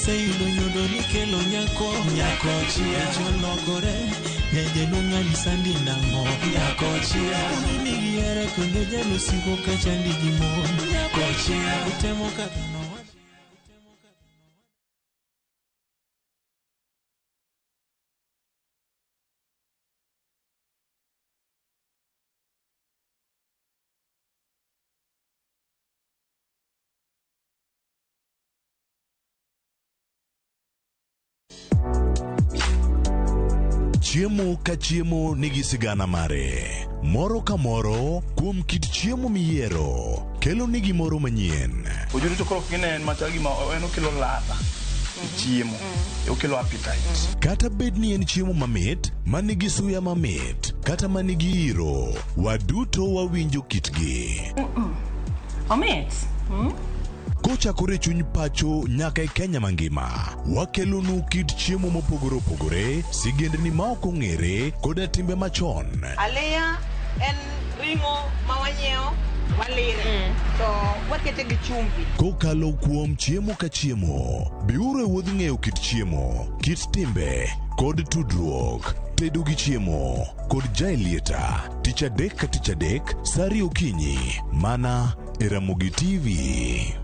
Kiseyudo nyodo nikelo nyako, nyako chia. Cholokore, nyajaluo ng'ani sandi nang'o, nyako chia. Nigi here kendo jaluo siko ka chandi gi mon, nyako chia. Utemo kadho nowach. Chiemo ka chiemo nigi sigana mare. Moro ka moro kuom kit chiemo miyiero kelo ni gimoro manyien. Ojuri to koro gine en machal gima en okelo ladha e chiemo, okelo appetite. Kata bed ni en chiemo mamit, ma nigi suya mamit, kata ma nigi iro, waduto wawinjo kitgi. Omit. Kochakore e chuny pacho nyaka e Kenya mangima, wakelonu kit chiemo mopogore opogore, sigendni ma ok ong'ere, koda timbe machon. Aliya en ring'o ma wanyiewo walire to wakete gi chumbi. Kokalo kuom chiemo ka chiemo, biuru e wuodh ng'eyo kit chiemo, kit timbe, kod tudruok. Tedo gi chiemo kod Jaelieta, tich adek ka tich adek, sa ariyo okinyi, mana e Ramogi TV.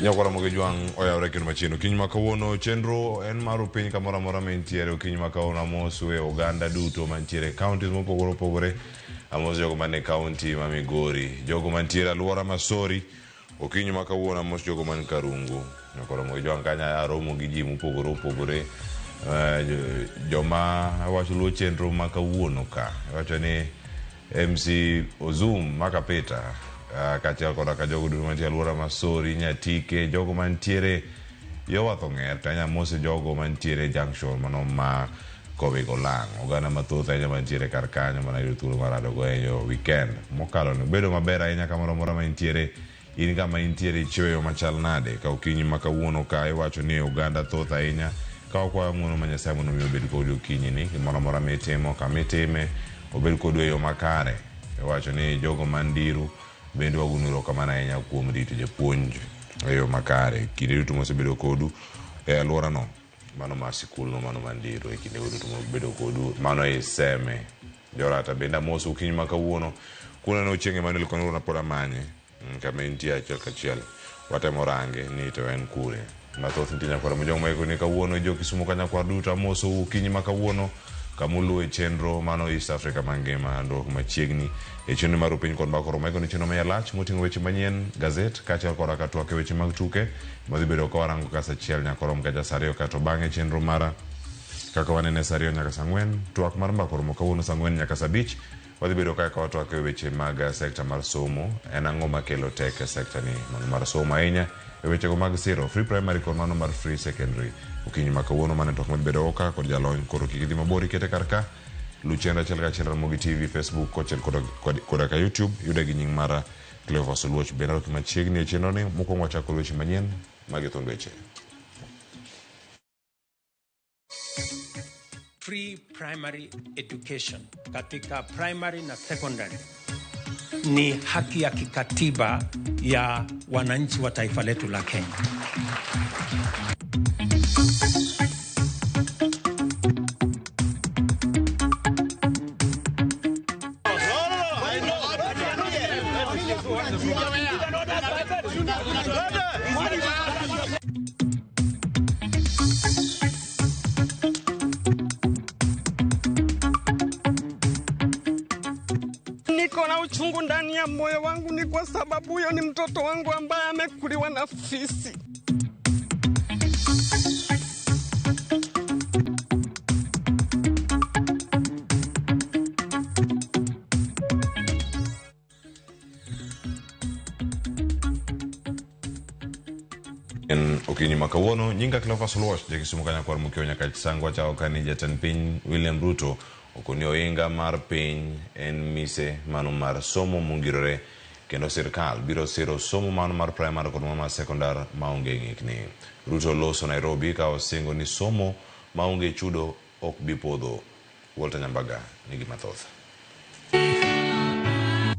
Nyakwara Moge Jwang' oyawre kendo machiegni. Okinyi ma kawuono chenro en mar piny kamoro amora ma intiere. Okinyi ma kawuono amosu e oganda duto mantiere e counties mopogore opogore. Amoso jogo man e county ma Migori, jogo mantiere alwora ma Sori. Okinyi ma kawuono amoso jogo man Karungu. Nyakwara Moge Jwang' kanyo aromo gi ji mopogore opogore. Joma wacho luwo chenro ma kawuono ka. Wacho ni MC Ozum Makapita kaachiel koda ka jogo duto mantie alwora ma Sori, Nyatike, jogo mantiere yo wath ong'er to ahinya amose jogo mantiere junction mano ma Kowigo Lang'. Oganda mathoth ahinya mantiere kar kanyo mana yudo thuolo mar rado go e yo weekend mokalo ni. Obedo maber ahinya kamoro amora ma intiere. In kama intiere ichiewo e yo machal nade? Ka okinyi ma kawuono ka iwacho ni oganda thoth ahinya ka wakwayo ng'uono ma Nyasaye mondo mi obed kodi okinyi ni gimoro amora mitimo kama itime obed kodu e yo makare. Iwacho ni jogo man diru bende wagonu erokamano ahinya kuom rito japuonj e yo makare kinde duto mosebedo kodu e alworano mano mar sikulno mano man diru e kinde duto mobedo kodu mano iseme jorata bende amoso okinyi ma kawuono kuneno Ochieng' Emmanuel Konuro pod amanye kama entie achiel kachiel watemo range ni to en kure mathoth nitie nyakwar Mojong maiko ni kawuono jo Kisumu ka nyakwar duto amosou okinyi ma kawuono kamuluwe chenro mano East Africa mangima duok machiegni e chenro mar piny kod mbaka oromo ni chenro maya lach moting'o weche manyien gazet kaachiel koda ka twak e weche mag tuke madhi bedo ka warango ka saa achiel nyaka orom kacha saa ariyo kato bang'e chenro mara kaka wanene saa ariyo nyaka saa ang'wen twak mar mbaka oromo kawuono saa ang'wen nyaka saa abich wadhi bedo kae ka watwak e weche mag sekta mar somo en ang'o makelo tek e sekta ni mano mar somo ahinya e wechego mag siro free primary kod mano mar free secondary okinyi ma kawuono mane twak madhi bedo ka kod jalony koro kik idhi mabor ikete kar ka lu chenro achiel kachiel Ramogi TV Facebook kochiel koda ka YouTube yude gi nying mara Cleophas Oluoch bende aroki machiegni e chenro ni mokwongo wachako weche manyien magi thund weche. Free primary education katika primary na secondary ni haki ya kikatiba ya wananchi wa taifa letu la Kenya. Niko na uchungu ndani ya moyo wangu, ni kwa sababu huyo ni mtoto wangu ambaye amekuliwa na fisi. En okinyi ma kawuono, nyinga Cleophas Oluoch, jakisumu kanyakwar Mukio Nyakach Sangwa chao kani jatend piny William Ruto okoni ohinga mar piny en mise mano mar somo mongirore kendo sirkal biro siro somo mano mar primary kod mar sekondar maonge ng'ikni. Ruto loso Nairobi ka osingo ni somo maonge chudo ok bi podho. Walter Nyambaga nigi mathoth.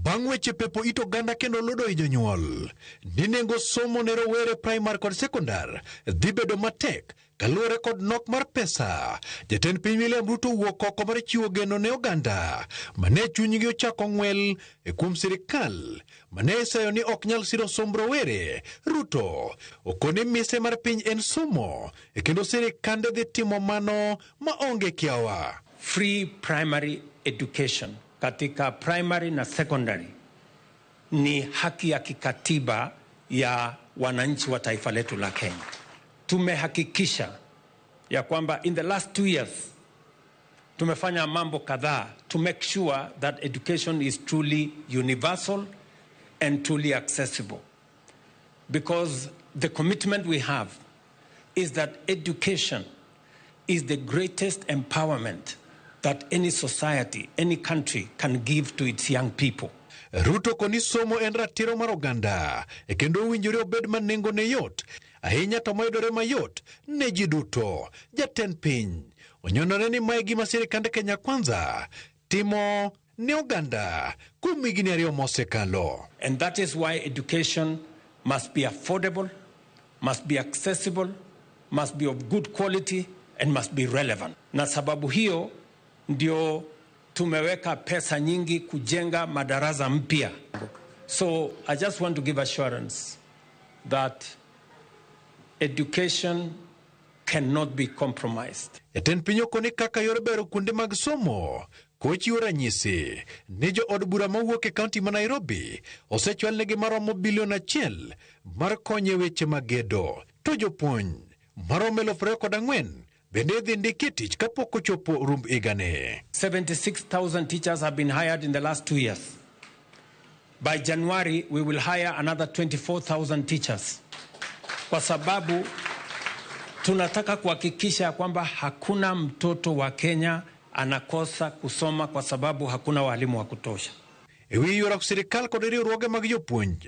Bang' weche pepo it oganda kendo lodo i jonyuol ni nengo somo ne rowere primar kod sekondar dhi bedo matek kaluwore kod nok mar pesa. Jatend piny William Ruto owuok oko mar chiwo geno ne oganda mane chunygi ochako ng'wel e kuom sirikal mane iseyo ni ok nyal siro somb rowere. Ruto okoni mise mar piny en somo e kendo sirikande dhi timo mano maonge kiawa. Free primary education katika primary na secondary ni haki ya kikatiba ya wananchi wa taifa letu la Kenya. Tumehakikisha ya kwamba in the last 2 years tumefanya mambo kadhaa to make sure that education is truly universal and truly accessible. Because the commitment we have is that education is the greatest empowerment that any society, any country can give to its young people. Ruto koni somo en ratiro mar oganda e kendo owinjore obed ma nengone yot ahinya to mayudore mayot ne ji duto. Jatend piny onyonore ni mae gima sirikand Kenya Kwanza timo ne oganda kuom higni 2 mosekalo. And that is why education must be affordable, must be accessible, must be of good quality and must be relevant. Na sababu hiyo ndio tumeweka pesa nyingi kujenga madarasa mpya. So I just want to give assurance that education cannot be compromised. Jatend piny okoni kaka yor bero kuonde mag somo kochiwo ranyisi ni jo od bura mawuok e kaunti ma Nairobi osechwalnegi maromo bilion 1 mar konyo e weche mag gedo, to jopuonj maromo 24,000 bende dhi ndiki tich kapok ochopo rumb higani. 76,000 teachers have been hired in the last 2 years. By January, we will hire another 24,000 teachers. Kwa sababu tunataka kuhakikisha kwamba hakuna mtoto wa Kenya anakosa kusoma kwa sababu hakuna walimu wa kutosha. Ewi ywaruok sirikal kod riwruoge mag jopuonj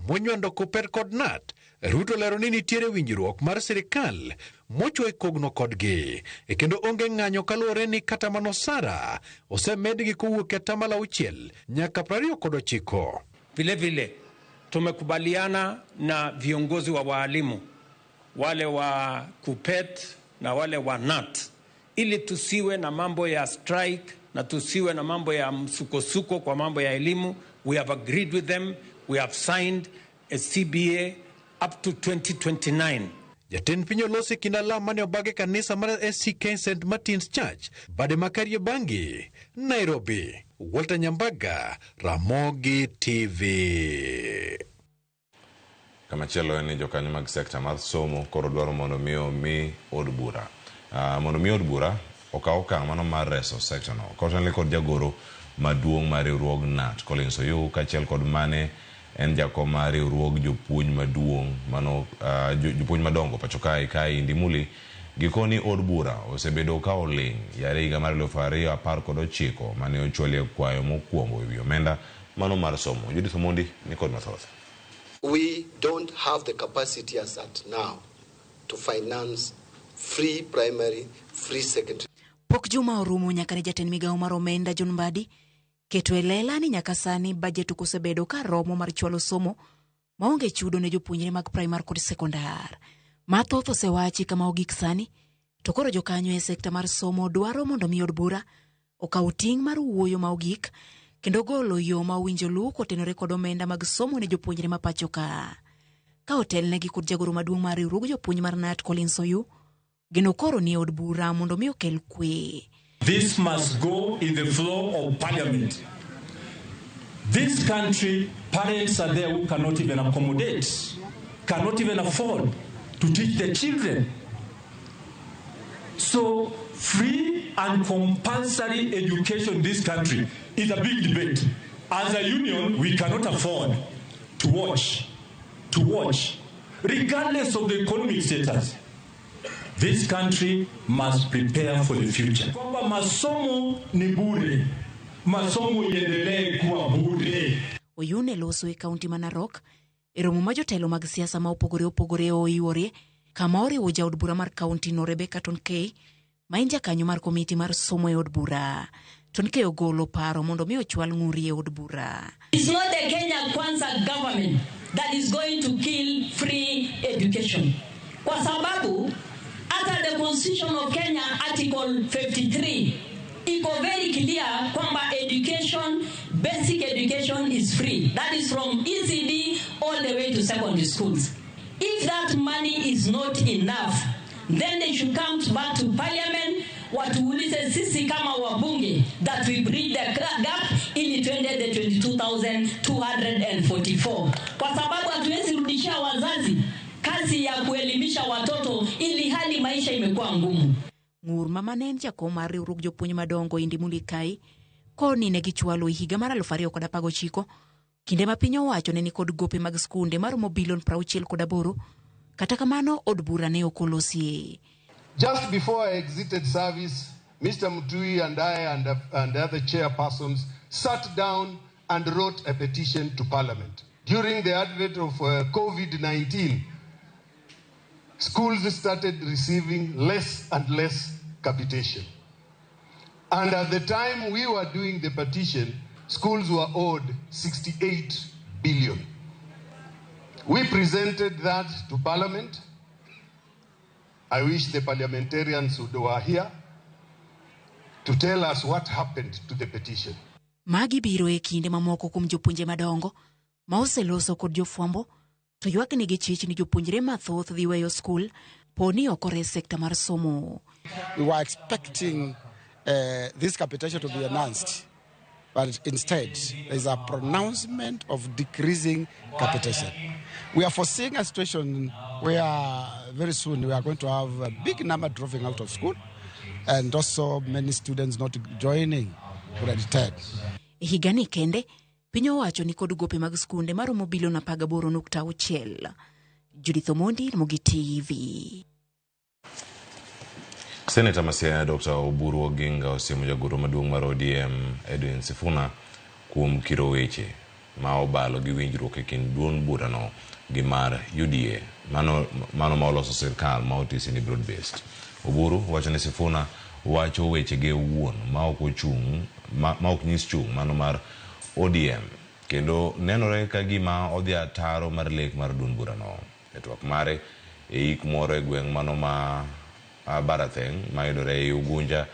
monywando Kuppet kod KNUT, Ruto lero ni nitiere winjruok mar sirikal mochwe kogno kodgi e kendo onge ng'anyo kaluwore ni kata mana osara osemedgi kowuok e 6% nyaka 29. Vile vile tumekubaliana na viongozi wa waalimu wale wa Kuppet na wale wa KNUT ili tusiwe na mambo ya strike na tusiwe na mambo ya msukosuko kwa mambo ya elimu. We have agreed with them. We have signed a CBA up to 2029. Jatend piny olosi kinda lam mane obag e kanisa mar ACK St Martin's Church bade ma Kariobangi, Nairobi. Walter Nyambaga, Ramogi TV. Kamachielo en ni jokanyo mag sekta mar somo koro dwaro mondo mi omi od bura. Mondo mi od bura okaw okang' mano mar reso sekta no. Kotenore kod jagoro maduong' mar riwruog KNUT Collins Oyuu kaachiel kod mane en jakom mar riwruog jopuonj maduong' mano jopuonj madongo pacho kae Kai Indimuli gikoni od bura osebedo ka oling' yare higa mar 2019 mane ochwalie kwayo mokwongo ewi omenda mano mar somo. Judith Omondi ni kod mathoth. We don't have the capacity as at now to finance free primary, free secondary. Pok juma orumo nyaka ne jatend migawo mar omenda John Mbadi keto e lela ni nyaka sani bajet ok osebedo ka romo mar chwalo somo maonge chudo ne jopuonjre mag primar kod sekondar. Mathoth osewachi kama ogik sani, to koro jokanyo e sekta mar somo dwaro mondo mi od bura okaw ting' mar wuoyo ma ogik kendo golo yo ma owinjo luw kotenore kod omenda mag somo ne jopuonjre ma pacho ka. Ka otelnegi kod jagoro maduong' mar riwruog jopuonj mar KNUT Collins Oyuu, geno koro ni od bura mondo mi okel kwe. This must go in the floor of parliament. This country, parents are there who cannot even accommodate, cannot even afford to teach their children. So free and compulsory education in this country is a big debate. As a union, we cannot afford to watch, regardless of the economic status. This country must prepare for the future. Kwamba masomo ni bure. Masomo iendelee kuwa bure. Oyune loso e kaunti ma Narok e romo ma jotelo mag siasa ma opogore opogore oiwore kama oriwo jaod bura mar kaunti no Rebecca Tonkei ma en jakanyo mar komiti mar somo e od bura. Tonkei ogolo paro mondo mi ochwal ng'uri e od bura. It's not the Kenya Kwanza government that is going to kill free education. Kwa sababu hata the Constitution of Kenya Article 53 iko very clear kwamba education, basic education is free. That is from ECD all the way to secondary schools. If that money is not enough, then they should come back to parliament watuulize sisi kama wabunge that we bridge the gap ili twende the 22,244. Kwa sababu hatuwezi rudishia wazazi kazi ya kuelimisha watoto ili hali maisha imekuwa ngumu. Ng'ur ma mane en jakom mar riwruog jopuonj madongo Indi Mulikai koni ne gichwalo e higa mar 2019 kinde ma piny owacho ne nikod gope mag skunde maromo bilion 68, kata kamano od bura ne ok olosie. Just before I exited service, Mr. Mutui and I and the other chairpersons sat down and wrote a petition to Parliament. During the advent of COVID-19, schools started receiving less and less capitation. And at the time we were doing the petition, schools were owed 68 billion. We presented that to Parliament. I wish the parliamentarians who were here to tell us what happened to the petition. Magi biro e kinde mamoko kuom jopuonje madongo ma oseloso kod jofwambo to ywak ni gichich ni jopuonjre mathoth dhi weyo skul po ni ok ores sekta mar somo. We were expecting this capitation to be announced, but instead there is a pronouncement of decreasing capitation. We are foreseeing a situation where very soon we are going to have a big number dropping out of school and also many students not joining grade 10. Higani kende piny owacho ni kod gope mag skunde maromo bilion 18.6. Judith Omondi, Ramogi TV. Seneta ma Siaya Dr. Oburu Oginga osiemo jagoro maduong' mar ODM Edwin Sifuna kuom kiro weche ma obalo gi winjruok e kind duond burano gi mar UDA mano ma oloso sirkal ma otisi ni broad based. Oburu wacho ni Sifuna wacho weche ge owuon ma ok ochung' ma ok nyis chung' mano mar ODM kendo nenore ka gima odhi ataro mar lek mar duond burano. E twak mare e ik moro e gweng' mano ma Baratheng' mayudore ei Ugunja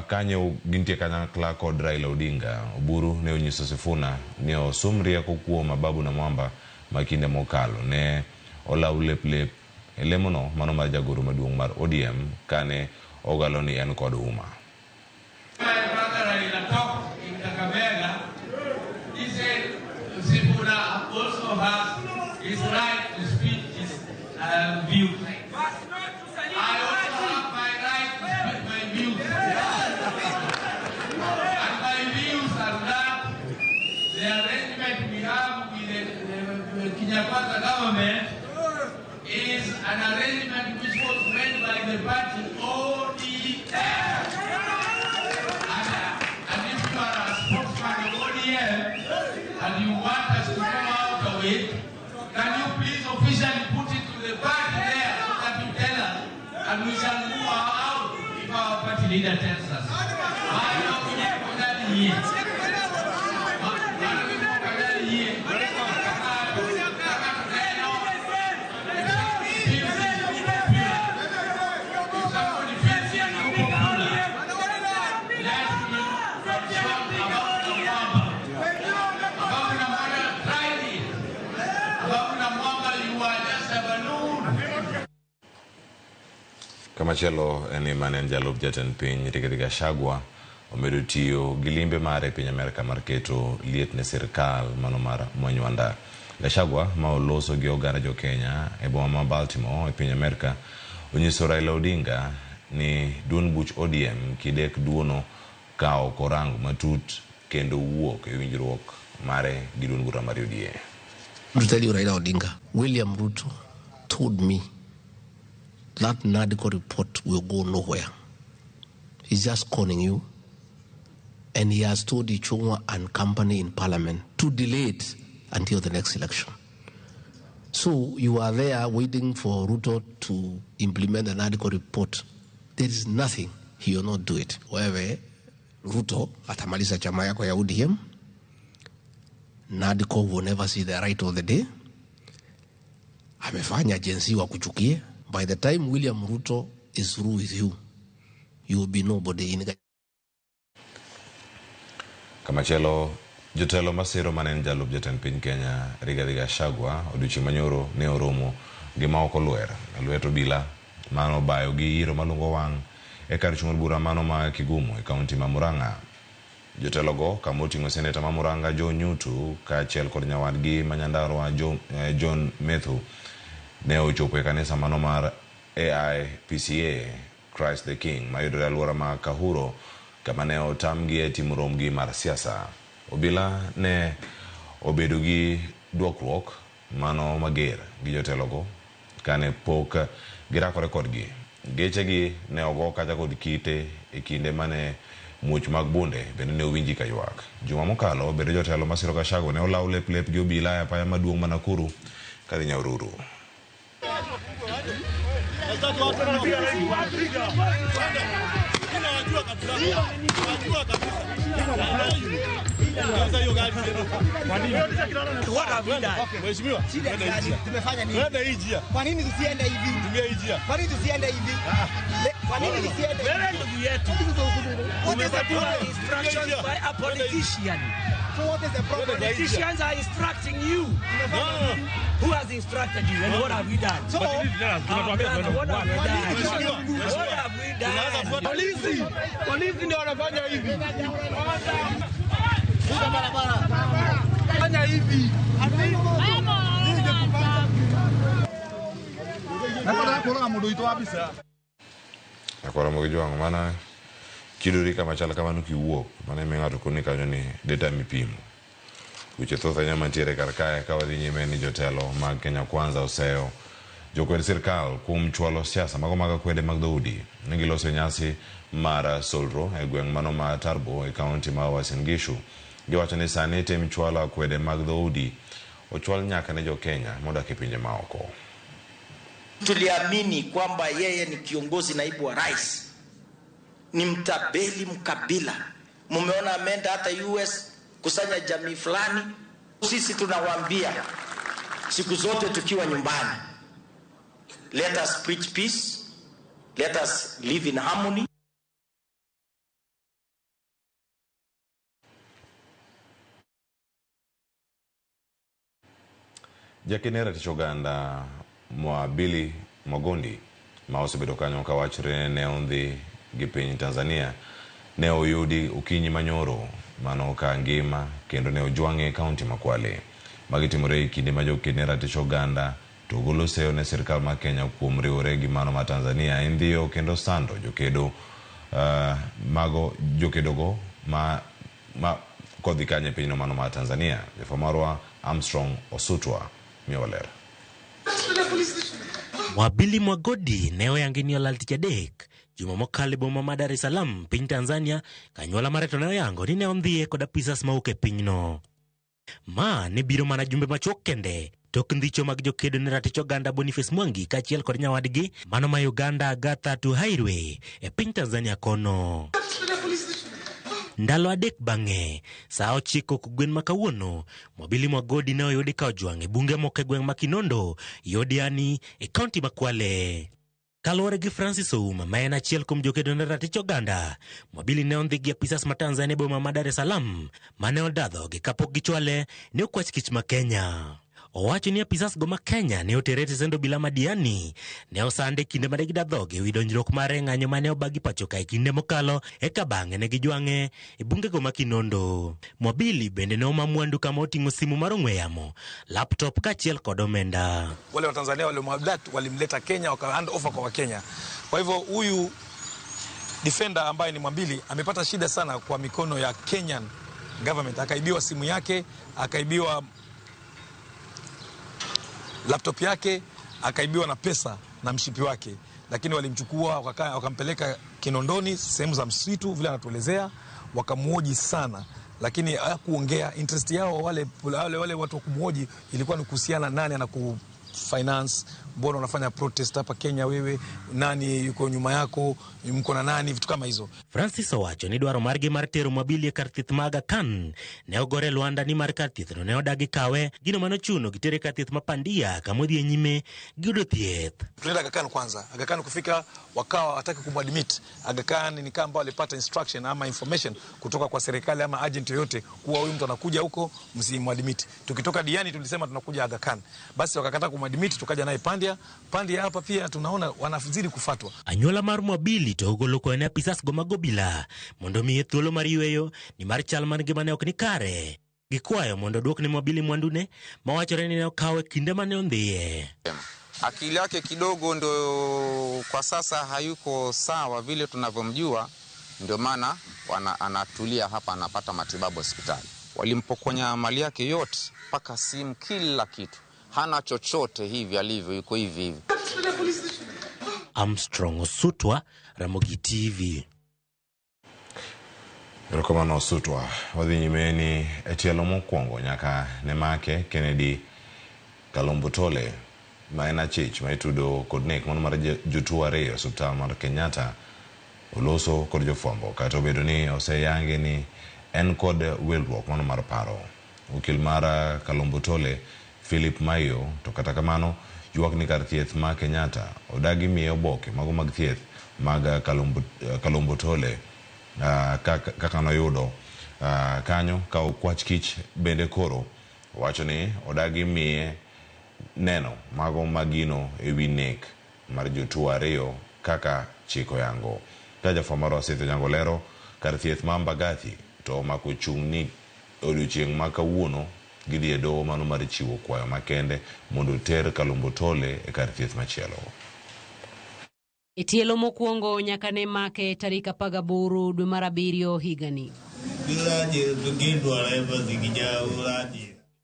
kanyo gintie kanyakla kod Raila Odinga. Oburu ne onyiso Sifuna ni osom rieko kuom Ababu Namwamba ma kinde mokalo ne olaw lep lep e lemono mano mar jagoro maduong' mar ODM kane ogalo ni en kod huma. My brother Raila talked in Kakamega. He said Sifuna also has his right to speak his views. I also have my right to speak my views. And my views are that the arrangement we have with the Kenya Kwanza government is an arrangement which was made by the party ODM. And if you are a spokesman of ODM and you want us to come out of it, can you please officially put it to the party there so that you tell us, and we shall move out if our party leader tells us. Kamachielo en ni mane en jalup jatend piny Rigathi Gachagua omedo tiyo gi limbe mare e piny Amerka mar keto liet ne sirkal mano mar Mwanywanda. Gachagua ma oloso gi oganda jo Kenya e boma ma Baltimore e piny Amerka onyiso Raila Odinga ni duond buch ODM kidek duono ka ok orango matut kendo wuok e winjruok mare gi duond bura mar UDA. To tell you, Raila Odinga, William Ruto told me that NADCO report will go nowhere. He's just conning you. And he has told Ichung'wah and company in parliament to delay it until the next election. So you are there waiting for Ruto to implement the NADCO report. There is nothing. He will not do it. Wewe, Ruto atamaliza chama yako ya ODM. NADCO will never see the right of the day. Amefanya Gen Z wakuchukie. By the time William Ruto is through with you, you will be nobody in Kamachielo, jotelo masiro mane en jalup jatend piny Kenya Rigathi Gachagua odiochieng' manyoro ne oromo gi ma ok olwer e lwet obila mano obayo gi iro malungo wang' e kar chung' od bura mano ma Kigumo e kaunti ma Murang'a. Jotelogo kama oting'o seneta ma Murang'a Joe Nyutu kaachiel kod nyawadgi ma Nyandarua John Methu ne ochopo e kanisa mano mar AIPCA Christ the King mayudore e alwora ma Kahuro kama ne otamgi e timo romgi mar siasa. Obila ne obedo gi dwokruok mano mager gi jotelogo kane pok girakore kodgi. Gechegi ne ogo kata kod kite e kinde mane muoch mag bunde bende ne owinji ka ywak. Juma mokalo bende jotelo masiro Gachagua ne olaw lep lep gi obila e apaya maduong' ma Nakuru kadhi Nyahururu. What have we done? Shida ni gani? Tumefanya nini? Kwa nini tusiende hivi? Kwa nini tusiende hivi? Kwa nini tusiende hivi? Wewe ndugu yetu. What is the problem? Instructions by a politician. So what is the problem? Politicians are instructing you. No. Who has instructed you and what have we done? So, Our brother, what have we done? What have we done? Polisi, polisi ndio wanafanya hivi. Funga barabara. Fanya hivi. Akora mogi jwang' mana kidori kama chal kamano kiwuok mana imi ng'ato koni kanyo ni data mipimo. Weche thoth ahinya mantiere kar kae ka wadhi nyime ni jotelo mag Kenya Kwanza oseyo jokwed sirkal kuom chwalo siasa mago mag akwede mag dhoudi. Ne giloso nyasi mar solro e gweng' mano ma Tarbo e kaunti ma Uasin Gishu. Giwacho ni sani tim chwalo akwede mag dhoudi ochwal nyaka ne jo-Kenya modak e pinje maoko. Tuliamini kwamba yeye ni kiongozi, naibu wa rais, ni mtabeli mkabila. Mumeona ameenda hata US kusanya jamii fulani. Sisi tunawaambia siku zote tukiwa nyumbani, let us preach peace, let us live in harmony. Jakinera tich oganda Mwabili Mogondi ma osebedo kanyo ka wachore ne ondhi gi piny Tanzania ne oyudi okinyi manyoro mano ka ngima kendo ne ojwang'e e kaunti ma Kwale. Magi timore e kinde ma joked ratich oganda to golo seyo ne sirkal ma Kenya kuom riwore gi mano ma Tanzania e ndhiyo kendo sando jokedo mago jokedogo ma kodhi kanyo e pinyno mano ma Tanzania. Jafwambo marwa Armstrong Osutwa miyowa ler. Mwabili Mwagodi ne oyangi ni olal tich adek juma mokalo e boma ma Dar es Salaam piny Tanzania kanyuola mare to ne oyango ni ne ondhiye kod apisas mawuok e pinyno. Ma ne biro mana jumbe machuok kende tok ndhicho mag jokedo ne ratich oganda Boniface Mwangi kaachiel kod nyawadgi mano ma Uganda Agatha Tuhairwe e piny Tanzania kono. Ndalo adek bang'e, saa 9 kogwen ma kawuono, Mwabili Mwagodi ne oyudi ka ojwang' e bunge moko e gweng' ma Kinondo, Yodiani e kaunti ma Kwale. Kaluwore gi Francis Ouma ma en achiel kuom jokedo ne ratich oganda, Mwabili ne ondhi gi apisas ma Tanzania e boma ma Dar es Salaam mane odadhogi kapok gichwale ne okwach kich ma Kenya. Owacho ni apisas go ma Kenya ne otere e tesend obila ma Diani ne osande kinde mane gida dhoge ewi donjruok mare e ng'anyo mane obagi pacho ka e kinde mokalo eka bang'e ne gijwang'e e bungego ma Kinondo. Mwabili bende ne oma mwandu kama oting'o simu mar ong'we yamo, laptop kaachiel kod omenda. Wale wa Tanzania waliomabdat walimleta Kenya waka hand over kwa Wakenya. Kwa hivyo huyu defender ambaye ni Mwambili amepata shida sana kwa mikono ya Kenyan government, akaibiwa simu yake, akaibiwa laptop yake, akaibiwa na pesa na mshipi wake, lakini walimchukua wakampeleka Kinondoni, sehemu za msitu vile anatuelezea, wakamuoji sana, lakini hakuongea. Interest yao wale watu wa kumuoji ilikuwa ni kuhusiana nani anaku finance, mbona unafanya protest hapa Kenya wewe, nani yuko nyuma yako, mko na nani, vitu kama hizo. Francis owacho ni dwaro margi mar tero Mwabili e kar thieth ma Aga Khan ne ogore lwanda ni mar kar thiethno ne odagi kawe, gino manochuno gitere kar thieth ma Pandia kama odhi e nyime gi yudo thieth. Tulienda Aga Khan kwanza. Aga Khan kufika wakawa hataki kumadmit. Aga Khan ni kama walipata instruction ama information kutoka kwa serikali ama agent yoyote kuwa huyu mtu anakuja huko msimadmit. Tukitoka Diani tulisema tunakuja Aga Khan. Basi wakakataa kumadmit, tukaja naye Pandia. Pandia hapa pia tunaona wanazidi kufatwa. Anyuola mar Mwabili to ogolo kwayo ne apisas go mag obila mondo miye thuolo mar yweyo ni mar chal mar ngimane ok ni kare. Gikwayo mondo oduok ne Mwabili mwandune mawachore ni ne okaw e kinde mane ondhiye. Akili yake kidogo ndo kwa sasa hayuko sawa vile tunavyomjua, ndio maana anatulia hapa, anapata matibabu hospitali. Walimpokonya mali yake yote mpaka simu, kila kitu. Hana chochote hivi alivyo, yuko hivi hivi. Armstrong Osutwa, Ramogi TV. Erokamano Osutwa. Wadhi nyime ni e tielo mokwongo nyaka ne make Kennedy Kalombo Tole ma en achich ma itudo kod nek mano mar jotuo ariyo e osiptal mar Kenyatta oloso kod jofwambo kata obedo ni oseyange ni en kod wilruok mano mar paro. Okil mar Kalombo Tole Philip Mayo to kata kamano ywak ni kar thieth ma Kenyatta odagi miye oboke mago mag thieth mag Kalombo Tole kaka noyudo kanyo ka okwach kich bende koro wacho ni odagi miye neno mago magino ewi nek mar jotuo ariyo kaka chik oyango. Ka jafwambo marwa Seth Onyango lero kar thieth ma Mbagathi to omako chung' ni odiochieng' ma kawuono gidhi e doho mano mar chiwo kwayo makende mondo oter Kalombo Tole e kar thieth machielo. E tielo mokwongo nyaka ne make tarik 18 dwe mar 7 higani.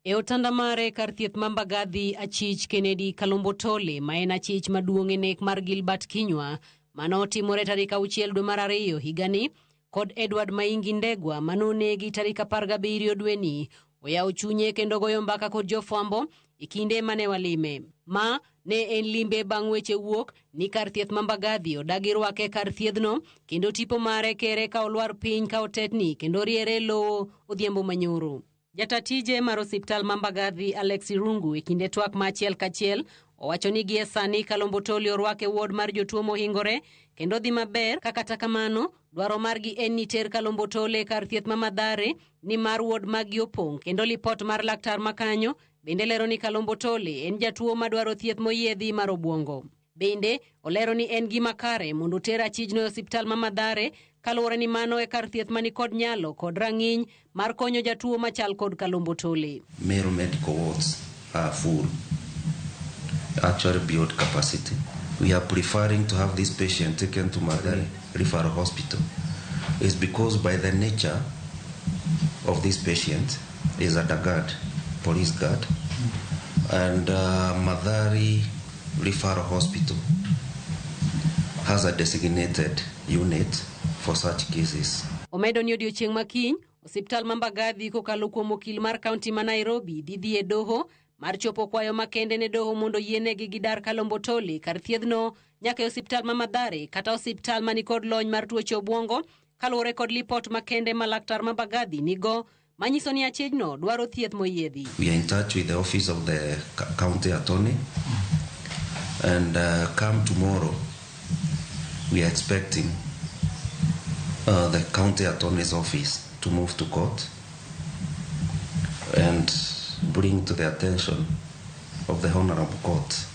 E otanda mare kar thieth ma Mbagathi, achich Kennedy Kalombo Tole ma en achich maduong' e nek mar Gilbert Kinyua manotimore tarik 6 dwe mar 2 higani kod Edward Maingi Ndegwa manonegi tarik 17 dweni oyawo chunye kendo goyo mbaka kod jofwambo e kinde mane walime. Ma ne en limbe bang' weche wuok ni kar thieth ma Mbagathi odagi rwake kar thiedhno kendo tipo mare kere ka olwar piny ka otetni kendo riere lowo odhiambo manyoro. Jata tije mar osiptal ma Mbagathi Alex Irungu e kinde twak ma achiel kachiel owacho ni gie sani Kalombo Tole orwake ward mar jotuo mohingore kendo dhi maber, ka kata kamano dwaro margi en ni ter Kalombo Tole kar thieth ma Mathare ni mar ward maggi opong' kendo lipot mar laktar makanyo bende lero ni Kalombo Tole en jatuo madwaro thieth moyiedhi mar obwongo. Bende olero ni en gima kare mondo ter achijno e osiptal ma Mathare kaluwore ni mano e kar thieth mani kod nyalo kod rang'iny mar konyo jatuo machal kod Kalombo Tole. Meru medical wards are full, actually beyond capacity. We are preferring to have this patient taken to Mathare Referral Hospital. It's because by the nature of this patient is a guard, police guard, and Mathare Referral Hospital has a designated unit for such cases. Omedo ni odiochieng' makiny, osiptal ma Mbagathi kokalo kuom okil mar kaunti ma Nairobi dhi dhi e doho mar chopo kwayo makende ne doho mondo yienegi gidar Kalombo Tole kar thiedhno nyaka e osiptal ma Mathare kata osiptal manikod lony mar tuoche obwongo kaluwore kod lipot makende ma laktar ma Mbagathi nigo manyiso ni achijno dwaro thieth moyiedhi. We are in touch with the office of the county attorney and come tomorrow we are expecting the county attorney's office to move to court and bring to the attention of the Honorable Court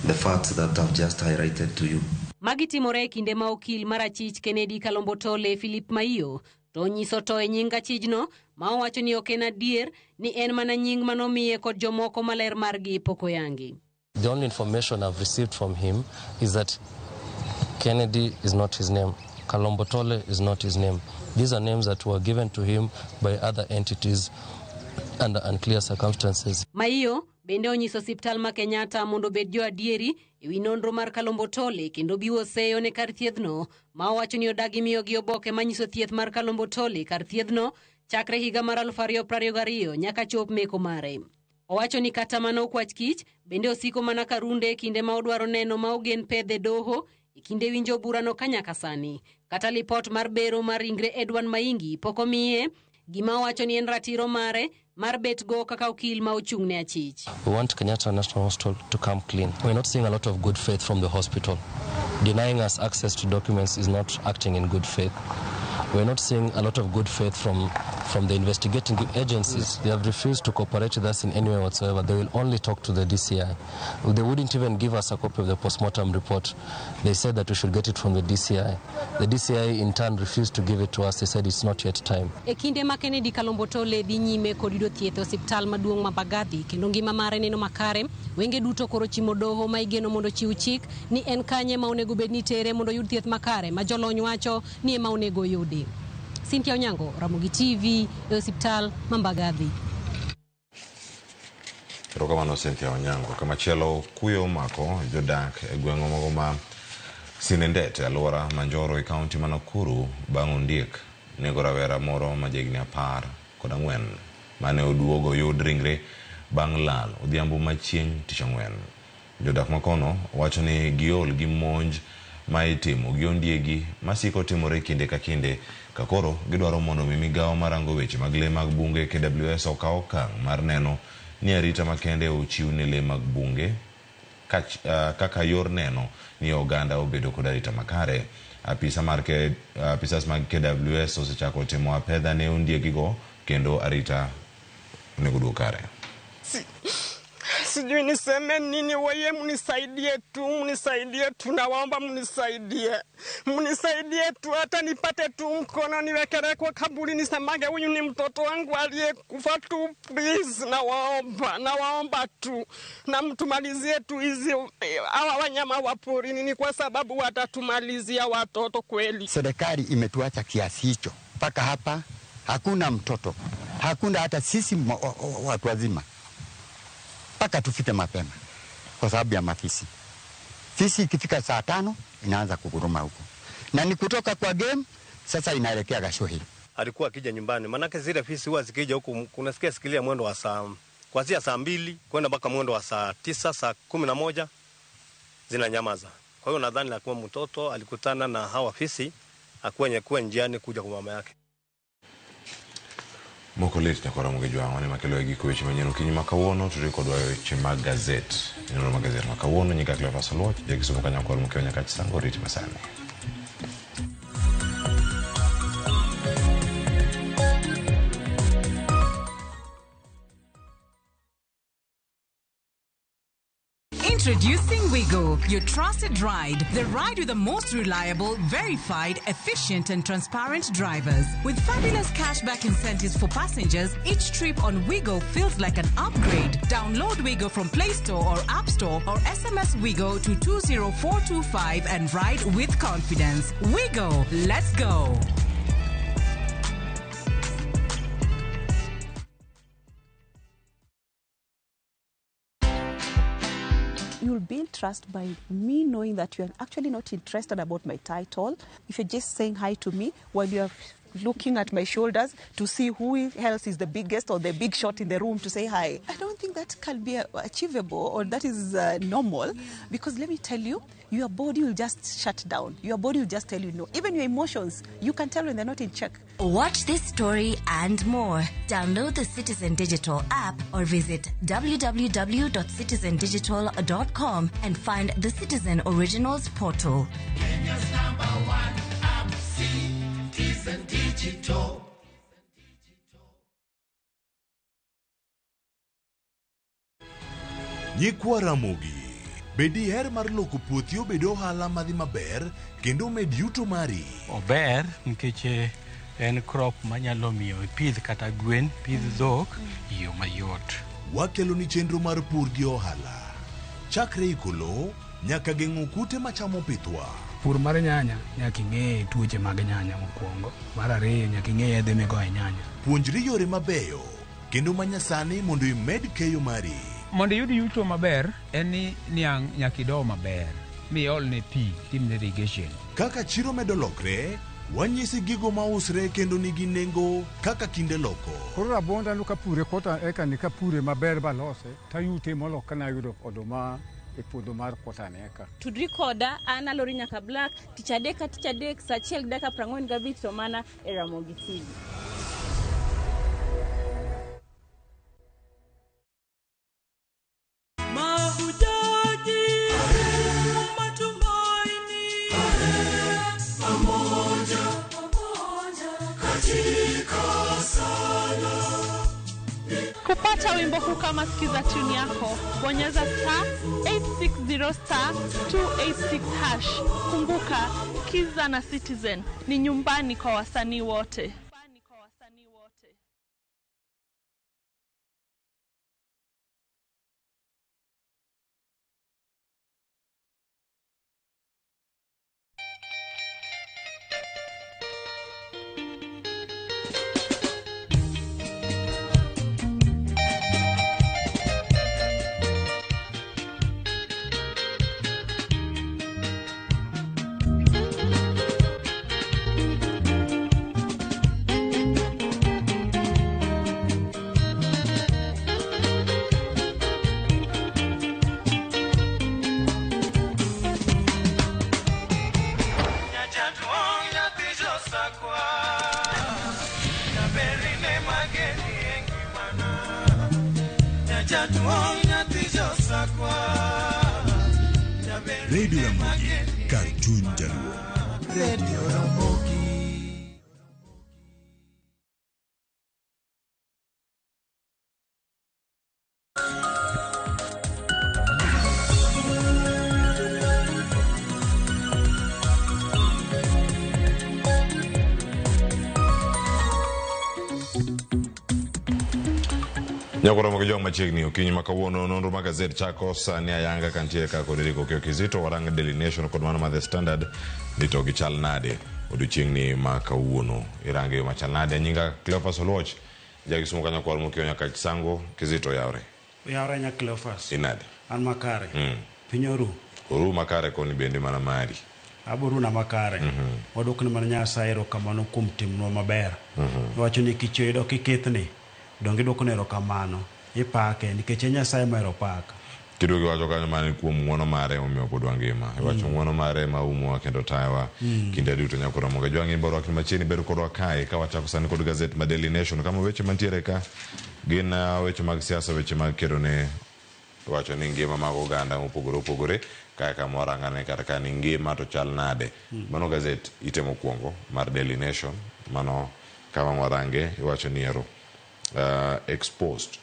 the facts that I've just highlighted to you. Magi timore e kinde ma okil mar achich Kennedy Kalombo Tole Philip Maiyo to onyiso to e nying achijno ma owacho ni ok en adier ni en mana nying manomiye kod jomoko maler margi pok oyangi. The only information I've received from him is that Kennedy is not his name. Kalombo Tole is not his name. These are names that were given to him by other entities under unclear circumstances. Maiyo bende onyiso osiptal ma Kenyatta mondo obed jo adieri ewi nonro mar Kalombo Tole kendo biwo seyo ne kar thiethno ma owacho ni odagi miyogi oboke manyiso thieth mar Kalombo Tole kar thiethno chakre higa mar 2022 nyaka chop meko mare. Owacho ni kata mana okwach kich bende osiko mana karunde e kinde ma odwaro neno ma ogen pedhe doho e kinde winjo burano ka nyaka sani. Kata lipot mar bero mar ringre Edwin Maingi pok omiye, gima owacho ni en ratiro mare mar bet go kaka okil ma ochung' ne achich. We want Kenyatta National Hospital to come clean. We're not seeing a lot of good faith from the hospital. Denying us access to documents is not acting in good faith. We're not seeing a lot of good faith from the investigating agencies. They have refused to cooperate with us in any way whatsoever. They will only talk to the DCI. They wouldn't even give us a copy of the postmortem report. They said that we should get it from the DCI. The DCI in turn refused to give it to us. They said it's not yet time. E kinde ma Kennedy Kalombo Tole dhi nyime kod yudo thieth e osiptal maduong' ma Mbagathi kendo ngima mare neno makare, wenge duto koro chimo doho ma igeno mondo chiw chik ni en kanye ma onego bed ni tere mondo oyud thieth makare ma jolony wacho ni ema onego oyudi. Cynthia Onyango, Ramogi TV, e osiptal ma Mbagathi. Erokamano Cynthia Onyango. Kamachielo kuyo omako jodak e gweng' mogo ma Sinendet e alwora ma Njoro e kaunti ma Nakuru bang' ondiek nego rawera moro ma jahigni 14 mane oduogo oyud ringre bang' lal odhiambo ma chieng' tich ang'wen. Jodak makono wacho ni giol gi monj ma itimo gi ondiegi masiko timore kinde ka kinde ka koro gidwaro mondo mi migawo marango weche mag lee mag bunge KWS okaw okang' mar neno ni arita makende ochiw ne lee mag bunge kaka yor neno ni oganda obedo kod arita makare. Apisas mag KWS osechako timo apedha ne ondiegigo kendo arita onego duok kare. Sijui niseme nini, waye mnisaidie tu, nawaomba mnisaidie. Mnisaidie tu, hata nipate tu mkono niwekele kwa kaburi nisemage huyu ni mtoto wangu aliyekufa tu, please, nawaomba tu. Na mtumalizie tu hizi hawa wanyama wa porini, ni kwa sababu watatumalizia watoto kweli. Serikali imetuacha kiasi hicho. Mpaka hapa hakuna mtoto, hakuna hata sisi watu wazima. Mpaka tufike mapema kwa sababu ya mafisi. Fisi ikifika saa 5 inaanza kuguruma huko. Na ni kutoka kwa game sasa inaelekea Gashuhi. Alikuwa akija nyumbani, manake zile fisi huwa zikija huku kunasikia sikilia mwendo wa saa kuanzia saa 2 kwenda mpaka mwendo wa saa 9, saa 11 zinanyamaza. Kwa hiyo nadhani la kuwa mtoto alikutana na hawa fisi akuwa njiani kuja kwa mama yake. Moko lit nyakora Ramogi Jwang' ne makelo e giko weche manyien okinyi ma kawuono to kodwa weche mag gazet. Nonro mag gazet ma kawuono nyika Cleophas Oluoch, jakisumo kanyakwar Mokeo Nyakach Sango rit masani. Introducing Wigo, your trusted ride. The ride with the most reliable, verified, efficient and transparent drivers. With fabulous cashback incentives for passengers, each trip on Wigo feels like an upgrade. Download Wigo from Play Store or App Store or SMS Wigo to 20425 and ride with confidence. Wigo, let's go. You'll build trust by me knowing that you're actually not interested about my title. If you're just saying hi to me while you're looking at my shoulders to see who else is the biggest or the big shot in the room to say hi. I don't think that can be achievable or that is normal, because let me tell you, your body will just shut down. Your body will just tell you no. Even your emotions, you can tell when they're not in check. Watch this story and more. Download the Citizen Digital app or visit www.citizendigital.com and find the Citizen Originals portal. Kenya's #1 app, Citizen Digital. Nyikwa Ramogi, be diher mar loko puothi obed ohala madhi maber kendo omed yuto mari? Ober nikech eh, en crop manyalo miyo ipidh kata gwen, pidh dhok e yo mayot. Wakeloni chenro mar pur gi ohala. Chakre iko lowo nyaka geng'o kute machamo pithwa. Pur mar nyanya nyaka ing'e tuoche mag nyanya mokwongo. Mar ariyo nyaka ing'e yedhe migoyo e nyanya. Puonjri yore mabeyo kendo manyasani mondo imed keyo mari. Mondo iyud yuto maber en ni niang' nyaka ido maber miolne pi timne irrigation. Kaka chiro medo lokre, wanyisi gigo mausre kendo nigi nengo kaka kinde loko. Koro rabonda no kapure kota eka ni kapure maber balose tayute molo kana ayudo oduma e puodho mar kota ni eka. Tudri koda an Alori Nyaka Black tich adek ka tich adek saa achiel gi dakika 45 to mana e Ramogi TV. Mahujaji wa matumaini, pamoja katika sala. Kupata wimbo huu kama sikiza tune yako, bonyeza star 860 star 286 hash. Kumbuka, Kiza na Citizen ni nyumbani kwa wasanii wote. Radio Ramogi, kar chuny jaluo. Radio Ramogi. Nyakoromo gi joma machiegni okinyi ma kawuono nonro mar gazet chako sani ayanga kantiere ka kod Eric Okiyo Kizito warang Daily Nation kod mano mar The Standard ni to gichal nade odiochieng'ni ma kawuono irange yo machal nade nyinga Cleophas Oluoch ja Kisumu kanyo kwar mokiewo nyaka Chisango Kizito yawre Oyawre nya Cleophas. Inade? An makare. Piny oru. Oru makare koni bende mana mari. Aboruna makare. Wadwoko mana Nyasaye erokamano kuom timnwa maber. Iwacho ni kichiew idok ikethni, donge idwokone erokamano. Ipake nikech en Nyasaye mohero pak. Kiduogo iwacho kanyo mana ni kuom ng'uono mare omiyo pod wangima. Iwacho ng'uono mare ema umowa kendo tayowa kinde duto nyaka romo ga. Jwang' in borwakni machiegni bedo kodwa kae ka wachako sani kod gazet ma Daily Nation kama weche mantiere ka gin weche mag siasa, weche mag kedo ne wacho ni ngima mag oganda mopogore opogore kae kama warangane kata ka ni ngima to chal nade. Mano gazet ite mokwongo mar Daily Nation mano kama warange iwacho ni ero exposed.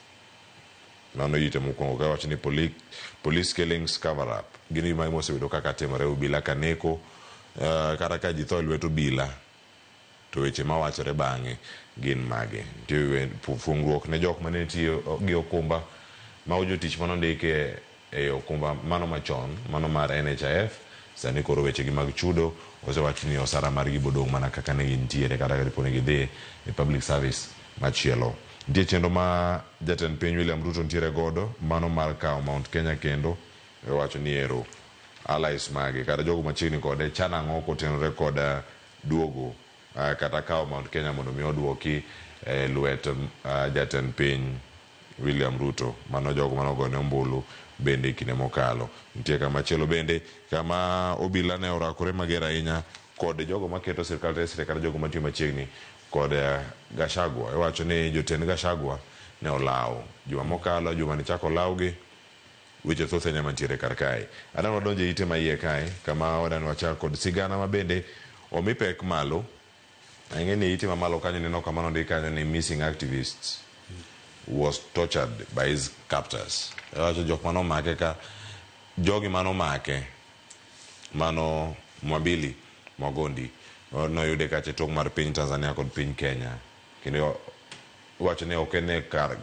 Mano ite mokwongo ka wacho ni police killings cover up. Gin gima mosebedo kaka timore obila kaneko kata ka ji tho e lwet obila to weche mawachore bang'e gin mage. Nitie fungruok ne jok mane tiyo gi okumba mago jotich manondiki e okumba mano machon mano mar NHIF sani koro weche gi mag chudo osewach ni osara margi bodong' mana kaka ne gintiere kata ka dipo ni gidhi e public service machielo. Nitie chenro ma jatend piny William Ruto nitiere godo mano mar kawo Mount Kenya kendo owacho ni ero allies mage kata jogo machiegni kode chano ang'o kotenore kod duogo kata kawo Mount Kenya mondo mi oduoki e lwet jatend piny William Ruto mano jogo manogone ombulu bende e kinde mokalo. Nitie kama chielo bende kama obila ne orakore mager ahinya kod jogo maketo sirkal tesre kata jogo matiyo machiegni kod Gachagua. Iwacho ni jotend Gachagua ne olawo juma mokalo, juma ni chako olawgi weche thoth ahinya mantiere kar kae. Adwa wadonjo e ite maiye kae kama wadani wachak kod sigana ma bende omi pek malo. Ang'e ni ite mamalo kanyo neno kama nondik kanyo ni missing activists. was tortured by his captors. Wacho jok manomake ka jogi manomake mano Mwabili Mwagondi noyude kacha e tong' mar piny Tanzania kod piny Kenya kendo wacho ni ok en e kar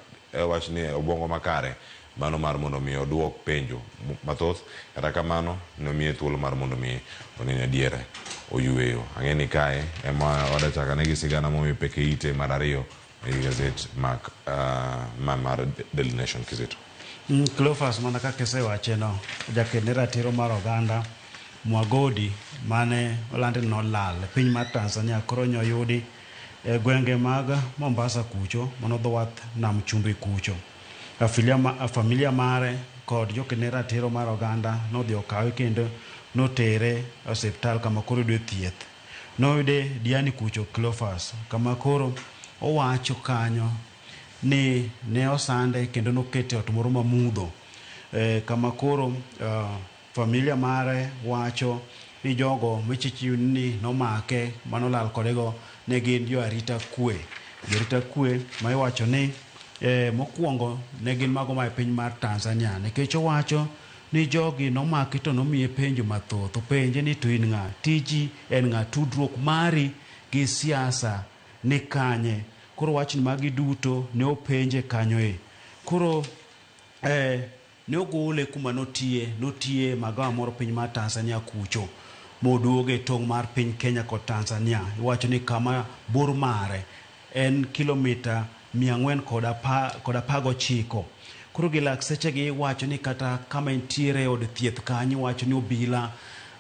wach ni obwongo makare mano mar mondo mi oduok penjo mathoth kata kamano nomiye thuolo mar mondo mi onene adier oyueyo. Ang'e ni kae ema wadachaka ne gi sigana momi pek e ite mar ariyo e gazet mak ma mar Daily Nation Kizito. Cleophas, mana kaka isewache no, jaked ne ratiro mar oganda Mwagodi mane olandi ni nolal e piny mar Tanzania koro nyoyudi e gwenge mag Mombasa kucho, mano dho wath nam chumbi kucho. Familia mare kod joked ne ratiro mar oganda nodhi okawe kendo notere e osiptal kama koro oyude thieth. Noyude Diani kucho Cleophas, kama koro owacho kanyo ni ne osande kendo nokete ot moro mamudho kama koro familia mare wacho ni jogo michichi ni nomake manolal kodego ne gin jo arita kwe. Jo arita kwe ma iwacho ni mokwongo ne gin mago ma e piny mar Tanzania, nikech owacho ni jogi nomaki to nomiye penjo mathoth. Openje ni to in ng'a, tiji en ng'a, tudruok mari gi siasa ni kanye. Koro wach ni magi duto ne openje kanyo e. Koro ne ogole kuma notiye magawa moro piny mar Tanzania kucho, moduoge tong' mar piny Kenya kod Tanzania. Iwacho ni kama bor mare en kilomita 419. Koro gi lakseche gi wacho ni kata kama entiere od thieth kanyo, iwacho ni obila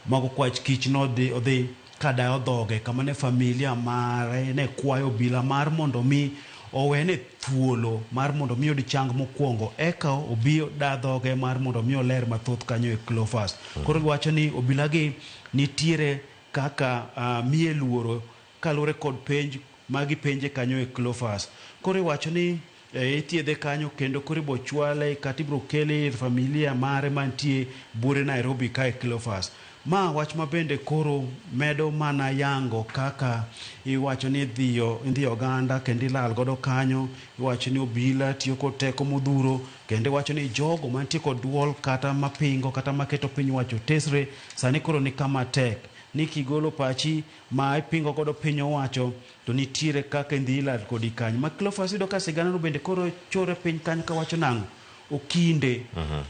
mago kwach kich nodhi odhi kadayo dhoge kama ne familia mare ne kwayo obila mar mondo mi owene thuolo mar mondo mi oyud chang mokwongo eka obi oda dhoge mar mondo mi oler mathoth kanyo e Cleophas. Koro giwacho ni obila gi nitiere kaka miye luoro kaluwore kod penj magipenje kanyo e Cleophas. Koro iwacho ni ithiedhe kanyo kendo koro ibo chwale kata ibro kele ir familia mare mantie buore Nairobi kae Cleophas. Ma wach ma bende koro medo mana yango kaka iwacho ni idhi oganda kendo ilal godo kanyo, iwacho ni obila tiyo kod teko modhuro, kendo iwacho ni jogo mantie kod duol kata mapingo kata maketo piny owacho tesre sani koro ni kama tek. Ni kigolo pachi ma ipingo godo piny owacho to nitiere kaka idhi ilal kodi kanyo. Ma Cleophas yudo ka sigana no bende koro chore piny kanyo kawacho nang'o? Okinde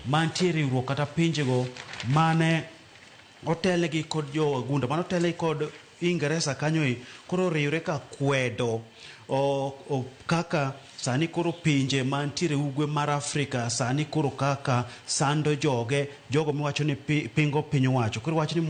mantie riwruok kata pinjego mane otelnegi kod jo wagunda mane otelnegi kod Ingeresa kanyo e koro oriwre ka kwedo kaka sani koro pinje mantiere ugwe mar Afrika sani koro kaka sando joge jogo miwacho ni pingo piny owacho. Koro iwacho ni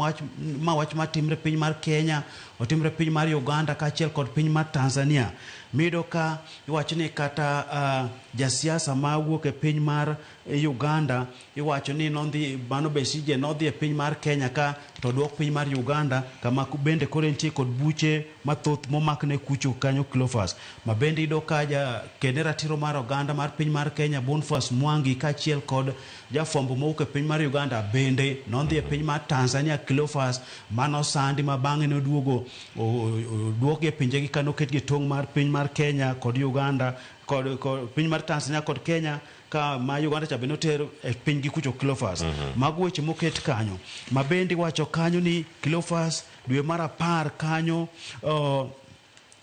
ma wach matimre piny mar Kenya, otimre piny mar Uganda kaachiel kod piny mar Tanzania. Miyudo ka iwacho ni kata jasiasa mawuok e piny mar Uganda iwacho ni nodhi mano Besigye nodhi e piny mar Kenya ka to duok piny mar Uganda kama bende koro entie kod buche mathoth momakne kucho kanyo Cleophas. Ma bende iyudo ka jaked ratiro mar oganda mar piny mar Kenya Boniface Mwangi kaachiel kod jafwambo mowuok e piny mar Uganda bende nodhi e piny mar Tanzania Cleophas manosandi ma bang'e noduogo oduokgi e pinjegi ka noketgi e tong' mar piny mar Kenya kod Uganda kod piny mar Tanzania kod Kenya ka ma Uganda cha be noter e pinygi kucho Cleophas. Mago weche moket kanyo. Ma bende iwacho kanyo ni Cleophas dwe mar 10 kanyo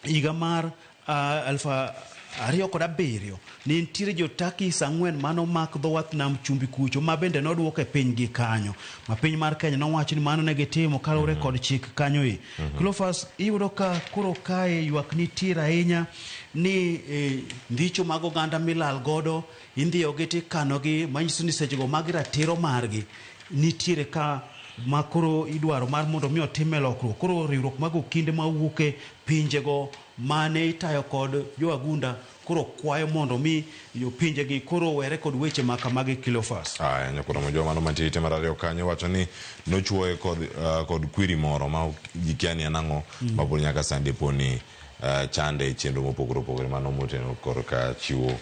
higa mar 2007 ni nitiere jo Turkey 4 manomak dho wath nam chumbi kucho ma bende noduok e pinygi kanyo. Ma piny mar Kenya nowacho ni mano ne gitimo kaluwore kod chik kanyo e. Cleophas iyudo ka koro kae ywak nitiere ahinya ni ndicho mag oganda milal godo indhiyogi tikanogi manyiso ni sechego mag ratiro margi nitiere ka ma koro idwaro mar mondo mi otime lokruok. Koro riwruok mag okinde mawuok e pinjego mane itayo kod jowagunda koro kwayo mondo mi jopinjegi koro were kod weche ma kamagi Cleophas. Aya, nyakoro mojo mano mantie ite mar ariyo kanyo wacho ni nochuoye kod kwiri moro ma ji kia ni en ang'o ma pod nyaka sani po ni chande e chenro mopogore opogore mano moteno korka chiwo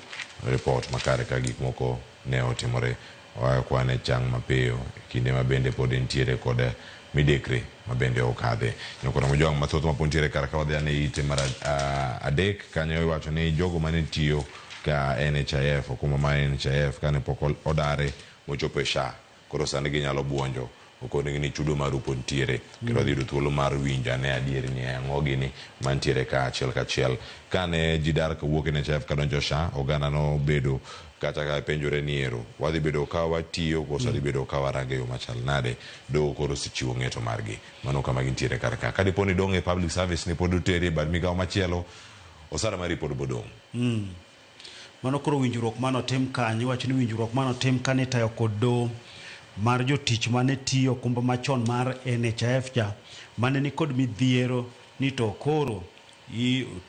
report makare ka gik moko ne otimore. Wakwane chang mapiyo kinde ma bende pod entiere kod midekre ma bende okadhe. Nyakoro mojo mathoth ma pod nitiere kar ka wadhi ane ite mar 3 kanyo iwacho ni jogo mane tiyo ka NHIF okumba mar NHIF kane pok odare mochopo e SHA koro sani ginyalo buonjo okonegi ni chudo maru pod ntiere kendo wadhi yudo thuolo mar winjo ane adieri ni ang'o gini mantiere ka achiel kachiel kane ji dar kawuok NHIF kadonjo SHA oganda nobedo kata ka penjore ni ero wadhi bedo ka watiyo koso wadhi bedo ka warango e yo machal nade doho koro osechiwo ng'eto margi mano kama gintiere kar ka kadipo ni idong' e public service ni pod oteri e bad migawo machielo osara mari pod bodong' Mano koro winjruok mane otim kanyo, iwacho ni winjruok mane otim kane itayo kod doho mar jotich mane tiyo okumba machon mar NHIF cha mane nikod midhiero ni to koro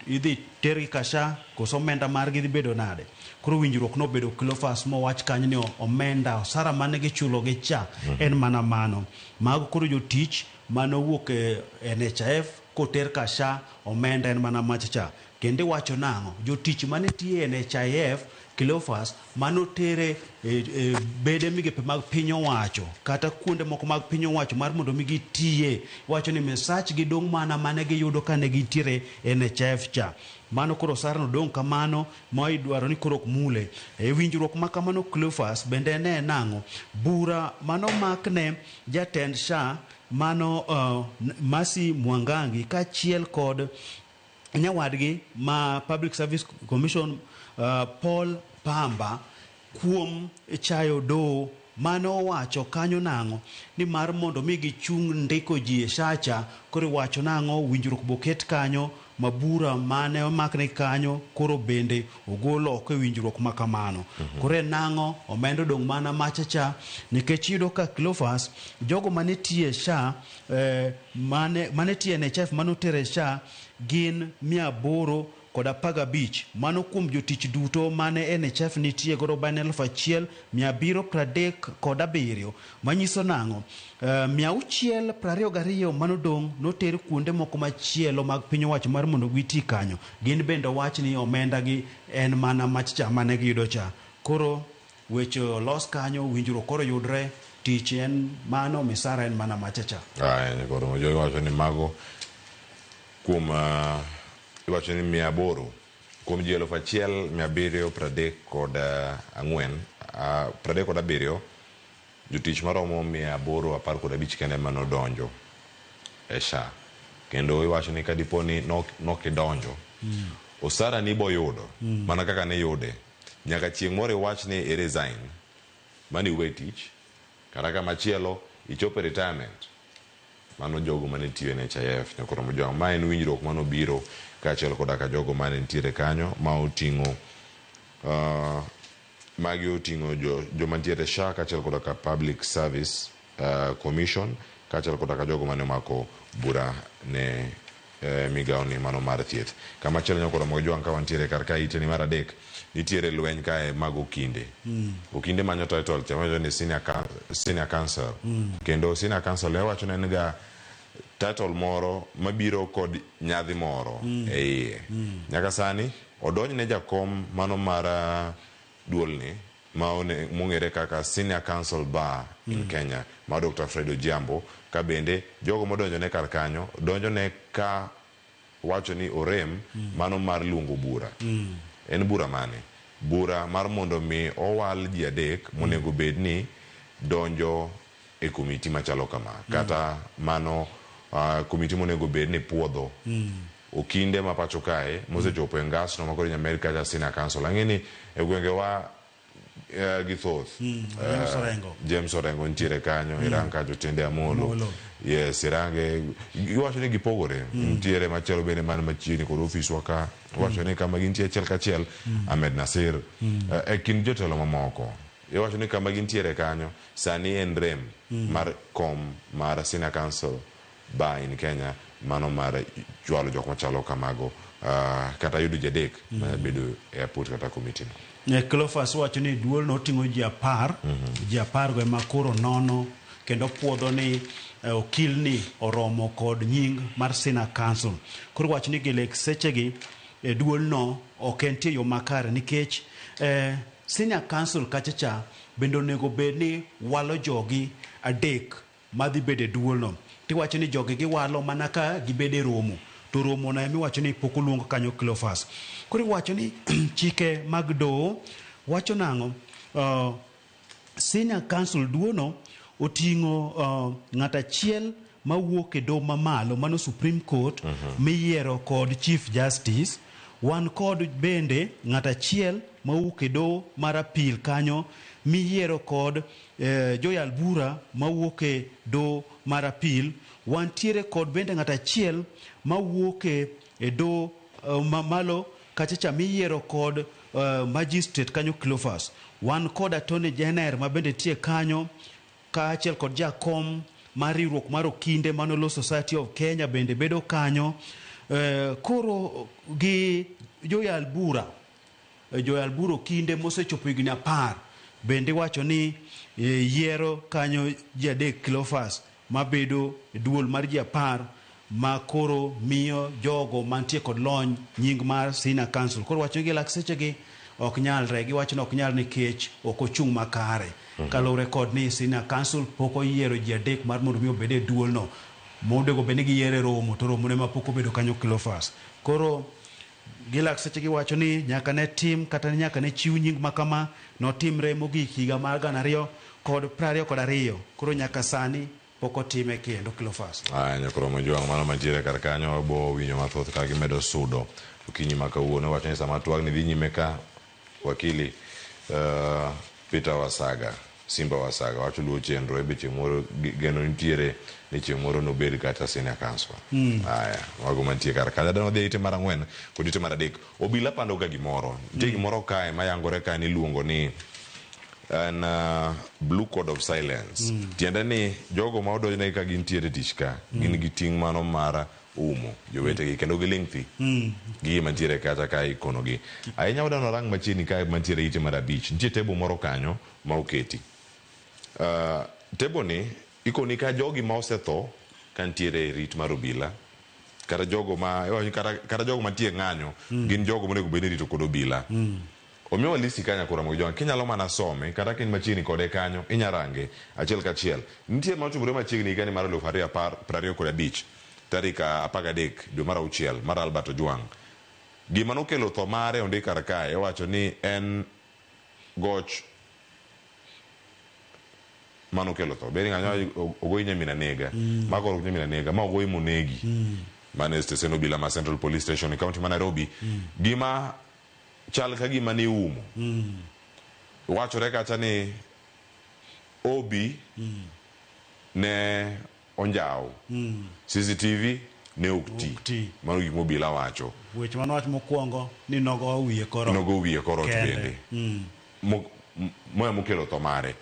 idhi tergi ka SHA koso omenda margi dhi bedo nade. Koro winjruok nobedo Cleophas mowach kanyo ni omenda osara mane gichulo gi cha en mana mano. Mago koro jotich mane owuok e NHIF koter ka SHA omenda en mana macha cha. Kendo iwacho nang'o? Jotich mane tiyo e NHIF, Cleophas, mane otere e, e bede migepe mag piny owacho kata kuonde moko mag piny owacho mar mondo mi gitiye, iwacho ni misachgi dong' mana mane giyudo kane gintiere e NHIF cha. Mano koro osarano dong' kamano ma idwaro ni koro ok mule. E winjruok ma kamano Cleophas bende ne en ang'o? Bura mane omakne jatend SHA mano Mercy Mwangangi kaachiel kod nyawadgi ma Public Service Commission Paul Pamba kuom chayo doho mane owacho kanyo nang'o ni mar mondo mi gichung' ndiko ji e SHA cha koro iwacho nang'o winjruok boket kanyo ma bura mane omakne kanyo koro bende ogol oko e winjruok ma kamano. Koro en nang'o omenda odong' mana macha cha nikech iyudo ka Cleophas jogo mane tiyo e SHA mane tiyo e NHIF mane oter e SHA gin 815 mano kuom jotich duto mane NHIF nitie godo bang' 1737 manyiso nang'o 622 manodong' noter kuonde moko machielo mag piny owacho mar mondo giti kanyo gin bende owach ni omenda gi en mana mach cha mane giyudo cha koro weche olos kanyo winjruok koro yudre tich en mano misara en mana macha cha. Aya, koro jogi wacho ni mago kuom iwacho ni 800 kuom ji 1734 37 jotich maromo 815 kende ema nodonjo e SHA kendo iwacho ni kadipo ni nokidonjo osara ni iboyudo mana kaka niyude nyaka chieng' moro iwach ni i resign mani iwe tich kata kamachielo ichopo e retirement mano jogo mane tiyo e NHIF nyaka oromo jwang' ma en winjruok manobiro kaachiel koda ka jogo mane nitiere kanyo ma oting'o magi oting'o joma nitiere SHA kaachiel koda ka Public Service Commission kaachiel koda ka jogo mane omako bura ne migawo ni mano mar thieth. Kamachielo nyaka oromo gi jwang' ka wantiere kar ka ite ni mar adek nitiere lweny kae mag okinde. Okinde manyo title cha wacho ni senior counsel. Kendo senior counsel ne wacho ne en ga title moro mabiro kod nyadhi moro e iye. Nyaka sani odonj ne jakom mano mar duolni ma mong'ere kaka Senior Counsel Bar in Kenya ma Dr. Fred Ojiambo ka bende jogo modonjo ne kar kanyo donjo ne ka wacho ni orem mano mar luongo bura. En bura mane? Bura mar mondo mi owal ji adek monego bed ni donjo e komiti machalo kama kata mano komiti monego bed ni puodho okinde ma pacho kae mosechopo e ngasno ma koro inyalo med kata senior counsel. Ang'e ni e gwengewa gi thoth James Orengo. James Orengo nitiere kanyo irang kacho Tiende Amolo. Amolo. Yes, irange iwacho ni gipogore. Nitiere machielo bende man machiegni kod ofiswa ka iwacho ni kama gintie achiel kachiel Ahmed Nasir e kind jotelo mamoko iwacho ni kama gintiere kanyo sani en rem mar kom mar senior counsel bar in Kenya mano mar chwalo jok machalo kamago kata yudo ji adek manyalo bedo e aput kata komiti no. Cleophas wacho ni duol no oting'o ji 10 ji 10 go ema koro nono kendo puodho ni okil ni oromo kod nying mar Senior Counsel. Koro wacho ni gilek sechegi e duol no ok entie yo makare nikech Senior Counsel kacha cha bende onego bed ni walo jogi adek madhi bedo e duol no. Tiwacho ni jogi giwalo mana ka gibedo e romo. To romo no emiwacho ni pok oluong kanyo Cleophas. Koro iwacho ni chike mag doho wacho nang'o? Senior Council duono oting'o ng'at achiel mawuok e doho mamalo mano Supreme Court miyiero kod Chief Justice. Wan kod bende ng'at achiel mawuok e doho mar appeal kanyo miyiero kod joyal bura mawuok e doho mar appeal. Wantiere kod bende ng'at achiel mawuok e doho mamalo kachacha miyiero kod magistrate kanyo Cleophas. Wan kod Attorney General ma bende nitie kanyo kaachiel kod jakom mar riwruok mar okinde mano Law Society of Kenya bende bedo kanyo. Koro gi joyal bura joyal bura okinde mosechopo higni 10 bende iwacho ni yiero kanyo ji 3 Cleophas mabedo e duol mar ji 10 ma koro miyo jogo mantie kod lony nying mar Senior Council. Koro wacho gi lakseche ok nyalre, giwacho ni ok nyal nikech ok ochung' makare. Kaluwore kod ni Senior Council pok oyiero ji 3 mar mondo mi obed e duolno. Monego bed ni giyiero e romo to romo ne ma pok obedo kanyo Cleophas. Koro gi lakseche giwacho ni nyaka ne tim kata nyaka ne chiw nying makama notimre mogik higa mar 2022. Koro nyaka sani pok otime kendo Cleophas. Aya, nyakoro Mojwang' mano mantiere kar kanyo wabo winjo mathoth ka gimedo sudo okinyi ma kawuono. Wacho ni sama twagni dhi nyime ka wakili Peter Wasaga, Simba Wasaga wacho luwo chenro ebe chieng' moro geno nitiere ni chieng' moro nobed kata senior counsel. Aya, mago mantie kar kanyo. Adwa wadhi e ite mar 4 kod ite mar 3. Obila pando ga gimoro. Nitie gimoro kae mayangore kae niluongo ni en blue code of silence. Tiende ni jogo ma odonjnegi ka gintiere tich ka, gin gi ting' mano mar umo jowetegi kendo giling' thi. Gigi mantiere kacha ka ikonogi. Ahinya wadwa warang machiegni kae mantiere ite mar 5. Nitie table moro kanyo ma oketi. Table ni ikoni ka jogi ma osetho ka nitiere e rit mar obila kata jogo ma kata jogo mantie ng'anyo gin jogo monego bed ni irito kod obila. Omiwa listi kanyo Nyakoro Ramogi Jowang', kinyalo mana some kata ka in machiegni kode kanyo inya range achiel kachiel. Nitie ma otimore machiegni higani mar 2025 tarik 13 dwe mar 6 mar Albert Ojwang'. Gima nokelo tho mare ondik kar kae, iwacho ni en goch manokelo tho. Bende ng'anyo ogoyi nyamin anega, ma koro ok nyamin anega, ma ogoyi monegi. Mano e stesen obila ma Central Police Station e kaunti ma Nairobi. Gima chal ka gima ni umo. Wachore kacha ni Obi ne onjaw. CCTV ne ok ti. Mano gik mobila wacho. Weche mane wach mokwongo ni nogo wiye koro. Nogo wiye koro ot bende. Moya mokelo tho mare.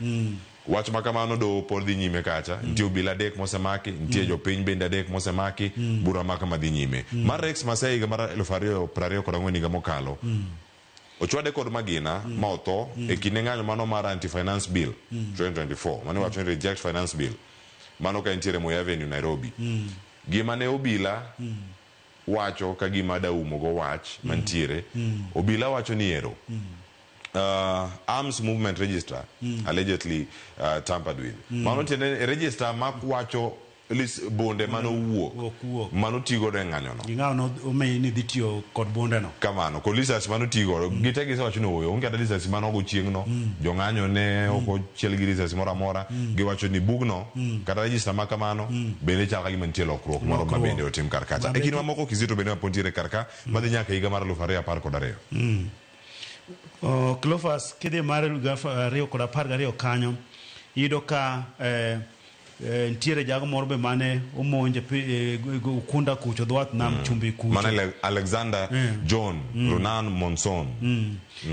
Wach ma kamano do pod dhi nyime kacha. Nitie obila 3 mosemaki, nitie jopiny bende 3 mosemaki, bura ma kama dhi nyime. Mar Rex Masai higa mar 2024 higa mokalo. Ochwade kod magina ma otho e kinde ng'anyo mano mar anti-finance bill 2024. Mano wacho ni reject finance bill. Mano ka entiere Moi Avenue Nairobi. Gima ne obila wacho ka gima daumo go wach mantiere. Obila wacho ni ero. Arms movement register allegedly tampered with. Mano tiende register ma wacho list bunde mano wuok mano tigodo e ng'anyo no. Ging'awo no omiyi ni dhi tiyo kod bunde no. Kamano, kod lisasi mano tigodo. Gite gisewacho ni ooyo, onge kata lisasi mano ogo chieng' no. Jong'anyo ne ok ochiel gi lisasi moro amora. Giwacho ni bugno kata register ma kamano bende chal ka gima nitie lokruok moro ma bende otim kar kacha. E kinde mamoko Kizito bende mapod nitiere kar ka madhi nyaka higa mar 2012. Cleophas kidhi mar 2012 kanyo iyudo ka nitiere jago moro be mane omonje Ukunda kucho dhowath nam chumbi kucho. Mane Alexander John Ronan Monson.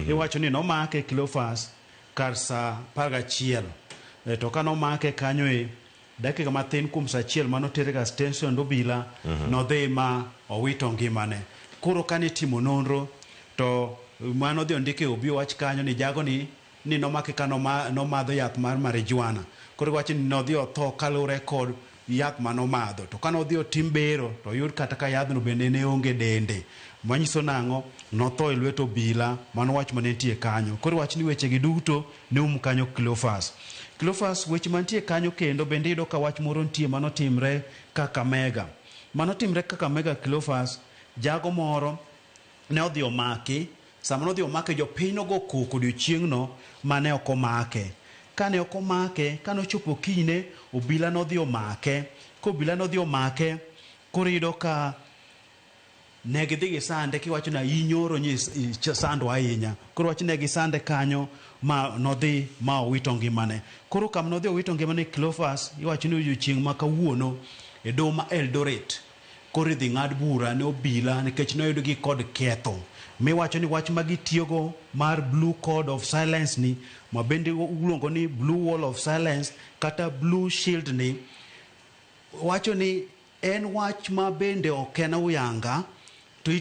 Iwacho ni nomake Cleophas kar saa 11. To ka nomake kanyo e dakika mathin kuom saa 1 manotere ga station obila nodhi ma owito ngimane. Koro kane itimo nonro to mano dhi ondike obi wach kanyo ni jago ni nomake ka nomadho yath mar marijuana. Koro wacho ni nodhi otho kaluwore kod yath manomadho. To kane odhi otim bero to oyud kata ka yadhno bende ne onge dende. Manyiso nang'o? Notho e lwet obila, mano wach mane nitie kanyo. Koro wach ni wechegi duto ne um kanyo Cleophas. Cleophas, weche mantie kanyo kendo bende iyudo ka wach moro nitie manotimre Kakamega. Mano timre Kakamega Cleophas, jago moro ne odhi omaki, sama nodhi omake jopiny nogo koko odiochieng'no mane ok omake. Kane ok omake, kane ochopo kinyne, obila nodhi omake. Ka obila nodhi omake, koro iyudo ka ne gidhi gisande kiwacho ni in nyoro sandwa ahinya. Koro wach ne gisande kanyo ma nodhi ma owito ngimane. Koro kama nodhi owito ngimane Cleophas, iwacho ni odiochieng' ma kawuono e doho ma Eldoret koro idhi ng'ad bura ne obila nikech noyudgi kod ketho. Miwacho ni wach ma gitiyogo mar blue code of silence ni, ma bende iluongo ni blue wall of silence kata blue shield ni, wacho ni en wach ma bende ok en uyanga to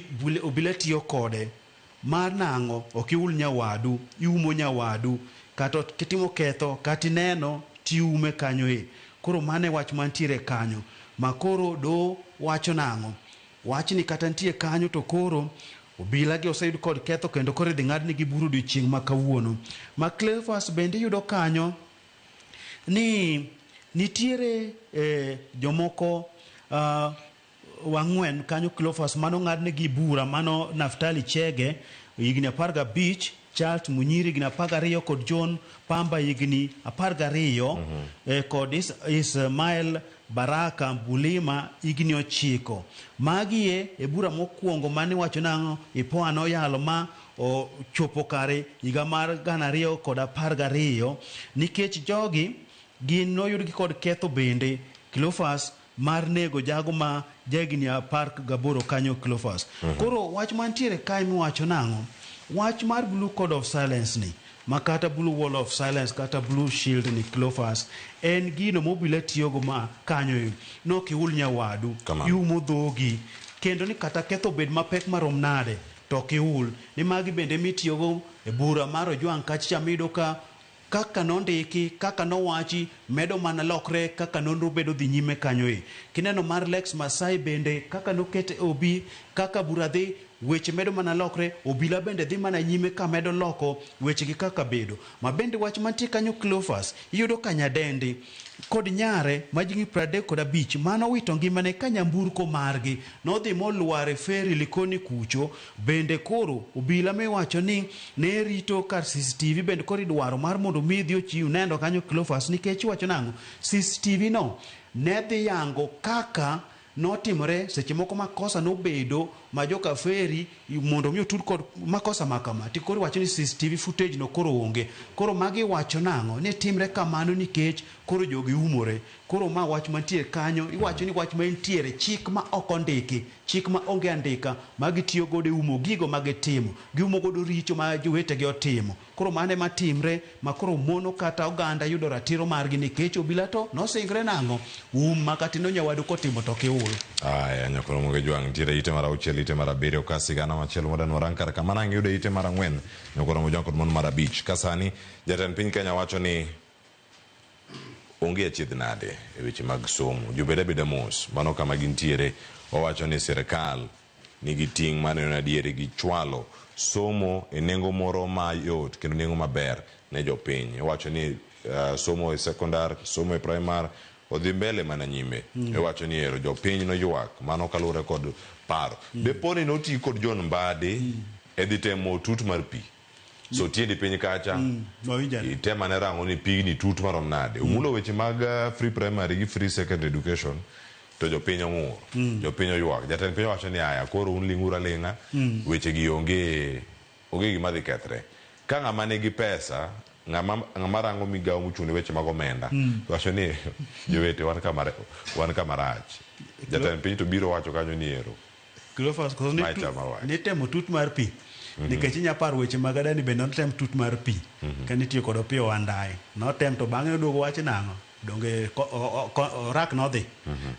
obila tiyo kode mar nang'o ok iul nyawadu, iumo nyawadu kata kitimo ketho kata ineno tiume kanyo e. Koro mano e wach mantiere kanyo. Ma koro doho wacho nang'o? Wachni kata nitie kanyo to koro obila gi oseyud kod ketho kendo koro idhi ng'adnigi bura odiochieng' ma kawuono. Ma Cleophas bende iyudo kanyo ni nitiere jomoko wang'wen kanyo Cleophas mano ng'adnegi bura, mano Naftali Chege higni 15, Charles Munyiri higni 12 kod John Pamba higni 12 kod Ismail Baraka Bulima higni 9. Magi e bura mokwongo mane iwacho nang'o IPOA noyalo ma ochopo kare higa mar 2012 nikech jogi gin noyudgi kod ketho bende Cleophas mar nego jago ma jahigni 18 kanyo Cleophas. Koro wach mantiere kae miwacho nang'o? Wach mar blue code of silence ni, ma kata blue wall of silence kata blue shield ni Cleophas, en gino mobila tiyogo ma kanyo nok iul nyawadu, iumo dhogi, kendo ni kata ketho bed mapek marom nade to ok iul. Ni magi bende mitiyogo e bura mar Ojwang' kacha miyudo ka kaka nondiki, kaka nowachi, medo mana lokre kaka nonro bedo dhi nyime kanyo e. Kineno mar Lex Masai bende, kaka noket e obi, kaka bura dhi, weche medo mana lokre, obila bende dhi mana nyime ka medo loko weche gi kaka bedo. Ma bende wach mantie kanyo Cleophas, iyudo ka nyadendi kod nyare ma jigni 35 mano wito ngimane ka nyamburko margi nodhi molwar e ferry Likoni kucho. Bende koro obila miwacho ni ne rito kar CCTV bende koro idwaro mar mondo mi dhi ochiw nendo kanyo Cleophas, nikech iwacho nang'o CCTV no ne dhi yango kaka notimore seche moko makosa nobedo ma joka ferry mondo mi otud kod makosa ma kama ti koro iwacho ni CCTV footage no koro onge. Koro magi wacho nang'o ni timre kamano nikech koro jogi umore. Koro ma wach mantie kanyo iwacho ni wach mantiere chik ma ok ondiki, chik ma onge andika ma gitiyo godo e umo gigo ma gitimo, giumo godo richo ma jowetegi otimo. Koro mano ema timre ma koro mono kata oganda yudo ratiro margi nikech obila to nosingre nang'o um ma kata ino nyawadu kotimo to kiul. Aya, nyakoro Moge Jwang' nitiere ite mar 6, ite mar 7 ka sigana machielo mwadwa warang kar kama nang' yude ite mar 4, nyakoro Moge Jwang' kod mon mar 5. Ka sani jatend piny Kenya wacho ni onge achiedh nade e weche mag somo. Jobed abeda mos, mano kama gintiere. Owacho ni sirkal nigi ting' mar neno ni adieri gichwalo somo e nengo moro mayot kendo nengo maber ne jopiny. Owacho ni somo e sekondar, somo e primar odhi mbele mana nyime. Iwacho ni ero jopiny noywak mano kaluwore kod paro. Depo ni noti kod John Mbadi e dhi temo tut mar pi. So tiendi piny kacha itema ne rango ni pigni tut marom nade. Omulo weche mag free primary gi free secondary education to jopiny ong'ur. Jopiny oywak. Jatend piny owacho ni aya koro un ling'uru aling'a weche gi onge gima dhi kethre. Ka ng'ama nigi pesa, ng'ama rango migawo mochung' ne weche mag omenda, wacho ni jowete wan kama rach. Jatend piny to biro wacho kanyo ni ero. Cleophas koso ni temo tut mar pi. Nikech inya paro weche mag Adani bende notem tut mar pi. Ka nitiyo kod Opiyo Wandayi. Notem to bang'e oduogo wach nang'o? Donge orak nodhi.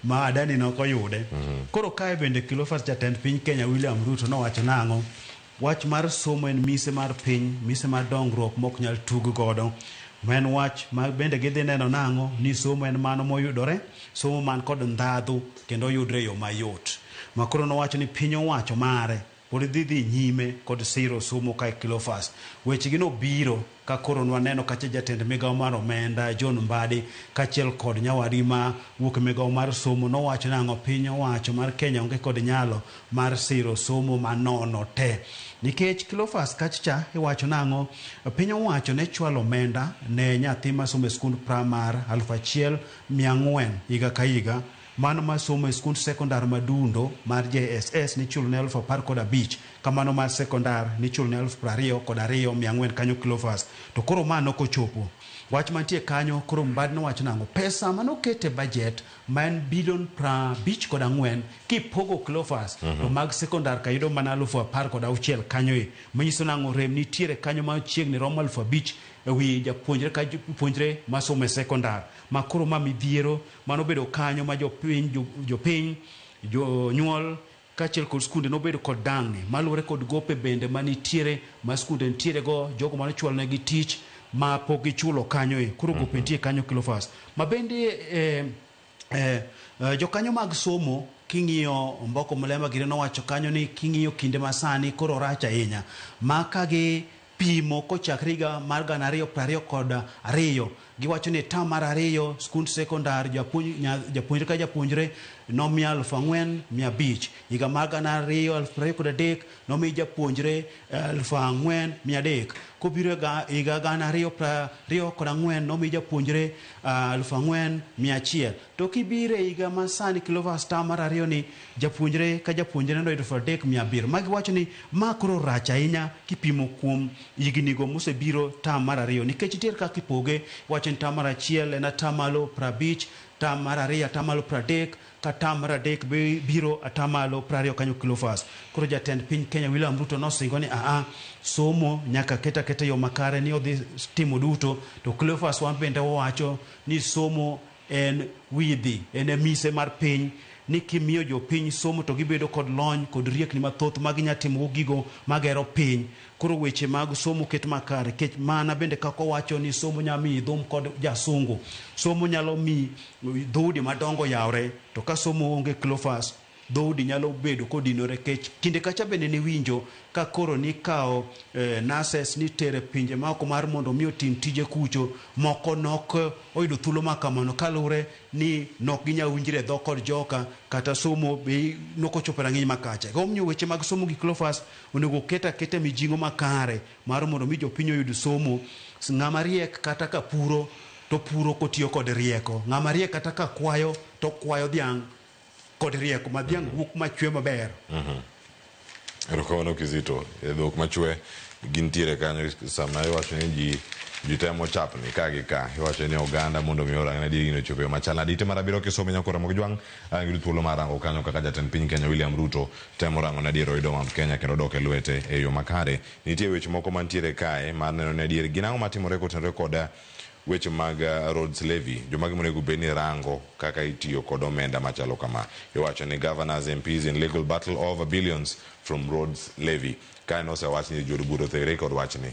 Ma Adani nok oyude. Koro kae bende Cleophas jatend piny Kenya William Ruto nowacho nang'o? Wach mar somo en mise mar piny, mise mar dongruok mok nyal tug godo. Ma en wach ma bende gidhi neno nang'o ni somo en mano moyudore, somo man kod ndhadhu kendo oyudre e yo mayot. Ma koro nowacho ni piny owacho mare pod dhi dhi nyime kod siro somo kae Cleophas. Wechegi nobiro ka koro nwaneno kacha jatend migawo mar omenda John Mbadi kaachiel kod nyawadgi ma wuok e migawo mar somo nowacho nang'o piny owacho mar Kenya onge kod nyalo mar siro somo manono te. Nikech Cleophas kachacha iwacho nang'o piny owacho ne chwalo omenda ne nyathi masomo e skund primar 1400 higa ka higa. Mano masomo e skund sekondar madundo mar JSS nichulo ne 15,000, kamano mar sekondar nichulo ne 22,400 kanyo Cleophas. To koro ma nokochopo. Wach mantie kanyo koro Mbadi nowacho nang'o? Pesa manoket e budget ma en bilion 54 kipogo Cleophas to mag sekondar ka yudo mana 16,000 kanyo e. Manyiso nang'o rem nitiere kanyo machiegni romo 5,000 e wi japuonjre ka japuonjre masomo e sekondar. Ma koro ma midhiero manobedo kanyo ma jopiny jopiny jonyuol kaachiel kod skunde nobedo kod dang'ni maluwore kod gope bende manitiere ma skunde nitiere go jogo manochwalo negi tich ma pok gichulo kanyo e koro gope nitie kanyo Cleophas. Ma bende jokanyo mag somo king'iyo Omboko Mulemba gire nowacho kanyo ni king'iyo kinde masani koro rach ahinya ma ka gi pimo kochakre higa mar 2022 giwacho ni term mar ariyo skund sekondar japuonjre ka japuonjre nomi 4,500 higa mar 2023 nomi japuonjre 4,300 kobiro higa 2024 nomi japuonjre 4,100 to kibiro e higa masani Cleophas term mar ariyo ni japuonjre ka japuonjre noyudo 3,700 magi wacho ni ma koro rach ahinya kipimo kuom higni go mosebiro term mar ariyo nikech nitiere kaka ipoge wacho ni term mar achiel en atamalo 50 term mar ariyo atamalo 30 ka term mar adek biro atamalo 20 kanyo Cleophas. Koro jatend piny Kenya William Ruto nosingo ni aa somo nyaka keta keta yo makare ni odhi timo duto to Cleophas wan bende wawacho ni somo en widhi en e mise mar piny ni kimiyo jopiny somo to gibedo kod lony kod riekni mathoth ma ginya timogo gigo magero piny. Koro weche mag somo ket makare kech mana bende kaka owacho ni somo nyalo miyi dhum kod jasungu. Somo nyalo miyi dhoudi madongo yawre to ka somo onge Cleophas dhoudi nyalo bedo kodinore kech kinde kacha bende niwinjo ka koro nikawo nurses nitere pinje maoko mar mondo mi otim tije kucho moko nok oyudo thuolo ma kamano kaluwore ni nok ginyal winjre dhok kod joka kata somo be nokochopo e rang'iny makacha. Omiyo weche mag somo gi Cleophas onego oket aketa mijing'o makare mar mondo mi jopiny oyud somo. Ng'ama riek kata ka puro to puro kotiyo kod rieko. Ng'ama riek kata ka kwayo to kwayo dhiang' kod rieko ma dhiang' wuok machwe maber. Erokamano Kizito, e dhok machwe gintiere kanyo sama iwacho ni ji temo chapni ka gi ka iwacho ni oganda mondo mi orang adier gino ochopo e yo machal nade. Ite mar abiriyo kisomo nyakora Ramogi Jwang' ang' yudo thuolo mar rango kanyo kaka jatend piny Kenya William Ruto temo rango ni adier oyudo Mount Kenya kendo dok e lwete e yo makare. Nitie weche moko mantiere kae mar neno ni adier gin ang'o matimore kotenore kod weche mag roads levy jomage monego bed ni rango kaka itiyo kod omenda machalo kama. Iwacho ni governors MPs in legal battle over billions from roads levy. Kae nosewach ni jood bura othegre kod wachni.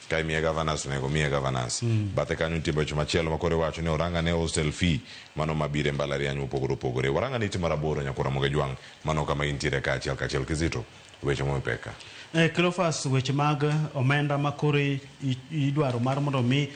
Ka imiye governors onego miye governors. Bathe kanyo nitie weche machielo ma koro iwacho ni oranga ne hostel fee mano mabiro e mbalariany mopogore opogore. Waranga ni ite mar aboro nyakora Ramogi Jwang' mano kama intiere kaachiel kachiel Kizito weche mopeka. Cleophas weche mag omenda ma koro idwaro mar mondo mi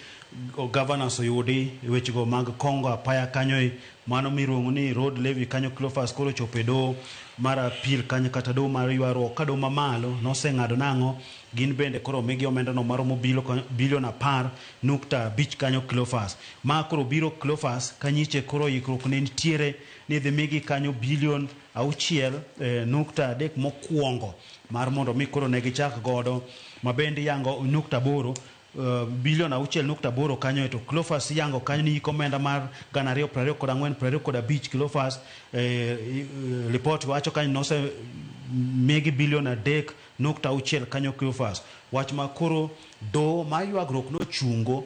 governors oyudi wechego mag kongo apaya kanyo mano miluongo ni road levy kanyo Cleophas koro chopo e doho mar appeal kanyo kata doho mar ywaruok ka doho mamalo noseng'ado nang'o gin bende koro omigi omenda no maromo bilion 10.5 kanyo Cleophas. Ma koro biro Cleophas kanyiche koro ikruok ne nitiere ni idhi migi kanyo bilion 6.3 mokwongo mar mondo mi koro ne gichak godo ma bende yango nukta aboro bilion 6.8 kanyo to Cleophas yango kanyo ni iko omenda mar 2024 25 Cleophas report wacho kanyo nose migi bilion 3.6 kanyo Cleophas. Wach ma koro doho mar ywagruok nochungo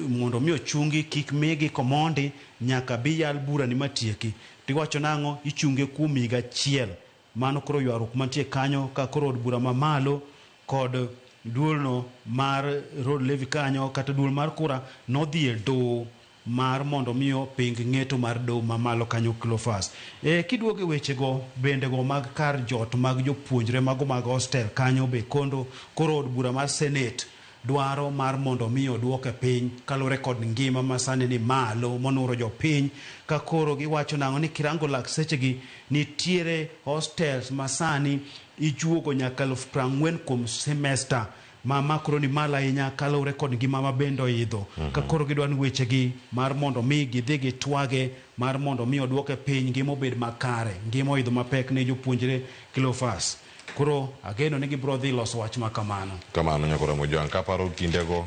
mondo mi ochungi kik migi komondi nyaka bi yal bura ni matieki. Tiwacho nang'o ichunge kuom higa achiel. Mano koro ywaruok mantie kanyo ka koro od bura mamalo kod duolno mar road levy kanyo kata duol mar kura nodhi e doho mar mondo mi oping ng'eto mar doho mamalo kanyo Cleophas. Kiduogo e wechego bende go mag kar jot mag jopuonjre mago mag hostel kanyo be kondo koro od bura mar Senate dwaro mar mondo mi oduoke piny kaluwore kod ngima ma sani ni malo monuro jopiny ka koro giwacho nang'o ni kirango lak sechegi nitiere hostels ma sani ijuogo nyaka 40,000 kuom semester ma koro ni malo ahinya kaluwore kod ngima ma bende oidho. Ka koro gidwa ni wechegi mar mondo mi gidhi gitwage mar mondo mi oduoke piny ngima obed makare ngima oidho mapek ne jopuonjre Cleophas. Koro ageno ni gibiro dhi loso wach ma kamano. Kamano nyakora Mojwang', kaparo kindego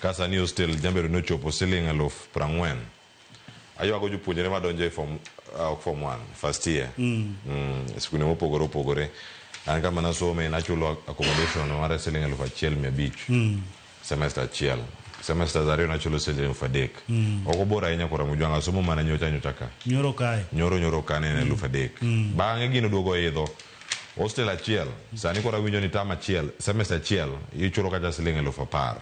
ka sani hostel jambedo nochopo siling 40,000. Aywago jopuonjre madonjo e form, ok form 1, first year. Skunde mopogore opogore. An kama nasome nachulo accommodation mar siling 1,500. Semester achiel. Semesters ariyo nachulo siling 3,000. Ok obor ahinya kora Mojwang', asomo mana nyocha nyocha ka. Nyoro kae. Nyoro ka ne en 3,000. Bang'e gino duogo idho. Hostel achiel, sani koro awinjo ni term achiel, semester achiel, ichulo kata siling 10,000.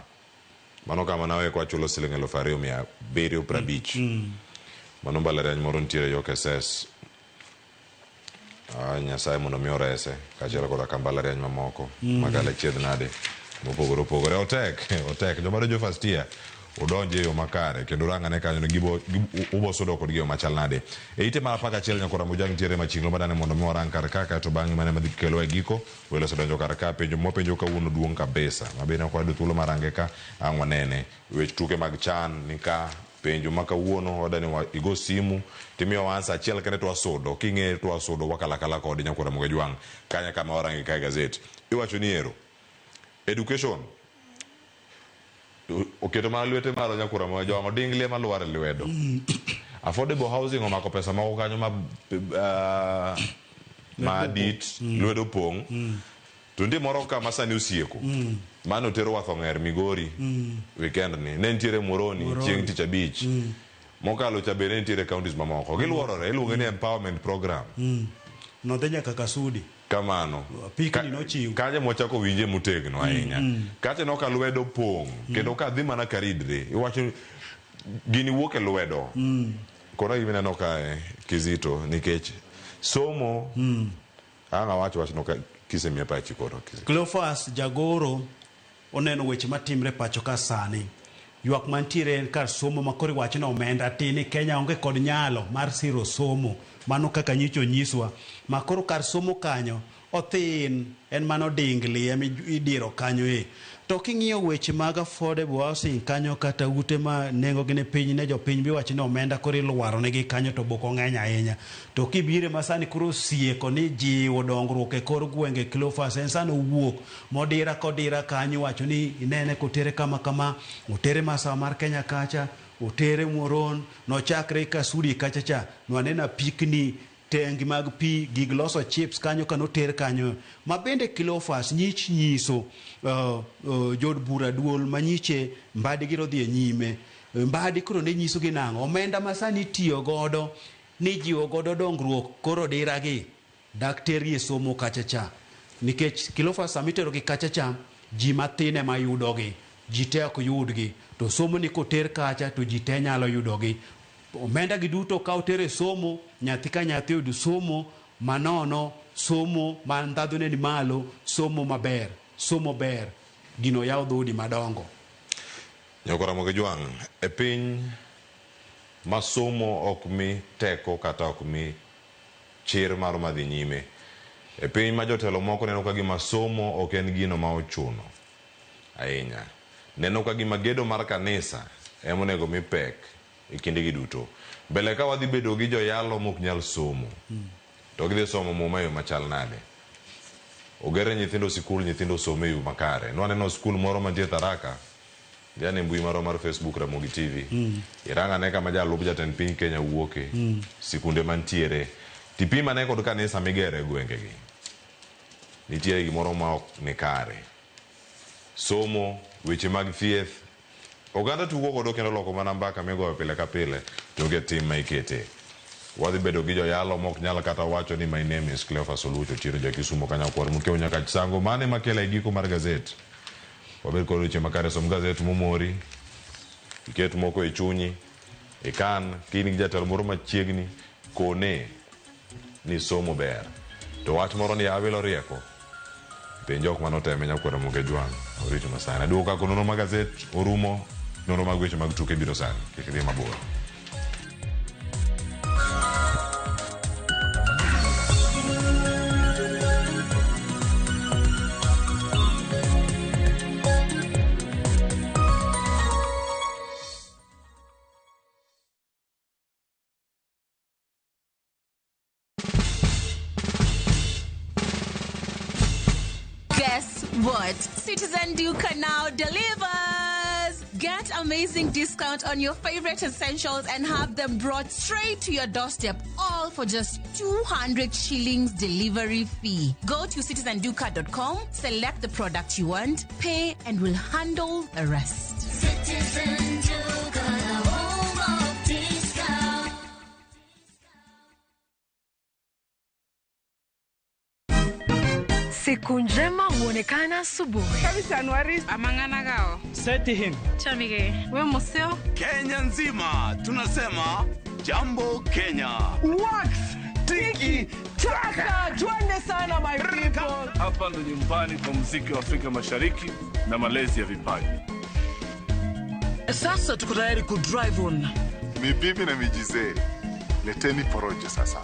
Mano kama nawe kwa chulo siling 2,750. Mano mbalariany moro nitiere yo KSS. Nyasaye mondo mi orese, kaachiel koda ka mbalariany mamoko. Makale chiedh nade, mopogore opogore. Otek. Joma donjo first year, odonje e yo makare, kendo rangane kanyo ni ubo sudo kodgi e yo machal nade. E ite mar 11 nyakora Mojang nitiere machinglo madane mondo mi warang kar ka, kaeto bang'e mane madhi kelo e giko, welo osedonjo kar ka, penjo mwapenjo kawuono duong' kabisa. Ma bende ok wayudo thuolo mar range ka, ang' wanene. Wech tuke mag chan ni ka, penjo ma kawuono wadani wa igo simu, timiyo answer achiel kende to wasudo, king'eyo to wasudo, wakalakala kodi nyakora Mojang. Kanya kama warange ka e gazet. Iwacho ni ero, education, oketo mana lwete malo nyakora Mojang, odingli ema lwar e lwedo. Affordable housing omako pesa moko kanyo ma dit, lwedo pong'. To nitie moro ka ma sani osieko. Mano otero wath Ong'er Migori weekend ni. Ne nitiere Moroni chieng' tich abich. Mokalo cha be ne nitiere counties mamoko. Giluorore, iluonge ni empowerment program. Nodhi nyaka Kasudi. Kamano. Pikni nochiw. Kacha mwachako winje motegno ahinya. Kacha noka lwedo pong', kendo ka dhi mana karidre, iwacho gini wuok e lwedo. Koro gima ineno kae Kizito nikech somo ang' awacho wachno ka kisemiya pachi koro. Cleophas Jagoro oneno weche matimre pacho ka sani. Ywak mantiere en kar somo ma koro iwacho ni omenda tin ni Kenya onge kod nyalo mar siro somo. Mano kaka nyicho nyiswa. Ma koro kar somo kanyo othin en mano dingli ema idiro kanyo e. To king'iyo weche mag affordable housing kanyo kata ute ma nengo gi ni piny ne jopiny biwacho ni omenda koro ilwaro negi kanyo to boko ng'eny ahinya. To kibire ma sani koro osieko ni jiwo dongruok e kor gwenge Cleophas en sani owuok modira kodira kanyo wacho ni inene kotere kama kama, otere masawa mar Kenya kacha, otere Moron, nochakre Kasudi kacha cha, nwaneno apikni tengi mag pi, gig loso chips kanyo kanoter kanyo. Ma bende Cleophas nyich nyiso jod bura duol manyiche Mbadi giro dhi e nyime. Mbadi koro ne nyiso gi nang'o? Omenda ma sani itiyo godo ni jiwo godo dongruok koro diragi dak tergi e somo kacha cha. Nikech Cleophas sama itero gi kacha cha, ji mathin ema yudogi, ji te ok yudgi. To somo ni koter kacha to ji te nyalo yudogi. Omenda gi duto ka oter e somo, nyathi ka nyathi oyudo somo manono, somo ma ndhadhune ni malo, somo maber, somo ber, gino yawo dhoudi madongo. Nyakora Ramogi Jwang', e piny ma somo ok mi teko kata ok mi chir mar madhi nyime, e piny ma jotelo moko neno ka gima somo ok en gino ma ochuno ahinya, neno ka gima gedo mar kanisa ema onego mi pek e kindegi duto. Mbele ka wadhi bedo gi joyalo mok nyal somo, to gidhi somo muma e yo machal nade? Ogere nyithindo sikul, nyithindo somo e yo makare. Nwaneno skul moro mantie Tharaka, dhiane mbui marwa mar Facebook Ramogi TV. Irang ane kama jalup jatend piny Kenya wuoke, sikunde mantiere. Tipim ane kod kanisa migero e gwengegi. Nitiere gimoro ma ok ni kare. Somo, weche mag thieth, oganda tugo godo kendo loko mana mbaka migoyo pile ka pile, to onge tim ma ikete. Wadhi bedo gi joyalo mok nyal kata wacho ni my name is Cleophas Oluoch Otieno ja Kisumo Kanyakwar Mokeo nyaka Sango. Mane makela e giko mar gazet. Wabed kod weche makare, som gazet momori, iket moko e chunyi. Ikan ka in gi jatelo moro machiegni kone ni somo ber. To wach moro ni awilo rieko. Penj jok mane oteme nyakwar Ramogi Ajwang' orito masani. Aduogo kako nonro mag gazet orumo, nonro mag weche mag tuke biro sani. Kik idhi mabor. Guess what? Citizen Duka now delivers! Get amazing discount on your favorite essentials and have them brought straight to your doorstep, all for just 200 shillings delivery fee. Go to citizenduka.com, select the product you want, pay, and we'll handle the rest. Citizen Duka, the home of discount. Siku njema huonekana asubuhi. Amang'ana Seti him. Chamige. We museo. Kenya nzima tunasema jambo Kenya. Wax tiki taka, twende sana my people. Hapa ndo nyumbani kwa muziki wa Afrika Mashariki na malezi ya vipaji. Sasa tuko tayari ku drive on. Mibibi na mijizee, leteni porojo sasa.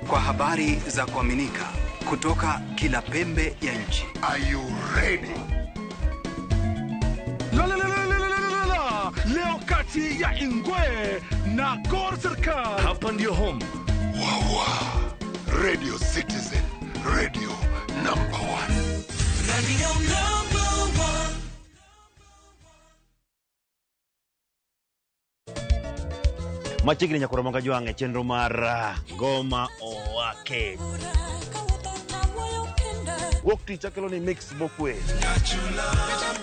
Kwa habari za kuaminika kutoka kila pembe ya nchi. Are you ready? La, la, la, la, la, la, la, la. Leo kati ya Ingwe na Gor Serikal. Hapa ndio home. Wawa. Radio Citizen, radio number one. Radio number one. Machiegni nyakoro moga jwang' e chenro mar Ngoma Owake. Wuok tich akelo ni mix mokwe.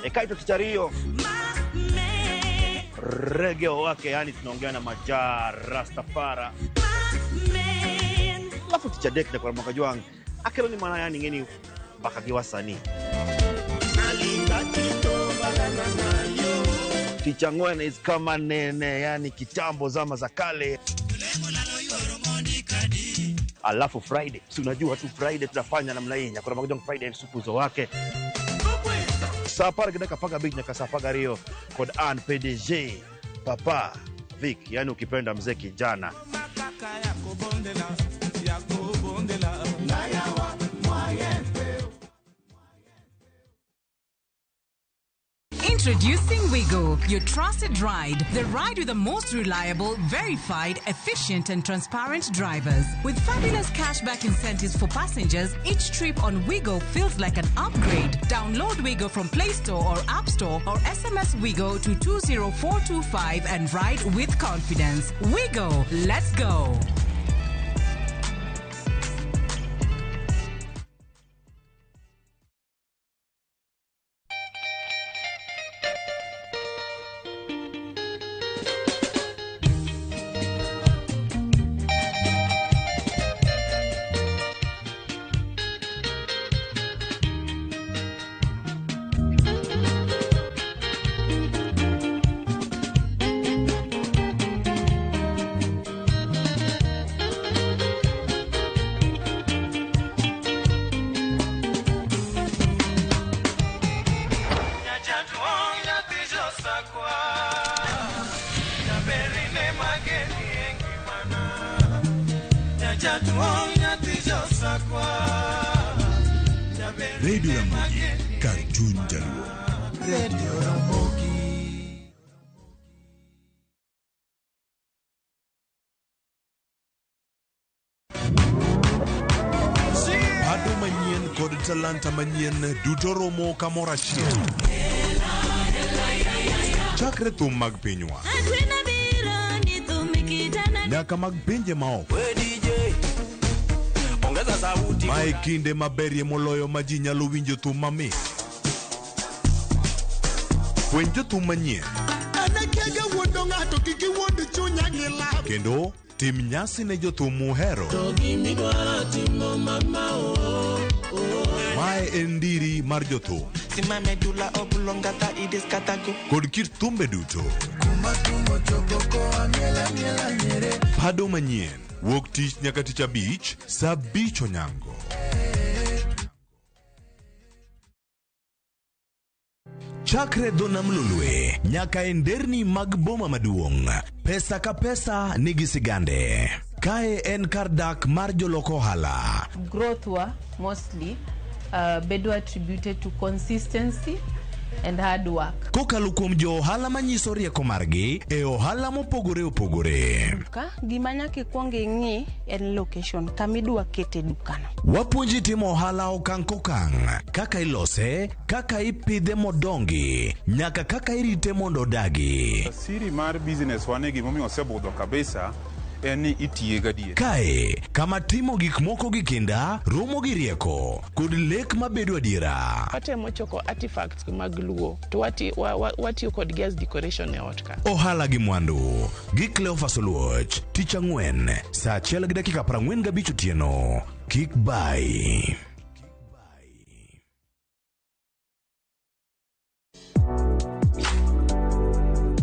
E kaito tich ariyo Reggae Owake, yani tunaongea na Majaa Rastafara. Alafu tich adek nyakoro moga jwang' akelo ni mana yani ng'eni mbaka gi wasanii. Tich ang'wen is kama nene, yani kitambo zama za kale. Alafu Friday, si unajua tu Friday tunafanya namna hii, nyakoro moga jwang' Friday supuzo wake. Saa apar gi dakika 15 nyaka saa 12 kod an PDG Papa Vic, yani ukipenda mzee kijana. Introducing Wigo, your trusted ride. The ride with the most reliable, verified, efficient, and transparent drivers. With fabulous cashback incentives for passengers, each trip on Wigo feels like an upgrade. Download Wigo from Play Store or App Store or SMS Wigo to 20425 and ride with confidence. Wigo, let's go. Radio Ramogi, kar chuny Jaluo. Radio Ramogi. Pado manyien kod talanta manyien duto romo kamoro achiel. Chakre thum mag pinywa nyaka mag pinje maoko. Mae kinde maberie moloyo ma ji nyalo winjo thum mamit. Fweny jothum manyien Anakiaga wuondo ng'ato kik iwuond chunya gi lab. kendo tim nyasi ne jothum muhero. To gimidwaro timo mama o. Mae Mae en ndiri mar jothum kod kit thumbe duto. Pado manyien wuok tich nyaka tich abich saa 5 onyango. Chakre dho nam Lolwe nyaka e nderni mag boma maduong', pesa ka pesa nigi sigande. Kae en kar dak mar jolok ohala. Growth wa mostly bedo attributed to consistency and hard work. Kokalo kuom jo ohala manyiso rieko margi e ohala mopogore opogore. Duka, gima nyaka ikwong ing'i en location kama idwa kete dukano. Wapuonji timo ohala okang' kokang', kaka ilose, kaka ipidhe modongi, nyaka kaka irite mondo odagi. Siri mar business wa ni gimomiyo osebudho kabisa en ni itiye gadier. Kae, kama timo gik moko gi kinda, romo gi rieko, kod lek mabedo adiera. Watemo choko artifacts mag Luo to watiyo kodgi as decoration e ot ka. Ohala gi mwandu gi Cleophas Oluoch, tich ang'wen, saa 1:45 otieno. Kik bai.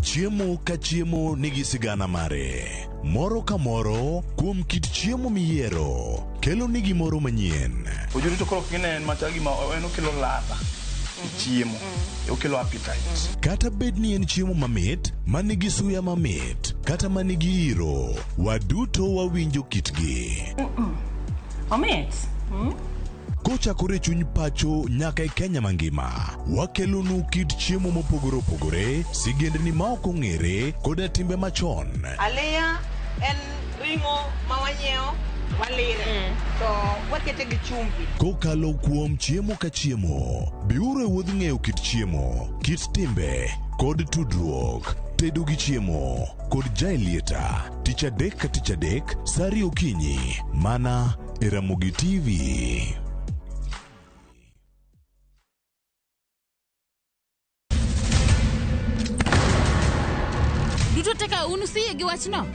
Chiemo ka chiemo nigi sigana mare. Moro ka moro kuom kit chiemo miyiero kelo ni gimoro manyien. Ojuri to koro kine en machal gima en okelo ladha e chiemo, okelo appetite. Kata bed ni en chiemo mamit, manigi suya mamit, kata manigi iro, waduto wawinjo kitgi. Omit. Kochakore chuny pacho nyaka e Kenya mangima, wakelonu kit chiemo mopogore opogore, sigendni ma ok ong'ere, koda timbe machon. Aliya en ring'o ma wanyiewo walire to wakete gi chumbi. Kokalo kuom chiemo ka chiemo, biuru e wuodh ng'eyo kit chiemo, kit timbe, kod tudruok. Tedo gi chiemo kod Jaelieta, tich adek ka tich adek, saa 2 okinyi, mana e Ramogi TV. Duto teka un usiyie gi wachno?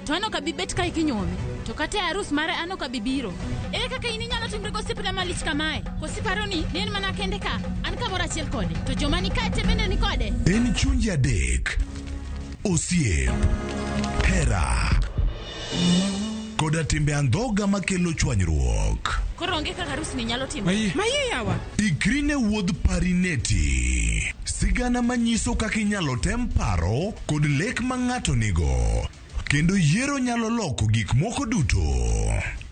To an ok abi bet kae kinyuomi. To kata e arus mare an ok abi biro. Ere kaka in inyalo timri gosiepna malich kamae? Koso iparo ni en mana kende ka? An kamoro achiel kode. To joma ni kae te bende ni kode. En chunje adek, osiep, hera, koda timbe andhoga makelo chwanyruok. Koro onge kaka arus ni nyalo timore. Mayie yawa. Ikri ne wuodh Parineti. Sigana manyiso kaka inyalo tem paro kod lek ma ng'ato nigo. Kendo yiero nyalo loko gik moko duto.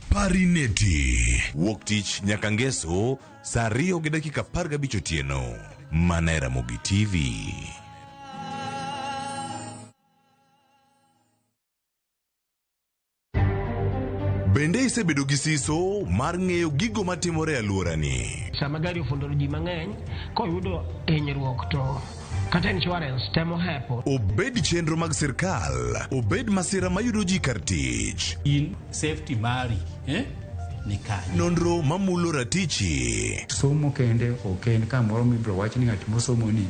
Parineti. Wuok tich nyaka ngeso saa 2:15 otieno. Mana e Ramogi TV. Bende isebedo gi siso mar ng'eyo gigo matimore e alworani? Sama gari ofundoro ji mang'eny, koyudo hinyruok to kata insurance temo hepo. Obed chenro mag sirkal, obed masira mayudo ji kar tich. In safety mari, ni kanye. Nonro mamulo ratichi. Somo kende ok en kamoro mibiro wach ni ng'at mosomo ni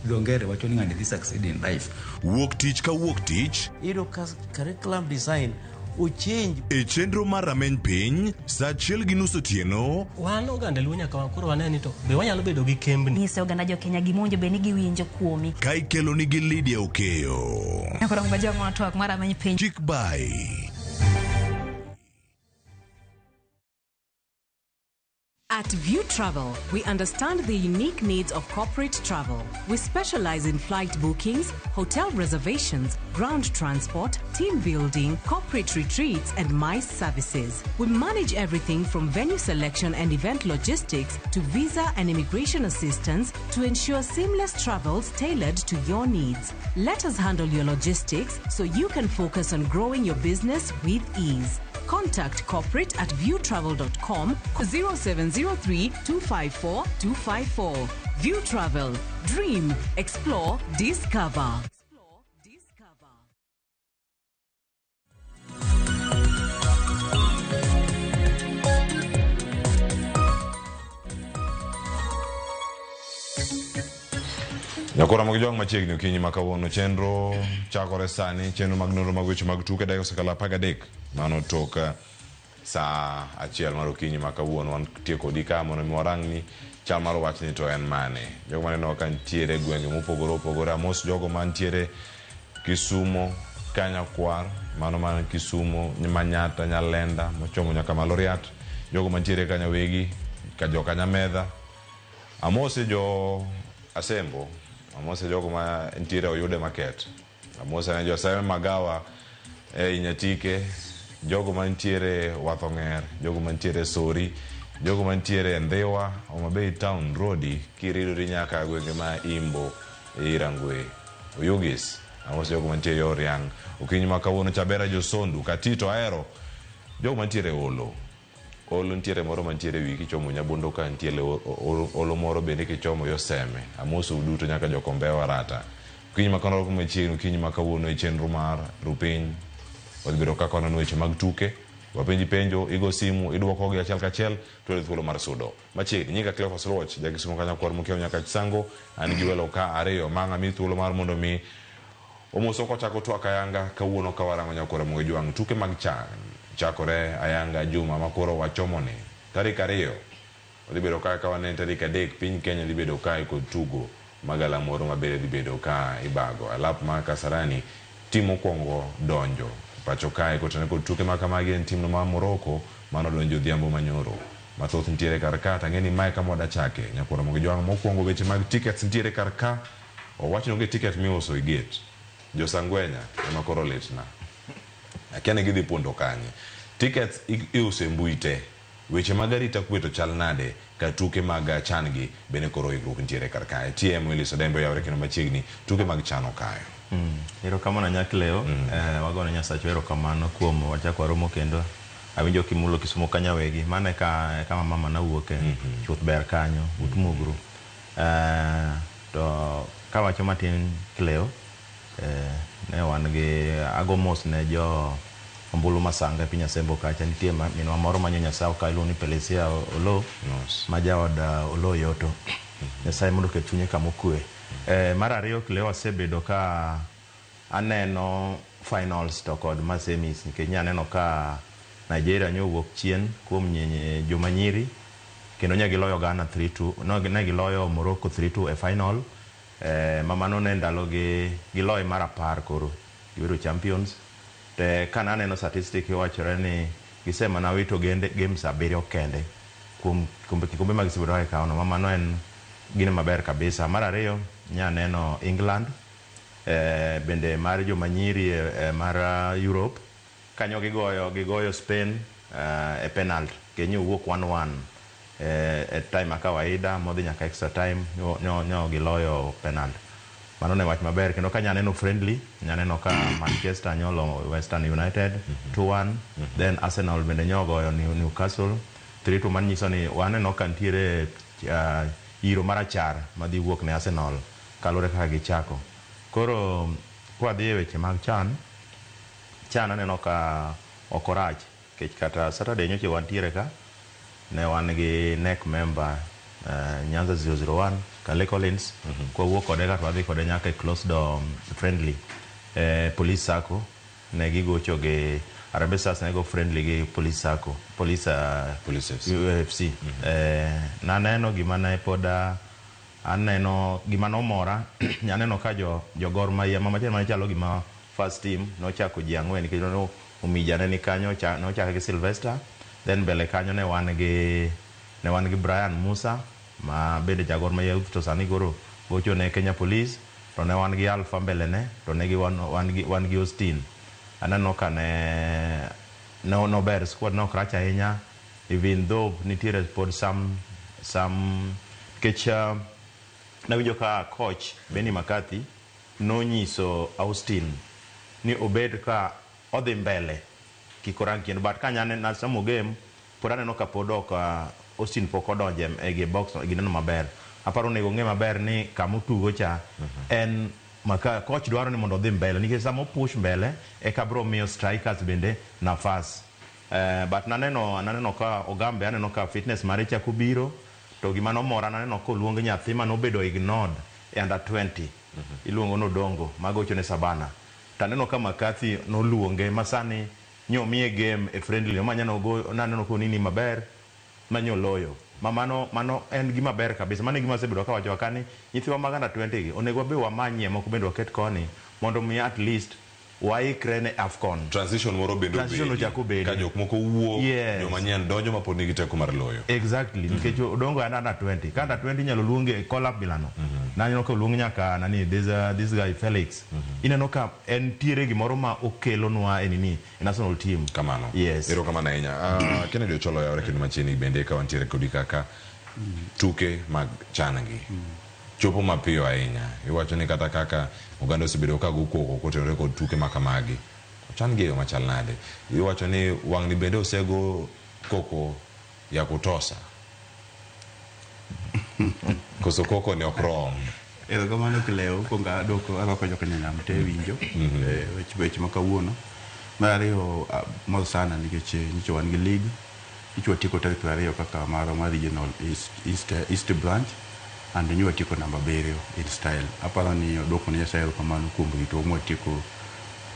dho ngere wacho ni ng'ani dhi succeed in life. Wuok tich ka wuok tich. Iyudo ka curriculum design ochange. E chenro mar rameny piny saa 1:30 otieno. Wan oganda Luo nyaka koro wane ni to be wanyalo bedo gi kembni. Nyiso oganda jo Kenya gima owinjo bed ni giwinjo kuomi. Ka ikelo nigi Lydia Okeyo. Koro ng'ajo twak mar rameny piny. Chik bai. At View Travel, we understand the unique needs of corporate travel. We specialize in flight bookings, hotel reservations, ground transport, team building, corporate retreats, and MICE services. We manage everything from venue selection and event logistics to visa and immigration assistance to ensure seamless travels tailored to your needs. Let us handle your logistics so you can focus on growing your business with ease. Contact corporate at viewtravel.com 0703 254 254. View Travel. Dream, explore, discover. Nyakora mag jwang' machiegni okinyi ma kawuono chenro chakore sani, chenro mag nonro mag weche mag tuke dakika osekalo 13 mano tok Saa achiel mar okinyi ma kawuono wantie kodi ka mondo mi warangni chal mar wachni to en mane. Jogo maneno ka nitiere gwenge mopogore opogore, amos jogo mantiere Kisumo, Kanyakwar, mano man Kisumo, Manyata, Nyalenda, mochomo nyaka Maloriat, jogo mantiere Kanyawegi, ka jo Kanyamedha, amose jo Asembo, amose jogo ma ntiere Oyude Market, amose ne jo Seme Magawa e Nyatike, jogo mantiere Wathong'er, jogo mantiere Sori, jogo mantiere Ndhiwa, Homa Bay Town, Rodi, kiridori nyaka gwenge ma Imbo, Irangwe, Oyugis, amose jogo mantiere yo Riang'. Okinyi ma kawuono Chabera Josondu, Katito Ahero, jogo mantiere Olo. Olo nitiere moro mantiere wi kichomo Nyabondo ka nitiere olo moro bende kichomo yo Seme. Amosou duto nyaka jo Kombewa Rata. Okinyi ma kawuono machiegni, okinyi ma kawuono e chenro mar Rupiny. Wadhi bedo kaka waneno weche mag tuke. Wapenji penjo, igo simu, idwokogi achiel kachiel, to yudo thuolo mar sudo. Machiegni, nyinga Cleophas Oluoch, jakisumo kanyakwar mokiewo nyaka Chisango, an gi welo ka ariyo ma ang' ami thuolo mar mondo mi omoso kochako twak ayanga kawuono ka warango nyakwar Ramogi Jwang' tuke mag CHAN chakore ayanga juma ma koro wachomoni tarik 2 wadhi bedo ka ka waneno tarik 3 piny Kenya dhi bedo kae kod tugo magalamoro mabende dhi bedo ka ibago alap ma Kasarani tim mokwongo donjo pacho kae kotenore kod tuke ma kamagi en timno ma Morocco mano donjo odhiambo manyoro mathoth nitiere kar ka tang'e ni mae kama wadachake nyakwar Ramogi Jwang' mokwongo weche mag tickets nitiere kar ka owach ni onge ticket miuso e gate jo Sangwenya ema koro litna akia ni gidhi pondo kanye tickets iuso e mbui te weche mag arita kwe to chal nade ka tuke mag CHAN gi bende koro ikruok nitiere kar kae TM Willis Odembe oyawre kendo machiegni tuke mag CHAN okayo. Erokamano Nyakleo, wagone Nyasachwa erokamano kuom wachako waromo kendo. Awinjo kimulo Kisumo Kanyawegi, mano e kama mama nawuoke, chuth ber kanyo, but Mugru. To kawacho matin Cleo, ne wan gi ago mos ne jo ombulu Masanga e piny Asembo kacha, nitie minwa moro manyo Nyasaye ka iluongo ni Pelesia Oloo, ma jaod Oloo Yoto. Nyasaye mondo oket chunye kama okwe. Mar ariyo Cleo asebedo ka aneno finals to kod ma semis nikech nyaneno ka Nigeria nyowuok chien kuom joma nyiri kendo ne giloyo Ghana 3-2, no, ne giloyo Morocco 3-2 e final. Ma mano ne ndalo gi giloye mar 10 koro gibedo champions. Te ka naneno statistic iwachore ni gisemana wito games 7 kende kuom kikombe ma gisebedo ka gikawono, ma mano en gino maber kabisa. Mar ariyo nyaneno England bende mar joma nyiri mar Europe kanyo gigoyo Spain e penalty kenyo wuok 1-1 e time ma kawaida modhi nyaka extra time nyo giloyo penalty. Mano ne wach maber. Kendo ka nyaneno friendly, nyaneno ka Manchester nyolo Western United 2-1, then Arsenal bende nyogoyo Newcastle 3-2, manyiso ni waneno ka nitiere iro marachar madhi wuok ne Arsenal kaluwore kaka gichako. Koro kwadhi e weche mag CHAN, CHAN aneno ka ok orach nikech kata Saturday nyocha wantiere ka ne wan gi NEC member Nyanza 001 Kale Collins, kwawuok kode ka to wadhi kode nyaka e closed door friendly Police Sacco ne gigocho gi Harambee Stars, ne go friendly gi Police Sacco, Police, Police FC. FC. Naneno gima ne pod aneno gima nomora, aneno ka jo Gor Mahia ma machielo mane chalo gima first team nochako ji 4 nikech no Omija ne ni kanyo, nochako gi Sylvester, then mbele kanyo ne wan gi Brian Musa ma bende ja Gor Mahia to sani koro gocho ne Kenya Police, to ne wan gi Alpha mbele ne to ne gi wan gi Austin. Aneno ka ne nober, squad ne ok rach ahinya, even though nitiere pod some nikech nawinjo ka coach Benny McCarthy nonyiso Austin ni obed ka odhi mbele kik orang chien, but ka nasamo game pod aneno ka pod ok Austin pok odonje e box gineno maber. Aparo onego ng'e maber ni kama otugo cha en maka coach dwaro ni mondo odhi mbele nikech sama opush mbele eka bro miyo strikers bende nafas. But naneno ka Ogambe, aneno ka fitness mare chako biro, to gima nomora naneno ka oluong nyathi manobedo ignored e under 20 iluongo ni Odongo magocho ne Sabana, to aneno ka McCarthy noluonge ma sani Nyo miye game e friendly ma nyano go naneno ko nini maber manyo loyo. Ma mano mano en gima ber kabisa. Mano e gima asebedo kawacho ka ni nyithiwa mag under 20 gi onego wabe wamanyie moko bende waket koni mondo mi at least waikre ne AFCON. Transition moro bende Transition obedi. ochak obedi. Ka jok moko wuok, Yes. joma nyien donjo ma pod nigi teko mar loyo. Exactly, nikech odongo en under 20. Ka under 20 inyalo luonge e call up bilano. Naneno ka oluong nyaka nani this guy Felix. Ineno ka en tiere gimoro ma okelonwa e nini e national team. Kamano. Yes. Erokamano ahinya. Kennedy Ocholo oyawore kendo machiegni bende ka wantiere kodi kaka tuke mag chan gi chopo mapiyo ahinya. Iwacho ni kata kaka oganda osebedo ka go koko kotenore kod tuke ma kamagi. Ochan gi e yo machal nade? Iwacho ni wang'ni bende osego koko ya kutosa. Koso koko ni ok rom. Erokamano Cleo, kuongo adwoko arwako joka nyanam te winjo weche ma kawuono. Mar ariyo mor sana nikech nyocha wan gi league. Nyocha watieko tarik 20 kaka marwa mar regional East branch and nyocha watieko namba 7 in style. Aparo ni odwoko ne Nyasaye erokamano kuom ritowa mwatieko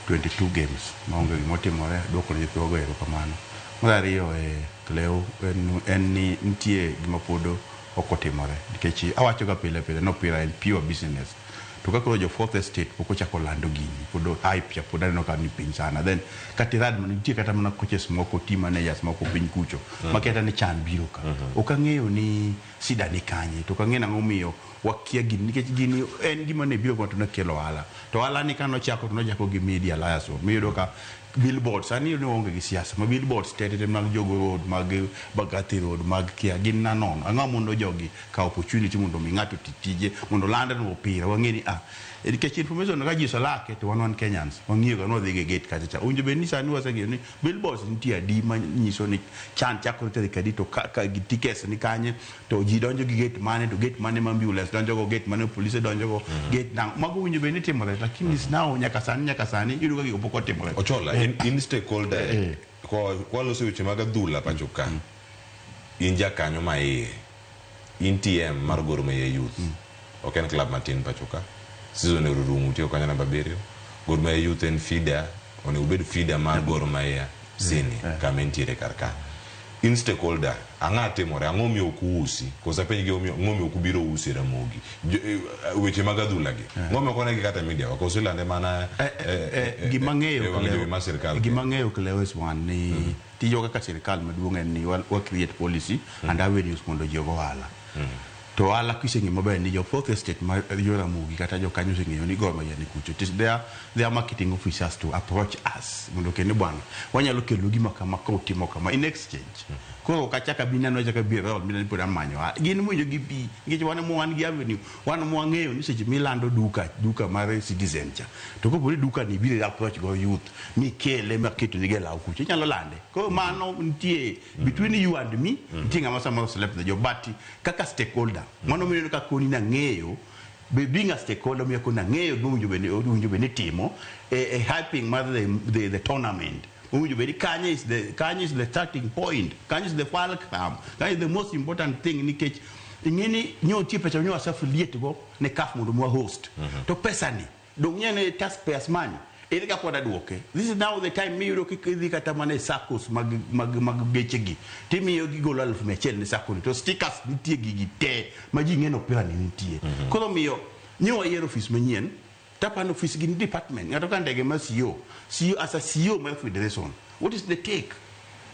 22 games maonge gimotimore, duoko ne nyithiwago erokamano. Mar ariyo Cleo en ni nitie gima pod ok otimore nikech awacho ga pile pile ni opira en pure business. To ka koro jo fourth estate pok ochako lando gini, pod hype cha pod aneno ka ni piny sana. Then kata irad nitie kata mana coaches moko, team managers moko piny kucho maketa ni chan biro ka. Ok ang'eyo ni sida ni kanye, to ok ang'eyo nang'o miyo wakia gini nikech gini en gima ne biro to ne kelo ohala. To ohala ni kanochako to nochako gi media alliance miyudo ka billboards sani ni waonge gi siasa ma billboards te te mag Jogoo Road mag Mbagathi Road mag kia gin na nono. Ang'o mondo jogi kawo opportunity mondo mi ng'ato oti tije mondo land no opira wang'e ni ah nikech information ka ji oselake to wan Kenyans wang'iyo ga nwadhi e gate kacha cha. Owinjo bed ni sani waseng'eyo ni billboards nitie adi manyiso ni chan chakore tarik adi to ka gi tickets ni kanye to ji donjo gi gate mane to gate mane ma ambulance donjo go gate mane polise donjo go gate nang mago owinjo bed ni timore lakini now nyaka sani iyudo ka gigo pok otimore. Ochola, in stakeholder kwa loso weche mag adhula pacho ka. In jakanyo ma iye. In TM mar Gor Mahia Youth. Ok en club matin pacho ka. Season orumo utieko kanyo namba 7. Gor Mahia Youth en feeder, onego obed feeder mar Gor Mahia Senior kama entiere kar ka. In stakeholder, ang'o timore? Ang'o miyo ok uusi? Koso apenj gi ang'o miyo ok ubiro usi Ramogi? Weche mag adhula gi. Ang'o miyo ok onegi kata media wa? Koso ilande mana Gima ng'eyo e wang' jowi mar sirkal? Gima ng'eyo Cleo is one ni tijwa kaka sirkal maduong' en ni wa create policy and avenues mondo ji ogo ohala. To ohala kiseng'eyo maber ni jo fourth estate ma jo Ramogi kata jokanyo oseng'eyo ni Gor Mahia ni kucho. It is their marketing officers to approach us mondo kendo bwana wanyalo kelo gima kama ka utimo kama in exchange. Koro ok achak abi neno achak abi rol mineno ni pod amanyo ohala. Gin mowinjo gibi nikech wan ema wan gi avenue wan ema wang'eyo ni seche milando duka mar Citizen cha to kopo ni duka ni biro approach go youth mikele maketo nigi e law kucho inyalo lande. Koro mano nitie between you and me nitie ng'ama samoro select the job but kaka stakeholder mano mineno ka koni nang'eyo being a stakeholder miyo koni ang'eyo gima owinjo bed ni timo e hyping mar the tournament owinjo bed ni kanye is the starting point, kanye is the fulcrum, kanye is the most important thing nikech ing'e ni nyotie pesa nyo wase affiliate go ne CAF mondo mwa host to pesa ni dong ng'e taxpayers money ere kaka wadaduoke. This is now the time miyudo kidhi kata mana e saccos mag geche gi timiyo gigolo 1,100 ne sacco ni to stickers nitie gigi te ma ji ng'e ni opira ni nitie. Koro miyo nyo wayiero ofis manyien tapano ofis gi ni department ng'ato ka ndege ma CEO CEO as a CEO mar federation, what is the take,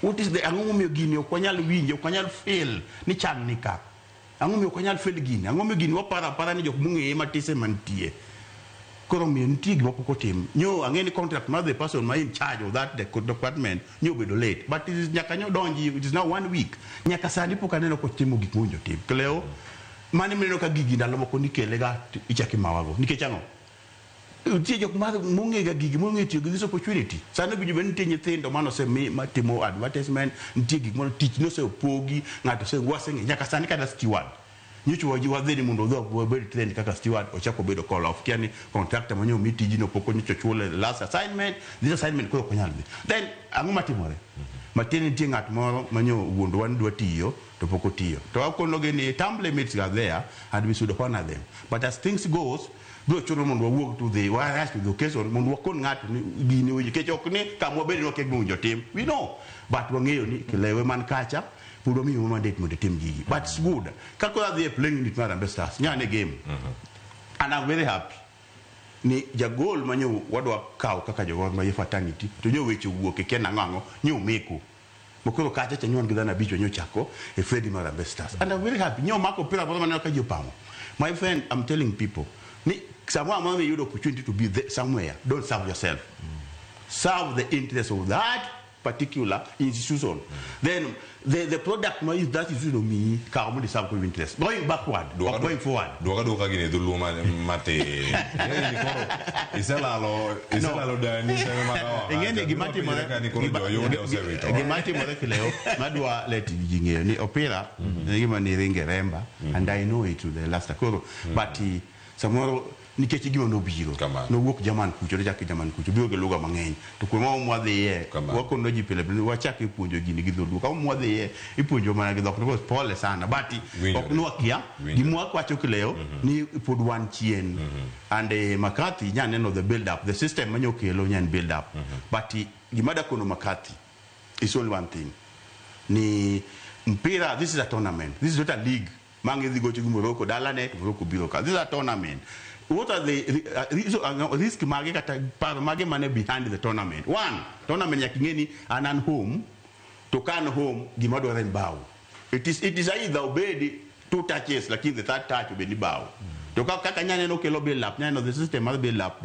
what is the ang'o momiyo gini ok wanyal winjo, ok wanyal feel ni chan ni ka, ang'o momiyo ok wanyal feel gini, ang'o momiyo gini waparo apara ni jok mong'eye matis ema nitie. Koro miyo nitie gima pok otim nyo ang'e ni contract mar the person ma in charge of that the department nyo obedo late but it is nyaka nyo donji, it is now one week nyaka sani pok aneno kotimo gik mowinjo tim. Cleo mane mineno ka gigi ndalo moko nikele ga ichako imawago nikech ang'o nitie jok ma mong'e ga gigi mong'e tiyo gi this opportunity sani owinjo bed ni nitie nyithindo manosemi matimo advertisement nitie gik mano tich nosepogi ng'ato ose waseng'e nyaka sani kata steward nyocha wadhi ni mondo odhi wabed trained kaka steward ochako bedo call off kia ni contractor manyo mi tijno pok nyocha ochule last assignment, this assignment koro ok onyal dhi. Then ang'o matimore matin nitie ng'at moro manyo wuondwa ni dwa tiyo to to pok otiyo. To wakonogi ni term limits are there and we should honor them. But as things goes, biro chuno mondo wawuog to the wa rush to the occasion mondo wakon ng'ato ni gini owinjo nikech ok ni kama wabede ni wakia gima owinjo tim. We know. But wang'eyo ni kilewe man kacha pod wamiyo mandate mondo itim gigi. But it's good. Ka koro adhi e playing unit mar Harambee Stars, nyane game. And I'm very happy ni jagol manyo wadwa kawo kaka jogol ma fraternity to nyo weche owuok e kia nang'o ang'o nyo omeko makoro kacha cha nyuon gi dhano abich nyo chako e Freddy mar Harambee Stars and I'm very happy nyo mako opira moro maneno ka ji opamo. My friend, I'm telling people ni samoro amora miyudo opportunity to be there somewhere, don't serve yourself, serve the interest of that particular institution. Then the product ma is that institution omiyi kaw mondo iserve go interest going backward or going forward. Duoka duoka gini dholuo matin. Ing'eni koro iselalo dani seme makawa. Ing'eni gima timore Ka ni koro joyude osewito. Gima timore kileo madwa let ji ng'eyo ni opira en gima ni ringe remba and I know it to the last koro but samoro nikech gima nobiro nowuok German kucho nochak German kucho biro gi lugha mang'eny to kuonde ma mwadhiye wakono ji pile pile wachak ipuonjo gini gi dholuo kama mwadhiye ipuonjo mana gi dhok to pole sana but ok nwakia gima wacho kileo ni pod wan chien and McCarthy nya neno the build up the system manyo kelo nya en build up but gima dakono McCarthy is only one thing ni mpira, this is a tournament, this is not a league mangi dhi gocho gi Morocco dalane to Morocco biro ka. This is a tournament. What are the risk mage kata paro mage mane behind the tournament? One, tournament nyaka ing'e ni an an home to ka an home gima dwaro en bao. It is either obed two touches lakini the third touch obed ni bao. To kaka nyaneno kelo build up, nyaneno the system mar build up.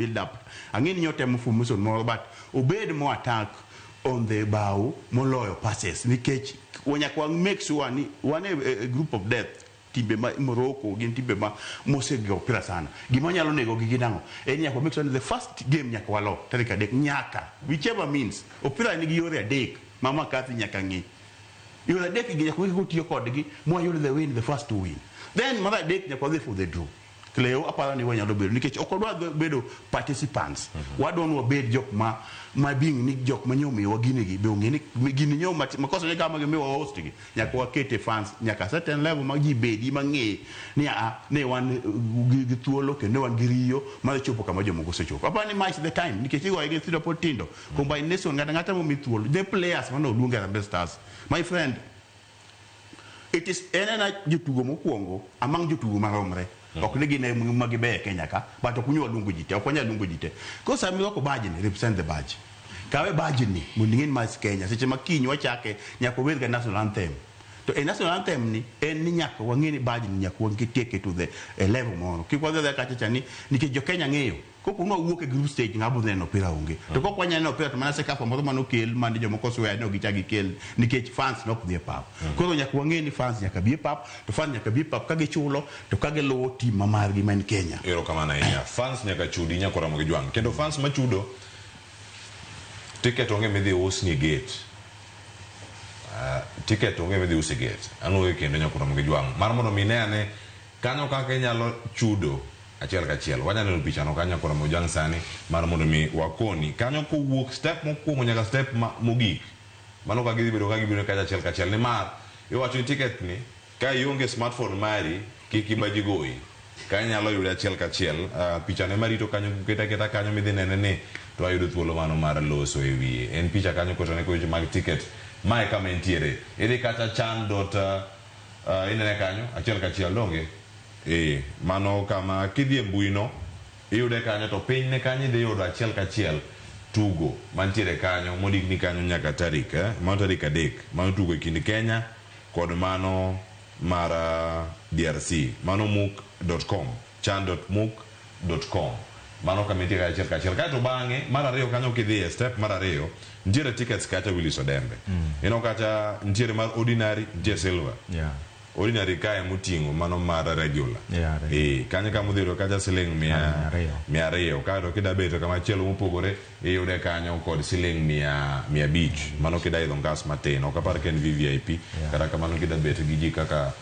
Ang'e ni nyotemo formation moro but obed more attack on the bao moloyo passes nikech nyaka wa make sure ni wan e group of death. Timbe ma Morocco gin timbe ma mosego opira sana. Gima nyalo nego gi ginang'o en nyaka make sure ni the first game nyaka walo tarik 3 nyaka whichever means opira nigi yore 3 ma McCarthy nyaka ng'i. Yore 3 gi nyaka wegi tiyo kodgi mwayud the win, the first to win. Then mar 3 nyaka wadhi for the draw. Cleo aparo ni wanyalo bedo nikech ok wadwa bedo participants. Wadwa ni wabed jok ma being ni jok ma nyomiwa gini gi be ong'e ni gini nyo makosa ni kama gimiwa host gi nyaka wakete fans nyaka certain level ma ji bedi mang'e ni a ne wan gi thuolo kendo wan gi riyo mar chopo kama jomoko osechopo. Aparo ni match the time nikech igoye gi nyithindo pod tindo. Combination ng'ato ang'ata momi thuolo the players mane oluongo e Harambee Stars, my friend, it is en ena jotugo mokwongo among jotugo maromre. Ok ni gin ma gibeyo e Kenya ka, but ok unyal luongo ji te, ok wanyal luongo ji te. Koro sama irwako badge ni, represent the badge. Kawe badge ni mondo ing'e ni ma Kenya. Seche ma kiny wachake nyaka wabed ga national anthem. To e national anthem ni en ni nyaka wang'e ni badge ni nyaka waketieke to the level moro. Kik wadhi adhiya kacha cha ni nikech jo Kenya ng'eyo. Kopo ni wawuok e group stage ng'abo neno opira onge. To kok wanyalo neno opira to mana CECAFA moro manokel mane jomoko osweya ni ok gichak gikel nikech fans nok dhi e pap. Koro nyaka wang'e ni fans nyaka bi e pap, to fans nyaka bi e pap ka gichulo to ka giluwo team ma margi ma en Kenya. Erokamano ahinya. Fans nyaka chudi nyaka romo gi jwang'. Kendo fans machudo ticket onge midhi usni e gate. Ticket onge midhi usi e gate. Anuoyo kendo nyaka romo gi jwang'. Mar mondo mi ine ane kanyo kaka inyalo chudo achiel kachiel. Wanyalo neno picha no kanyo koro mojang sani mar mondo mi wakoni kanyo kowuok step mokwongo nyaka step mogik. Mano ka gidhi bedo ka gibiro kacha achiel kachiel nimar iwacho ni ticket ni ka ionge smartphone mari kik ibaji goyi. Ka inyalo yude achiel kachiel, picha ne marito kanyo keta keta kanyo midhi nene ni to ayudo thuolo mano mar loso e wiye. En picha kanyo kotone weche mag ticket. Mae kama entiere. Idhi kata chan dot inene kanyo achiel kachiel donge? Mano kama kidhi e mbui no iyude kanyo to piny ne kanyo idhi yudo achiel kachiel tugo mantiere kanyo mondikni kanyo nyaka tarik mano tarik 3 mano tugo e kind Kenya kod mano mar DRC mano mook.com chan.mook.com mano kama intie kachiel kachiel. Kaeto bang'e mar 2 kanyo kidhi e step mar 2 nitiere tickets kacha Willis Odembe. Ineno kacha nitiere mar ordinary nitie silver. Ordinary kae moting'o mano mar regular. Kanyo kama udhi yudo kacha siling 200. Kaeto kida beto kama chielo mopogore iyude kanyo kod siling 500. Mano kida idho ngas matin. Ok apar ka en VVIP. Kata kamano kida bet gi ji kaka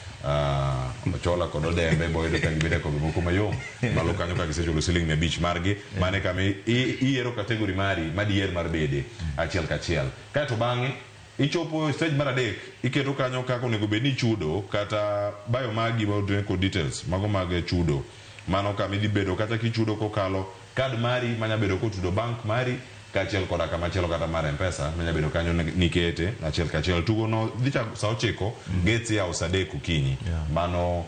Ochola kod Odembe boyudo ka gibedo e kombe moko mayom. Malo kanyo ka gisechulo siling 500 margi. Mane kama iyiero category mari madier mar bede achiel kachiel. Kaeto bang'e Ichopo e stage mar adek, iketo kanyo kaka onego bed ni ichudo kata bayo magi ma oting'o kod details mago mag chudo. Mano kama idhi bedo kata kichudo kokalo kad mari manya bedo kotudo bank mari kaachiel koda kamachielo kata mar Mpesa manya bedo kanyo nikete achiel kachiel. Tugo no dhi chako saa 9, gates iyawo saa 3 okinyi. Mano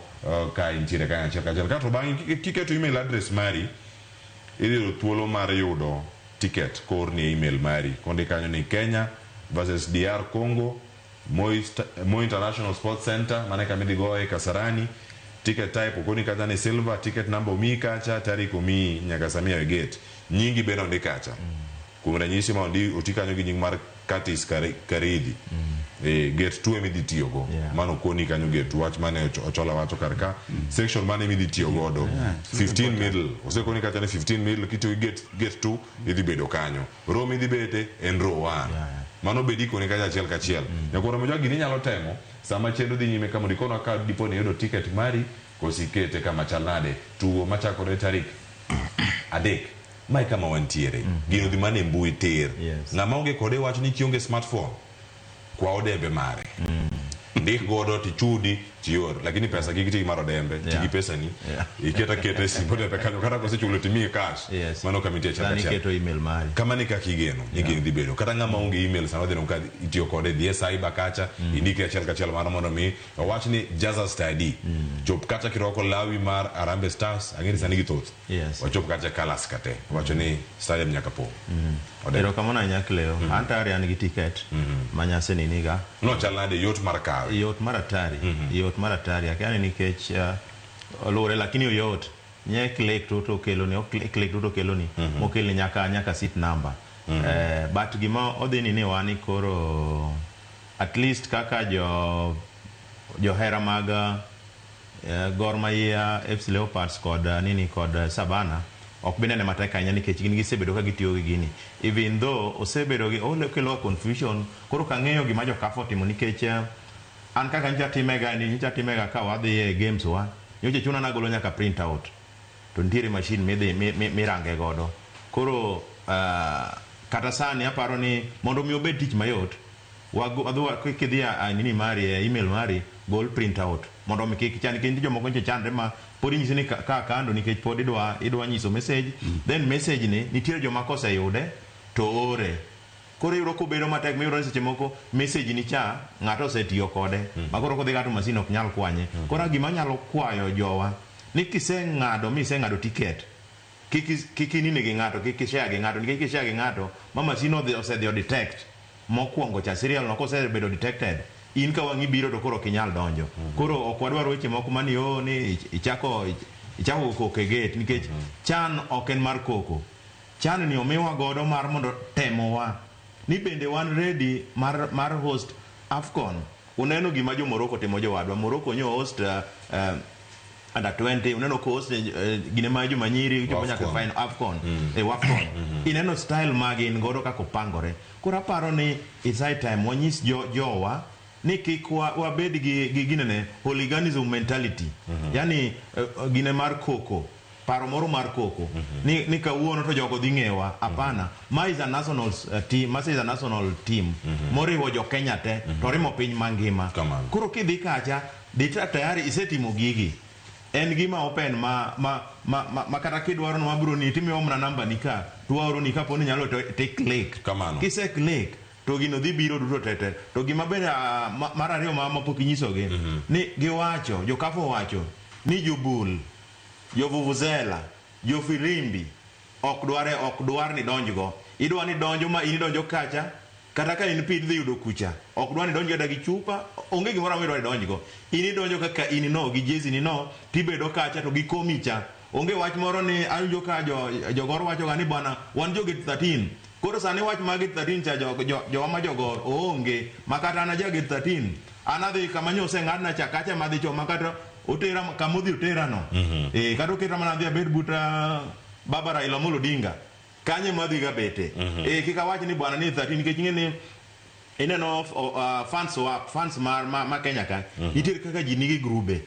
ka intiere kanyo achiel kachiel. Kato bang'e kiketo email address mari, idhi yudo thuolo mar yudo ticket koorni e email mari. Kondik kanyo ni Kenya versus DR Congo, Moi, Moi International Sports Center, mano e kama idhi goye Kasarani. Ticket type okoni kacha ni silver, ticket number omiyi kacha, tarik omiyi nyaka sama iyawo gate. Nyingi bende ondik kacha. Kuom ranyisi ma ondi oti kanyo gi nying mar Curtis Karidhi. Gate 2 ema idhi tiyogo. Mano okoni kanyo gate 2 wach mane Ochola wacho kar ka. Section mane ema idhi tiyo godo. 15 middle. Osekoni kacha ni 15 middle kitiyo gi gate 2 idhi bedo kanyo. Row midhi bete en row 1. Mano bedi ikoni kacha achiel kachiel. Nyakwar Ramogi gini inyalo temo sama chenro dhi nyime kama ikonwa ka dipo ni iyudo ticket mari koso ikete kama chal nade. Tugo machakore tarik 3. Mae kama wantiere. Gino dhi mana e mbui tir. Ng'ama onge kode wacho ni kionge smartphone, kwa odembe mare. Ndik godo tichudi tior, lakini pesa kik iti mar odembe, ti gi pesani. Iket aketa e simb odembe kanyo kata kosechulo timiye cash. Mano kama nitie achiel Sani kachiel. iketo email mari. Kamano e kaka igeno ni gini dhi bedo. Kata ng'ama onge email sama odhi ka itiyo kode, dhi e cyber kacha, indikri achiel kachiel mano mondo mi owach ni jaza study. Chop kacha kirwako lawi mar Harambee Stars, ang'e ni sani githoth. Wachop kacha colours ka te. Wacho ni stadium nyaka pong'. Odembe. Erokamano ahinya Cleo. An tayari an gi ticket ma nyasani niga. No chal nade yot mar kawe? Yot mar atari. Yot mar atari. Akia ni nikech oluwore lakini oyot. Nye click to to keloni, ok click to to keloni. Mokelni nyaka seat number. But gima odhi ni ni koro at least kaka jo johera mag Gor Mahia, FC Leopards kod nini kod Savannah ok binene matek ahinya nikech gin gisebedo ka gitiyo gi gini. Even though osebedo gi okelo confusion, koro ok ang'eyo gima jo CAF otimo nikech an kaka nyocha timega ni nyocha timega ka wadhi e games wa, nyocha chuna nagolo nyaka print out. To nitiere machine midhi mirange godo. Koro kata sani aparo ni mondo mi obed tich mayot, wadhi kidhi a nini mari e email mari, gol print out mondo mi kik chan nikech jomoko nyocha chandre ma pod inyisi ni ka kando nikech pod idwa nyiso message. Then message ni nitiere joma koseyude to ore. Koro iyudo kobedo matek miyudo ni seche moko message ni cha ng'ato osetiyo kode. Ma koro kodhi gato masin ok nyal kwanye. Koro gima anyalo kwayo jowa ni kiseng'ado mi iseng'ado ticket, kik inine gi ng'ato, kik ishare gi ng'ato, nikech kishare gi ng'ato ma masin osedhi o detect mokwongo cha serial no kosebedo detected, in ka wang'i biro to koro ok inyal donjo. Koro ok wadwar weche moko mani o ni ichako koko e gate nikech chan ok en mar koko. Chan ni omiwa godo mar mondo temowa ni bende wan ready mar host AFCON. Uneno gima jo Morocco timo jowadwa. Morocco nyo host under 20, uneno ko host gine ma joma nyiri chopo nyaka final AFCON. WAFCON. Ineno style ma gin godo kaka opangore. Koro aparo ni it's high time wanyis jowa ni kik wabed gi ginene hooliganism mentality. Yani gine mar koko. Paro moro mar koko. Ni kawuono to jogo dhi ng'ewa. Hapana. Ma is a national team, ma is a national team. Moriwo jo Kenya te, to rimo piny mangima. Koro kidhi kacha, dhi tayari isetimo gigi. En gima open ma kata kidwaro no mabiro ni timiyo mana namba ni ka, to waoro ni kapo ni nyalo to click. Kise click to gino dhi biro duto tete. To gima bende mar ariyo ma pok inyisogi, ni giwacho, jo CAF owacho ni jobul, jo vuvuzela, jo firimbi ok dware, ok dwar ni donjgo. Idwa ni donjo ma in idonjo kacha, kata ka in pi idhi yudo kucha. Ok dwar ni donj kata gi chupa, onge gimoro amora idwa ni donjgo. In idonjo kaka in no gi jezi ni no, tibedo kacha to gikomi cha. Onge wach moro ni awinjo ka jogor wacho ga ni bwana wan jo gate 13. Koro sani wach mag gate 13 cha jowa ma jogor oonge, ma kata an aja gate 13. An adhi kama nyo oseng'adna cha kacha madhi choma kata otera kama odhi otera no. Kata oketa mana adhi abed buta Baba Raila Amolo Odinga. Kanye madhi ga bete. Kik awach ni bwana ni 13 nikech ing'e ni ineno fans wa, fans mar ma Kenya ka. Nitiere kaka ji nigi grube.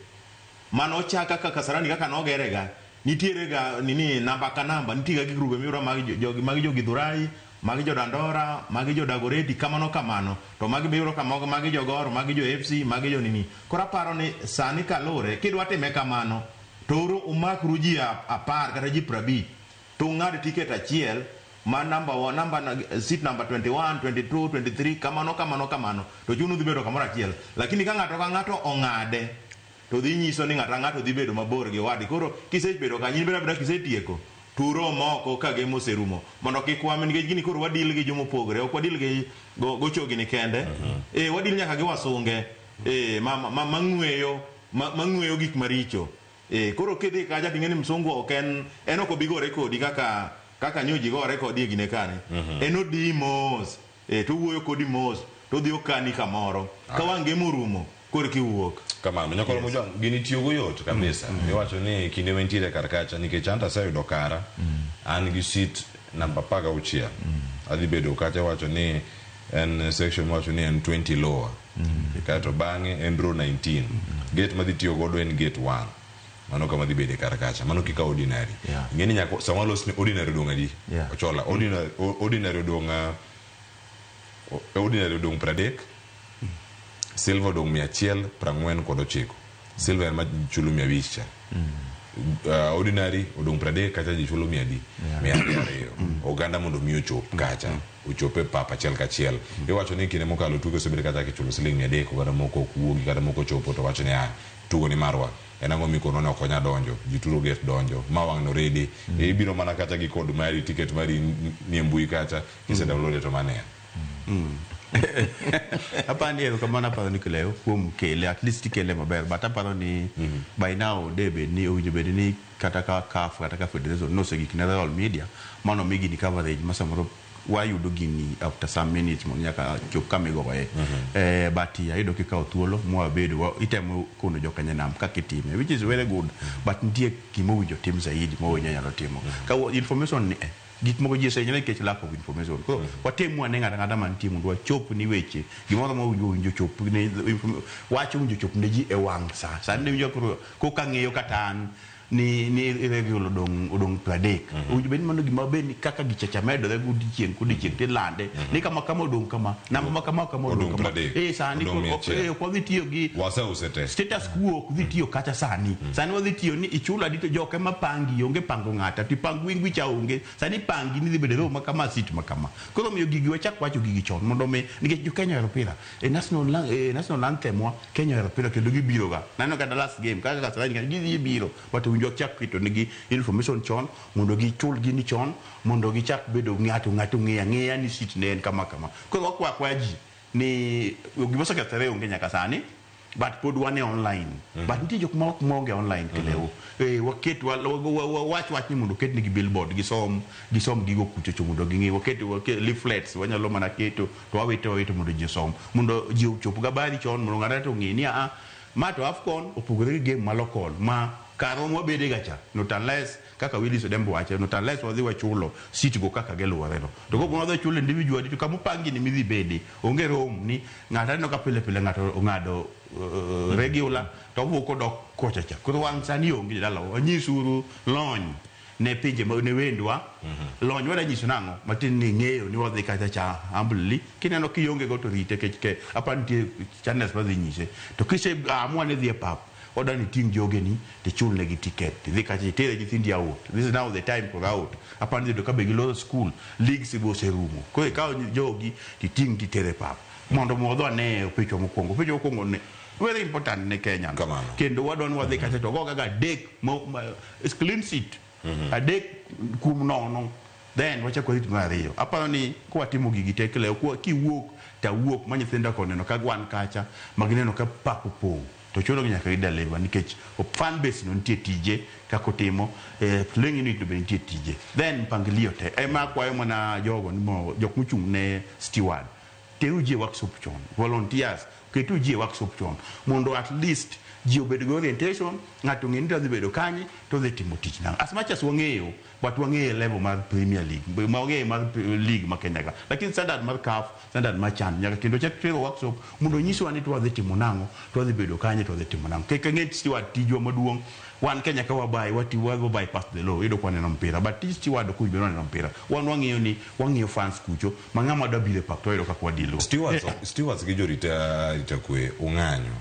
Mano ochak kaka Kasarani kaka nogere ga. Nitiere ga nini namba ka namba, nitie ga gi grube miyudo mag jogi, mag jo Githurai, magi jo Dandora, magi jo Dagoretti, kamano kamano. To magi be iyudo ka moko magi jo Gor, magi jo FC, magi jo nini. Koro aparo ni sani kalure, kidwa time kamano, to uru umakru ji 10 kata ji 50, to ung'ad ticket achiel ma number one, number, seat number 21, 22, 23, kamano kamano kamano, to chuno dhi bedo kamoro achiel. Lakini ka ng'ato ka ng'ato ong'ade, to dhi nyiso ni ng'ato ka ng'ato dhi bedo mabor gi wadgi. Koro kisebedo kanyo, in beda abeda kisetieko, turo moko ka game oserumo mondo kik wame, nikech gini koro wadil gi jomopogore, ok wadil gi gochogini kende. Wadil nyaka gi wasunge mang'weyo gik maricho. Koro kidhi kacha ting'e ni msungu ok en ok obi gore kodi kaka nyo ji gore kodi e gine kani. En odi mos, to owuoyo kodi mos, to odhi okani kamoro. Ka wang' game orumo, koro kiwuok. Kamano, nyakoro Mojwang', gini tiyogo yot kabisa. Iwacho ni kinde mantiere kar kacha, nikech an to aseyudo kara, an gi seat namba 16. Adhi bedo kacha, iwacho ni en section miwacho ni en 20 lower. Kaeto bang'e en row 19. Gate madhi tiyo godo en gate 1. Mano kama dhi bede kar kacha. Mano kika ordinary. Ing'e ni nyaka sama walos ni ordinary odong' adi? Ochola, ordinary odong' ordinary odong' 30. Silver odong' 149. Silver en ma chulo 500 cha. Ordinary odong' 30 kacha ji chulo mia adi? 200. Oganda mondo mi ochop kacha. Ochop e pap achiel kachiel. Iwacho ni kinde mokalo tuke osebedo kacha kichulo siling 300, oganda moko ok wuogi, kata moko chopo to wacho ni tugo ni marwa. En ang'o mikono ne ok onya donjo, ji turo gate donjo, ma wang' no redi. Ibiro mana kacha gi code mari, ticket mari ni e mbui kacha, kise download to mane. Apani erokamano, aparo ni Cleo kuom kele, at least ikele maber, but aparo ni by now de bed ni owinjo bed ni kata ka CAF kata ka Federation nosegik ne Royal Media mano mi gini coverage ma samoro wayudo gini after some minutes mondo nyaka chop kama igoye. But ayudo kikawo thuolo mwabedo itemo kono jokenya nam kaka itime, which is very good, but nitie gima owinjo tim zaidi ma owinjo nyalo timo ka information ni gik moko ji osehinyore nikech lack of information. Koro watemu ane ng'ato ang'ata mantie mondo wachop ni weche gimoro ma owinjo chop ne wach owinjo chop ne ji e wang' sa. Sani winjo koro koka ng'eyo kata an ni regular odong' 30. Owinjo bed ni mano gima bed ni kaka gichacha medore godiechieng' kodiechieng' tilande ni kama kama odong' kama namba ma kama kama odong' kama. Sani ok wadhi tiyo gi waseuse te. Status quo ok dhi tiyo kata sani. Sani wadhi tiyo ni ichulo adi to jok ema pangi, onge pango ng'ata, to ipang wingwi cha onge. Sani pangi ni dhi bedo row ma kama, seat ma kama. Koro omiyo gigi wachak wacho gigi chon mondo mi nikech jo Kenya ohero pira. E national anthem wa Kenya ohero pira kendo gibiro ga. Naneno kata last game kaka Kasarani gidhi biro, but owinjo wachak keto negi information chon mondo gichul gini chon mondo gichak bedo ng'ato ng'ato ng'eyo ang'eya ni seat ne en kama kama. Koro wakwa akwaya ji ni gima osekethore onge nyaka sani, but pod wan e online. But nitie jok ma ok maonge online Cleo. Waket wach wach ni mondo oket negi billboard gisom gigo kuchocho mondo ging'e, waket leaflets wanyalo mana keto to wawito mondo ji osom mondo ji ochop gabari chon mondo ng'ato ong'e ni ma to AFCON opogore gi game ma local ma karwa mwabede ga cha, not unless kaka Willis Odembo wacho, not unless wadhi wachulo seat go kaka giluwore no. To kopo wadhi wachulo individually to kamupangi ni midhi bede onge room ni ng'ato aneno ka pile pile ng'ato ong'ado regular to owuok odok kocha cha. Koro wang' sani onge jodala, wanyisuru lony ne pinje ma ne wendwa. Lony wadwa nyiso nang'o matin ni ng'eyo ni wadhi kacha cha humbly kineno kionge go to rite kech ke apa nitie channels madhi nyise to kise amua ni dhi e pap wadwa ni ting' jogeni tichul negi ticket tidhi kacha itere nyithindi out. This is now the time for out. Apa ni yudo ka be giloro school leagues be oserumo. Koro ikawo jogi titing' titere pap mondo modho ane opichwa mokwongo. Opichwa mokwongo ne very important ne Kenya. Kendo wadwa ni wadhi kacha to go kaka adek clean sheet. Adek kuom nono then wachako rit mar ariyo. Aparo ni kwatimo gigi te Cleo kiwuok tawuok ma nyithindo koneno ka wan kacha ma gineno ka pap opong' to chuno gi nyaka gideliver nikech fan base no nitie tije kaka otimo, playing unit no be nitie tije. Then mpangilio te ema akwayo mana jogo ni jok mochung' ne steward teru ji e workshop chon, volunteers ketu ji e workshop chon mondo at least ji obed gi orientation, ng'ato ong'e ni to dhi bedo kanye to dhi timo tich nang'o. As much as wang'eyo, but wang'eyo level mar Premier League, ma wang'eyo mar league ma Kenya ka. Lakini standard mar CAF, standard mar CHAN, nyaka kendo chak tero workshop mondo onyiswa ni to wadhi timo nang'o, to wadhi bedo kanye, to wadhi timo nang'o. Kik ang'e steward tijwa maduong', Wan Kenya ka wabai wati wa bypass the law, iyudo ka waneno mpira, but tij steward ok owinjo bed ni waneno mpira. Wan wang'iyo ni wang'iyo fans kucho ma ng'ama dwa biro e pap to wayudo kaka wadilo. Stewards, stewards gi jorit arita kwe ung'anyo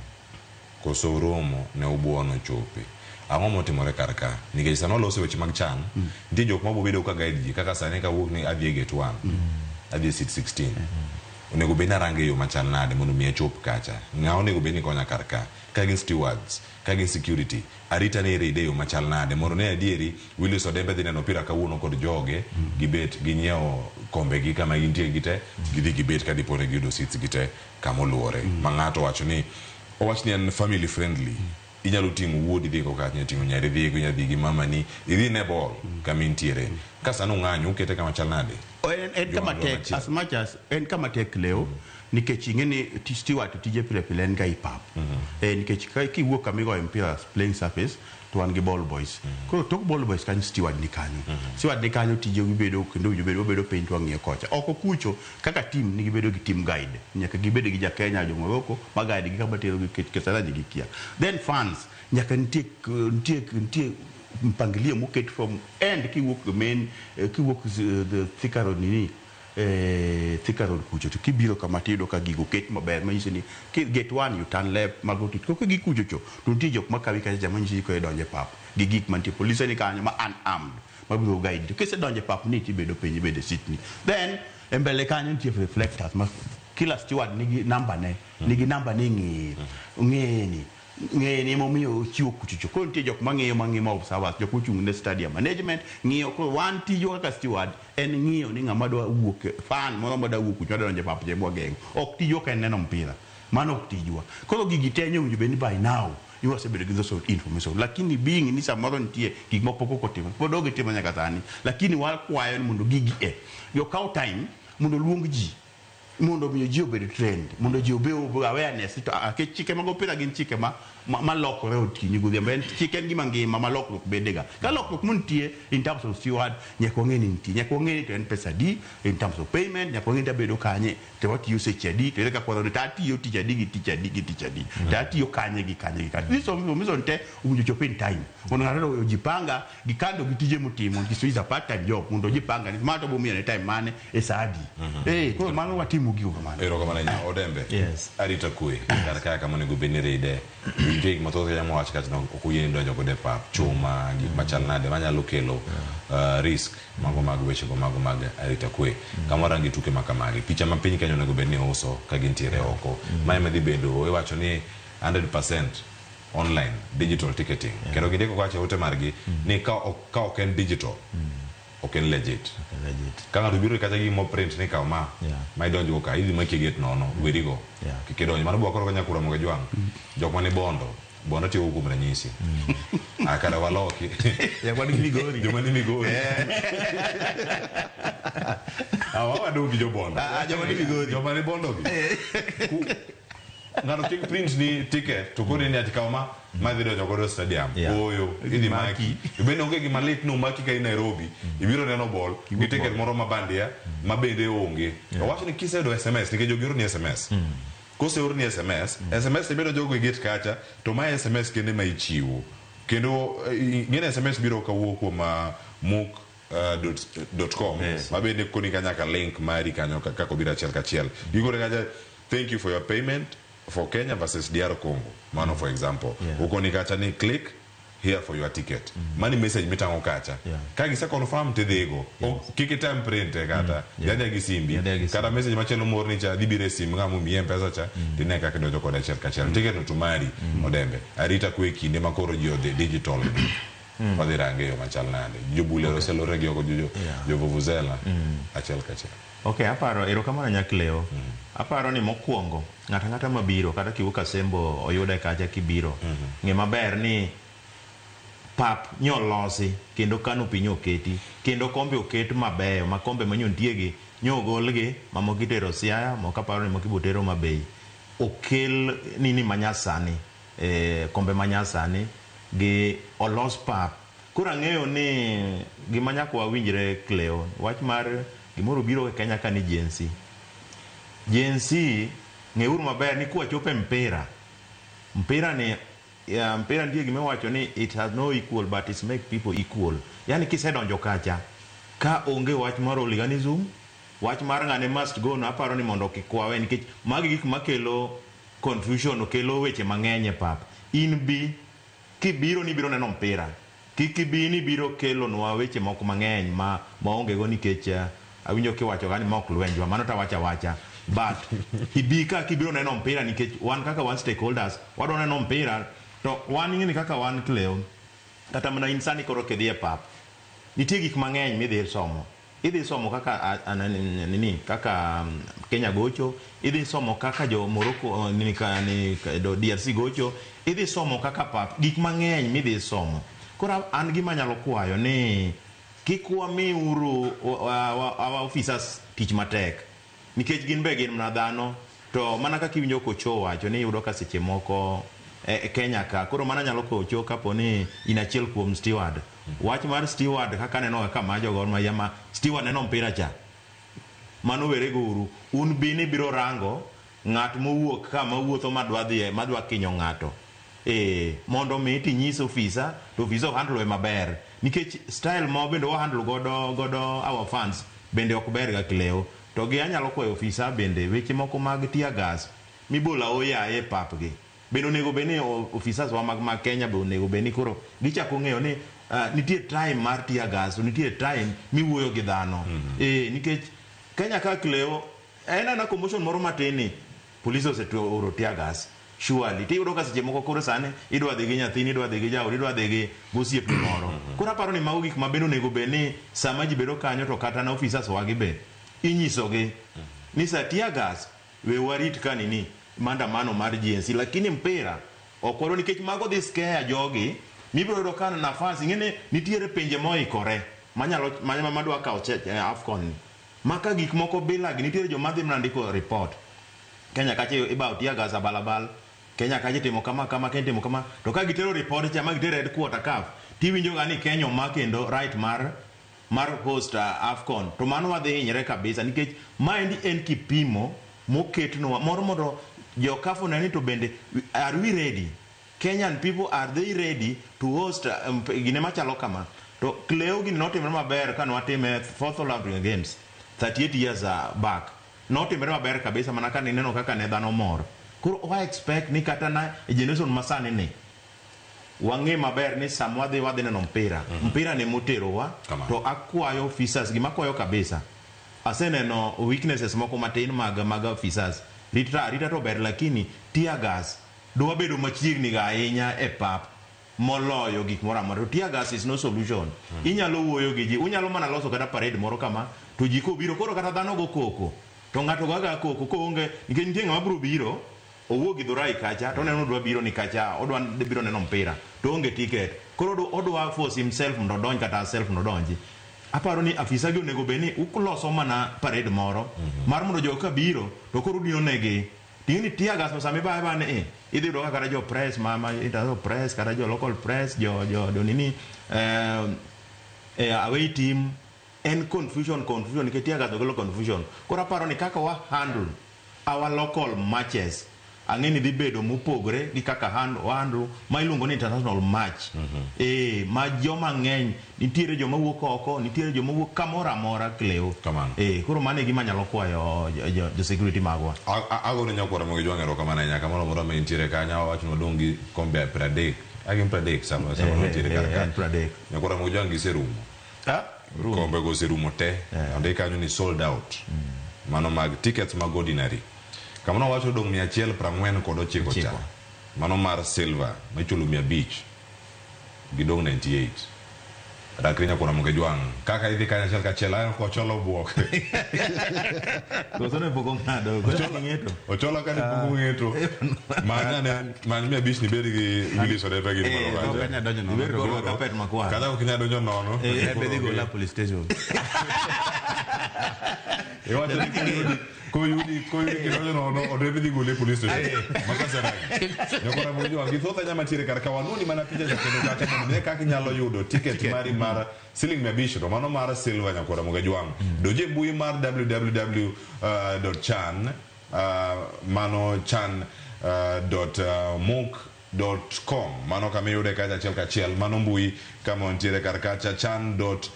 koso uromo ne ubuono chope. Ang'o motimore kar ka? Nikech sani waloso weche mag chan, nitie jok ma bobedo ka guide ji kaka sani kawuok ni adhi e gate 1, adhi e seat 16. Onego bed ni arange e yo machal nade mondo mi achop kacha? Ng'a onego bed ni konya kar ka? Ka gin stewards, ka gin security, arita ni iride e yo machal nade mondo ne adieri Willis Odembe dhi neno opira kawuono kod joge, gibet ginyiewo kombe gi kama gintie gite, gidhi gibet ka dipo ni giyudo seats gi te kama oluwore. Ma ng'ato owacho ni owach ni en family friendly. Inyalo ting'o wuodi idhigo kacha, inyalo ting'o nyari idhigo, inyalo dhi gi mamani, idhi ne ball kama intiere. Ka sani ung'anyo, ukete kama chal nade? En kama tek as much as en kama tek leo nikech ing'e ni steward tije pile pile en ga i pap. Nikech ka kiwuok kama igoye mpira playing surface to wan gi ball boys. Koro tok ball boys kanyo steward ni kanyo. Steward ni kanyo tije gibedo kendo owinjo bed wabedo piny to wang'iyo kocha. Oko kucho kaka team nigi bedo gi team guide. Nyaka gibed gi ja Kenya, jo Morocco ma guide gi kama tero gi nikech sana ji gikia. Then fans nyaka nitie nitie nitie mpangilio moket from end kiwuok main kiwuok the Thika Road nini Thika Road kucho to kibiro kama tiyudo ka gigo oket maber manyiso ni ki gate 1 you turn left mago to koka gi kucho cho to nitie jok makawi kacha cha manyiso ni koro idonjo e pap gi gik mantie polise ni kanyo ma unarmed mabiro guide to kisedonjo e pap ni tibedo piny ibedo e seat ni then e mbele kanyo nitie reflectors ma kila steward nigi namba ne nigi namba ne ng'eye ng'eye ni ng'eye ni emomiyo ochiwo kuchocho. Koro nitie jok mang'iyo mang'iyo ma observers, jok mochung' ne stadium management ng'iyo. Koro wan tijwa kaka steward en ng'iyo ni ng'ama dwa wuok fan moro ma dwa wuok kucho madwa donjo e pap cha ema wageng'o. Ok tijwa ka en neno mpira. Mano ok tijwa. Koro gigi te owinjo bed ni by now ni wasebedo gi those information. Lakini being ni samoro nitie gik moko pok otimo. Pod ok gitimo nyaka sani. Lakini wakwayo ni mondo gigi e. Okaw time mondo oluong ji mondo omiyo ji obed trained, mondo ji obed awareness to nikech chike mag opira gin chike ma malokore okinyi godhiambo. En chike en gima ngima ma lokruok bedega. Ka lokruok montie in terms of steward nyaka wang'e ni nitie, nyaka wang'e ni to en pesa adi in terms of payment, nyaka wang'e ni tabedo kanye to watiyo seche adi to ere kaka wadhi to atiyo tich adi gi tich adi gi tich adi to atiyo kanye gi kanye gi kanye. This information te owinjo chop in time mondo ng'ato ojipanga gi kando gi tije motimo nikech is a part time job mondo ojipanga ni ma to bomiyo ne time mane e sa adi. Koro mano watimo gigo kamano. Erokamano ahinya Odembe. Yes. Arita kwe kar kaka kama onego bed ni ride. Nitie gik mathoth kanya mowach kacha no ok oyieni donjo godo e pap, chuma, gik machal nade manyalo kelo risk mago mag weche go mago mag arita kwe. Kama warange tuke ma kamagi. Picha ma piny Kenya onego bed ni uso ka gintiere oko. Ma ema dhi bedo iwacho ni 100% online digital ticketing. Kendo gindiko kacha e ote margi ni ka ok en digital ok en legit. Ka ng'ato biro kacha gi gimo print ni kaw ma ma idonjgo ka idhi maki e gate nono werigo kik idonj. Mano bwa koro ka nyakura moga jwang' jok mani Bondo Bondo tiyo kuom ranyisi. Kara waloki. Joma ni Migori. Joma ni Migori. Awa gi jo Bondo. Joma ni Migori. Joma ni Bondo gi. Ng'ato kik print ni ticket to koni ni ati kaw ma ma dhi donjo godo stadium. Ooyo, idhi maki. Bende onge gima lit ni omaki ka in Nairobi, ibiro neno ball gi ticket moro ma bandia ma bende onge. Owacho ni kiseyudo SMS nikech jogi oro ni SMS. Koseor ni SMS, SMS ibedo jogo e gate kacha to ma SMS kende ma ichiwo. Kendo ing'e SMS biro kawuok kuom muk dot com ma bende koni ka nyaka link mari kanyo kaka obiro achiel kachiel. Gikone kacha thank you for your payment for Kenya versus DR Congo. Mano for example. Ukoni kacha ni click here for your ticket. Mani message mitango kacha. Ka gise confirm tidhigo. Kik item print kata. Yadhi gi simbi. Kata message machielo morni cha dhi biro e sim ng'ama omiyi M-Pesa cha tine kaka idonjo kode achiel kachiel. Ticket no to mari Odembe. Arita kwe kinde ma koro ji odhi digital. Wadhi range yo machal nade. Jobulero oselore gi oko jo vuvuzela achiel kachiel. Okay, aparo erokamano Nyakleo. Aparo ni mokwongo ng'ato ang'ata mabiro kata kiwuok Asembo oyude kacha kibiro. Ng'e maber ni pap nyolosi kendo canopy nyoketi kendo kombe oket mabeyo ma kombe manyontie gi nyogolgi mamoko itero Siaya moko aparo ni moko ibotero Homa Bay. Okel nini manyasani kombe manyasani gi olos pap. Koro ang'eyo ni gima nyaka wawinjre Cleo wach mar gimoro biro e Kenya ka ni Gen Z. Gen Z ng'euru maber ni kwachopo e mpira, mpira ni ya, mpira nitie gima iwacho ni it has no equal but it's make people equal. Yani kisedonjo kacha ka onge wach mar hooliganism, wach mar ng'ane must go no aparo ni mondo kik wawe nikech magi gik makelo confusion kelo weche mang'eny e pap. In bi kibiro ni biro neno mpira, kik ibi ni biro kelonwa weche moko mang'eny ma maonge go nikech awinjo kiwacho ga ni ma ok lwenjwa, mano tawacha wacha but ibi ka kibiro neno mpira nikech wan kaka wan stakeholders wadwa neno mpira to wan ing'eni kaka wan Cleo kata mana in sani koro kidhi e pap nitie gik mang'eny midhi somo idhi somo kaka nini kaka Kenya gocho, idhi somo kaka jo Morocco nini ka, ni, do DRC gocho, idhi somo kaka pap, gik mang'eny midhi somo. Koro an gima anyalo kwayo ni kik wamiuru our officers tich matek nikech gin be gin mana dhano to mana kaka iwinjo kocho wacho ni iyudo ka seche moko e Kenya ka koro mana nyalo kocho kapo ni in achiel kuom steward. Wach mar steward kaka aneno ka ma jo Gor Mahia ma steward neno mpira cha mano were go uru un bi ni biro rango ng'at mowuok ka mawuotho madwa dhi madwa kinyo ng'ato mondo mi tinyis ofisa to ofisa handle maber nikech style ma bende wa handle godo our fans bende ok ber ga Cleo to gi anyalo kwayo ofisa bende weche moko mag tear gas mibolo aoyaye e papgi bende onego bed ni officers wa mag Kenya be onego bed ni koro gichako ng'eyo ni nitie time mar tear gas to nitie time miwuoyo gi dhano. Nikech Kenya ka Cleo en ana commotion moro matin ni police oseoro tear gas surely tiyudo ka seche moko koro sani idwa dhi gi nyathini, idwa dhi gi jaodi, idwa dhi gi gosiepni moro. Koro aparo ni mago gik ma bende onego bed ni sama ji bedo kanyo to kata na officers wagi be inyisogi ni sa tear gas we warit ka nini maandamano mar GNC lakini mpira ok wadwa nikech mago dhi scare jogi mibiro yudo ka nafas ing'e ni nitiere pinje moikore manyalo madwa kawo AFCON ni ma ka gik moko bila gi nitiere joma dhi mana ndiko report Kenya kacha ibawo tear gas abalabal, Kenya kacha itimo kama kama, Kenya itimo kama to ka gitero report cha ma gitero headquarter CAF tiwinjo ga ni Kenya oma kendo right mar host AFCON to mano wadhi hinyre kabisa nikech maendi en kipimo moketnwa moro mondo jo CAF one ni to bende are we ready, Kenyan people are they ready to host gine machalo kama. To Cleo gini notimre maber ka nwatime fourth All African Games 38 years back notimre maber kabisa mana ka nineno kaka ne dhano mor. Koro wa expect ni kata na e generation masani ni wang'e maber ni sama wadhi neno mpira, mpira ni moterowa to akwayo officers gima akwayo kabisa aseneno weaknesses moko matin mag officers rita to ber lakini tear gas dwa bedo machiegni ga ahinya e pap moloyo gik moro amora. To tear gas is no solution. Inyalo wuoyo gi ji, unyalo mana loso kata parade moro kama to ji kobiro koro kata dhano go koko to ng'ato go aga koko koonge nikech nitie ng'ama biro biro owuok gi Githurai kacha to oneno odwa biro ni kacha odwa biro neno mpira to onge ticket koro odwa force himself mondo odonj kata self mondo odonji. Aparo ni afisa gi onego bed ni uloso mana parade moro mar mondo jogo kabiro to koro udino negi ting'e ni tear gas no sama ibaye bane idhi yudo ka kata jo press ma international press kata jo local press jo nini away team en confusion nikech tear gas no kelo confusion. Koro aparo ni kaka wa handle our local matches ang'e ni dhi bedo mopogore gi kaka handle ma iluongo ni international match ma joma ng'eny nitiere joma wuok oko, nitiere joma wuok kamoro amora Cleo. Koro mano e gima anyalo kwayo jo security magwa. Agone nyakwara mogi jwang'e erokamano ahinya kamoro amora ma intiere kanyo awacho ni wadong' gi kombe 30 agin 30 sama nitiere kar ka en 30. Nyakwara mogi jwang' giserumo kombe go oserumo te ondik kanyo ni sold out mano mag tickets mag ordinary kamano wacho dong' 149 cha mano mar silver michulo 500 gidong' 98 rakri nyakwara mogi jwang' kaka idhi kanyo achiel kachiel aneno ka Ochola obwok. Koso ne pok ong'ado koso ng'eto. Ochola ka ne pok ong'eto many many 500 ni bed gi Willis Odepe gi moro ok anyal donjo nono. Ibed kod carpet makwar. Kata ok inyal donjo nono. Be dhi gola police station. Iwacho ni koyudi kidonjo nono Odepe dhi gole e police station Makasarani nyakwara mogi jwang' githoth ahinya mantiere kar ka wanuoni mana picha cha kendo kacha mondo ine kaka inyalo yudo ticket mari mar siling 500 to mano mar silver nyakwara mogi jwang' donj e mbui mar www.chan mano chan dot muk dot com mano kama iyude kacha achiel kachiel mano mbui kama wantiere kar kacha chan dot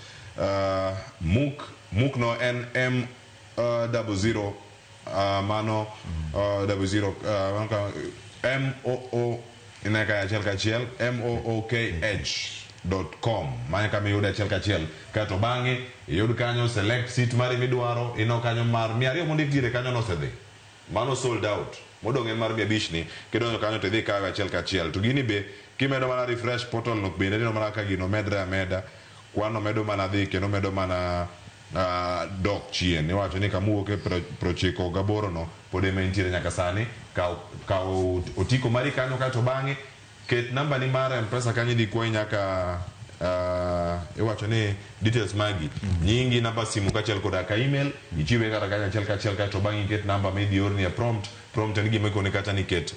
mook mook no en m 00 mano 00 mano ka m o o ine ka achiel kachiel m o o k h dot com mano kama iyude achiel kachiel kaeto bang'e iyud kanyo select seat mari midwaro ino kanyo mar 200 mondik diere kanyo nosedhi mano sold out modong' en mar 500 ni kidonjo kanyo to idhi kawe achiel kachiel to gini be kimedo mana refresh portal no bende ineno mana ka gino medre ameda kwano medo mana dhi kendo medo mana dok chien iwacho ni kama owuok e 98 no pod ema entiere nyaka sani kaw otiko mari kanyo kaeto bang'e ket namba ni mar mpesa kanyo idhi kwayi nyaka iwacho ni details magi nyingi namba simu kaachiel koda ka email ichiwe kata kanyo achiel kachiel kaeto bang'e iket namba midhi orni e prompt prompt en gima ikoni kacha ni ket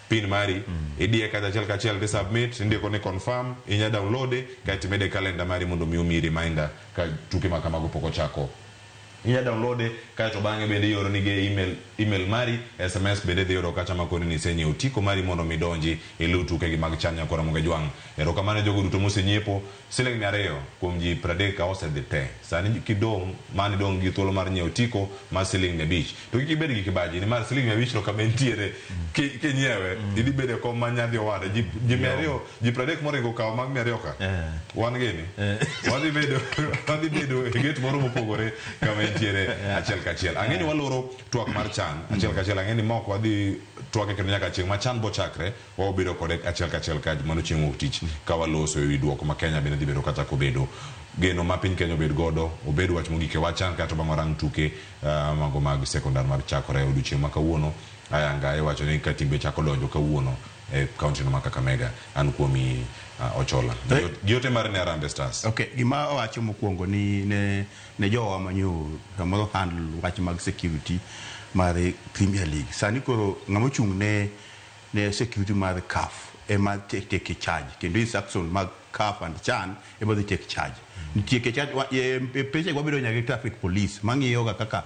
pin mari idiye kacha achiel kachiel ti submit indiko ni confirm inya download kaeto imede calendar mari mondo mi omiyi reminder ka tuke ma kamago pok ochako inya download kaeto bang'e bende ioro nigi e email mari sms bende dhi yudo kacha makoni ni isenyiewo otiko mari mondo mi donji iluw tukegi mag chan nyakora Ramogi Ajwang'. Erokamano jogo duto mosenyiepo siling 200 kuom ji 30 ka osedhi te sani kidong' mano idong' gi thuolo mar nyiewo otiko mar siling 500 to kik ibed gi kibaji nimar siling 500 no kama entiere kinyiewe idhi bedo e kom ma nyadhi owada ji 200 ji 30 moringo kawo mag 200 ka wan gini wadhi bedo e gate moro mopogore kama entiere achiel kachiel. Ang'e ni waloro twak mar chan achiel kachiel ang'e ni ma ok wadhi twake kendo nyaka chieng' ma chan bochakre wabedo kode achiel kachiel ka mano chieng' wuok tich ka waloso ewi duoko ma Kenya bende dhi bedo kata kobedo geno ma piny Kenya obed godo obed wach mogik e wach chan kaeto bang' warang tuke mago mag sekondar mar chakore odiochieng' ma kawuono ayanga iwacho ni ka timbe chako donjo kawuono e kaunti no ma Kakamega. An kuomi Ochola giote mar ne Harambee Stars. Okay, gima awacho mokwongo ni ne jowa manyo samoro handle wach mag security mar Premier League. Sani koro ng'ama ochung' ne security mar CAF ema take charge kendo instruction mag CAF and CHAN ema dhi take charge. Nitie ke charge e peche wabedo nyaka gi traffic police mang'iyo ga kaka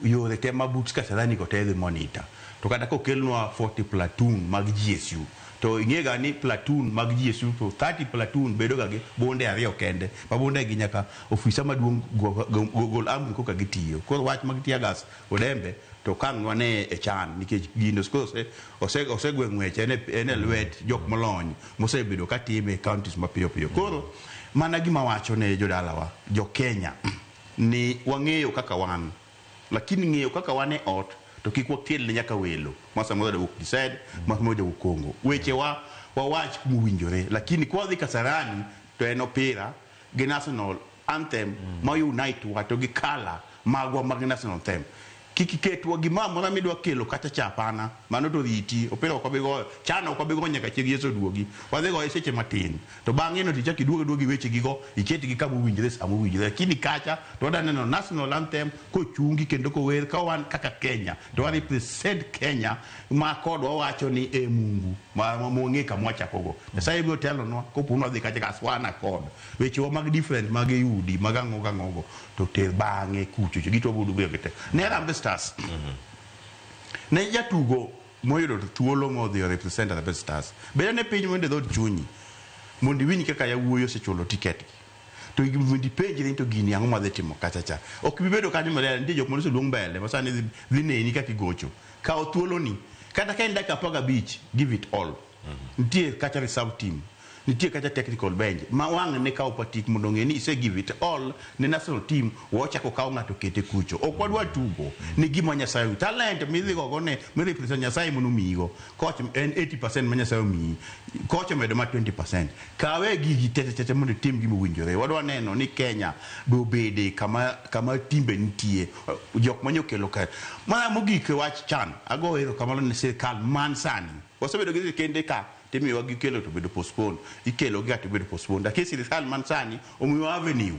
yore te ma but Kasarani go te dhi monitor. To kata kokelnwa 40 platoon mag GSU to ing'e ga ni platoon mag GSU to 30 platoon bedo ga gi bunde ariyo kende ma bunde gi nyaka ofisa maduong' gol amri koka gitiyo. Koro wach mag tear gas Odembe to kang' wane e chan nikech gino koro osegwe ng'wech en e lwet jok molony mosebedo katime e counties mapiyo piyo. Koro mana gima wacho ne jodalawa jo Kenya ni wang'eyo kaka wan lakini ng'eyo kaka wan e ot to kik wakel ne nyaka welo ma samoro jawuok Gised ma samoro jawuok Congo. Weche wa wawach mowinjore lakini kwa wadhi Kasarani to en opira gi national anthem ma unite wa to gi kala magwa mag national anthem. Kik iketwa gimoro amora midwa kelo kata cha hapana mano to riti opira ok wabi goyo chan ok wabi goyo nyaka chieng' Yesu oduogi wadhi goye seche matin to bang'e no tichak iduog aduoga gi weche gigo iketgi kama owinjore sama owinjore lakini kacha to wadwa neno national anthem kochungi kendo kower ka wan kaka Kenya to wa represent Kenya ma kodwa wawacho ni e Mungu ma wang'e kama wachakogo Nyasaye biro telonwa kopo ni wadhi kacha kas wan akod wechewa mag different mag udi mag ang'o gang'o to ter bang'e kucho gito wabiro duogo te ne Harambee Stars ne jatugo moyudo thuolo modhi o represent Harambee Stars bed ane piny mondo e dhood chunyi mondo iwinj kaka yawuoyi osechulo tiket gi to mondo ipenjri ni to gini ang'o madhi timo kacha cha ok bi bedo kanyo maler nitie jok manoseluong mbele ma sani dhi neni kaka igocho kaw thuoloni kata ka en dakika 15 give it all nitie kacha reserve team nitie kacha technical bench ma wang' ne kawo patik mondo ong'e ni ise give it all ne national team wachako kawo ng'ato kete kucho ok wadwa tugo ni gima Nyasaye talent midhi gogo ne mi represent Nyasaye mondo omiyigo coach en 80% ma Nyasaye omiyi coach omedo ma 20% kawe gigi tete tete mondo itim gima owinjore wadwa neno ni Kenya be obede kama timbe nitie jok manyokelo ka mana mogik e wach chan ago erokamano ne sirikal man sani wasebedo gi sirikende ka timiyowa gikelo to bedo postpone ikelo gi to bedo postpone lakini sirikal man sani omiyowa avenue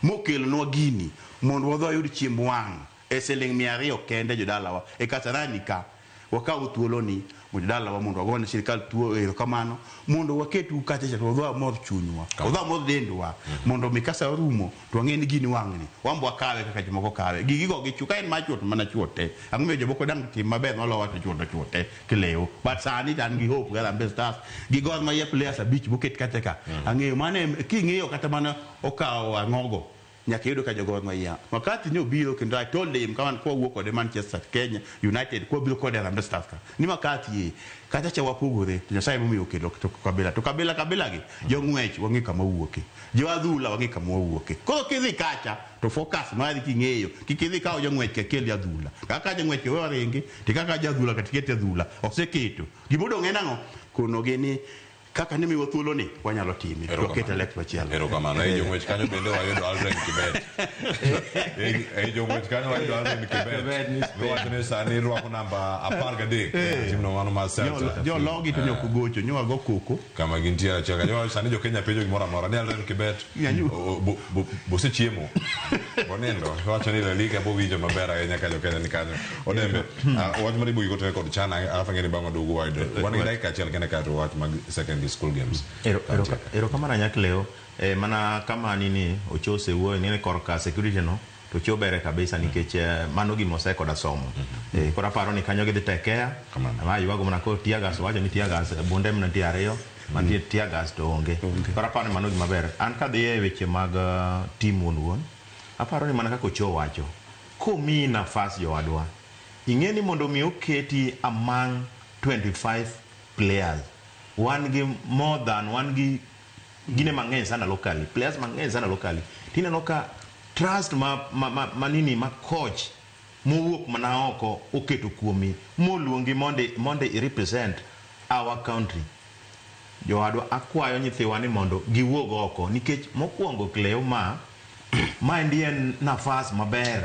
mokelonwa gini mondo wadhi wayud chiemb wang' e siling 200 kende jodalawa e Kasarani ka wakaw thuoloni Mondo dalawa mondo wagone sirikal tuo erokamano mondo waketu kacha cha to wadhi wamor chunywa. Wadhi wamor dendwa mondo mi kasa orumo to wang'e ni gini wang'ni. Wan be wakawe kaka jomoko kawe. Gigi go gichwo ka en mar chuo to mana chuo te. Ang'o momiyo jomoko dang' tim maber molowa to chuo to chuo te kilewo. But sani to an gi hope gi Harambee Stars gi Gor Mahia players abich moket kacha ka. Ang'eyo mano em king'iyo kata mana okawo ang'ogo nyaka iyud ka jo Gor Mahia. Makati ne obiro kendo I told him ka wan kwawuok kode Manchester Kenya United kwabiro kode Harambee Stars ka ni Makati ye kacha cha wapogore to Nyasaye emomiyo okelo to kabila to kabila kabila gi jong'wech wang'e kama wuoke jo adhula wang'e kama wawuoke koro kidhi kacha to focus mari king'eyo kik idhi kawo jong'wech kakel adhula kaka jong'wech we waringi to kaka jo adhula kata iket adhula oseketo gimodong' en ang'o konogi ni kaka ne miwa thuolo ni wanyalo time to waket elect machielo Erokamano. Ei jong'wech kanyo bende wayudo Aldrin Kibet. Ei jong'wech kanyo wayudo Aldrin Kibet. Miwacho ni sani rwako namba 13. Timno mano mar Celta. Jologi to nyok gocho nyowago koko Kama gintie achiel kanyo sani jo Kenya penjo gimoro amora ni Aldrin Kibet bosechiemo. Bonindo. Wacho ni La Liga bowinjo maber ahinya ka jo Kenya ni kanyo. Odembe. Wach mar ibuyi kotenore kod Chana alafu ang'e ni bang' waduogo wayudo. Wan gi dakika achiel kende kaeto wach mag secondary school games. Erokamano ahinya Cleo. Mana kama nini Ocho osewuoyo ni korka security no to Ocho bere kabisa nikech mano gima osekoda somo. Koro aparo ni kanyo gidhi take care. Ma ywago mana koro tear gas wacho ni tear gas bunde mana nitie ariyo mantie tear gas to onge. Koro aparo ni mano gima ber. An kadhi e weche mag team wuon wuon, aparo ni mana kaka Ocho wacho, komiyi nafas jowadwa, ing'e ni mondo mi oketi among 25 players, wan gi more than wan gi gine mang'eny sana locally, players mang'eny sana locally. Tineno ka trust ma, ma, ma, ma nini ma coach mowuok mana oko oketo kuomi moluongi mondo i represent our country. Jowadwa akwayo nyithiwa ni mondo giwuog oko nikech mokwongo Cleo ma maendi en nafas maber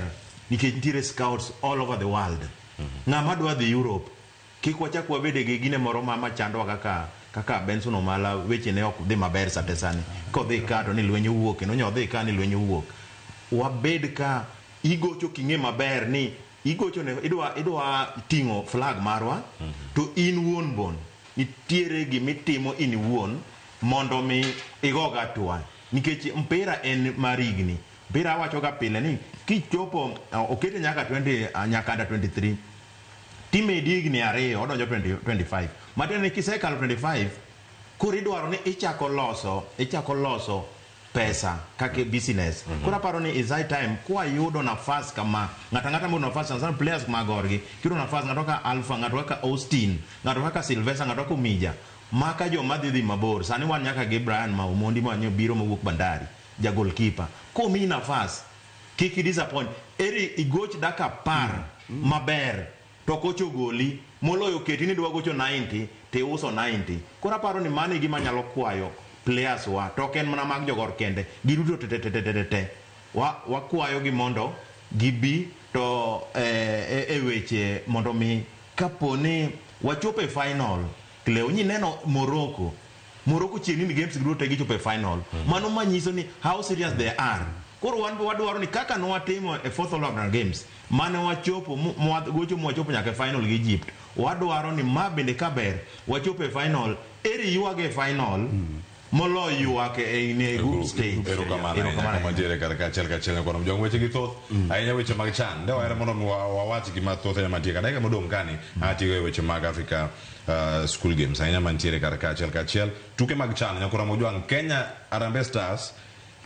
nikech nitiere scouts all over the world. Ng'ama dwa dhi Europe kik wachak wabede gi gine moro ma machandowa kaka Benson Omala weche ne ok dhi maber sate sani. Kodhi ka to ni lweny owuok kendo nyo dhi ka ni lweny owuok. Wabed ka igocho king'e maber ni igocho ne idwa ting'o flag marwa to in wuon bon nitiere gimitimo in iwuon mondo mi igo hatua nikech mpira en mar higni. Mpira awacho ga pile ni kichopo okete nyaka 20 nyaka under 23 timedi higni ariyo odonjo 20, 25 matiende ni kisekalo 25 koro idwaro ni ichako loso pesa kaka business. Koro aparo ni is high time kwayudo nafas kama ng'ato ang'ata moyudo nafas sana sana players mag gorgi kiyudo nafas ng'ato kaka Alpha, ng'ato kaka Austin, ng'ato kaka Sylvester, ng'ato kaka Omija maka joma dhi mabor. Sani wan nyaka gi Brian ma Omondi ma biro mowuok Bandari ja goalkeeper. Komiyi nafas kik i disappoint, eri igoch dakika 10 maber to koch ogoli moloyo keti ni dwa gocho 90 tiuso 90. Koro aparo ni mano e gima anyalo kwayo players wa to ok en mana mag jogor kende giduto te wakwayo gi mondo gibi to e weche mondo mi kapo ni wachopo e final Cleo nyineno Morocco chiegni ni games giduto te gichopo e final. Mano manyiso ni how serious they are. Koro wan wadwaro ni kaka nwatimo e fourth All African Games mane wachopo gocho mwachopo nyaka e final gi Egypt, wadwaro ni ma bende kaber wachopo e final eri ywag e final moloyo ywak e group stage. Erokamano ahinya kama ntiere kar kaachiel kachiel kono jong weche gi thoth ahinya weche mag chan nde wahero mondo wawach gima thoth ahinya mantie ka dakika modong' kani atigo e weche mag Africa School Games ahinya mantiere kar kaachiel kachiel tuke mag chan nyakora Mojwang' Kenya Harambee Stars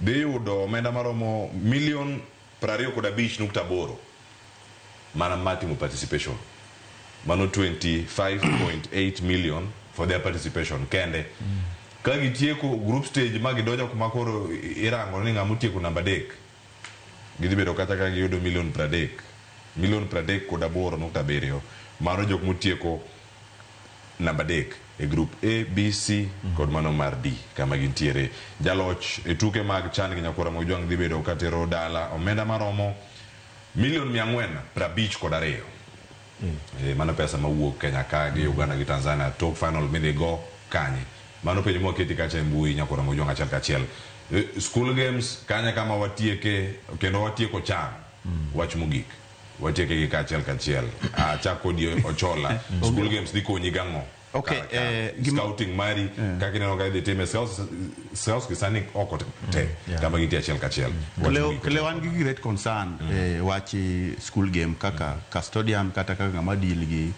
dhi yudo omenda maromo milion 25.8 mana mar timo participation mano 25.8 million for their participation kende. Ka gitieko group stage ma gidonjo kuma koro irango ni ng'ama otieko namba 3 gidhi bedo kata ka giyudo milion 30 milion 38.7 mano jok motieko namba 3 e group A, B, C kod mano mar D kama gintiere. Jaloch e tuke mag chan gi nyakwara Mojwang' dhi bedo katero dala omenda maromo milion 452. Mano pesa mawuok Kenya ka gi Uganda gi Tanzania tok final midhi go kanye. Mano penjo mwaketi kacha e mbui nyakwara Mojwang' achiel kachiel. School games kanye kama watieke kendo watieko chan wach mogik. Watieke gi kaachiel kachiel. Achak kodi Ochola. School games dhi konyi gang'o? Okay, Kar ka. Scouting mari kaka ineno ka idhi time scouts gi sani oko te kama gintie achiel kachiel. Kleo, Kleo an gi great concern wach school game kaka custodian kata kaka ng'ama deal gi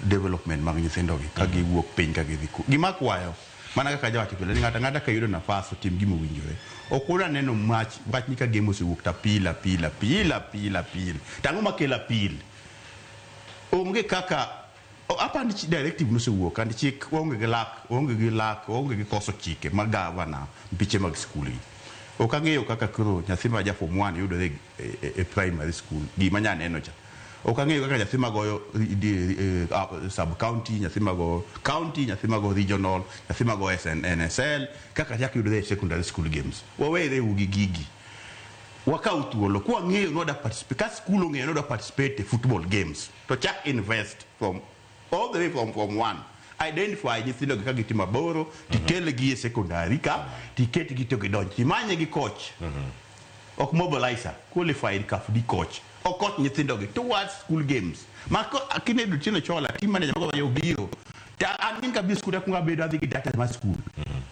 development mag nyithindo gi ka giwuok piny ka gidhi ku. Gima akwayo mana kaka jawacho pile ni ng'ato ang'ata ka yudo nafas to tim gima owinjore. Ok wadwa neno mach wach ni ka game osewuok to appeal appeal appeal appeal appeal. To ang'o makelo appeal? Onge kaka apani directive nosewuok and chik waonge gi lak waonge gi lak waonge gi koso chike mag gavana mpiche mag skul gi. Ok ang'eyo kaka koro nyathi ma ja form 1 yudore e primary school gima nya neno cha. Ok ang'eyo kaka nyathi magoyo sub county, nyathi mago county, nyathi mago regional, nyathi mago SN, NSL kaka chak yudore e secondary school games. Wawere u gi gigi. Wakaw thuolo kwang'eyo ni wadwa participate ka school ong'eyo ni odwa participate e football games to chak invest from all the way from form 1 identify nyithindo gi ka gitimo aboro tikelgi e secondary ka tiketgi to gidonj timanye gi coach ok mobilizer qualified CAF D coach okoch nyithindo gi towards school games mako kinedo Otieno Chola team manager mago obiro ta an min kabiro school akwongo abedo adhi gi data mar school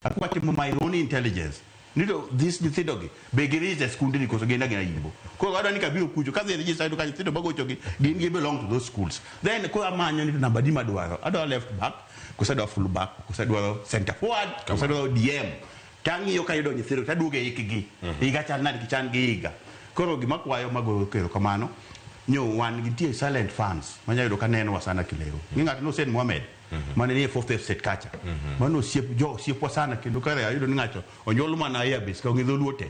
akwongo atimo my own intelligence nito this nyithindo gi be gireach e skundni koso gin agina yimbo koro adwa ni kabiro kucho kadhi register ayudo ka nyithindo magocho gi gin gi belong to those schools then koro amanyo ni to namba di madwaro adwaro left back koso adwaro full back koso adwaro center forward koso adwaro DM tang'iyo kayudo nyithindo taduogo e hikgi higa chal nade kichan gi higa koro gima kwayo magoyo erokamano nyo wan gintie silent fans manya yudo ka nenowa sana kileo ni ng'ato no Hussein Mohamed mane nie fourth estate kacha mano osiep jo osiepwa sana kendo kare ayudo ni ng'ato onyuol mana Airbus ka ong'e dholuo te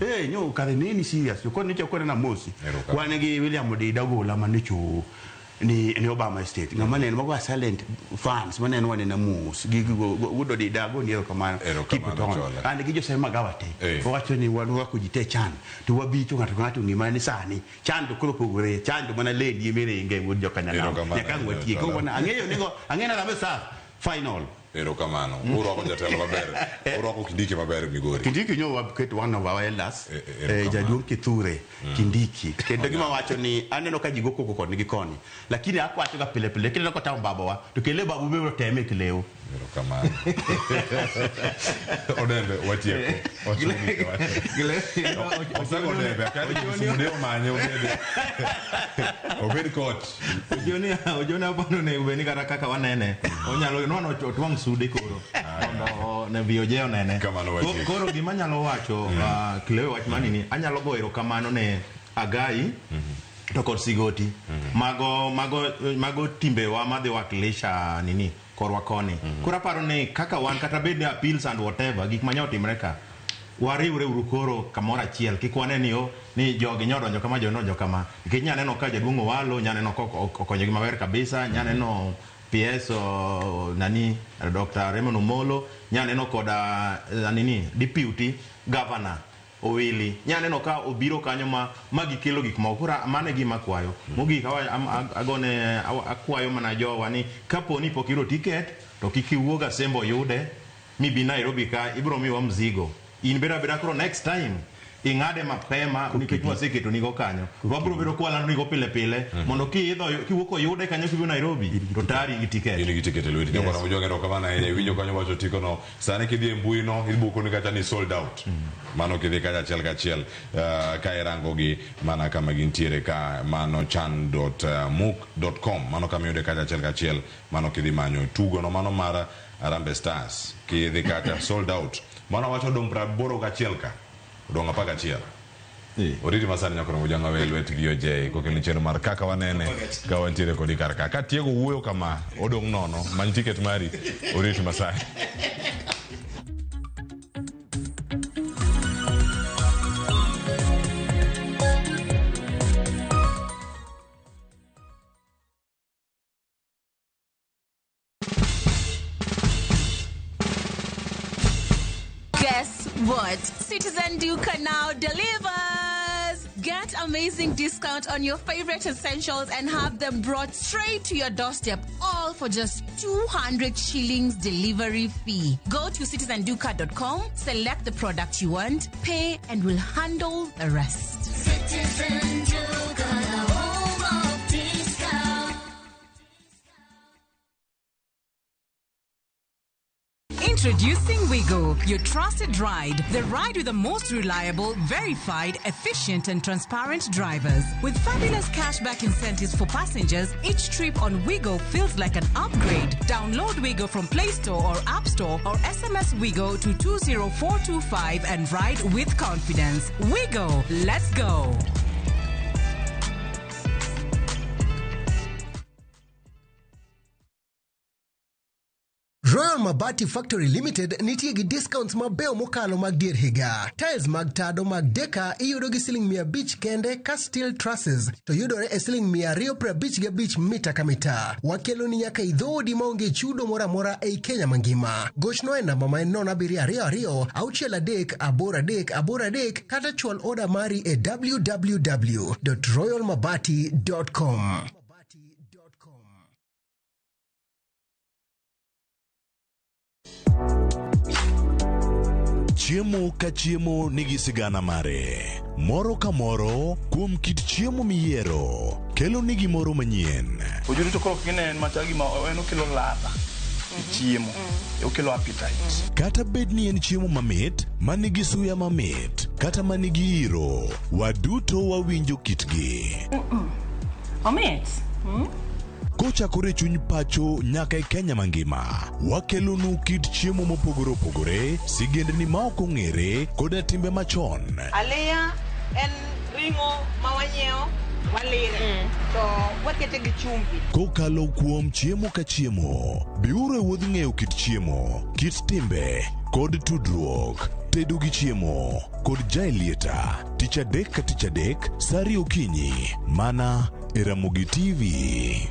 eh nyo kare ne ni serious to koni chakore na mosi wan gi William Odida Ogola mane cho ni Obama Estate ng'ama neno mago are silent fans maneno wanena mos gi wuod Odida go ni erokamano keep it on Chola. and gi Jose Magawa te wawacho ni wan warwako ji te chan to wabi to ng'ato ka ng'ato ong'e mana ni sani chan to koro pogore chan to mana lady emiringe wuod jokanyanam Erokamano, nyaka ang' watiek Chola. koro wana ang'eyo ni go ang'eyo ni Harambee Stars final Erokamano. Urwako jatelo maber. Urwako Kindiki maber Migori. Kindiki nyo waketo one of our elders erokamano. jaduong' Kithure Kindiki kendo gima wacho ni aneno ka ji go koko koni gi koni lakini akwacho ga pile pile kineno kotamo babawa to kele babu be oteme kileo Erokamano. Odembe watieko. Osago Odembe. Akati Kisumu omanye obed. Obed coach. Ojoni ojoni aparo ni obed ni kata kaka wanene onyalo nwano otwang' sude koro mondo ne VOJ onene. Kamano watieko. Koro gima anyalo wacho Cleo wach mani ni anyalo go erokamano ne Agai to kod Sigoti. Mago mago mago timbewa madhi wakilisha nini korwa koni. Koro aparo ni kaka wan kata bed ni appeals and whatever gik manya otimre ka wariwre uru koro kamoro achiel kik wane ni o ni jogi nyodonjo kama jogi nodonjo kama nikech nya neno ka jaduong' Owalo nya neno ka okonyogi maber kabisa nya neno PS nani Dr. Raymond Omolo nya neno koda nini deputy governor Owili nya neno ka obiro kanyo ma gikelo gik moko koro mano e gima akwayo mogik agone akwayo mana jowa ni kapo ni pok iyudo ticket to kik iwuog Asembo yude mibi Nairobi ka ibiro miwa mzigo in bedo abeda koro next time ing'ade mapema nikech waseketo nigo kanyo wabiro bedo kwalando nigo pile pile mondo kiidho kiwuok oyude kanyo kibiro Nairobi to tari gi ticket In gi ticket e lweti. Yes. Jokoro Mojwang' erokamano ahinya. Iwinjo kanyo wacho otiko no. Sani kidhi e mbui no ibuko ni kacha ni sold out. Mano kidhi kacha achiel kachiel ka irango gi mana kama gintiere ka mano chan.mook.com mano kama iyude kacha achiel kachiel mano kidhi manyo tugo no mano mar Harambee Stars kidhi kacha sold out. Mano wacho odong' 81 ka. Odong' 11. Oriti masani nyakoro Mojwang' awe lwet gi OJ kokelo chenro mar kaka wanene ka wantiere kodi kar ka. Katieko wuoyo kama odong' nono many ticket mari oriti masani. Guess what? Citizen Duka now delivers! Get amazing discount on your favorite essentials and have them brought straight to your doorstep, all for just 200 shillings delivery fee. Go to citizenduka.com, select the product you want, pay, and we'll handle the rest. Citizen Duka, the home of discount. Introducing Wigo, your trusted ride. The ride with the most reliable, verified, efficient, and transparent drivers. With fabulous cashback incentives for passengers, each trip on Wigo feels like an upgrade. Download Wigo from Play Store or App Store or SMS Wigo to 20425 and ride with confidence. Wigo, let's go. Royal Mabati Factory Limited nitie gi discounts mabeyo mokalo mag dier higa. Tiles mag tado mag deka iyudo gi siling 500 kende ka steel trusses to yudore e siling 255 mita ka mita. Wakeloni nyaka e dhoodi maonge chudo moro amora ei Kenya mangima. Gochno e namba ma en 0722 63 83 83 kata chwal oda mari e www.royalmabati.com. Chiemo ka chiemo nigi sigana mare. Moro ka moro kuom kit chiemo miyiero kelo ni gimoro manyien. Ojuri to koro king'e en machal gima en okelo ladha e chiemo. Okelo appetite. Kata bed ni en chiemo mamit, manigi suya mamit, kata manigi iro, waduto wawinjo kitgi. Omit. Kochakore e chuny pacho nyaka e Kenya mangima, wakelonu kit chiemo mopogore opogore, sigendni ma ok ong'ere, koda timbe machon. Aliya en ring'o ma wanyiewo walire to wakete gi chumbi. Kokalo kuom chiemo ka chiemo, biuru e wuodh ng'eyo kit chiemo, kit timbe, kod tudruok. Tedo gi chiemo kod Jaelieta, tich adek ka tich adek, sa ariyo okinyi, mana e Ramogi TV.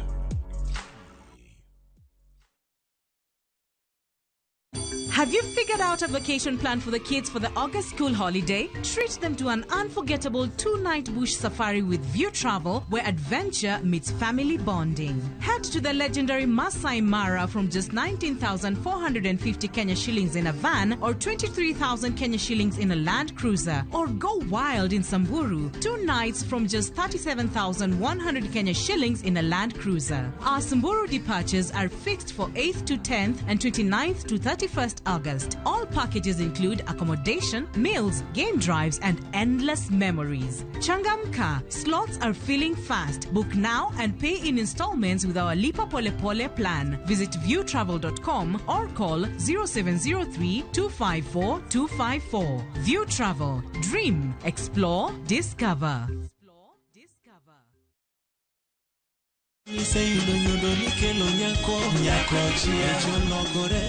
Have you figured out a vacation plan for the kids for the August school holiday? Treat them to an unforgettable 2-night bush safari with View Travel, where adventure meets family bonding. Head to the legendary Masai Mara from just 19,450 Kenya shillings in a van or 23,000 Kenya shillings in a Land Cruiser. Or go wild in Samburu, 2 nights from just 37,100 Kenya shillings in a Land Cruiser. Our Samburu departures are fixed for 8th to 10th and 29th to 31st August. All packages include accommodation, meals, game drives, and endless memories. Changamka, slots are filling fast. Book now and pay in installments with our Lipa Pole Pole plan. Visit viewtravel.com or call 0703 254 254. View Travel. Dream, explore, discover. Iseyudo nyodo nikelo nyako nyako chia chologore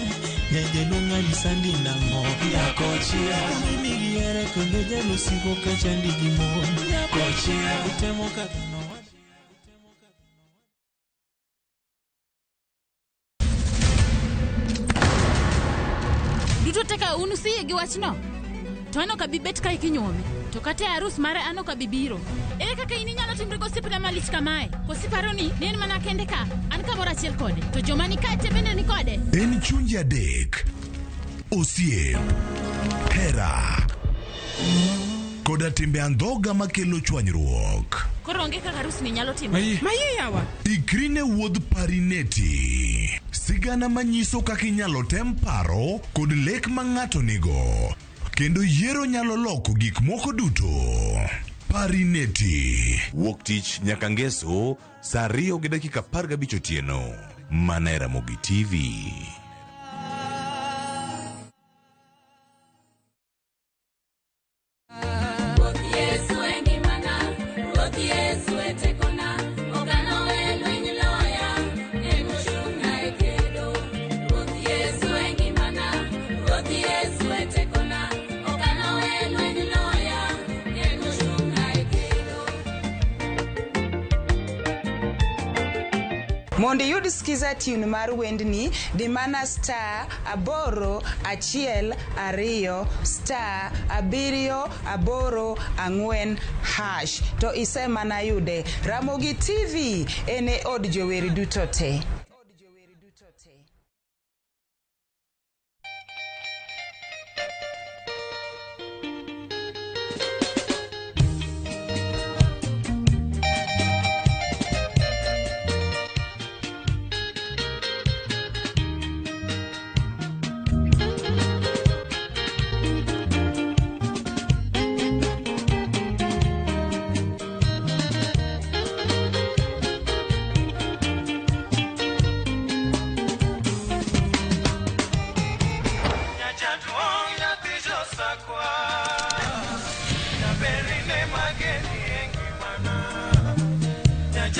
nyajaluong' sandi nang'o nyako chia mimigiere kendo jalusigo kachandi gi mon nyako chia itemo kaka Duto teka un usiyie gi wachno. To an ok abi bet kae kinyuome. To kata e arus mare an ok abi biro. Ere kaka in inyalo timri gosiepna malich kamae? Koso iparo ni en mana kende ka? An kamoro achiel kode. To joma ni kae te bende ni kode. En chunje adek, osiep, hera, koda timbe andhoga makelo chwanyruok. Koro onge kaka arus ni nyalo timore. Mayie yawa. Ikri ne wuodh Parineti. Sigana manyiso kaka inyalo tem paro kod lek ma ng'ato nigo. Kendo yiero nyalo loko gik moko duto. Parineti. Wuok tich nyaka ngeso saa 2:15 otieno. Mana e Ramogi TV. Yesu e ngimana, Ruoth Yesu e tekona, okano e lweny loya, en ochung'na e kedo. Ruoth Yesu e ngimana, Ruoth Yesu e tekona, okano e lweny loya, en ochung'na e kedo. Mondo iyud skiza tune mar wendni, di mana star 8 1 2 star 7 8 4 hash to isemana yude. Ramogi TV en e od jower duto te.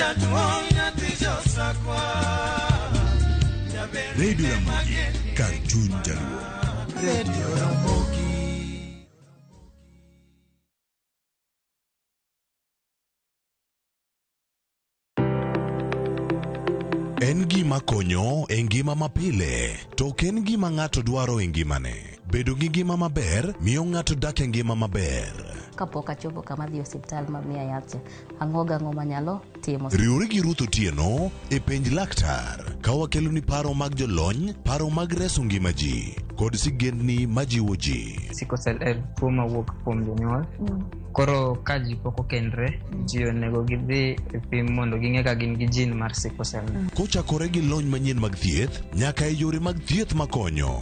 Jatuo nyathi josakwa. Jaber Radio Ramogi, kar chuny Jaluo. Radio Ramogi. En gima konyo e ngima mapile, to ok en gima ng'ato dwaro e ngimane. Bedo gi ngima maber miyo ng'ato dak e ngima maber. Kapok achopo kama adhi e osiptal ma miya yath cha, ang'o gang'o manyalo timo. Riwri gi Ruth Otieno e penj laktar ka wakeloni paro mag jolony, paro mag reso ngima ji kod sigendni majiwo ji. Sickle cell en tuo mawuok kuom jonyuol. Koro ka ji pok okendre, ji onego gidhi e pim mondo ging'e ka gin gi gene mar sickle cell. Kochakore gi lony manyien mag thieth nyaka e yore mag thieth makonyo,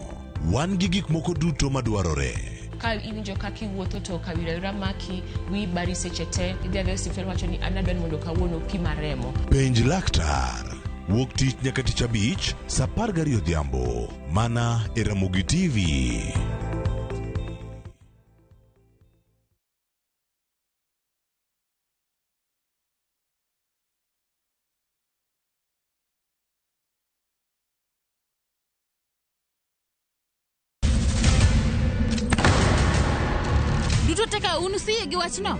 wan gi gik moko duto madwarore. Ka iwinjo kaka iwuotho to kawira wira maki, wiyi bari seche te, idhi adhiya e osiptal iwacho ni an adwa ni mondo kawuono pima remo. Penj laktar. Wuok tich nyaka tich abich saa 12 odhiambo mana e Ramogi TV. Duto te ka un usiyie gi wachno?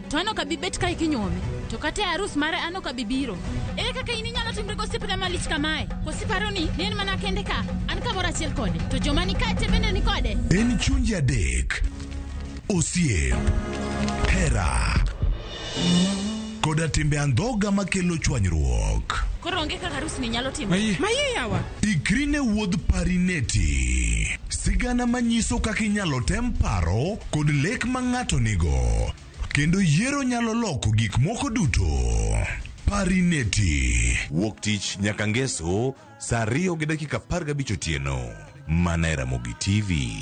To an ok abi bet kae kinyuome. To kata e arus mare an ok abi biro. Ere kaka in inyalo timri gosiepna malich kamae? Koso iparo ni ne en mana kende ka? An kamoro achiel kode. To joma ni kae te bende ni kode? En chunje adek. Osiep. Hera. Koda timbe andhoga makelo chwanyruok. Koro onge kaka arus ni nyalo timore. Maye yawa. Ikri ne wuodh Parineti. Sigana manyiso kaka inyalo tem paro kod lek ma ng'ato nigo. Kendo yiero nyalo loko gik moko duto. Parineti. Wuok tich nyaka ngeso saa 2:15 otieno. Mana e Ramogi TV.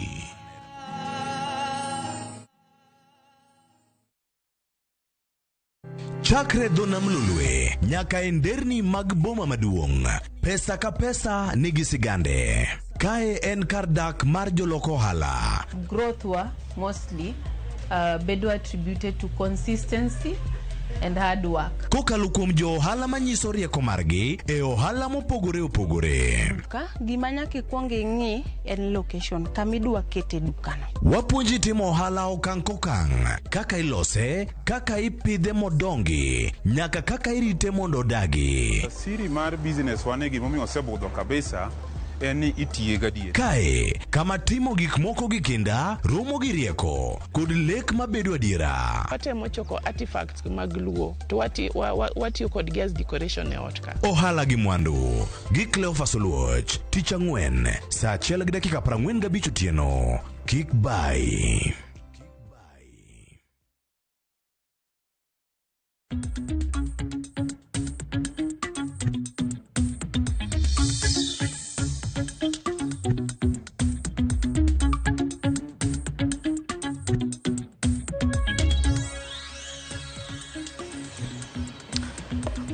Chakre dho nam Lolwe nyaka e nderni mag boma maduong', pesa ka pesa nigi sigande. Kae en kar dak mar jolok ohala. Growth wa mostly bedo attributed to consistency and hard work. Kokalo kuom jo ohala manyiso rieko margi e ohala mopogore opogore. Duka, gima nyaka ikwong ing'i en location kama idwa kete dukano. Wapuonji timo ohala okang' kokang', kaka ilose, kaka ipidhe modongi, nyaka kaka irite mondo odagi. Siri mar business wa ni gimomiyo osebudho kabisa en ni itiye gadier. Kae, kama timo gik moko gi kinda romo gi rieko kod lek mabedo adiera. Watemo choko artifacts mag Luo to watiyo kodgi as decoration e ot ka. Ohala gi mwandu gi Cleophas Oluoch, tich ang'wen, saa 1:45 otieno. Kik bai.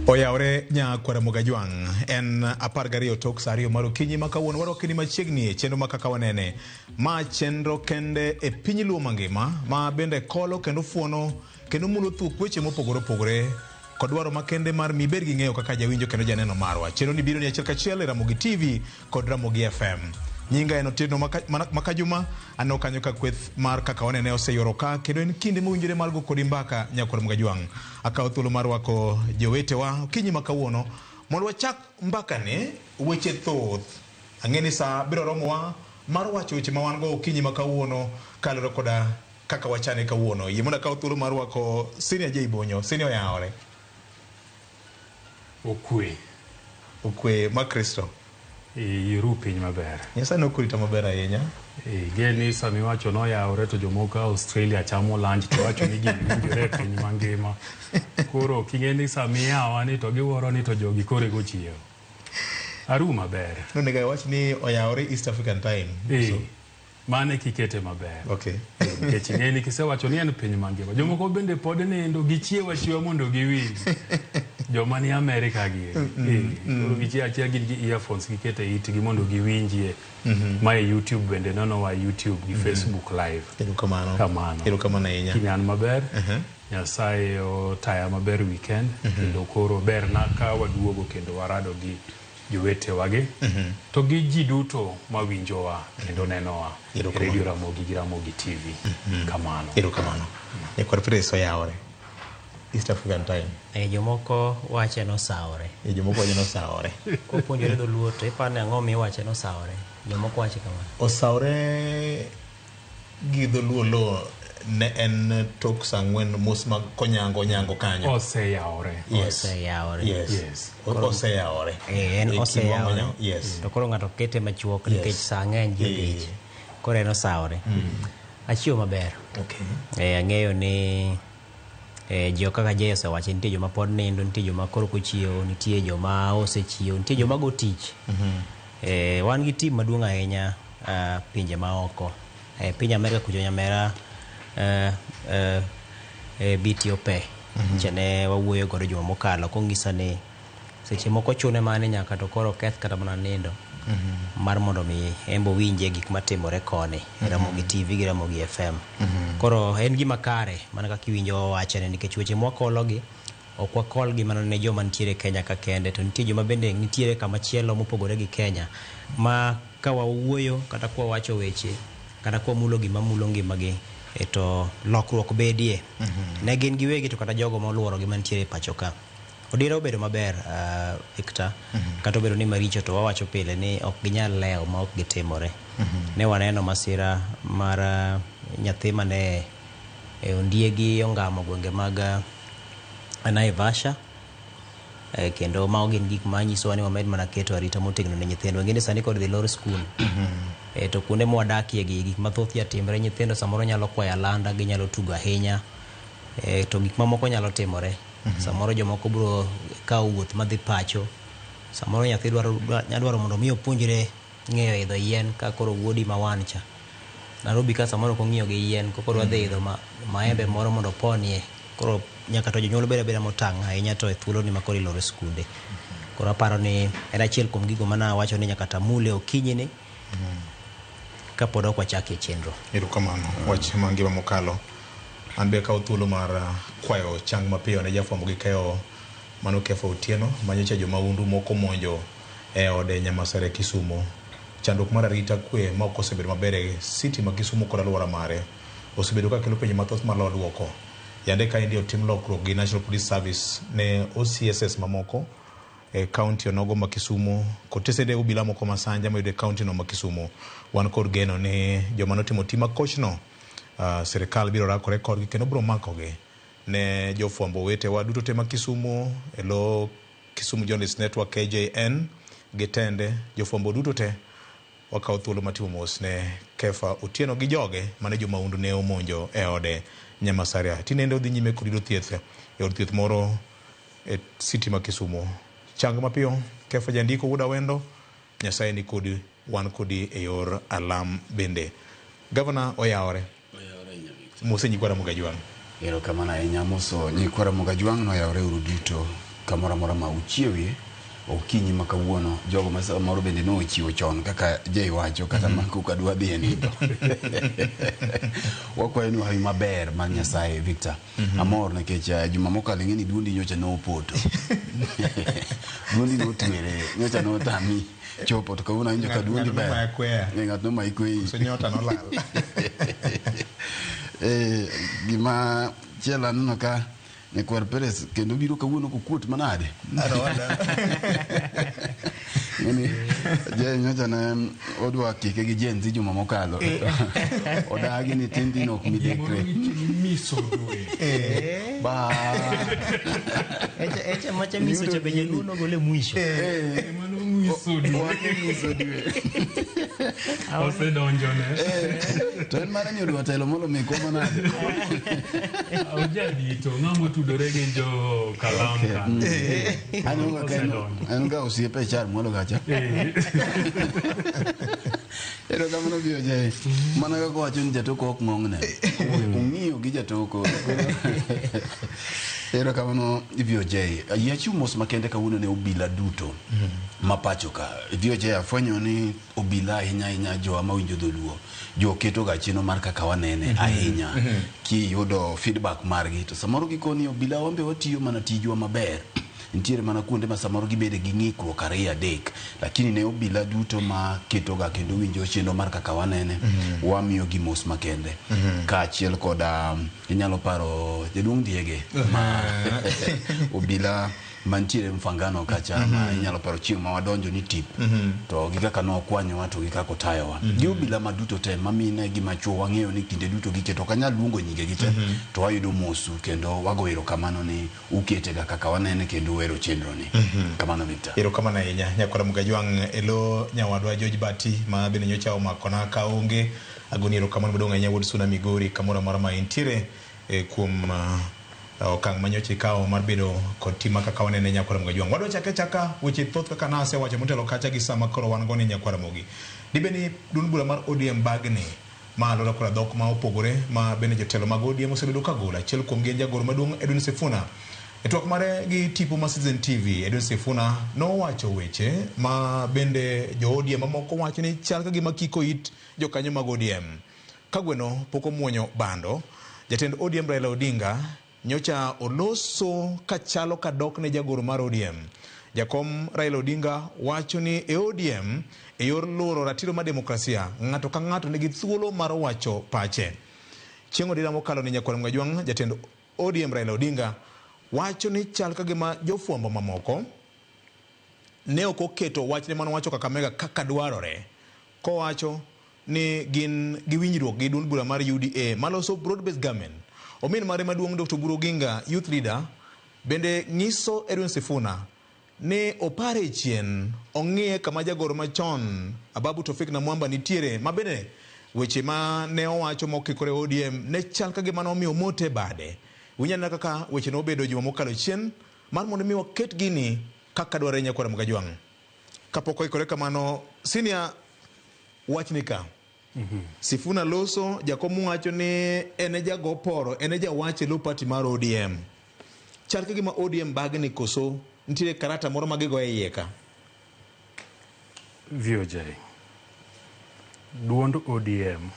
Oyawre nyakwara Mogajwang' en 12 tok saa 2 mar okinyi ma kawuono warwakni machiegni e chenro ma kaka wanene ma chenro kende e piny Luo mangima ma bende kolo kendo fuono kendo mulo thuok weche mopogore opogore kod dwaro makende mar mibed gi ng'eyo kaka jawinjo kendo janeno marwa. Chenro ni biro ni achiel kachiel e Ramogi TV kod Ramogi FM. Nyinga en Otieno Makajuma, aneno kanyo ka kweth mar kaka wanene oseyoro ka kendo en kinde mowinjore mar go kodi mbaka nyakwar Mogajwang'. Akawo thuolo mar rwako jowetewa okinyi ma kawuono mondo wachak mbakani weche thoth. Ang'e ni saa biro romowa mar wacho weche ma wan go okinyi ma kawuono kaluwore koda kaka wachane kawuono. Yie mondo akaw thuolo mar rwako Senior J Bonyo. Senior oyawore. Okwe. Okwe ma Kristo. Iru piny maber. Nyasaye nokurita maber ahinya. Ing'e ni sama iwacho noyawore to jomoko Australia chamo lunch to wacho ni gini winjore e piny mangima. Koro ok ing'e ni sama iyawa ni to giwuoro ni to jogi koro eko chiewo. Aru maber. Nonego awach ni oyawore East African time. So. Mane kikete maber. Okay. Nikech ing'e ni kisewacho ni en piny mangima. Jomoko bende pod nindo gichiew achiewa mondo giwinj. Joma ni Amerika gi koro gichiyo achiya gin gi earphones giketo e itgi mondo giwinjie. Ma e YouTube bende nonowa YouTube gi Facebook live. Erokamano. Kamano. Erokamano ahinya. Kiny an maber. Nyasaye otaya maber weekend kendo koro berna ka waduogo kendo warado gi jowetewagi to gi ji duto mawinjowa kendo nenowa e Radio Ramogi gi Ramogi TV. Kamano. Erokamano. Nyakwar Pres oyawore. East African Time. E, jomoko wache nosawore. E, jomoko wache nosawore. Kopuonjore dholuo to iparo ni ang'o miwache nosawore? Jomoko wache kamano. Osawore gi dholuo lo ne en tok saa ang'wen mos mag konyango nyango kanyo. Oseyawore. Yes. Oseyawore. Yes. Yes. Oseyawore. Eh, en E kind oseyawore. wang' Yes. To koro ng'ato kete machuok Yes. nikech saa ng'eny ji odich. Koro en osawore. Achiewo maber. Okay. Eh, ang'eyo ni jo kaka Jay osewacho nitie joma pod nindo, nitie joma koro kochiewo, nitie joma osechiewo, nitie joma go tich. Wan gi team maduong' ahinya pinje maoko. Piny Amerika kucho nyamera BT Ope. Nyicha ne wawuoyo godo juma mokalo kong'isa ni seche moko chune mana ni nyaka to koro oketh kata mana nindo mar mondo mi en be owinje gik matimore koni e Ramogi TV gi Ramogi FM. Koro en gima kare mana kaka iwinjo wawachone nikech weche mwakologi ok wakolgi mana ne joma nitiere Kenya ka kende to nitie joma bende nitiere kama chielo mopogore gi Kenya ma ka wawuoyo kata kwa wacho weche kata kwa mulo gima mulo ngimagi to lokruok bedie. Ne gin giwegi to kata jogo moluorogi mantiere e pacho ka. Odira obedo maber Victor, kata obedo ni maricho to wawacho pile ni ok ginyal lewo ma ok gitimore. Ne waneno masira mar nyathi mane ondiegi ongamo gwenge mag Naivasha kendo mago gin gik manyisowa ni wamed mana keto arita motegno ne nyithindwa. Ing'e ni sani kod dhi lor skul to kuonde mwadakie gi gik mathoth jatimre, nyithindo samoro nyalo kwayo alanda, ginyalo tugo ahinya to gik mamoko nyalo timore. Samoro jomoko biro kawo wuoth madhi pacho, samoro nyathi dwaro mondo mi opuonjre ng'eyo idho yien ka koro wuodi ma wan cha Nairobi ka samoro ok ong'iyo gi yien koko dwa dhi idho maembe moro mondo oponie. Koro nyaka to jonyuol bed abeda motang' ahinya to e thuoloni ma koro iloro skunde. Koro aparo ni en achiel kuom gigo mana awacho ni nyaka tamule okinyi ni kapod ok wachakie chenro. Erokamano. Wach mangima mokalo. An be akawo thuolo mar kwayo chang mapiyo ne jafwambo gi keyo mano Kefa Otieno manyocha jomahundu moko monjo e ode Nyamasare Kisumu. Chandruok mar arita kwe ma ok osebedo maber e city ma Kisumu kod alwora mare osebedo ka kelo penjo mathoth malo duoko. Yande ka endi otim lokruok gi National Police Service ne OCSS mamoko e county onogo ma Kisumu kod tesende obila moko ma Sanja mayudo e county no ma Kisumu. Wan kod geno ni joma notimo tim makochno sirikal biro rakore kodgi kendo biro makogi. Ne jofwambo wetewa duto te ma Kisumu e lo Kisumu Journalist Network KJN gi tende jofwambo duto te wakawo thuolo matimo mos ne Kefa Otieno gi joge mane jomahundu ne omonjo e ode Nyamasaria. Tinende odhi nyime kod yudo thieth e od thieth moro e city ma Kisumu. Chang mapiyo Kefa jandiko wuod Awendo, Nyasaye ni kodi, wan kodi e yor alam bende. Gavana oyawore. Mose nyikwa Ramogi Ajwang'. Erokamano ahinya moso nyikwa Ramogi Ajwang' noyawore uru duto kamoro amora ma uchiewie okinyi ma kawuono. Jogo ma samoro bende nochiewo chon kaka Jay wacho kata ma koka dwa dhi e nindo. Wakwayo ni hawi maber mar Nyasaye Victor. Amor nikech juma mokalo ing'e ni duondi nyocha nopoto. Duondi notwere, nyocha notami chopo to kawuono awinjo ka duondi ber. Ng'at nomayi kweyi. Koso nyota nolal. Gima chielo aneno ka Nyakwar Perez kendo biro kawuono kokuot manade. Ng'eni je nyocha ne odwa kike gi Gen Z juma mokalo. Odagi ni tin tin ok midekre. Ba. Eche macha miso cha be jaluo nogole mwisho. Miso dwe. Osedonjone. To en mare ni odwa telo molo mekwa manade. Ojadito ng'ama otudore gi jo Kalam ka. Aneno ka en ga osiepe HR mwalo kacha. Erokamano BOJ. Mana kaka wacho ni jatoko ok ng'ong'ne. Ong'iyo gi jatoko. Erokamano VOJ. Yie achiw mos makende kawuono ne obila duto ma pacho ka. VOJ afwenyo ni obila ahinya ahinya jowa mawinjo dholuo. Jo keto ga chenro mar kaka wanene ahinya. Kiyudo feedback margi to samoro gikoni obila wambe watiyo mana tijwa maber. Nitiere mana kuonde ma samoro gibede gi ng'ikruok ariyo adek, lakini ne obila duto ma ketoga kendo winjo chenro mar kaka wanene, wamiyo gi mos makende. Kaachiel koda inyalo paro jaduong' Ndiege ma obila mantiere Mfangano kacha, ma inyalo paro chieng' ma wadonjo ni tip to gi kaka nokwanyowa to gi kaka otayowa. Gi obila ma duto te mamine gi machuo wang'eyo ni kinde duto giketo, ok anyal luongo nyingegi te, to wayudo mosu kendo wago erokamano ni uketega kaka wanene kendo uhero chenro ni. Kamano Victor. Erokamano ahinya nyakwara Mugajwang' elo nyawadwa George Bati ma bende nyocha omakona kaonge. Agoni erokamano maduong' ahinya wuod Suna Migori kamoro amora ma intiere kuom okang' manyocha ikawo mar bedo kod tim ma kaka wanene nyakwara Mugajwang'. Wadwa chake achaka weche thoth kaka nasewacho motelo kacha gi sama koro wan go ni nyakwara Mogi. Dibe ni duond bura mar ODM bagni ma alwora koda dhok ma opogore ma bende jotelo mag ODM osebedo ka golo. Achiel kuom gi en jagoro maduong' Edwin Sifuna. E twak mare gi tipo ma Citizen TV, Edwin Sifuna nowacho weche ma bende jo ODM mamoko wacho ni chal ka gima kiko it jokanyo mag ODM. Ka gweno pok omuonyo bando, jatend ODM Raila Odinga nyocha oloso kachalo ka dok ne jagoro mar ODM. Jakom Raila Odinga wacho ni e ODM e yor loro ratiro mar demokrasia, ng'ato ka ng'ato nigi thuolo mar wacho pache. Chieng' odira mokalo ni nyakwar Mgajwang', jatend ODM Raila Odinga wacho ni chal ka gima jofwambo mamoko ne ok oketo wachne manowacho Kakamega kaka dwarore, kowacho ni gin gi winjruok gi duond bura mar UDA maloso broad based government. Omin mare maduong' Dr. Oburu Oginga, youth leader, bende nyiso Edwin Sifuna ni opare chien ong'iye kama jagoro machon Ababu Tofik Namwamba nitiere, ma bende weche ma ne owacho mokikore ODM ne chal ka gima nomiyo omote bade. Winj anena kaka weche nobedo juma mokalo chien mar mondo mi waket gini kaka dwarore nyakwara Mugajwang'. Kapok oikore kamano, senior wachni ka. Sifuna loso, jakom wacho ni en e jago poro, en e jawach e lo party mar ODM. Chal ka gima ODM bagni koso nitiere karata moro ma gigoyo e iye ka. VOJ. Duond ODM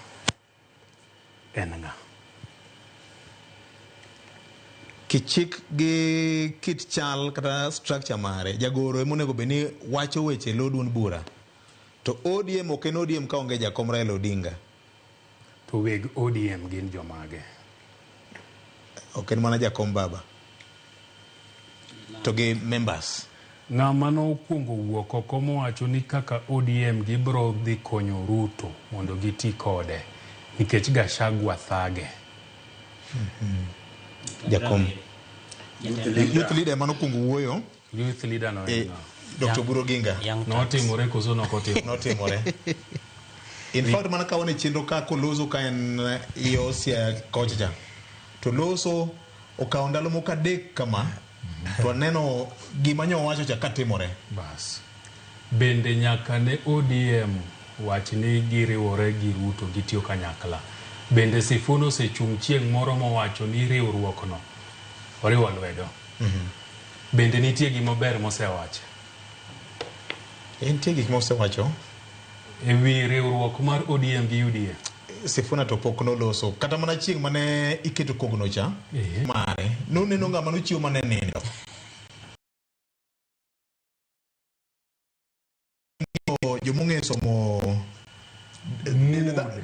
en ng'a? Kichik gi kit chal kata structure mare, jagoro ema onego bed ni wacho weche e lo duond bura. To ODM ok en ODM ka onge jakom Raila Odinga. To weg ODM gin jomage? Ok en mana jakom baba. To gi members. Ng'ama nokwongo wuok oko mowacho ni kaka ODM gibro dhi konyo Ruto mondo giti kode nikech Gachagua thage. Jakom. Youth leader ema nokwongo wuoyo. Youth leader no en ng'a? Dr. Oburu Oginga. Notimore koso nokotimore? Notimore. In fact, mana ka wane chenro ka koloso ka en yo Siaya kocha cha. To loso okawo ndalo moko adek kama, to aneno gima nyo owacho cha katimore. Bas. Bende nyaka ne ODM wach ni giriwore gi Ruto gitiyo kanyakla. Bende Sifuna osechung' chieng' moro mowacho ni riwruok no oriwo lwedo. Bende nitie gima ber mosewacho? Nitie gik mosewacho. E wi riwruok mar ODM gi UDA. Sifuna to pok noloso. Kata mana chieng' mane iketo kogno cha, mare, noneno ng'ama nochiwo mane nindo. Jomong'eyo somo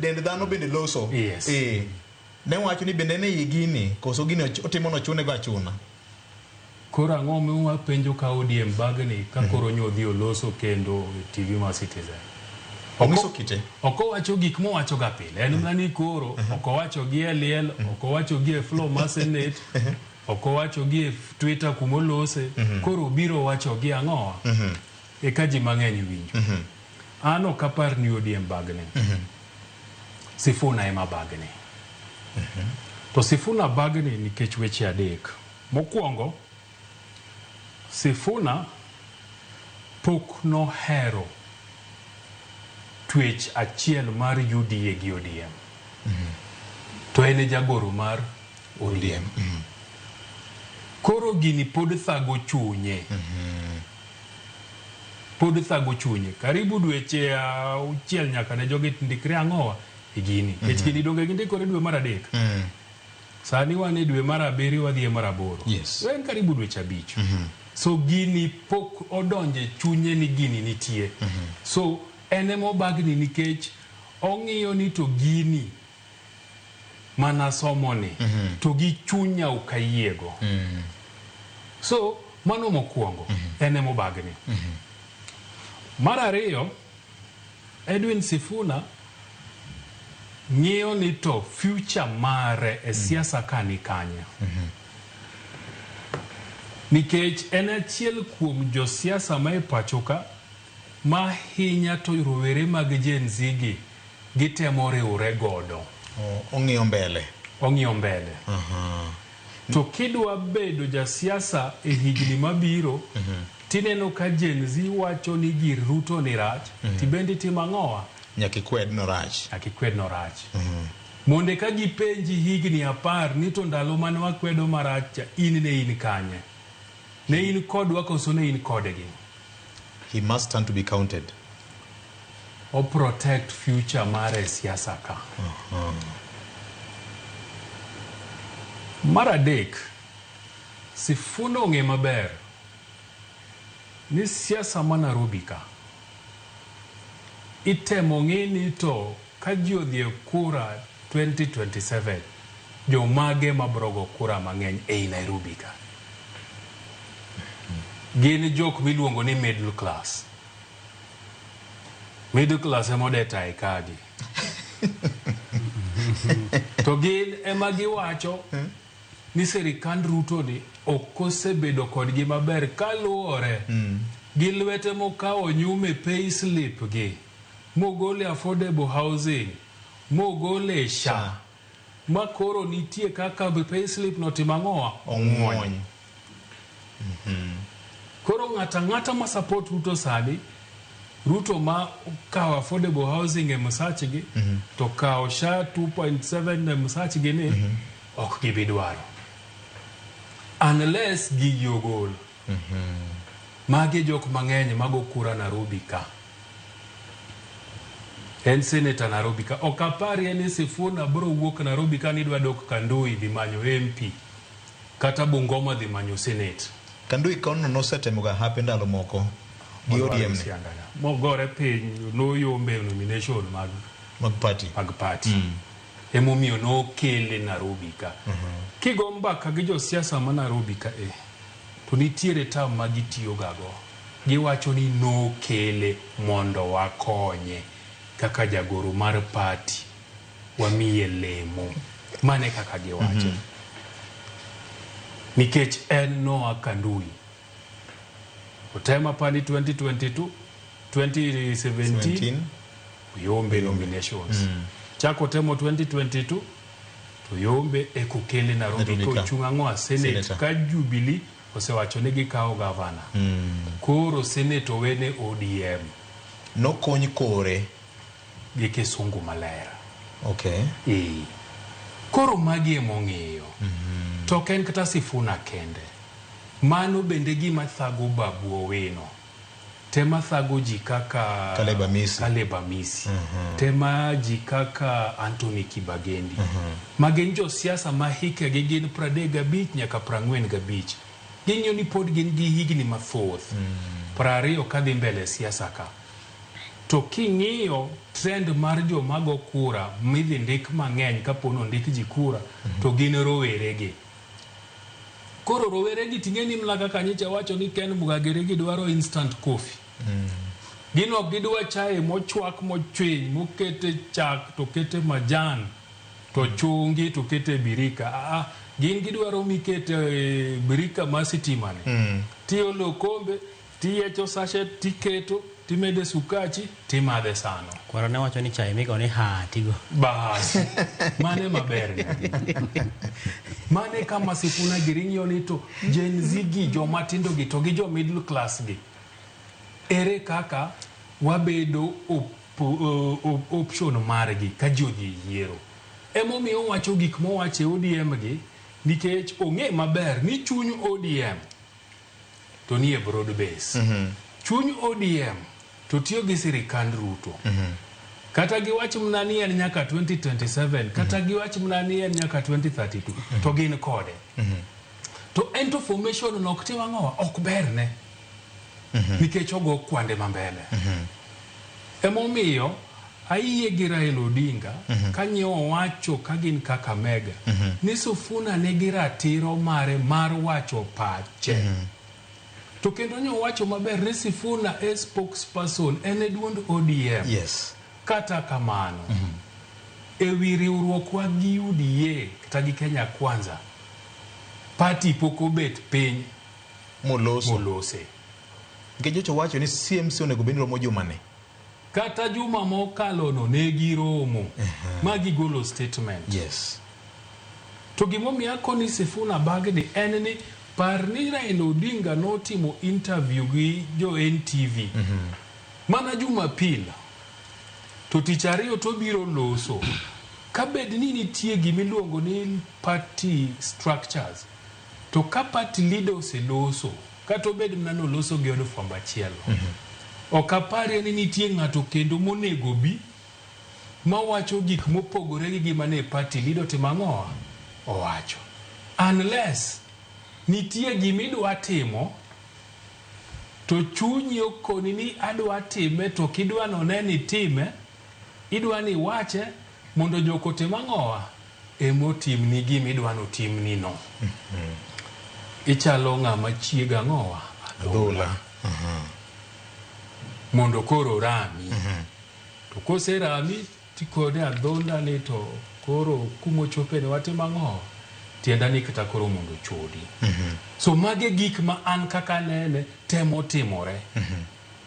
dend dhano bende loso. Yes. Ne wacho ni bende ne gini, koso gini otimo nochune go achuna. Koro ang'o miwapenjo ka ODM bagni ka koro nyodhi oloso kendo e TV mar Citizen? Onyiso kite. Ok owacho gik mowacho ga pile. En mana ni koro ok owacho gi e liel, ok owacho gi e floor mar Senate, ok owacho gi e Twitter kumolose. Koro obiro wacho gi ang'owa? Eka ji mang'eny winjo. An ok apar ni ODM bagni. Sifuna ema bagni. To Sifuna bagni nikech weche adek. Mokwongo, Sifuna pok nohero twech achiel mar UDA gi ODM. To en e jagoro mar ODM. Koro gini pod thago chunye. Pod thago chunye. Karibu dweche auchiel nyaka ne jogi ndikre ang'owa e gini. Nikech gini donge gindikore dwe mar adek. Sani wan e dwe mar abiriyo wadhi e mar aboro. Yes. En karibu dweche abich. So gini pok odonje chunye ni gini nitie. So en ema obagni nikech ong'iyo ni to gini mana somoni to gi chunya ok ayiego. So mano mokwongo en ema obagni. Mar ariyo, Edwin Sifuna ng'iyo ni to future mare e siasa ka ni kanye. Nikech en achiel kuom josiasa ma e pacho ka ma hinya to rowere mag Gen Z gi gitemo riwre godo. Ong'iyo mbele. Ong'iyo mbele. To kidwa bedo jasiasa e higni mabiro, tineno ka Gen Z wacho ni gir Ruto ni rach, tibende itimo ang'owa? Nyaka ikwed no rach. Nyaka ikwed no rach. Monde ka gipenji higni 10 ni to ndalo mane wakwedo marach cha, in ne in kanye? Ne in kodwa koso ne in kodgi? He must stand to be counted. O protect future mare e siasa ka. Mar adek, Sifuna ong'e maber ni siasa ma Nairobi ka itemo ng'i ni to ka ji odhi e kura 2027 jomage mabro go kura mang'eny ei Nairobi ka. Gin jok miluongo ni middle class. Middle class ema odeta e kagi. To gin ema giwacho ni sirikand Ruto ni ok osebedo kodgi maber kaluwore gi lwete mokawo nyume pay slip gi mogole affordable housing mogole SHA ma koro nitie kaka pay slip no timo ang'owa Ong'wony. Koro ng'ata ng'ata ma support Ruto sani, Ruto ma okawo affordable housing e msachgi to kawo SHA 2.7 e msachgi ni ok gibi dwaro unless gigi ogol. Magi jok mang'eny mago kura Nairobi ka. En senator Nairobi ka. Ok aparie ni Sifuna bro wuok Nairobi ka ni dwa dok Kandui dhi manyo MP kata Bungoma dhi manyo senate. Kandui kono nosetemo ga hape ndalo moko gi ODM ni. Mogore piny noyombe nomination mag mag party. Mag party. Emomiyo nokele Nairobi ka. Kigo mbaka gi josiasa ma Nairobi ka e, to nitiere term ma gitiyo ga go. Giwacho ni nokele mondo wakonye kaka jagoro mar party wamiye lemo. Mane kaka giwacho. Nikech en noa Kandui. Otema pani 2022, 2017 oyombe nominations. Chako temo 2022 to yombe ekokele Nairobi kochung' ang'o Senate ka Jubilee osewacho ni gikawo gavana. Koro Senate owene ODM. Nokony kore gi kisungu maler. Okay. Koro magi emong'iyo. To ok en kata Sifuna kende. Mano bende gima thago Babu Owino. Tema thago ji kaka Caleb Amisi. Caleb Amisi. Tema ji kaka Anthony Kibagendi. Ma gin josiasa ma hikegi gin 35 nyaka 45. Ging'iyo ni pod gin gi higni mathoth. 20 kadhi mbele e siasa ka. To king'iyo trend mar joma go kura midhi ndik mang'eny kapo ni ondik ji kura to gin rowere gi. Koro rowere gi ting'e ni mna kaka nyicha wacho ni Ken Mugagere gi dwaro instant coffee. Gin ok gidwa chae mochwak mochwiny mokete chak to kete majan to chungi to kete birika. Gin gidwaro mikete birika mar sitima ni. Tiolo okombe tiyiecho sachet tiketo timede sukachi timadhe sano. Kwaro ne wacho ni chai migo ni ha tigo. Bas. Mane maber ne. Mane kama Sifuna giri ng'iyo ni to Gen Z gi joma tindo gi to gi jo middle class gi. Ere kaka wabedo option margi ka ji odhi e yiero. Emomiyo owacho gik mowacho e ODM gi nikech ong'e maber ni chuny ODM to nie broad base. Chuny ODM to tiyo gi sirikand Ruto. Kata giwach mana ni en nyaka 2027, kata giwach mana ni en nyaka 2032, to gin kode. To en to formation no ok tim ang'owa, ok berne. Nikech ogo kwande ma mbele. Emomiyo ayie gi Raila Odinga ka nyowacho ka gin Kakamega ni Sifuna nigi ratiro mare mar wacho pache. To kendo nyowacho maber ni Sifuna e spokesperson en e duond ODM. Kata kamano, e wi riwruokwa gi UDA kata gi Kenya Kwanza, party pok obet piny Moloso. Molose. Nikech nyocha owacho ni CMC onego bed ni romo juma ni. Kata juma mokalo no ne giromo ma gigolo statement. To gimomiyo akoni Sifuna bagni en ni par ni Raila Odinga notimo interview gi jo NTV mana Jumapil to tich ariyo to biro loso. Kabed ni nitie gimiluongo ni party structures, to ka party leader oseloso, kata obed mana noloso gi od fwambo achiel, ok aparie ni nitie ng'ato kendo monego bi mawacho gik mopogore gi gima ne party leader otimo ang'owa owacho, unless nitie gimidwa timo to chunyi okoni ni adwa time, to ok idwa none ni time, idwa ni iwache mondo jok otim ang'owa emotimni gimidwa notimni no. Ichalo ng'ama chiega ang'owa adhola mondo koro rami. To koserami tikone adhonda ni to koro kumochope ni watimo ang'o, tienda ni kata koro mondo ochodi. So mage gik ma an kaka nene temo timore.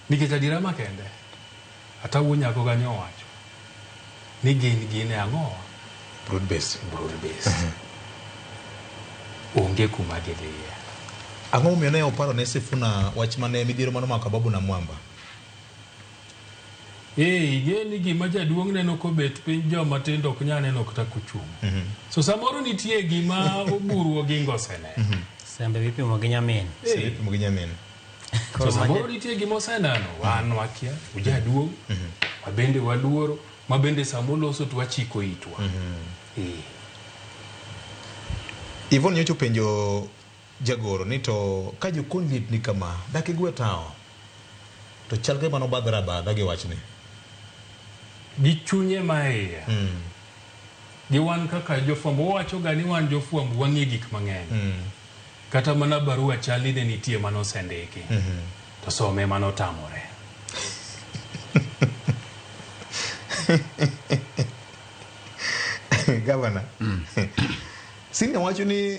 Nikech adiera makende, ata wuo nyako kanyo owacho ni gin gin e ang'o? Broad base. Broad base. Onge kuma gidhiye. Ang'o momiyo ne oparo ne Sifuna wach mane midhiero mane omako Ababu na Mwamba? Ing'e ni gima jaduong' neno kobet piny joma tindo ok nyal neno kata kochung'. So samoro nitie gima Oburu Oginga oseneno. Sembe mipimo gi nyamin. Sembe mipimo gi nyamin. So samoro nitie gima oseneno, wan wakia, ujaduong', wabende waluoro, ma bende samoloso to wachiko itwa. Yvonne nyocha openjo jagoro ni to ka jokony liet ni kama, dak igwe tawo? To chal ka gima nobadhore abadha gi wachni. Gi chunye ma iye. Gi wan kaka jofwambo, wawacho ga ni wan jofwambo wang'e gik mang'eny. Kata mana barua chali ne nitie manosendiki. To some manotamore. Governor. Senior wacho ni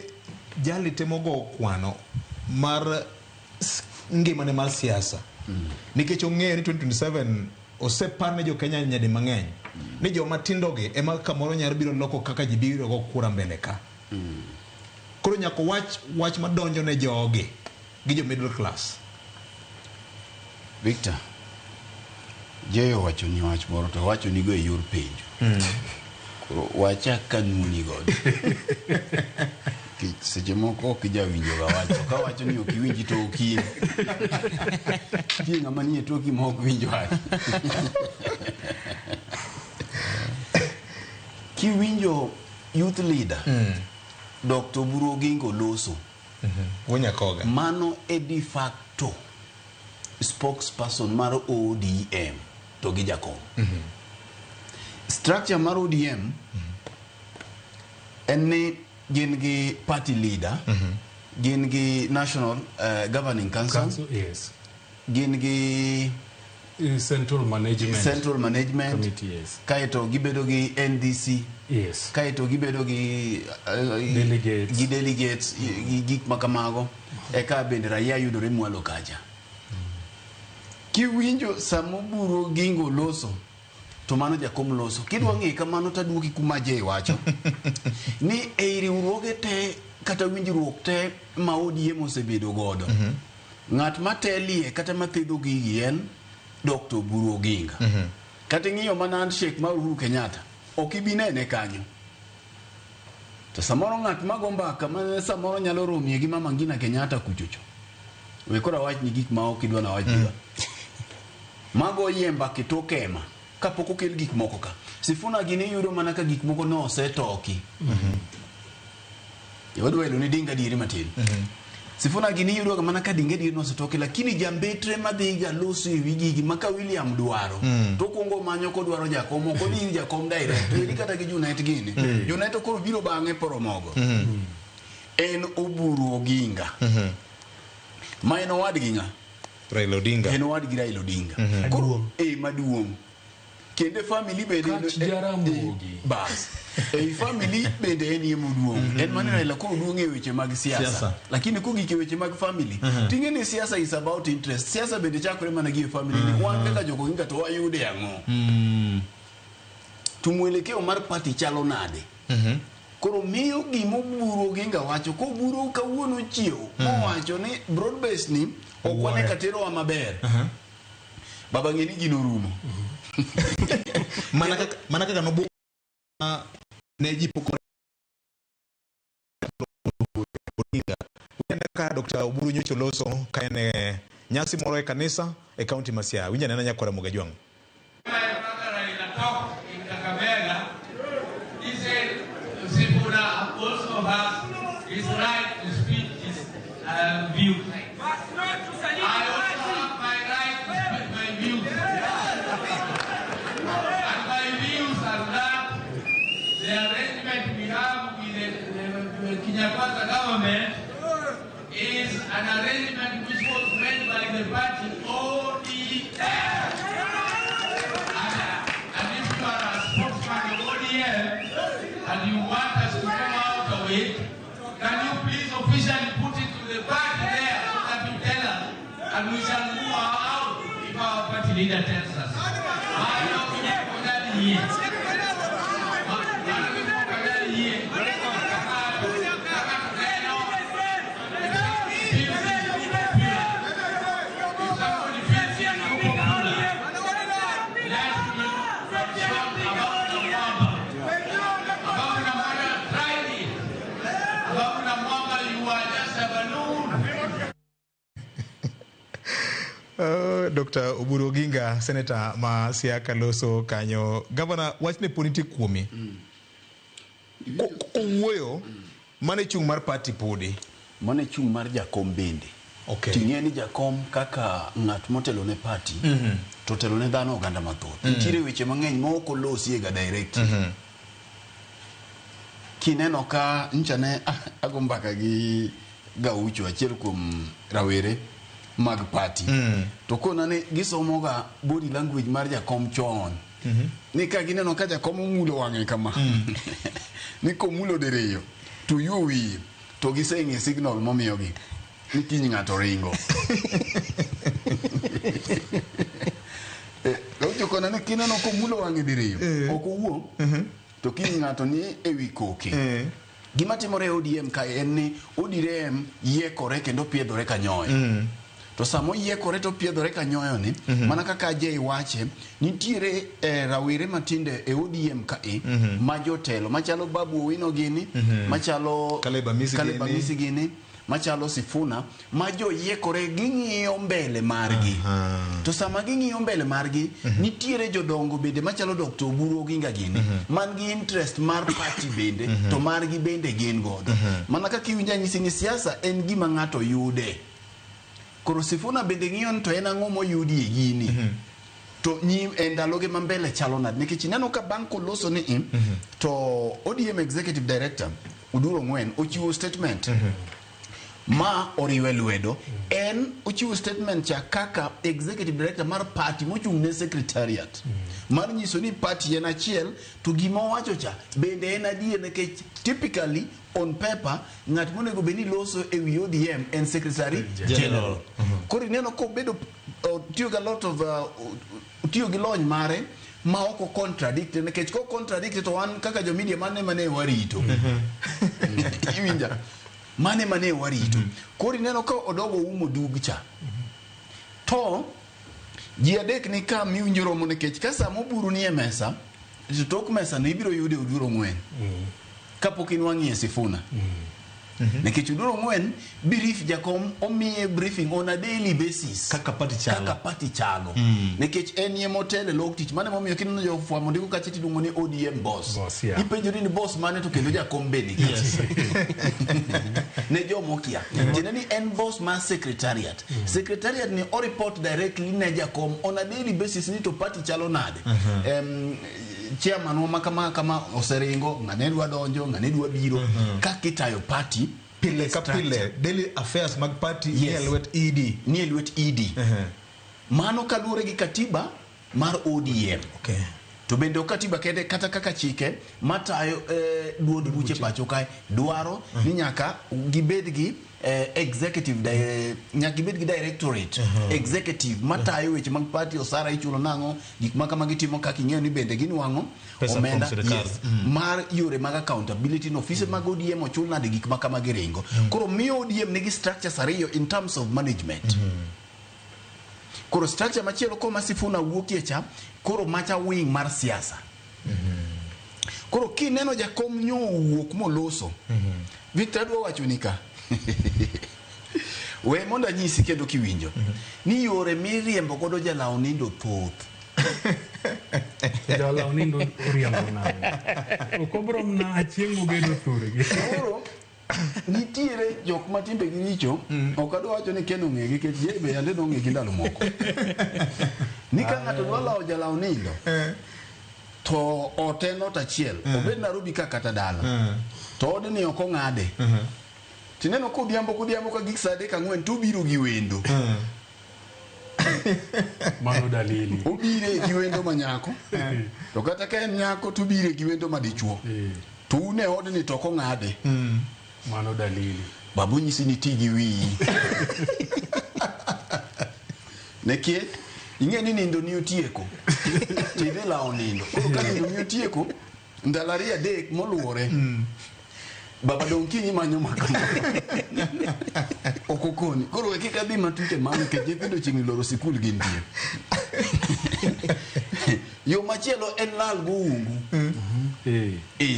jali temo go kwano mar ngimane mar siasa. Nikech ong'eyo ni 2027 osepar ne jo Kenya nyadi mang'eny ni joma tindo gi ema kamoro nyalo biro loko kaka ji biro go kura mbele ka. Koro nyaka wach wach madonjo ne jogi gi jo middle class. Victor, Jeyo owacho ni wach moro to owacho ni go e yor penjo. Koro wachak ka nuoni godo. Nikech seche moko ok ijawinjo ga wach. To kawacho ni ok iwinji to ok in. Nitie ng'ama nie toki ma ok winj wach. Kiwinjo youth leader, Dr. Oburu Oginga oloso. Wonyakoga. Mano e de facto spokesperson mar ODM to gi jakom. Structure mar ODM en ni gin gi party leader, gin gi National Governing Council, Council, yes. Gin gi Central Management. Central Management. Committee, yes. Kaeto gibedo gi NDC. Yes. Kaeto gibedo gi delegates. Gi delegates, gi gik ma kamago. Eka bende raia yudore mwalo kacha. Kiwinjo sama Oburu Oginga oloso, to mano jakom loso. Kidwa ng'e kamano to aduoki kuma Jay wacho. Ni ei riwruoge te kata winjruok te ma ODM osebedo godo. Ng'at matelie kata mathedho gigi en Dr. Oburu Oginga. Kata ing'iyo mana handshake mar Uhuru Kenyatta, ok ibi nene kanyo. To samoro ng'at mago mbaka ma samoro nyalo romie gi Mama Ngina Kenyatta kuchocho. We koro awachni gik ma ok idwa nawach mm. Mago yie mbaka e tok hema kapok okel gik moko ka. Sifuna gini iyudo mana ka gik moko ne osetoki. Wadwa elo ni dinga dieri matin. Sifuna gini iyudo ga mana ka dinga dieri nosetoki lakini jambetre madhi ga loso e wi gigi ma ka William dwaro to okuongo manyo kodwaro jakom ok odhi ir jakom direct. Weri kata gi Junet gini. Junet to koro biro bang'e poromogo. En Oburu Oginga. Ma en owadgi ng'a? Raila Odinga. En owadgi Raila Odinga. Koro eh maduong'. Kendo e family bende Kach Jaramogi. Bas. Ei family bende en ye moduong'. En mana Raila koro duong' e weche mag siasa. Siasa. Lakini kogik e weche mag family, ting'e ni siasa is about interest. Siasa bende chakore mana gi e family ni wan kaka jok Oginga to wayude ang'o? To mwelekeo mar party chalo nade? Koro miyo gima Oburu Oginga wacho, koburu kawuono chiew, mowacho ni broad base ni ok wane ka terowa maber. Baba ng'e ni gino orumo. Mana kaka nobu ne ji pok Odinga. Winj ka Dr. Oburu nyocha oloso ka en e nyasi moro e kanisa e kaunti ma Siaya. Winj anena nyakwara Mogajwang'. Talked in Kakamega, he said Sifuna also has his right to speak his views. I also have my right to speak my views. And my views are that the arrangement we have with the Kenya Kwanza government is an arrangement which was made by the party ODM. And if you are a spokesman of ODM and you want us to come out of it, can you please officially put it to the party there so that you tell us, and we shall move out if our party leader tells us. Mano gimoko yie. Mano gimoko nyal yie. Kaka neno, feels popular. If somebody feels he is not popular, let him consult Ababu Namwamba. Ababu Namwamba tried it. Ababu Namwamba, you are just a balloon. Dr. Oburu Oginga, senator ma Siaya loso kanyo. Gavana, wachne pod nitie kuomi. Kowuoyo, mano e chung' mar party podi. Mano e chung' mar jakom bende. Okay. Ting'e ni jakom kaka ng'at motelo ne party to otelo ne dhano oganda mathoth. Nitiere weche mang'eny ma ok olosie ga directly. Kineno ka ncha ne ago mbaka gi Gaucho achiel kuom rawere mag party. To kona ni gisomoga body language mar jakom chon. Ni ka gineno ka jakom omulo wang'e kama. Ni komulo diriyo to yuo wiye to giseng'e signal momiyogi ni kiny ng'ato ringo. Gaucho kona ni kineno komulo wang'e diriyo ok owuo to kiny ng'ato ni ewi koke. Gima timore e ODM kae en ni ODM yiekore kendo piedhore ka nyoyo. To sama oyiekore to piedhore ka nyoyo ni, mana kaka Jay wache, nitiere rawere matinde e ODM kae ma jotelo machalo Babu Owino gini, machalo Caleb Amisi Caleb gini. Amisi gini, machalo Sifuna, ma joyiekore ging'iyo mbele margi. To sama ging'iyo mbele margi, nitiere jodongo bende machalo Dr. Oburu Oginga gini, man gi interest mar party bende, to margi bende gin godo. Mana kaka iwinjo anyisi ni siasa en gima ng'ato yude. Koro Sifuna bende ng'iyo ni to en ang'o moyudi e gini. To nyim e ndaloge ma mbele chalo nade nikech ineno ka bang' koloso ni to ODM Executive Director Oduro Ong'wen ochiwo statement ma oriwe lwedo. En ochiwo statement cha kaka executive director mar party mochung' ne secretariat mar nyiso ni party en achiel to gima owacho cha bende en adier nikech typically on paper ng'at monego bed ni loso e wi ODM en secretary general. Koro ineno kobedo otiyo gi a lot of otiyo gi lony mare ma ok o contradict nikech ko contradict to wan kaka jo media mane mane warito. Iwinja? Mane mane warito. Koro ineno ka odogo umo dug cha. To Ji adek ni ka miwinjo romo nikech ka sama oburu ni e mesa, to tok mesa no ibiro yude Oduro Ng'wen. Kapok inwang'ie Sifuna. Nikech Oduro Ng'wen brief jakom omiye briefing on a daily basis. Kaka party chalo. Kaka party chalo. Nikech en ye motelo e lok tich. Mano emomiyo kineno jofwambo ndiko kacha tiluongo ni ODM boss. Boss, yeah. Ipenjori ni boss mane to kendo jakom be ni Yes. ne jomokia. Tiende ni en boss mar secretariat. Secretariat ni o report directly ne jakom on a daily basis ni to party chalo nade. Chairman wa makama kama oseringo, ng'ane dwa donjo, ng'ane dwa biro. Kaka itayo party Pile ka pile daily affairs mag party ni e Yes. lwet ED. Ni e lwet ED. Mano kaluwore gi katiba mar ODM. Okay. To bende ok katiba kende kata kaka chike matayo duond buche pacho kae dwaro ni nyaka gibed gi executive nyaka gibed gi directorate executive matayo weche mag party osara ichulo nang'o gik ma kama gitimo kaka ing'eyo ni bende ginwang'o Pesa kuom omenda sirkal. yes, mar yore mag accountability no ofise mag ODM ochul nade gik ma kama giringo koro miyo ODM nigi structures ariyo in terms of management. Koro structure machielo koma Sifuna wuokie cha koro macha wing mar siasa. Koro kineno jakom nyo owuok moloso Victor adwa wacho ni ka we mondo anyisi kendo kiwinjo ni yore miriembo godo jalaw nindo thoth. Jalaw nindo oriembo nang'o? Ok obro mana chieng' mogedo thurgi. Koro nitiere jok ma timbegi richo ok adwa wacho ni Ken ong'egi nikech Jay be yande nong'egi ndalo moko ni ka ng'ato dwa lawo jalaw nindo to ot en ot achiel obed Nairobi ka kata dala to odni ok ong'ade tineno kodhiambo kodhiambo ka gik saa adek ang'wen to obiro gi wendo. Mano dalili. Obire gi wendo ma nyako to kata ka en nyako to obire gi wendo ma dichuo to un e odni to ok ong'ade. Mano dalili. Babu nyisi ni ti gi wiyi. Nikech ing'e ni nindo ni otieko. Tidhi lawo nindo. Koro ka nindo ni otieko, ndalo ariyo adek moluwore. Baba dong' kiny manyo makama. Ok okoni. Koro we kik adhi matut e mano nikech nyithindo chiegni loro sikul gintie. Yo machielo en lal goungu.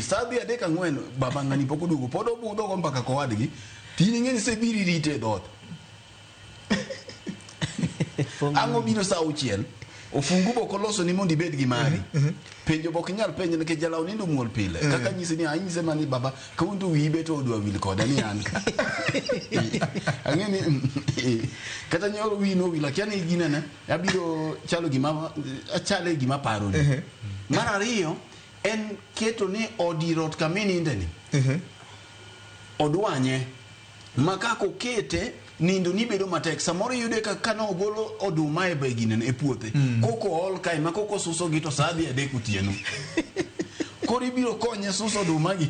Sa adhi adek ang'wen baba ng'ani pok oduogo pod obudho go mbaka kowadgi. Tin ing'e ni sebiri rite e dhoot. Ang' obiro sa auchiel ofungu bok oloso ni mondo ibed gi mari. Penjo bok inyal penjo nikech jalaw nindo muol pile. Kaka nyisi ni anyise mani baba kawuono to wiyi bet odwa wil koda ni an ka. Ang'e ni kata nyoro wiyi nowil akia ni ginene abiro chalo gima achale gima paroni. Mar ariyo en keto ni odi rot kama ininde ni. Odwanye ma kaka okete nindo ni bedo matek samoro iyude ka kane ogolo oduma e ginene e puothe koko ool kae ma koko suso gi to sa dhi adek otieno koro ibiro konye suso oduma gi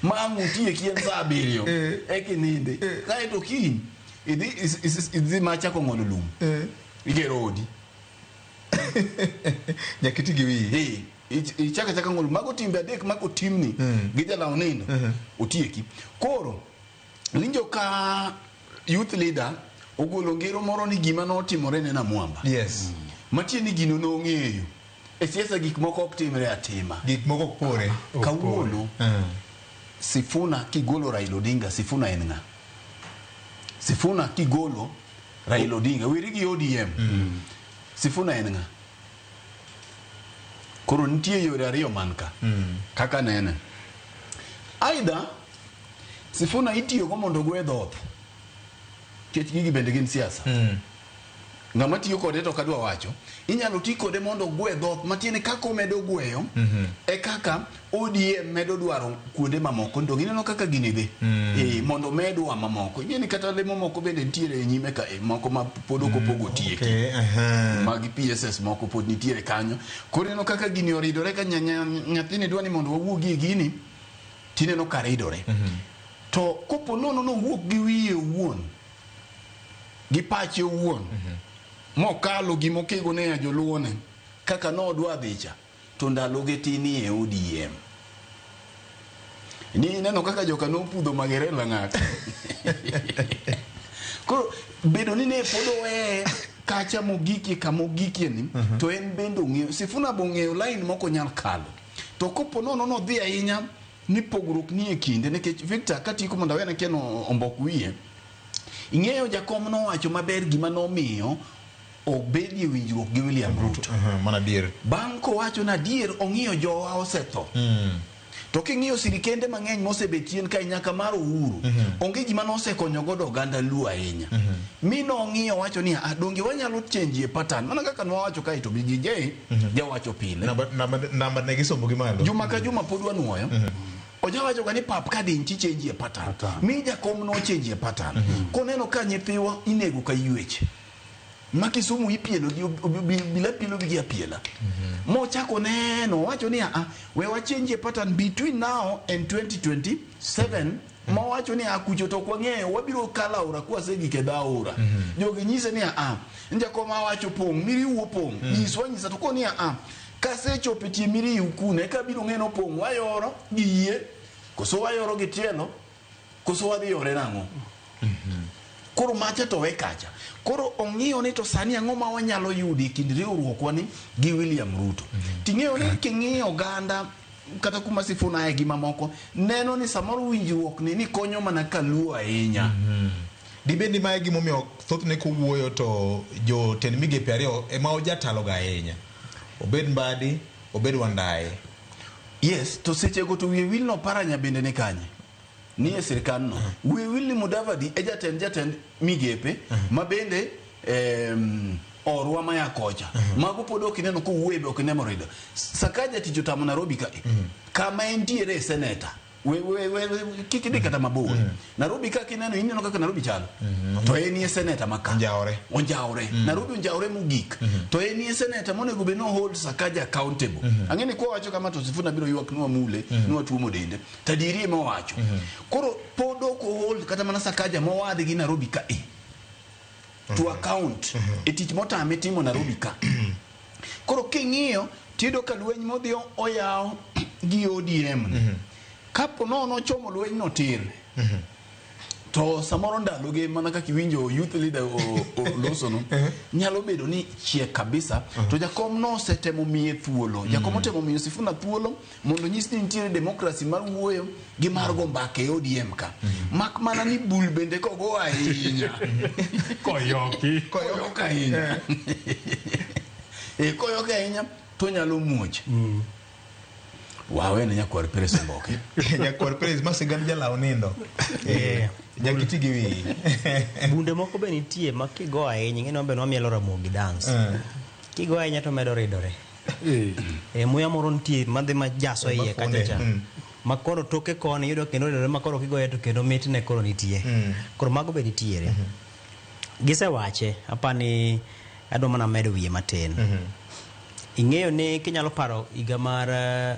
ma ang' otieki en sa abiriyo eka ininde kaeto kiny idhi machako ng'olo lum igero odi Nyaka iti gi wiyi. Ichako achaka ng'olo mago timbe adek mago timni gi jalaw nindo otieki. Koro winjo ka youth leader ogolo ngero moro ni gima notimore ne Namwamba. Yes. Matiende ni gino nong'eyo. E siasa gik moko ok timre atima. Gik moko ok pore. Kawuono Sifuna kigolo Raila Odinga, Sifuna en ng'a? Sifuna kigolo Raila Odinga, weri gi ODM. Sifuna en ng'a? Koro nitie yore ariyo man ka. Kaka nene. Aidha, Sifuna itiyogo mondo ogwe dhoth. Nikech gigi bende gin siasa. Ng'ama tiyo kode to ok adwa wacho. Inyalo ti kode mondo ogwe dhoth matiende kaka omedo gweyo e kaka ODM medo dwaro kuonde mamoko. To gineno kaka gini dhi. Mondo medwa mamoko. Ing'e ni kata lemo moko bende nitiere e nyime ka moko ma pod ok opogo tieki. Mag PSS moko pod nitiere kanyo. Koro ineno kaka gini oridore ka nyathini dwa ni mondo wawuogi e gini tineno ka ridore. To kopo nono nowuok gi wiye owuon gi pache owuon mokalo gimokego ne joluo ne kaka nodwa dhicha to ndaloge tin e ODM. Ni ineno kaka joka nopudho Magerela ng'ato. Koro bedo ni ne pod oweye Kacha mogikie kama ogikie ni to en bende ong'eyo Sifuna be ong'eyo line mok onyal kalo. To kopo nono nodhi ahinya ni pogruok ni e kinde nikech Victor katieko mondo awene Ken ombok wiye. Ing'eyo jakom nowacho maber gima nomiyo obedie winjruok gi William Ruto. Mana adier. Bang' kowacho ni adier ong'iyo jowa osetho. To king'iyo sirikende mang'eny mosebet chien kae nyaka mar Uhuru, onge gima nosekonyo godo oganda Luo ahinya. Mi nong'iyo wacho ni ah, donge wanyalo change e pattern mana kaka nwawacho kae to BGJ jawacho pile. Namba ne gisombo gi malo. Juma ka juma pod wanuoyo. Ojawacho ga ni pap ka diny ti change e pattern. Mi jakom no change e pattern. Koneno ka nyithiwa inego ka ywech. Ma Kisumu ipielo gi bila pielo gi apiela. Mochako neno wacho ni a we wa change e pattern between now and 2027 mowacho ni a kucho to ok wang'eyo wabiro kalo aora kwasegik e dho aora. Jogi nyise ni a jakom awacho pong' miriu opong' nyiswa nyisa to koni a kasechopo e tie miriu kuno eka abiro ng'e ni opong' wayoro gi yie koso wayoro gi tielo koso wadhi yore nang'o. Koro macha to we kacha. Koro ong'iyo ni to sani ang'o ma wanyalo yudo e kind riwruokwa ni gi William Ruto. Ting'eyo ni king'iyo oganda kata kuma Sifuna aye gi mamoko neno ni samoro winjruok ni ni konyo mana kaluo ahinya. Dibed ni mae gimomiyo thothne kowuoyo to jotend migepe ariyo ema ojataloga ahinya. Obed Mbadi, obed Wandayi. Yes, to sechego to wiye wil no Paranya bende ni kanye? Ni e sirkal no. Wiye wil ni Mudavadi e jatend jatend migepe ma bende orwa maya kocha. Mago pod ok ineno kowuoye be ok ineno rido. Sakaja tich otamo Nairobi ka. Kama entiere e seneta. We kik idhi kata mabor. Nairobi ka kineno ineno kaka Nairobi chalo. To en e seneta ma ka. Onjawore. Onjawore. Nairobi onjawore mogik. To en e seneta monego bed ni hold Sakaja accountable. Ang'e ni kwa wacho kama to Sifuna biro ywak ni wamule, ni watuomo dende. To adieri ema owacho. Koro pod ok hold kata mana Sakaja mowadhi gi Nairobi ka e. To account e tich motame timo Nairobi ka. Koro king'iyo tiyudo ka lweny modhi oyaw gi ODM ni. Kapo nono chomo lweny no tir. To samoro ndaloge mana kaka iwinjo youth leader oloso no nyalo bedo ni chiek kabisa to jakom no osetemo miye thuolo. Jakom otemo miyo Sifuna thuolo mondo nyis ni nitiere demokrasi mar wuoyo gi mar go mbaka e ODM ka. Mak mana ni bul bende kogo ahinya. Koyoki. Koyok ahinya. Koyok ahinya to nyalo muoch. Wawe ne nyakwar Perez Omboke. Nyakwar Perez ma sigand jalaw nindo. Nyaka iti gi wiyi. Bunde moko be nitie ma kigo ahinya ing'e ni wan be nwamielo Ramogi dance. Kigo ahinya to medo ridore. Muya moro nitie madhi ma jaso iye kacha cha. Ma koro toke koni iyudo kendo ridore ma koro kigoye to kendo mitne koro nitie. Koro mago be nitiere. Gisewache apani adwa mana medo wiye matin. Ing'eyo ni kinyalo paro higa mar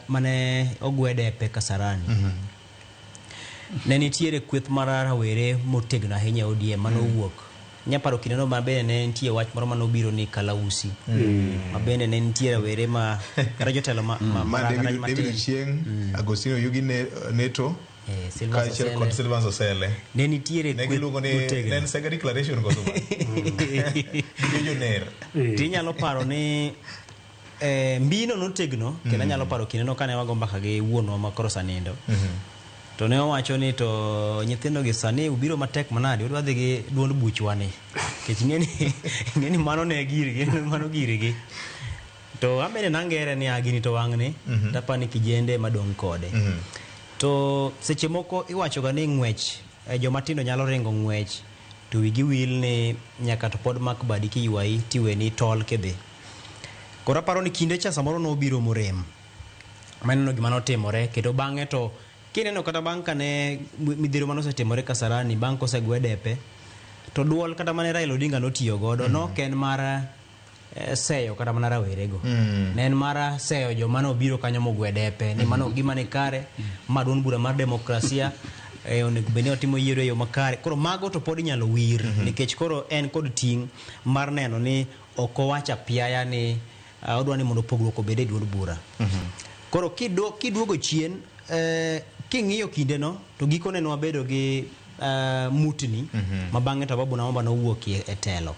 mane ogwe depe Kasarani. Ne nitiere kweth mar rawere motegno ahinya e ODM mane owuok. Inya paro kindeno ma bende ne nitie wach moro mane obiro ni Kalausi. Ma bende ne nitie rawere ma kata jotelo ma David Ochieng, Agostino Yugi Neto, kaachiel kod Silvans Osele. Ne nitiere Ne giluongo ni ne en Sega Declaration koso ma? Gijoner. Tinyalo paro ni mbino notegno kendo anyalo paro kindeno kane wago mbaka gi wuonwa ma koro osenindo. To ne owacho ni to nyithindo gi sani ubiro matek manade udwa dhi gi duond buchwa ni. Nikech ing'e ni mano ne girgi, mano girgi. To an bende nangere ni a gini to wang'ni tapani kijende madong' kode. To seche moko iwacho ga ni ng'wech joma tindo nyalo ringo ng'wech to wigi wil ni nyaka to pod mak badi kiywayi tiweni tol kidhi. Koro aparo ni kinde cha samoro nobiro morem. Maneno gima notimore kendo bang'e to kineno kata bang' kane midhiero mane osetimore Kasarani bang' kosegwe depe to duol kata mane Raila Odinga notiyo godo nok en mar seyo kata mana rawerego. Ne en mar seyo joma nobiro kanyo mogwe depe ni mano gima ni kare ma duond bura mar demokrasia onego bed ni otimo yiero e yo makare. Koro mago to pod inyalo wir nikech koro en kod ting' mar neno ni ok owach apiaya ni odwa ni mondo pogruok obed e duond bura. Koro kiduogo chien king'iyo kindeno to gikone ne wabedo gi mutni ma bang'e to Ababu Namwamba nowuok e telo.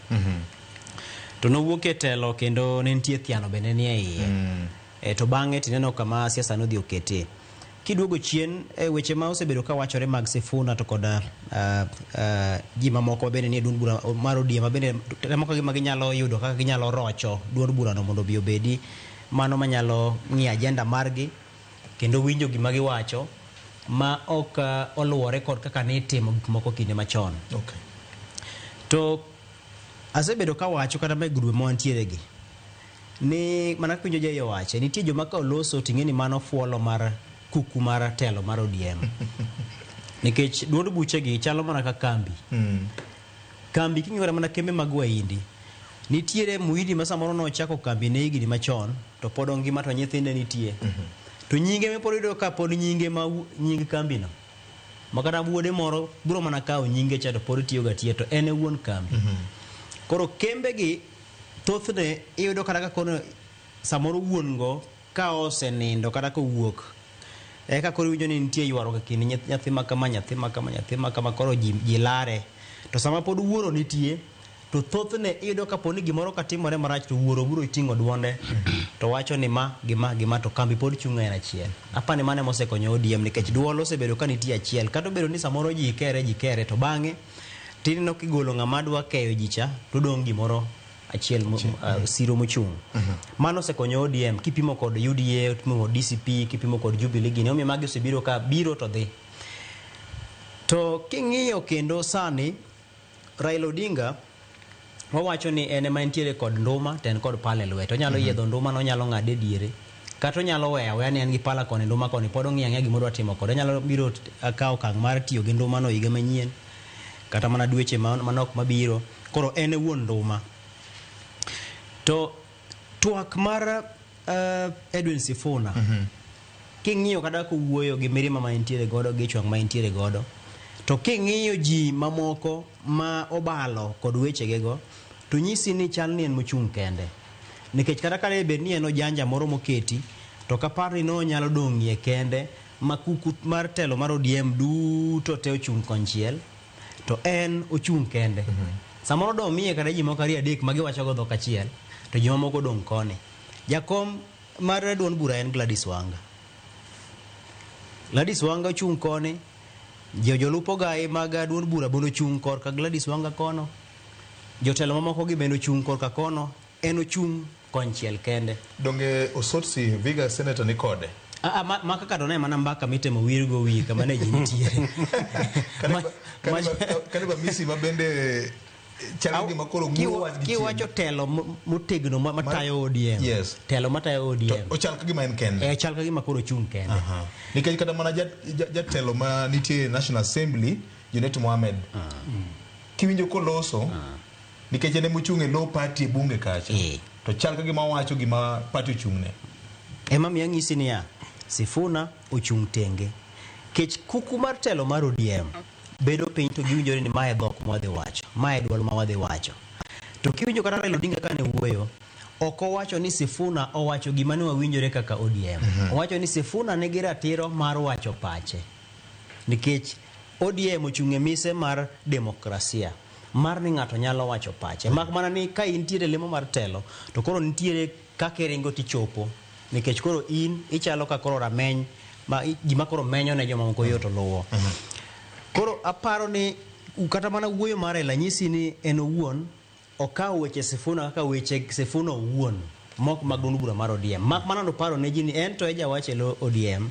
To nowuok e telo kendo ne nitie thiano bende nie iye. To bang'e tineno kama siasa nodhi oketie. Kiduogo chien e weche ma osebedo ka wachore mag Sifuna to kod ji mamoko bende nie duond bura mar ODM ma bende temo ka gima ginyalo yudo kaka ginyalo rocho duond burano mondo obi obedi mano manyalo ng'iyo agenda margi kendo winjo gima giwacho ma ok oluwore kod kaka nitimo gik moko kinde machon. To asebedo kawacho kata e grube ma wantiere gi ni mana kaka winjo Jai owache, nitie joma ka oloso ting'e ni mano fuolo mar kuku mar telo mar ODM. Nikech duond buchegi chalo mana ka kambi. Kambi king'iyo kata mana kembe mag Wahindi, nitiere muhindi ma samoro nochako kambi ne higni machon to pod ongima to nyithinde nitie. To nyinge ma pod iyudo ka pod nyinge ma nying kambi no. Ma kata wuode moro biro mana kawo nyinge cha to pod tiyo ga tiyo to en e wuon kambi. Koro kembe gi thothne iyudo kata ka kono samoro wuon go ka osenindo kata kowuok eka koro iwinjo ni nitie ywaruok e kind nyathi ma kama, nyathi ma kama, nyathi ma kama, koro ji lare. To sama pod wuoro nitie to thothne iyudo kapo ni gimoro katimore marach to wuoro biro ting'o duonde to wacho ni ma gi ma gi ma to kambi pod chung' en achiel. Apani mano ema osekonyo ODM nikech duol osebedo ka nitie achiel kata obedo ni samoro ji kere to bang'e tineno kigolo ng'ama dwa keyo ji cha to dong' gimoro achiel siro mochung'. Mano osekonyo ODM kipimo kod UDA, kipimo kod DCP, kipimo kod Jubilee gini omiyo magi osebiro ka biro to dhi. To king'iyo kendo sani Raila Odinga wawacho ni en ema entiere kod nduma to en kod pala e lwete. Onyalo yiedho nduma no, onyalo ng'ade diere. Kata onyalo weyo aweya ni en gi pala koni nduma koni pod ong'iyo ang'iya gima odwa timo kode. Onyalo biro kawo okang' mar tiyo gi nduma no higa manyien kata mana dweche manok mabiro. Koro en e wuon nduma. To twak mar Edwin Sifuna king'iyo kata kowuoyo gi mirima ma entiere godo gi ich wang' ma entiere godo to king'iyo ji mamoko ma obalo kod wechegego to nyisi ni chal ni en mochung' kende. Nikech kata ka bed ni en ojanja moro moketi to kapar ni nonyalo dong'ie kende ma kuku mar telo mar ODM duto te ochung' konchiel to en ochung' kende. Samoro domiye kata ji moko ariyo adek ma giwacho go dhok achiel to ji mamoko odong' koni. Jakom mar duond bura en Gladys Wanga. Gladys Wanga ochung' koni, jolup ogaye mag duond bura bende ochung' korka Gladys Wanga kono, jotelo mamoko gi bende ochung' korka kono, en ochung' konchiel kende. Donge Osotsi Viga senator ni kode? Ma kaka to ne mana mbaka mitemo wirgo wiye kama ne ji nitiere. Kaniba Misi ma bende chalo gima koro ng'uro wach gi chien. Kiwacho telo motegno matayo ODM. Yes. Telo matayo ODM. Ochal ka gima en kende. Ochal ka gima koro ochung' kende. Nikech kata mana jatelo ma nitie National Assembly, Junet Mohamed. Kiwinjo koloso, nikech en emochung' e low party e bunge kacha. To chal ka gima owacho gima party ochung'ne. Ema miyo anyisi niya, Sifuna ochung' tenge. Kech kuku mar telo mar ODM bedo piny to giwinjore ni mae dhok ma wadhi wacho, mae duol ma wadhi wacho. To kiwinjo kata Raila Odinga kane wuoyo, ok owacho ni Sifuna owacho gima ne wawinjore kaka ODM. Owacho ni Sifuna nigi ratiro mar wacho pache. Nikech ODM ochung' e mise mar demokrasia, mar ni ng'ato nyalo wacho pache. Mak mana ni ka intiere lemo mar telo, to koro nitiere kaka iringo tichopo. Nikech koro in ichalo ka koro rameny, ma gima koro menyo ne joma moko yot oluwo. Koro aparo ni kata mana wuoyo mar Raila nyisi ni en owuon okawo weche Sifuna kaka weche Sifuna owuon mok mag duond bura mar ODM. Mak mana noparo ne ji ni en to e jawach e lo ODM,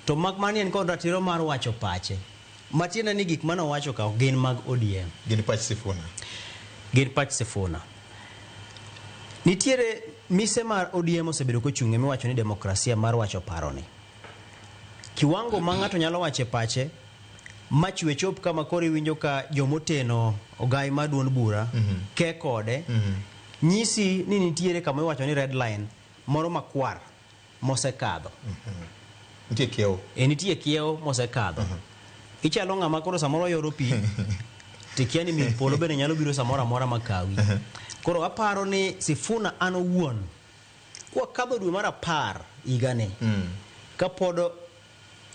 to mak mana ni en kod ratiro mar wacho pache. Matiende ni gik mane owacho ka ok gin mag ODM. Gin pach Sifuna. Gin pach Sifuna. Nitiere mise mar ODM osebedo kochung' miwacho ni demokrasia mar wacho paroni. Kiwango ma ng'ato nyalo wache pache machwe chop kama koro iwinjo ka jomoteno ogai mar duond bura ke kode nyisi ni nitiere kama iwacho ni red line moro makwar mosekadho. Nitie kiewo. Nitie kiewo mosekadho. Ichalo ng'ama koro samoro yoro pi tikia ni mil polo bende nyalo biro samoro amora makawi. Koro aparo ni Sifuna an owuon kwakadho dwe mar 10 higani kapod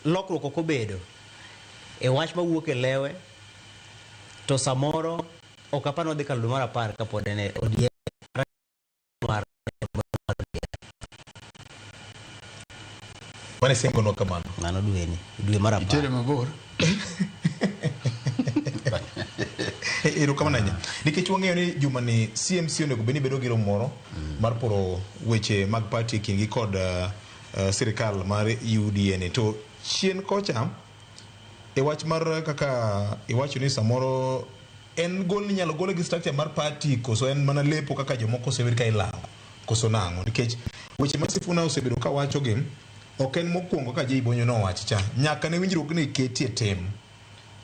lokruok ok obedo e wach mawuok e lewe to samoro ok apar ni wadhi kalo dwe mar 10 kapod en e ODM. Mane singonwa kamano. Mano dwe ni, dwe mar apar. Itere mabor. Erokamano ahinya. Nikech wang'eyo ni juma ni CMC onego bed ni bedo gi romo moro mar poro weche mag party e kindgi kod sirikal mar UDA ni. To chien kocha e wach mar kaka iwacho ni samoro en gol ni inyalo gole gi structure mar party koso en mana lepo kaka jomoko osebet ka ilawo koso nang'o nikech weche ma Sifuna osebedo ka wacho gi ok en mokwongo kaka Jay Bonyo nowacho cha nyaka ne winjruok ni ketie tim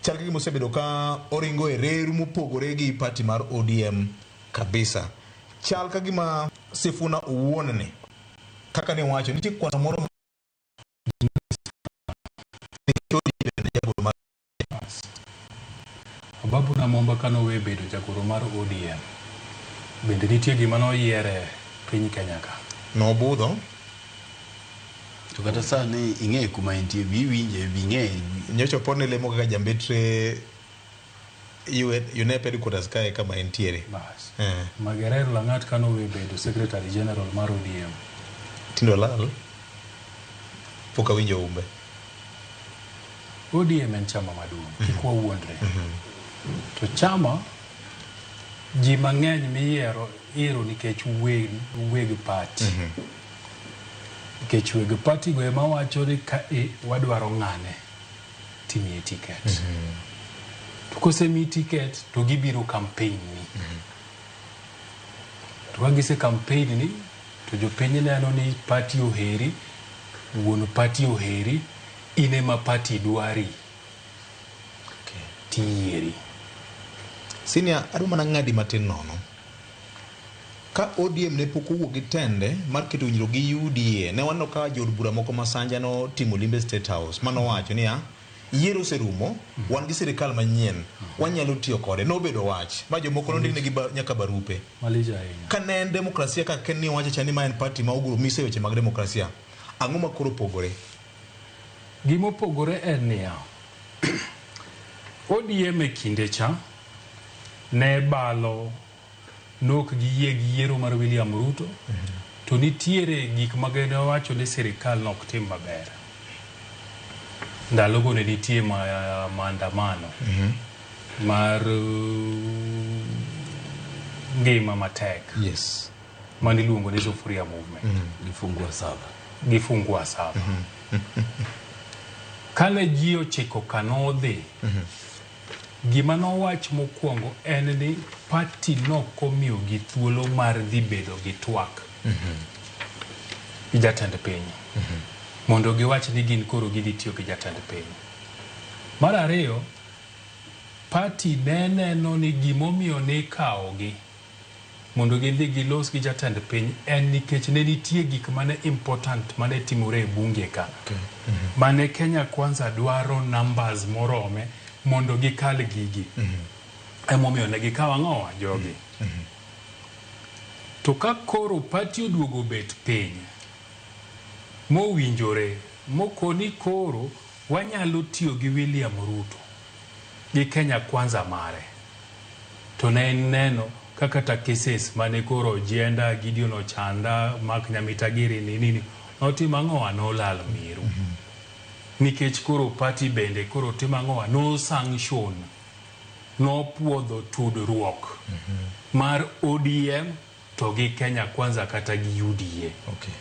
chal ka gima osebedo ka oringo e reru mopogore gi party mar ODM kabisa chal ka gima Sifuna owuon ni kaka ne wacho nitie kwano moro Ababu Namwamba kanowe bedo jagoro mar ODM, bende nitie gima noyiere piny Kenya ka? Nobudho. To kata sani ing'e kuma entie, bi iwinje, bi ing'e. Nyocha opon ne lemo kaka jambetre UNEP headquarters kae kama entiere. Bas. Magerer Lang'at kanowe bedo Secretary General mar ODM. Tindo lal. Pok awinjo umbe. ODM en chama maduong', kik wawuondre. To chama ji mang'eny miyiero iyiero nikech weg party. Nikech weg party go ema wacho ni ka e wadwaro ng'ane timiye tiket. To kosemiyi tiket to gibiro campaign ni. To ka gise campaign ni to jopiny neno ni party oheri, wuon party oheri, in ema party dwari. Tiyieri. Senior, adwa mana ng'adi matin nono. Ka ODM ne pok owuok gi tende mar keto winjruok gi UDA, ne waneno ka jood bura moko ma Sanja notimo limbe State House manowacho niya, yiero oserumo, wan gi sirikal manyien, wanyalo tiyo kode. Nobedo wach ma jomoko nondiknegi nyaka barupe. Malich ahinya. Ka ne en demokrasia kaka Ken ni wacho cha ni ma en party ma oguro mise weche mag demokrasia, ang'o ma koro opogore? Gima opogore en niya, ODM e kinde cha ne balo nok giyie gi yiero mar William Ruto to nitiere gik ma gene wacho ni sirikal nok tim maber. Ndalogo ne nitie maandamano mar ngima matek. Yes. Mane iluongo ni Sufuria Movement. Gifungua saba. Gifungua saba. Kane ji ochiko kanodhi, gima nowach mokwongo en ni party nokomiyogi thuolo mar dhi bedo gi twak gi jatend piny mondo giwach ni gin koro gidhi tiyo gi jatend piny. Mar ariyo, party ne neno ni gimomiyo nikawogi mondo gidhi gilos gi jatend piny en nikech ne nitie gik mane important mane timore e bunge ka. Mane Kenya Kwanza dwaro numbers morome mondo gikal gigi. Emomiyo ne gikawo ang'owa jogi. To ka koro party oduogo bet piny mowinjore mokoni koro wanyalo tiyo gi William Ruto gi Kenya Kwanza mare to ne neno kaka ta cases mane koro Ojienda, Gideon Ochanda, Mark Nyamitagiri ni nini notimo ang'owa nolal miru. Nikech koro party bende koro timo ang'owa no sanction nopuodho tudruok mar ODM to gi Kenya Kwanza kata gi UDA. Okay.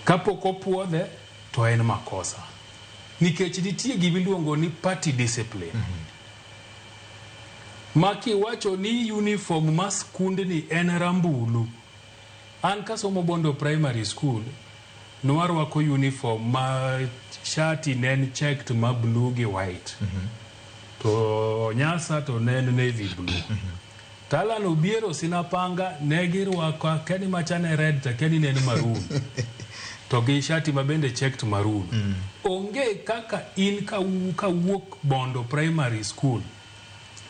Kapok opuodhe to en makosa. Nikech nitie gima iluongo ni party discipline. Ma kiwacho ni uniform ma skundni en rambulu. An kasomo Bondo Primary School, nwarwako uniform ma shati ne en checked ma blue gi white. To nyasa to ne en navy blue. Talan Obiero Sinapanga ne girwako akia ni macha ne red to akia ni ne en maroon. To gi shati ma bende checked maroon. Onge kaka in kawuok Bondo Primary School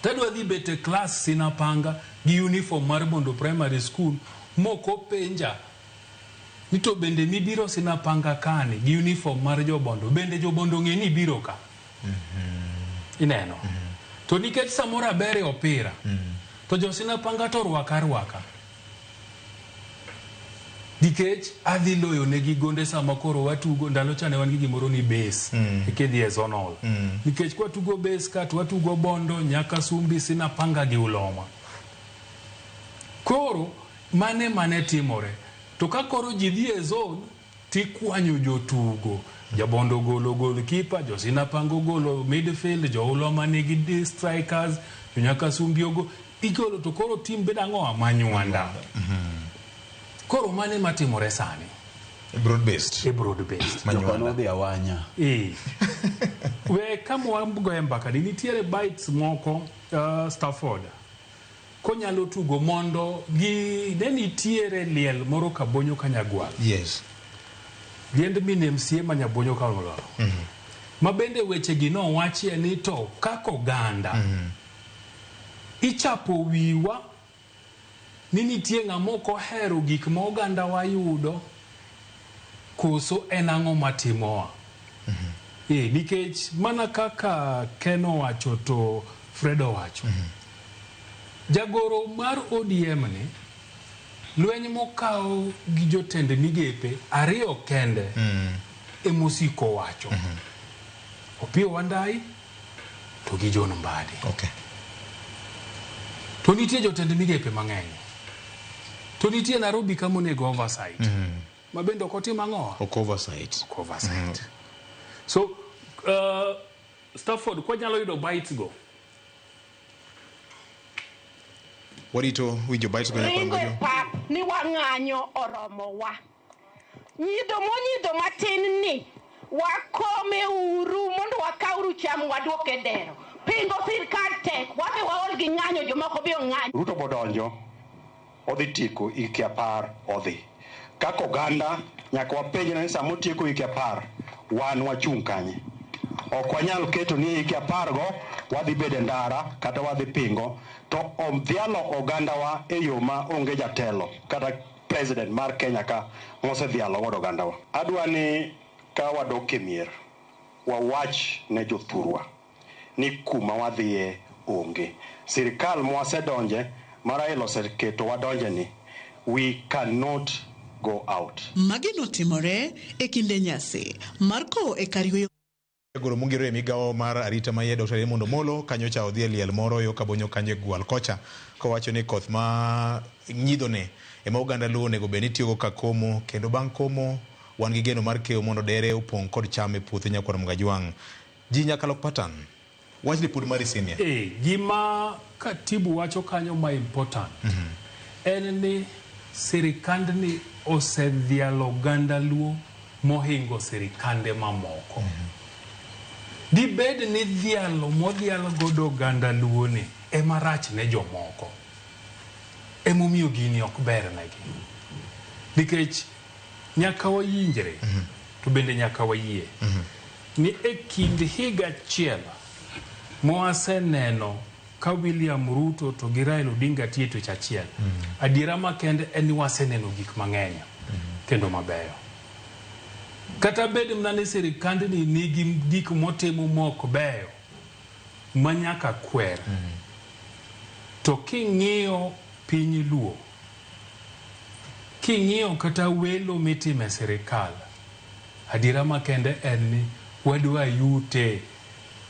tadwa dhi bet e klas Sinapanga gi uniform mar Bondo Primary School mok openja ni to bende mibiro Sinapanga kani gi uniform mar jobondo bende jobondo ong'e ni ibiro ka. Ineno. To nikech samoro aber e opira to jo Sinapanga to orwaka arwaka. Nikech adhi loyo negi gonde sama koro watugo ndalo cha ne wan gi gimoro ni base kidhi e zonal. Nikech kwatugo base ka to watugo Bondo, Nyakasumbi, Sinapanga gi Uloma. Koro mane mane timore. To ka koro ji dhi e zone tikwanyo jotugo. Jabondo golo goalkeeper, jo Sinapanga ogolo midfield, jo Uloma nigi strikers, jo Nyakasumbi ogo igolo to koro team bedo ang'o manywanda. Koro mane matimore sani. Broad based. E broad based. Joka nodhi awanya. We kama wagoye mbaka ni nitiere bites moko Stafford konyalo tugo mondo gi ne nitiere liel moro Kabonyo Kanyagwal. Yes. Liend min MCA ma Nyabonyo Kalolalo. Ma bende weche gi nowachie ni to kaka oganda ichapo wiwa ni nitie ng'ama ok ohero gik ma oganda wa yudo koso en ang'o matimowa. Nikech mana kaka Ken owacho to Fred owacho. Jagoro mar ODM ni lweny mokawo gi jotend migepe ariyo kende emosiko wacho. Opiyo Wandayi to gi John Mbadi. Okay. To nitie jotend migepe mang'eny. To nitie Nairobi kama onego oversight. Ma bende ok otim ang'o? Ok oversight. Ok oversight. So, Stafford, kwanyalo yudo bites go. Warito winjo bites go nyaka Ringo e Ramogi. pap ni wang'anyo oromowa. Nyidho monyidho matin ni wakome uru mondo wakawru cham waduok e dero. Pingo sirkal tek, wabe waol gi ng'anyo jomoko be ong'anyo. Ruto bodonjo odhi tieko hike 10 odhi. Kaka oganda nyaka wapenjre ni sama otieko hike 10 wan wachung' kanye. Ok wanyal keto ni hike 10 go wadhi bedo e ndara kata wadhi pingo to odhialo ogandawa e yo ma onge jatelo kata president mar Kenya ka mosedhialo godo ogandawa. Adwa ni ka wadok e mier wawach ne jothurwa ni kuma wadhiye onge. Sirikal mwasedonje ma Raila oseketo wadonje ni we cannot go out. Magi notimore e kinde nyasi mar kowo e kar yweyo. Jagoro mongirore e migawo mar arita maiye Dr. Raymond Omolo kanyocha odhi e liel moro yo Kabonyo kanyo e Gwal kocha kowacho ni koth ma nyidhone ema oganda Luo onego bed ni tiyogo ka komo kendo bang' komo wan gi geno mar keyo mondo dere opong' kod cham e puothe nyakwar Mgajwang'. Ji nyaka lok pattern. Wachni pod mari senior. Gima katibu wacho kanyo ma important en ni sirikandni osedhialo oganda Luo mohingo sirikande mamoko. Dibed ni dhialo modhial godo oganda Luo ni ema rach ne jomoko. Emomiyo gini ok ber negi. Nikech nyaka wayinjre to bende nyaka wayie ni e kind higa achiel mwaseneno ka William Ruto to gi Raila Odinga tiyo e twech achiel. Adiera makende en ni waseneno gik mang'eny kendo mabeyo. Kata bed mana ni sirikandni nigi gik motimo mok beyo ma nyaka kwer. To king'iyo piny Luo, king'iyo kata welo mitime sirikal, adiera makende en ni wadwa yute.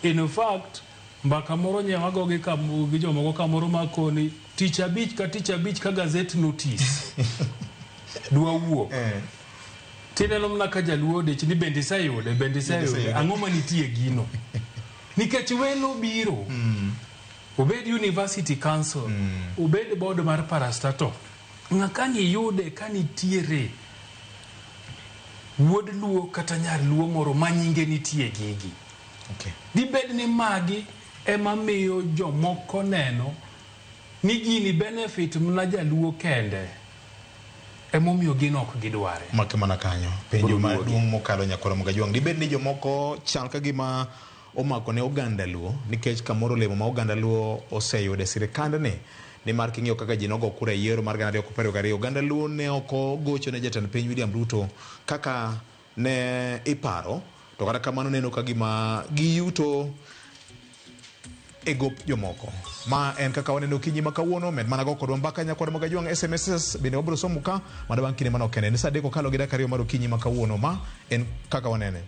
In fact, mbaka moro nye wago gi jomoko kamoro makoni tich abich ka tich abich ka gazette notice dwa wuok. Tineno mana ka jaluo odich ni bende iseyude, bende iseyude. Ang'o manitie gino? Nikech welo biro. Obed University Council, obed board mar parastatal. Ng'aka niyude ka nitiere wuod Luo kata nyar Luo moro ma nyinge nitie gigi. Dibed ni magi ema miyo jomoko neno ni gini benefit mana jaluo kende. Emomiyo gin ok gidware. Make mana kanyo. Penjo maduong' mokalo nyakwar Mgajwang'. Dibed ni jomoko chal ka gima omako ne oganda Luo nikech kamoro olemo ma oganda Luo oseyudo e sirikandni nimar king'iyo kaka ji nogo kura e yiero mar 2022 oganda Luo ne ok ogocho ne jatend piny William Ruto kaka ne iparo to kata kamano neno ka gima giyuto e gop jomoko. Ma en kaka waneno okinyi ma kawuono, med mana go kodwa mbaka nyakwar Mogajwang' SMS bende wabiro somo ka mana bang' kinde manok kende. Ni saa 3 okalo gi dakika 2 mar okinyi ma kawuono. Ma en kaka wanene.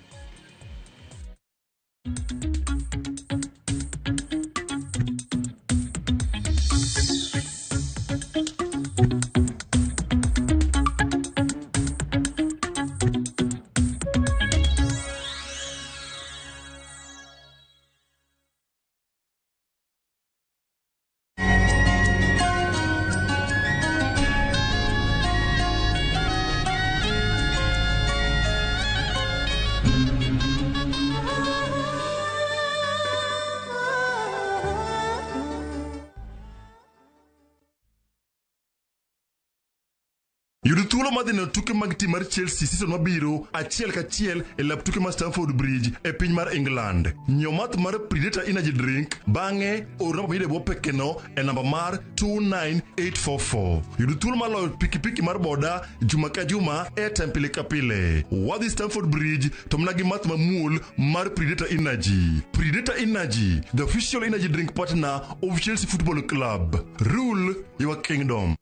Yud thuolo mar dhi neno tuke mag tim mar Chelsea season mabiro achiel kachiel e lap tuke mar Stamford Bridge e piny mar England. Nyiew math mar Predator Energy Drink bang'e or namba miyudo e bwo pekeno e namba mar 29844. Yud thuolo mar loyo pikipiki mar boda juma ka juma airtime pile ka pile. Wadhi Stamford Bridge to mana gi math mamuol mar Predator Energy. Predator Energy, the official energy drink partner of Chelsea Football Club. Rule your kingdom.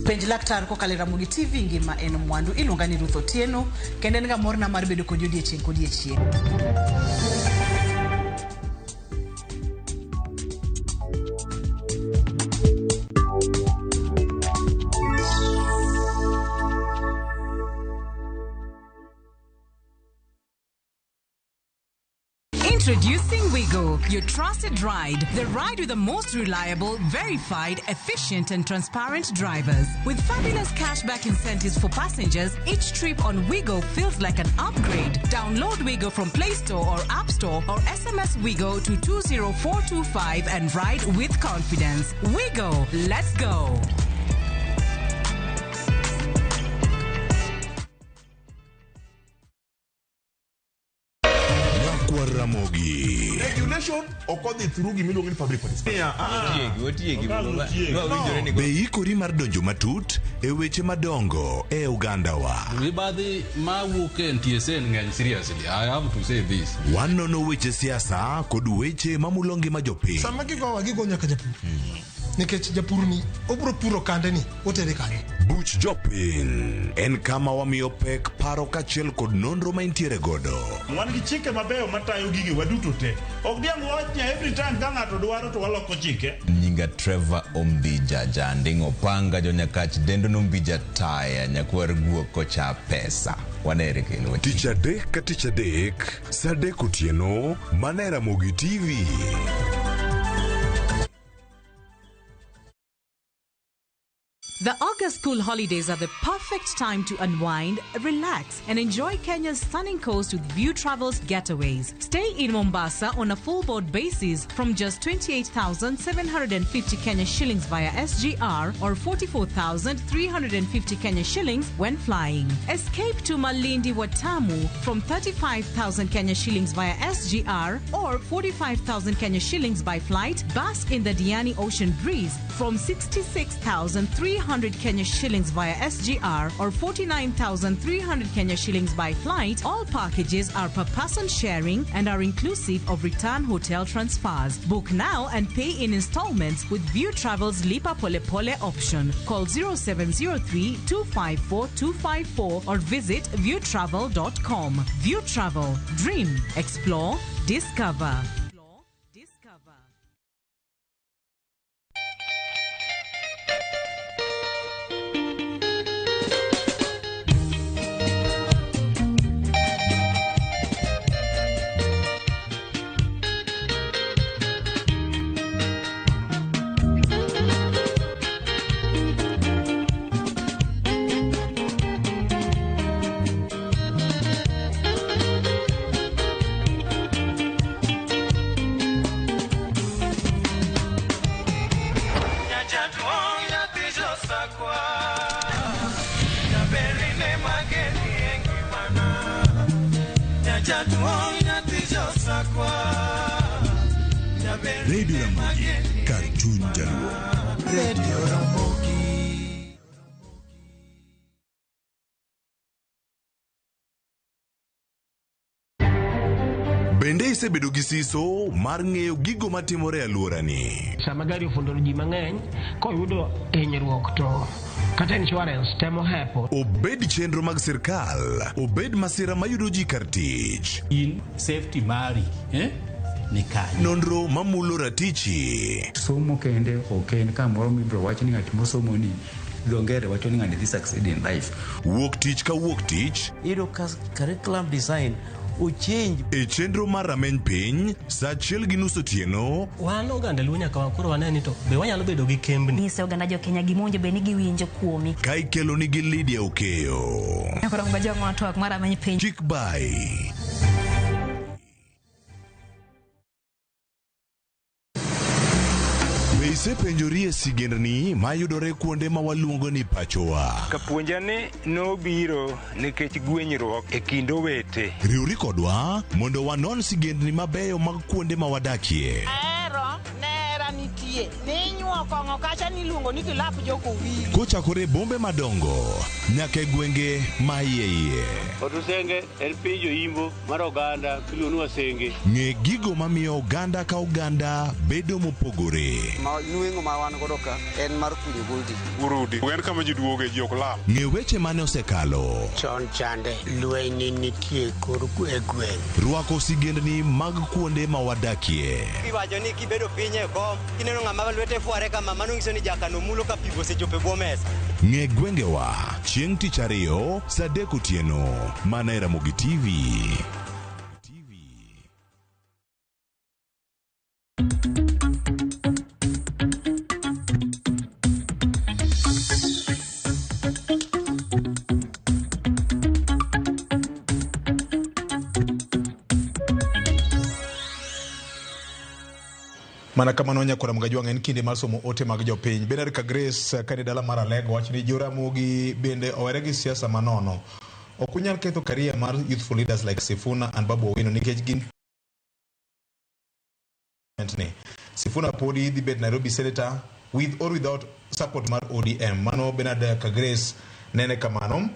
Penj laktar kokalo e Ramogi TV ngima en mwandu. Iluonga ni Ruth Otieno kendo en ga morna mar bedo kodi odiechieng' kodiechieng'. Introducing Wigo, your trusted ride. The ride with the most reliable, verified, efficient, and transparent drivers. With fabulous cashback incentives for passengers, each trip on Wigo feels like an upgrade. Download Wigo from Play Store or App Store or SMS Wigo to 20425 and ride with confidence. Wigo, let's go. Nyakwar Ramogi. Regulation ok odhi through gimiluongo ni public participation. Be ikori mar donjo matut e weche madongo e ogandawa. Mibadhi mawuok e NTSA ng'eny seriously. I have to say this. Wanono weche siasa kod weche mamulo ngima jopiny. Sama gigowa gigo nyaka japur. Nikech japur ni obro puro kande ni otere kanye. Buch jopiny en kama wamiyo pek paro kaachiel kod nonro ma intiere godo. Wan gi chike mabeyo matayo gige waduto te. Ok diang' wawach ni every time ka ng'ato dwaro to waloko chike. Nyinga Trevor Ombija Janding Opanga Jonyakach Dendo Nombija Taya Nyakwar Guok Kocha Pesa. Wanere kendo. Tich adek ka tich adek, saa 3 otieno, mana e Ramogi TV. The August school holidays are the perfect time to unwind, relax, and enjoy Kenya's stunning coast with View Travels getaways. Stay in Mombasa on a full board basis from just 28,750 Kenya shillings via SGR or 44,350 Kenya shillings when flying. Escape to Malindi Watamu from 35,000 Kenya shillings via SGR or 45,000 Kenya shillings by flight. Bask in the Diani Ocean breeze from 66,300 Kenya shillings via SGR or 49,300 Kenya shillings by flight. All packages are per person sharing and are inclusive of return hotel transfers. Book now and pay in installments with View Travel's Lipa Pole Pole option. Call 0703 254 254 or visit viewtravel.com. View Travel. Dream, explore, discover. Radio Ramogi, kar chuny Jaluo. Radio Ramogi. Bende isebedo gi siso mar ng'eyo gigo matimore e alworani? Sama gari ofundo ji mang'eny koyudo hinyruok to kata insurance temo hepo. Obed chenro mag sirkal, obed masira mayudo ji kar tich. In safety mari, eh? Ni kanye? Nonro mamulo ratichi. Somo kende ok en kamoro mibiro wach ni ng'at mosomo ni dho ngere wacho ni ng'ani dhi succeed in life. Wuok tich ka wuok tich. Iyudo ka curriculum design ochange. E chenro mar rameny piny, saa achiel gi nus otieno. Wan oganda Luo nyaka koro wane ni to be wanyalo bedo gi kembni. Nyise oganda jo Kenya gima owinjo bed ni giwinjo kuomi. Ka ikelo nigi Lydia Okeyo. Koro ngajong'o twak mar rameny piny. Chik bai. Be isepenjorie sigendni mayudore kuonde ma waluongo ni pachowa? Kapuonja ni nobiro nikech gwenyruok e kind owete. Riwri kodwa mondo wanon sigendni mabeyo mag kuonde ma wadakie. Ahero nera nitie ninyuo kong'o kacha niluongo ni kilap jokowili. Kochakore e bombe madongo nyaka e gwenge ma iye iye. Otusenge en piny joimbo mar oganda miluongo ni Wasenge. Ng'e gigo mamiyo oganda ka oganda bedo mopogore. Ma nweng'o ma wan godo ka en mar kunyo goldi. Urudi. En kama ji duoge ji ok lal. Ng'e weche mane osekalo. Chon chande lweny nitie kor e gweng'. Rwako sigendni mag kuonde ma wadakie. Iwacho ni kibedo piny e kom kineno ng'ama lwete fware kama mano nyiso ni jakano mulo ka pi osechopo e bwo mesa. Ng'e gwengewa chieng' tich ariyo saa adek otieno mana e Ramogi TV. Mana kamano nyakwara Mgajwang' en kinde mar somo ote mag jopiny. Bernard Kagrace kane dala mar Alego wacho ni Joramogi bende owere gi siasa manono. Ok unyal ketho career mar youthful leaders like Sifuna and Babu Owino nikech gin ni. Sifuna podi dhi bet Nairobi Senator with or without support mar ODM. Mano Bernard Kagrace nene kamano.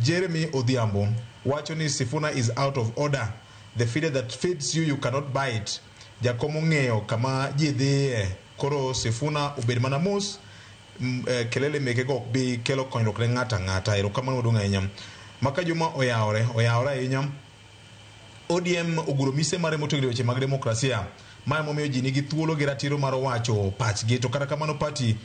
Jeremy Odhiambo wacho ni Sifuna is out of order. The feeder that feeds you, you cannot buy it. Jakom ong'eyo kama ji dhiye. Koro Sifuna obed mana mos, kelele mekego ok bi kelo konyruok ne ng'ato ang'ata. Erokamano maduong' ahinya. Maka Juma oyawore, oyawore ahinya. ODM oguro mise mare motegno e weche mag demokrasia. Ma emomiyo ji nigi thuolo gi ratiro mar wacho pachgi. To kata kamano party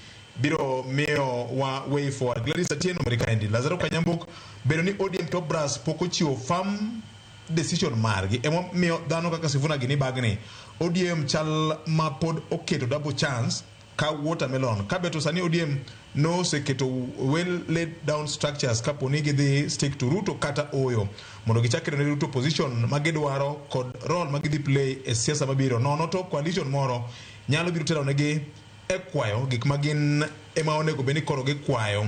biro miyo wa way forward. Gladys Atieno Merikaendi, Lazaro Kanyambok bedo ni ODM top brass pok ochiwo firm decision margi. Emomiyo dhano kaka Sifuna gini bagni. ODM chal ma pod oketo double chance ka watermelon. Kabeto sani ODM noseketo well laid down structures kapo ni gidhi stick to Ruto kata oyo mondo gichak keto ne Ruto position ma gidwaro kod role ma gidhi play e siasa mabiro. Nono to coalition moro nyalo biro telo negi e kwayo gik ma gin ema onego bed ni koro gikwayo.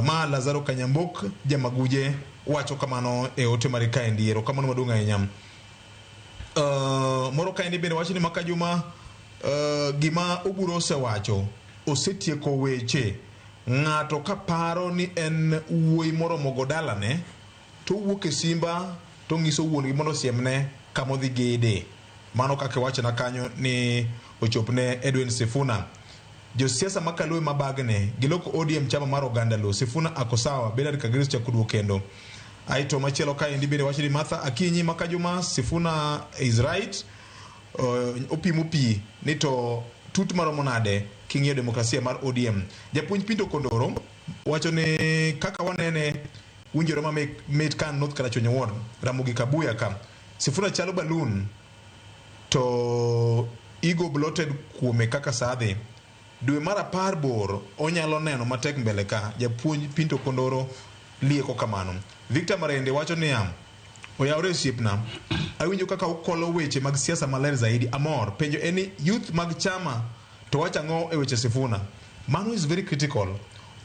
Ma Lazaro Kanyambok Jamaguje wacho kamano e ote mare kaendi. Erokamano maduong' ahinya. Moro kaendi bende wacho ni Maka Juma gima Oburu osewacho osetieko weche. Ng'ato kaparo ni en wuoyi moromo go dalane to owuok e simba to ng'iso wuon gi mondo osiemne kama odhi gede. Mano kaka iwachona kanyo ni ochopne Edwin Sifuna. Josiasa makaluwe mabagne giloko ODM chama mar oganda Luo. Sifuna ako sawa, Bernard Kagris chako duogo kendo. Aito machielo kaendi bende wacho ni Martha Akinyi Maka Juma Sifuna is right. Opimo pi ni to tut maromo nade king'iyo demokrasia mar ODM. Japuonj Pinto Kondoro wacho ni kaka wanene winjore ma mit ka North Karachuonyo Ward, Ramogi Kabuya ka. Sifuna chalo balloon to ego bloated kuome kaka sadhi. Dwe mar 10 bor onyalo neno matek mbele ka. Japuonj Pinto Kondoro lieko kamano. Victor Marende wacho niya, oyawre osiepna, awinjo kaka ukolo weche mag siasa maler zaidi, amor. Penjo en ni youth mag chama to wacho ang'o e weche Sifuna? Mano is very critical.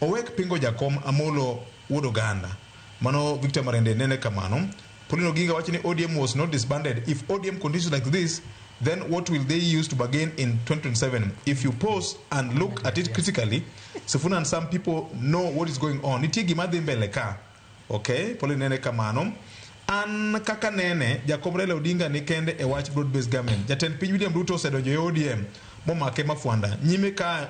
Owek pingo jakom Amolo wuod Oganda. Mano Victor Marende nene kamano. Pauline Oginga wacho ni ODM was not disbanded. If ODM continues like this, then what will they use to bargain in 2027? If you pause and look at it critically, Sifuna and some people know what is going on. Nitie gima dhi mbele ka. Okay, Pauline nene kamano. An kaka nene Jakom Raila Odinga ni kende e wach broad based government. Jatend piny William Ruto osedonjo e ODM momake mafwanda. Nyime ka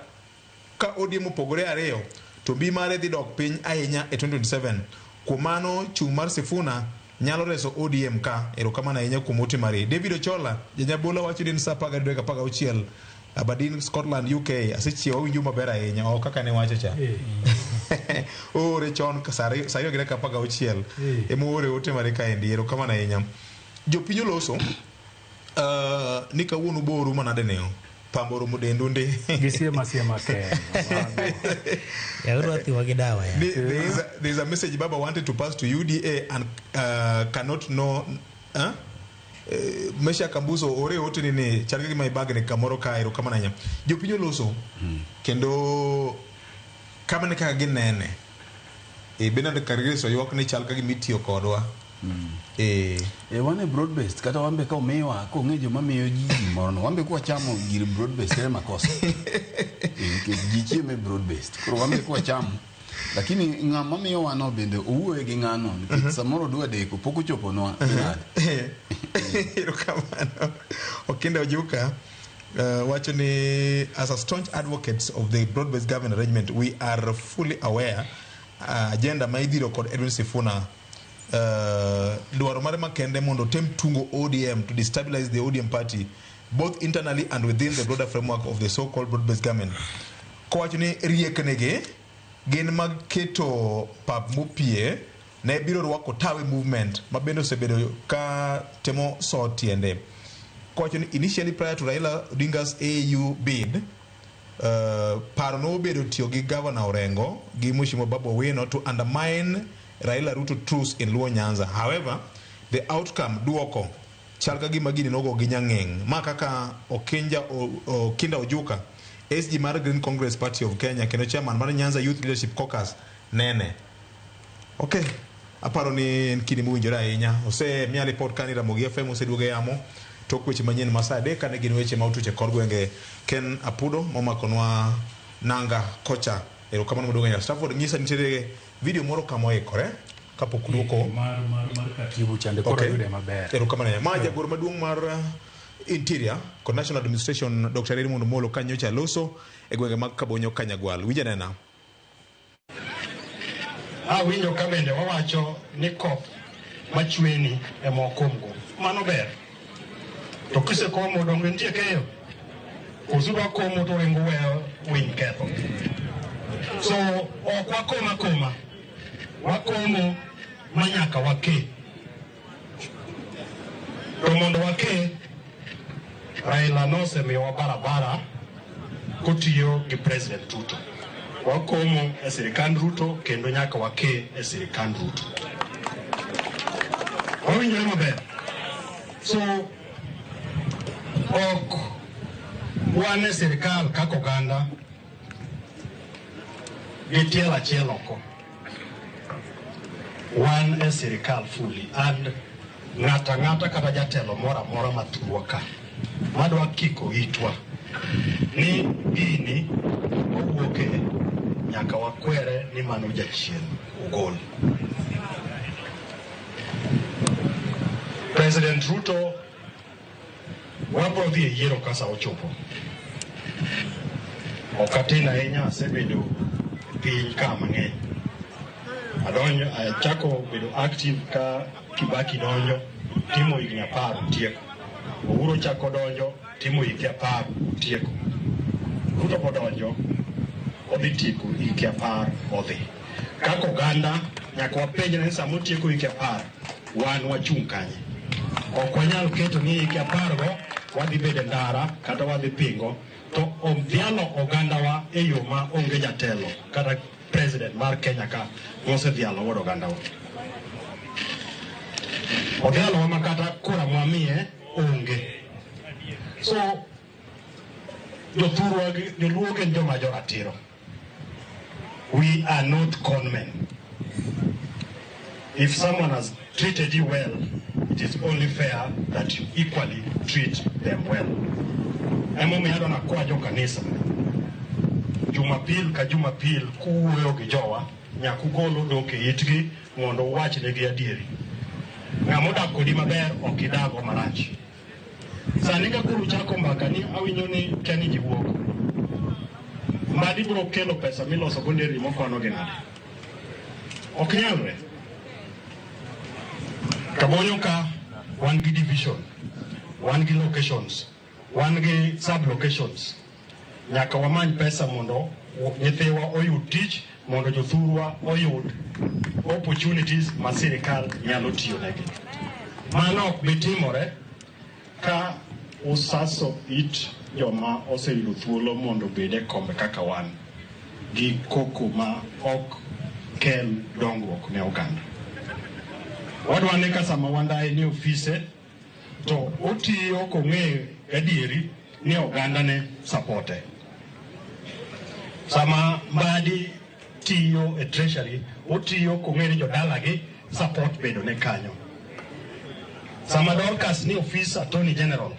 ODM opogore ariyo to mbi mare dhi dok piny ahinya e 2027. Kuom mano chung' mar Sifuna nyalo reso ODM ka. Erokamano ahinya kuom ote mari. David Ochola janyabola wacho ni en saa 12:16 Aberdeen, Scotland, UK. Asechiewo awinjo maber ahinya. Ok kaka ne wacho cha. Oore chon saa 2:16 ema oore ote mare kaendi. Erokamano ahinya. Jopiny oloso ni kawuono boru manade neo. Pambo romo dendu ndi. Gisiema siema ke. There is a message Baba wanted to pass to UDA and cannot know. Mesha Kambuso ore ote nini chalga gi maibag ne kamoro ka erokamano ahinya. Jopiny oloso kendo kamane kaka ginene. Bernard Kargeso ywak ni chal ka gimitiyo kodwa. Wan e broad based kata wambe ka omiwa kong'e joma miyo ji gimoro no wambe kwachamo gir broad based ere makosa. Nikech ji chiemo e broad based koro wambe kwachamo lakini ng'ama miyowa no bende owuoye gi ng'ano nikech samoro dwa deko pok ochoponwa. Erokamano. Okinda Ojuka wacho ni as a staunch advocates of the broad based government arrangement we are fully aware agenda ma idhiro kod Edwin Sifuna dwaro mare makende mondo tem tungo ODM to destabilize the ODM party both internally and within the broader framework of the so-called broad-based government. Kowacho ni rieknegi gin mag keto pap mopie ne biro rwako Tawe movement ma bende osebedo ka temo so tiende. Kowacho ni initially prior to Raila Odinga's AU bid paro nobedo tiyo gi Governor Orengo gi Mheshimiwa Babu Owino to undermine Raila Ruto truce in Luo Nyanza. However, the outcome duoko chal ka gima gini nogo gi nyang'eng. Ma kaka Okinda Ojuka, SG mar Green Congress Party of Kenya kendo chairman mar Nyanza Youth Leadership Caucus nene. Okay, aparo ni en kinde mowinjore ahinya. Osemiya report ka ni Ramogi FM oseduogo e yamo tok weche manyien ma saa 3 kane gin weche ma otuch e kor gwenge. Ken Apudo momakonwa nanga kocha. Erokamano maduong' ahinya. Stafford nyisa nitiere video moro kama oikore kapok duoko mar katibu chande koro yude maber. Erokamano ahinya. Ma jagoro maduong' mar Interior kod National Administration Dr. Raymond Omolo kanyocha loso e gwenge mag Kabonyo Kanyagwal. Winja nena. Awinjo ka bende wawacho ni koth machweni ema okomgo. Mano ber. To kisekomo donge nitie keyo? Koso udwa komo to ringo weyo winy ketho. So ok wakoma koma. Wakomo manyaka wake. To mondo wake, Raila nosemiyowa barabara kotiyo gi President Ruto. Wakomo e sirikand Ruto kendo nyaka wake e sirikand Ruto. Wawinjore maber. So ok wan e sirikal kaka oganda gi tielo achiel oko. Wan e sirikal fully and ng'ata ng'ata kata jatelo moro amora mathurwa ka madwa kiko itwa ni gini owuoke nyaka wakwere ni mano jachien ogol. President Ruto wabro dhi e yiero ka sa ochopo. Ok atin ahinya, asebedo e piny ka mang'eny. Adonjo, achako bedo active ka Kibaki donjo, timo higni 10 tieko. Uhuru chako donjo, timo higni 10 tieko. Ruto bodonjo, odhi tieko higni 10 odhi. Kaka oganda nyaka wapenjre ni sama otieko higni 10 wan wachung' kanye. Ok wanyal keto ni higni 10 go wadhi bedo e ndara kata wadhi pingo to odhialo ogandawa e yo ma onge jatelo kata president mar Kenya ka mosedhialo godo ogandawa. Odhialowa ma kata kura mwamiye onge. So jothurwa joluo gin joma joratiro. We are not con men. If someone has treated you well, it is only fair that you equally treat them well. Emomiyo adwa nakwa jo kanisa Jumapil ka Jumapil kuwuoyo gi jowa nyaka ugol odok e itgi mondo uwachnegi adieri. Ng'ama odak kodi maber ok idago marach. Sani ka koro uchako mbaka ni awinjo ni kia ni ji wuok. Mbadi biro kelo pesa miloso go nderni mokwano gi nade. Ok nyalre. Kabonyo ka wan gi division, wan gi locations, wan gi sub locations. Nyaka wamany pesa mondo nyithiwa oyud tich, mondo jothurwa oyud opportunities ma sirikal nyalo tiyo negi. Mano ok bi timore ka usaso it joma oseyudo thuolo mondo obed e kombe kaka wan gi koko ma ok kel dongruok ne oganda. Wadwa ni ka sama Wandayi ni ofise to otiyo kong'eyo gadieri ni oganda ne supporte. Sama Mbadi tiyo e treasury, otiyo kong'eyo ni jodalagi support bedo ne kanyo. Sama Dorcas ni ofis Attorney General,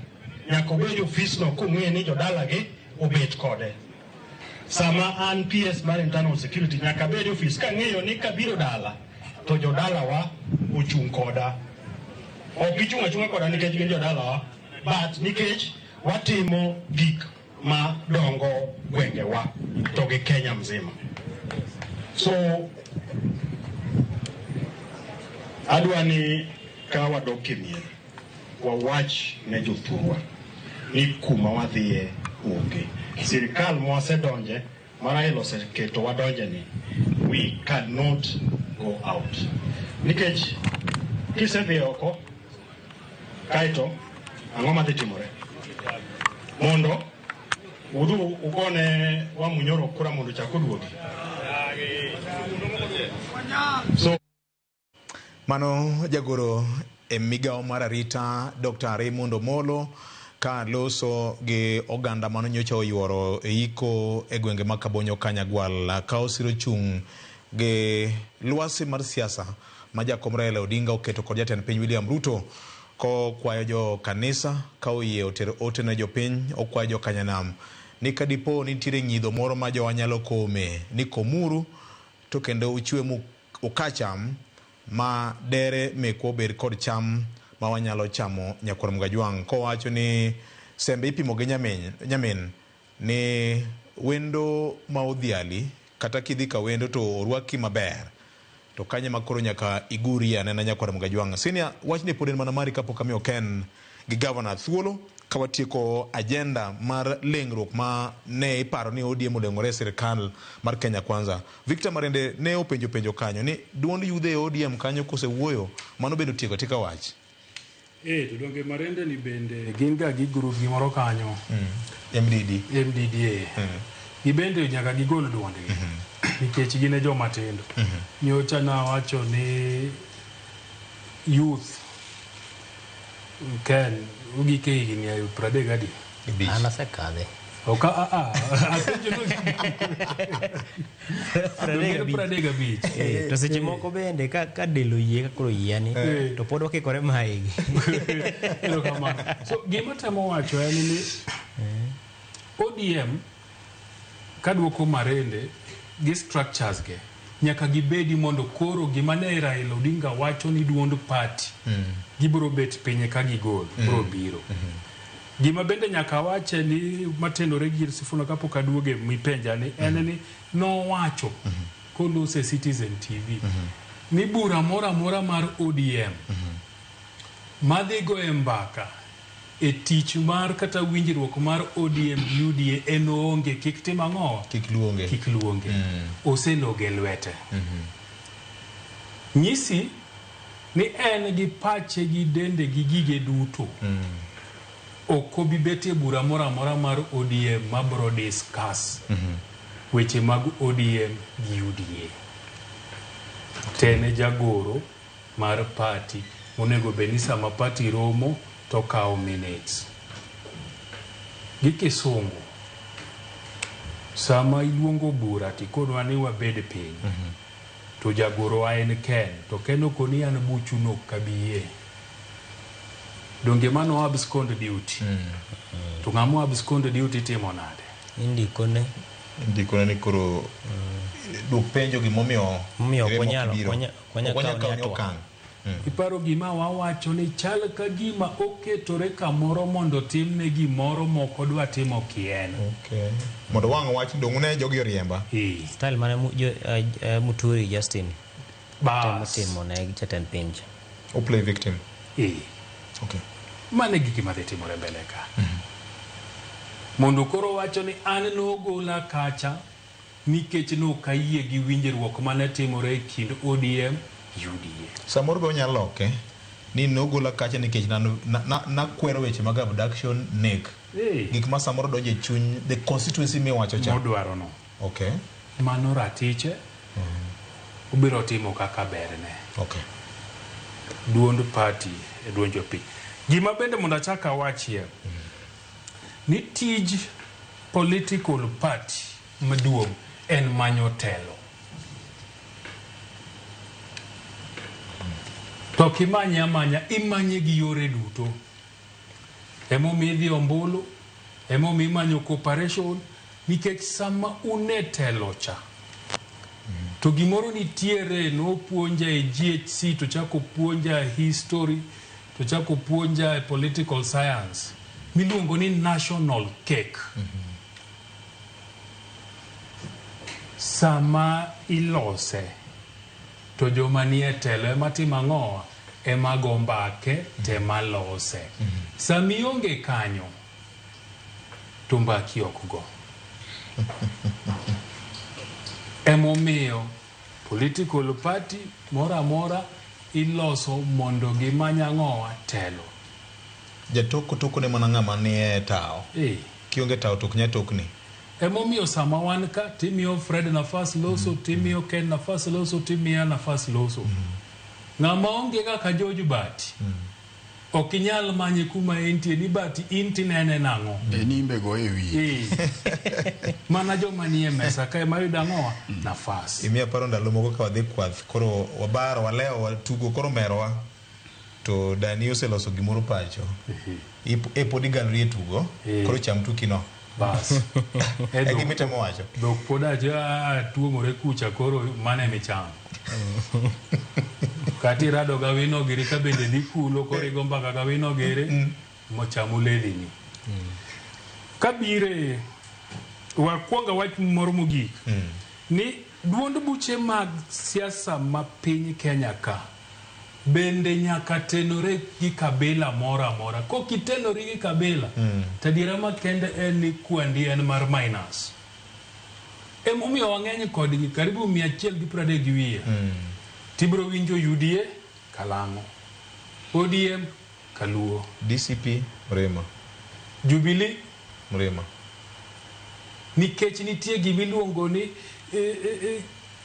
nyaka obed e ofis no kong'eyo ni jodalagi obet kode. Sama an PS mar Internal Security, nyaka abed e ofis kang'eyo ni kabiro dala to jodalawa ochung' koda. Ok gichung' achung'a koda nikech gin jodalawa, but nikech watimo gik ma dongo gwengewa to gi Kenya mzima. So adwa ni ka wadok e mier, wawach ne jothurwa ni kuma wadhiye onge. Sirikal mwasedonje, ma Raila oseketo wadonje ni, we cannot go out. Nikech kisedhi oko, kaeto ang'o madhi timore? Mondo udhu ugone Wamunyoro kura mondo ochak oduogi. So Mano jagoro e migawo mar arita Dr. Raymond Omolo ka loso gi oganda mano nyocha oyuoro e iko e gwenge mag Kabonyo Kanyagwal ka osiro chung' gi lwasi mar siasa ma jakom Raila Odinga oketo kod jatend piny William Ruto kokwayo jo kanisa ka oyie oter ote ne jopiny okwayo jo Kanyanam ni ka dipo nitiere ng'idho moro ma jowa nyalo kome ni komuru to kendo uchwe uka cham ma dere mekwa obed kod cham ma wanyalo chamo nyakwar Mgajwang' kowacho ni sembe ipimo gi nyamin ni wendo ma odhiali kata kidhi ka wendo to orwaki maber to kanye ma koro nyaka igurie anena nyakwar Mgajwang'. Senior, wachni pod en mana mari kapok amiyo Ken gi gavana thuolo ka watieko agenda mar lengruok ma ne iparo ni ODM oleng'ore e sirikal mar Kenya Kwanza. Victor Marende ne openjo penjo kanyo ni duond yudhe e ODM kanyo kosewuoyo mano bende otieko atika wach. To donge Marende ni bende gin ga gi group gimoro kanyo. MDD. MDDA. Gibende nyaka gigol duondgi. Nikech gin e joma tindo. Nyocha nawacho ni youth Ken ugik e higni 30 adi? An asekadhe. Ok apenjo ni 35. To seche moko bende ka del oyie ka koro yiani to pod wakikore maigi. Erokamano. So gima temo wacho en ni ODM kaduoko Marende gi structures ge nyaka gibedi mondo koro gima ne Raila Odinga wacho ni duond party gibiro bet piny ka gigol biro biro. Gima bende nyaka wache ni matenore gi Sifuna kapok aduoge mipenja ni en ni nowacho kolose Citizen TV ni bura moro amora mar ODM madhi goye mbaka e tich mar kata winjruok mar ODM gi UDA en oonge kik tim ang'o kik luonge kik luonge oseloge lwete nyisi ni en gi pache gi dende gi gige duto ok obi bet e bura moro amora mar ODM mabro discuss weche mag ODM gi UDA. Tene jagoro mar party onego bed ni sama party romo to kawo minutes. Gi kisungu sama iluongo bura tikonwa ni wabed piny to jagoro wa en Ken to Ken okoni an buchu no ok abi Donge mano abscond duty? To ng'ama abscond duty timo nade? Indikone. Indikone ni koro duok penjo gimomiyo Momiyo ok Remo wanyal ok biro. ok wanyal Ok wanyal kawo kawo ni ni atwa. okang'. Iparo gima wawacho ni chal ka gima oketore kamoro mondo timne gimoro mok odwa timo kien. Okay. Mondo wang' wach dong' ne jogi oriemba. Style mane Muturi Justin Bas. temo timo ne jatend piny cha. O play victim. Okay. Mano e gik madhi timore mbele ka. Mondo koro wacho ni an nogola kacha nikech nokayie gi winjruok mane timore e kind ODM UDA. Samoro be onyalo loke ni nogola kacha nikech nakwero weche mag abduction nek. Gik ma samoro donjo e chuny the constituency miwacho cha. Modwaro no. Okay. Mano ratiche. Obiro timo kaka berne. Okay. Duond party e duond jopiny. Gima bende mondo achak awachie ni tij political party maduong' en manyo telo. To kimanye amanya, imanye gi yore duto. Emomiyo idhi ombulu, emomiyo imanyo cooperation, nikech sama un e telo cha, to gimoro nitiere nopuonja e GHC to chako puonja e history to chako puonja e political science miluongo ni national cake. Sama ilose to joma nie telo ema timo ang'owa ema go mbake tema lose. Sama ionge kanyo to mbaki ok go. Emomiyo political party moro amora iloso mondo gimany ang'owa telo. Jatoko toko ne mana ng'ama nie tao. Kionge tao to ok nyal tokni. Emomiyo sama wan ka timiyo Fred nafas loso, timiyo Ken nafas loso, timiya nafas loso. Ng'ama onge kaka George Bati, ok inyal manye kuma entie ni Bati in tinene nang'o. Nimbe go e wiye. Mana joma nie mesa ka ema yudo ang'owa nafas. Imiya paro ndalo moko ka wadhi kwath koro wabaro walewo watugo koro merowa to dani oseloso gimoro pacho. E pod igalori e tugo koro cham tukino. Bas. E gima itemo wacho. Dhok pod acha tuomore kucha koro mano emichamo. Kata irado ga wino giri ka bende dhi kulo koro igo mbaka ga wino giri mochamo ledhini. Kabire wakwonga wach moro mogik ni duond buche mag siasa ma piny Kenya ka bende nyaka tenore gi kabila moro amora. Kok itenori gi kabila, to adiera makende en ni kwandi en mar minus. Emomiyo wang'eny kodgi karibu 130 gi wiye. Tibiro winjo UDA Kalang'o, ODM Kaluo, DCP Mrema, Jubilee Mrema. Nikech nitie gimiluongo ni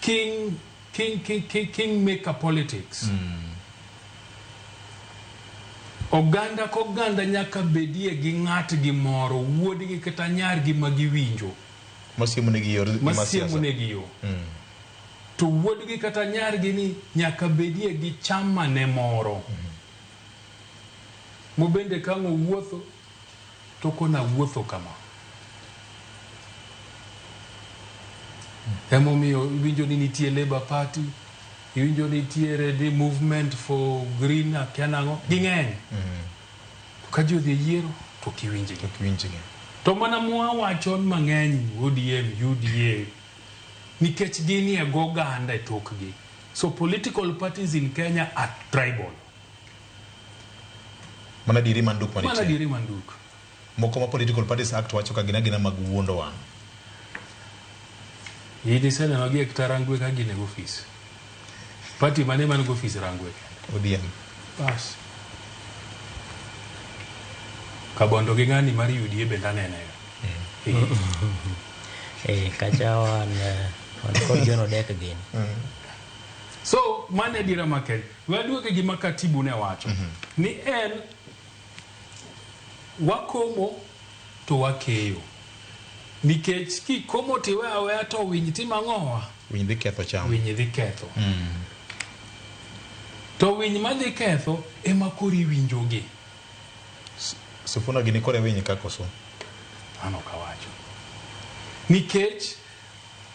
king maker politics. Oganda koganda nyaka bedie gi ng'atgi moro, wuodgi kata nyargi ma giwinjo. Masiemo negi yor Masiemo negi yo. To wuodgi kata nyargi ni nyaka bedie gi chama ne moro. Mobende ka ang' owuotho to kona wuotho kama. Emomiyo iwinjo ni nitie Labour Party, iwinjo nitiere ni movement for green akia nang'o, ging'eny. To ka ji odhi e yiero to ok iwinjgi. To mana mwawacho mang'eny ODM, UDA, nikech ginie goganda e tokgi. So political parties in Kenya are tribal. Mana dieri manduk Mana manitie. dieri manduk. Moko ma Political Parties Act wacho ka gin agina mag wuondo wang'. In iseneno gi e kata Rangwe ka gin e ofis. Party mane man go ofis Rangwe kende? ODM. Bas. Kabondo gi ng'ani mar UDA bende anene. Kacha wan kod John Odek gini. So mano e dira ma Kenya. We aduoke gima katibu ne wacho. Ni en wakomo to wakeyo. Nikech kikomo tiwe aweya to winy timo ang'owa? Winy dhi ketho cham. Winy dhi ketho. To winy madhi ketho ema koro iwinjogi. Sifuna gini kore winy ka koso? Mano ok awacho. Nikech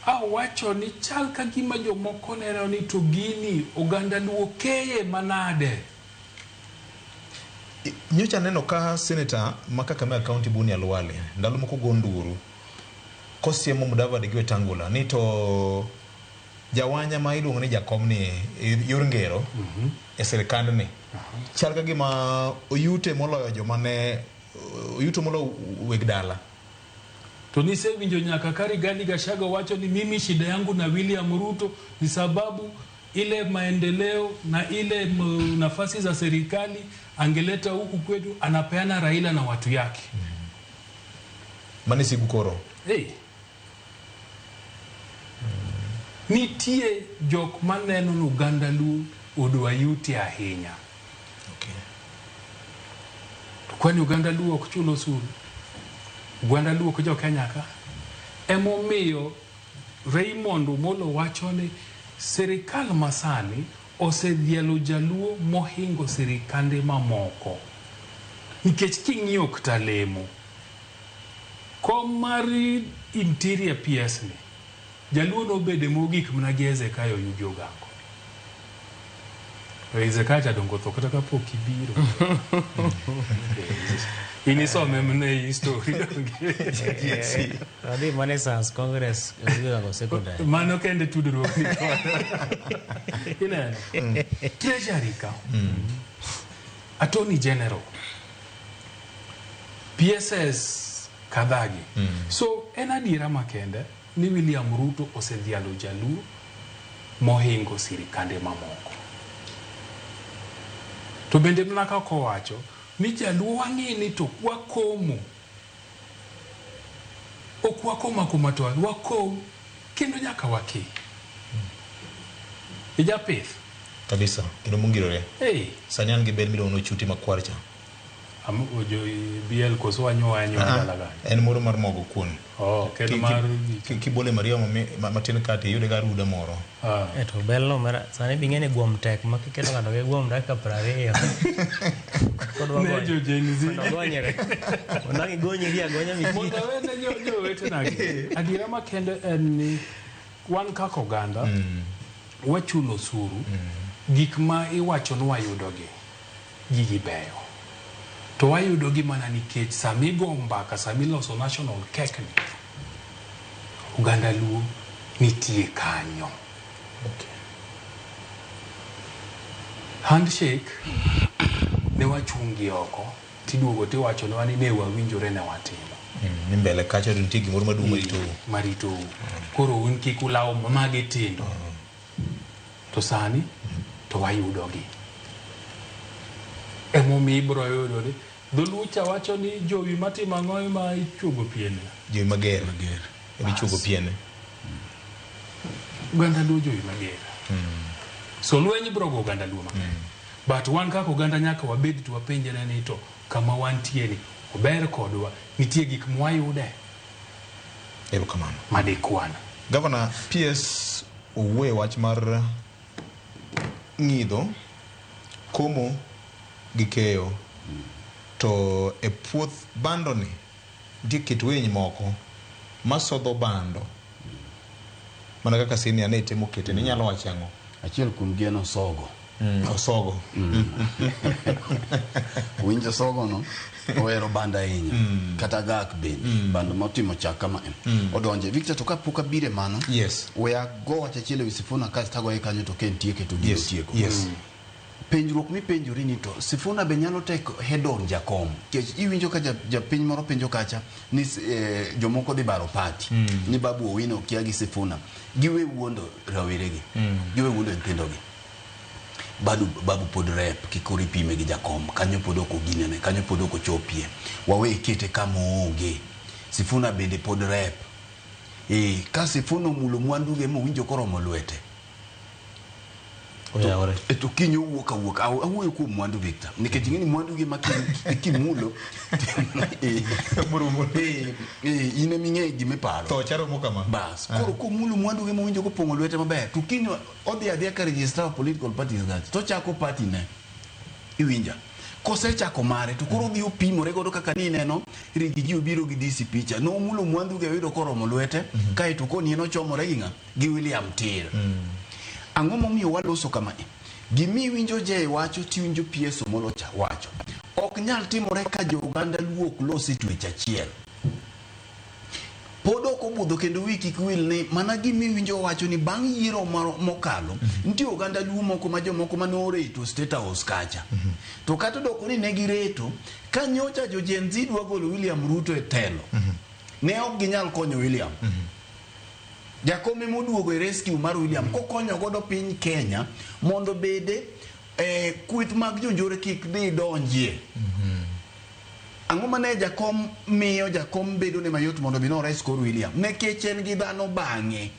Awacho ni chal ka gima jomoko neno ni to gini oganda Luo keye manade. Nyocha aneno ka senator ma Kakamega County Bunia Lwale ndalo moko go nduru kosiemo Mudavadi gi Wetangula ni to jawanya ma iluongo ni jakom ni e yor ngero e sirikandni chal ka gima oyute moloyo joma ne oyuto moloyo weg dala. To nisewinjo nyaka ka Rigathi Gachagua wacho ni mimi shida yangu na William Ruto ni sababu ile maendeleo na ile nafasi za serikali angeleta huku kwetu, anapeana Raila na watu yake. Mane sigu koro. Hey. Nitie jok maneno ni oganda Luo odwa yuti ahinya. Okay. To kwani oganda Luo ok chul osuru? Oganda Luo ok jo Kenya ka? Emomiyo Raymond Omolo wacho ni sirikal masani osedhialo jaluo mohingo sirikande mamoko. Nikech king'iyo kata lemo, kom mar Interior PS ni, jaluo nobede mogik mana gi Hezekiah Oyugi Ogango. To Hezekiah cha dongo tho kata kapok ibiro. In isome mana e history donge. Adhi mana e Science Congress Oyugi Ogango Secondary. Mano kende tudruok ni kode. Ineno? Treasury ka. Attorney General. PSS kadhagi. So en adiera makende ni William Ruto osedhialo jaluo mohingo sirikande mamoko. To bende mana kaka owacho ni jaluo wang'e ni to wakomo. Ok wakoma kuma to wakom kendo nyaka wake. Ijapith. Kabisa, kendo mongirore. Hey. Sani an gi bel miluongo ni ochuti makwar cha. Ojo BL koso wanyo wanyo dala gani? En moro mar mogo kuon. Oh, kendo mar kibole mariwa matin kati iyude ga ruda moro. To bel no mara sani bing'e ni guom tek ma kiketo ng'ato gi guom dakika 20. Kodwa Ne jo Gen Z. Mondo gonyre. Mondo gigonyri agonya miti. Mondo awene jowetena gi. Adiera makende en ni wan kaka oganda wachulo osuru, gik ma iwacho ni wayudogi gigi beyo. To wayudogi mana nikech sama igo mbaka, sama iloso national cake ni, oganda Luo nitie kanyo. Okay. Handshake ne wachungi oko tiduogo tiwachonwa ni ne wawinjore ne watimo. Ni mbele kacha to nitie gimoro maduong' maritou. Maritou. Koro un kik ulaw magi tindo. To sani to wayudogi. Emomiyo ibiro yudo ni dholuo cha wacho ni jowi matimo ang'o ema ichuogo piene. Jowi mager. Ema ichuogo piene. Oganda Luo jowi mager. So lweny ibiro go oganda Luo mang'eny. But wan kaka oganda nyaka wabed to wapenjre ni to kama wantie ni ober kodwa, nitie gik mwayude. Erokamano. Madikwana. Governor PS owuoyo wach mar ng'idho, komo gi keyo. To e puoth bando ni nitie kit winy moko masodho bando. Mana kaka senior ne temo kete ni inyalo wacho ang'o? Achiel kuom gi en osogo. Osogo. Winjo osogo no ohero bando ahinya. Kata gak bende. Bando motimo chak kama en. Odonje. Victor, to kapok abire mano. Yes. We ago wach achiel ewi Sifuna kasto agoye kanyo to ka en tieke to gino tieko. Yes. Penjruok mipenjori ni to Sifuna be nyalo take head on jakom. Nikech iwinjo ka japiny moro penjo kacha ni jomoko dhi baro party. Ni Babu Owino okia gi Sifuna. Giwe wuondo raweregi. Giwe wuondo nyithindogi. Babu pod rep kik ipime gi jakom. Kanyo pod ok oginene, kanyo pod ok ochopie. Wawe kete kama oonge. Sifuna bende pod rep. Ka Sifuna omulo mwanduge mowinjo koromo lwete. To kiny owuok awuok. Awuoyo kuom mwandu Victor. Nikech ing'e ni mwandu gi ma kimulo, in ema ing'eyo gima iparo. Tho charomo kama. Bas. Koro komulo mwandu gi mowinjo kopong'o lwete maber, to kiny odhi adhiya ka registrar of political parties gacha, to ochako party ne. Iwinja. Kosechako mare to koro odhi opimore godo kaka nineno Riggy G obiro gi DCP cha. Nomulo mwandu ge oyudo koromo lwete kaeto koni en ochomore gi ng'a? Gi William Tir. Ang'o momiyo waloso kamae? Gimiwinjo Jay wacho tiwinjo PS Omolo cha wacho. Ok nyal timore ka jo oganda Luo ok los e twech achiel. Pod ok obudho kendo wi kik wil ni mana gimiwinjo wacho ni bang' yiero mokalo nitie oganda Luo moko ma jomoko mane oreto State House kacha. To kata odoko ni ne gireto, ka nyocha jo Gen Z dwa golo William Ruto e telo, ne ok ginyal konyo William. Jakom ema oduogo e rescue mar William kokonyo godo piny Kenya mondo bede kweth mag jonjore kik dhi donjie. Ang'o mane jakom miyo jakom bedo ne mayot mondo mi nores kor William? Nikech en gi dhano bang'e.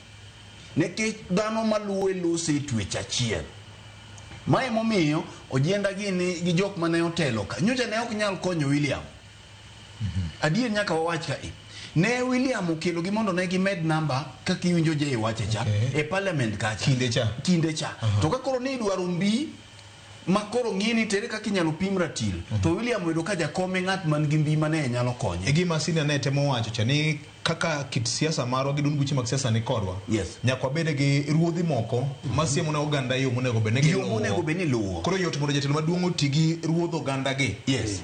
Nikech dhano maluwe lose e twech achiel. Mae momiyo ojienda gini gi jok mane otelo ka. Nyocha ne ok nyal konyo William. Adier nyaka wawach ka e. Ne William okelo gi mondo ne gimed namba kaka iwinjo Jay wache cha e parliament kacha. Kinde cha. Kinde cha. To ka koro ni idwaro mbi ma koro ng'i ni tere kaka inyalo pim ratil to William oyudo ka jakom e ng'at man gi mbi mane nyalo konye. E gima Sina ne temo wacho cha ni kaka kit siasa marwa gi duond buche mag siasa ni kodwa. Yes. Nyaka wabed gi ruodhi moko masiemo ne oganda yo monego bed ni Yo giluwo. monego bed ni luwo. Koro yot mondo jatelo maduong' oti gi ruodh oganda gi. Yes.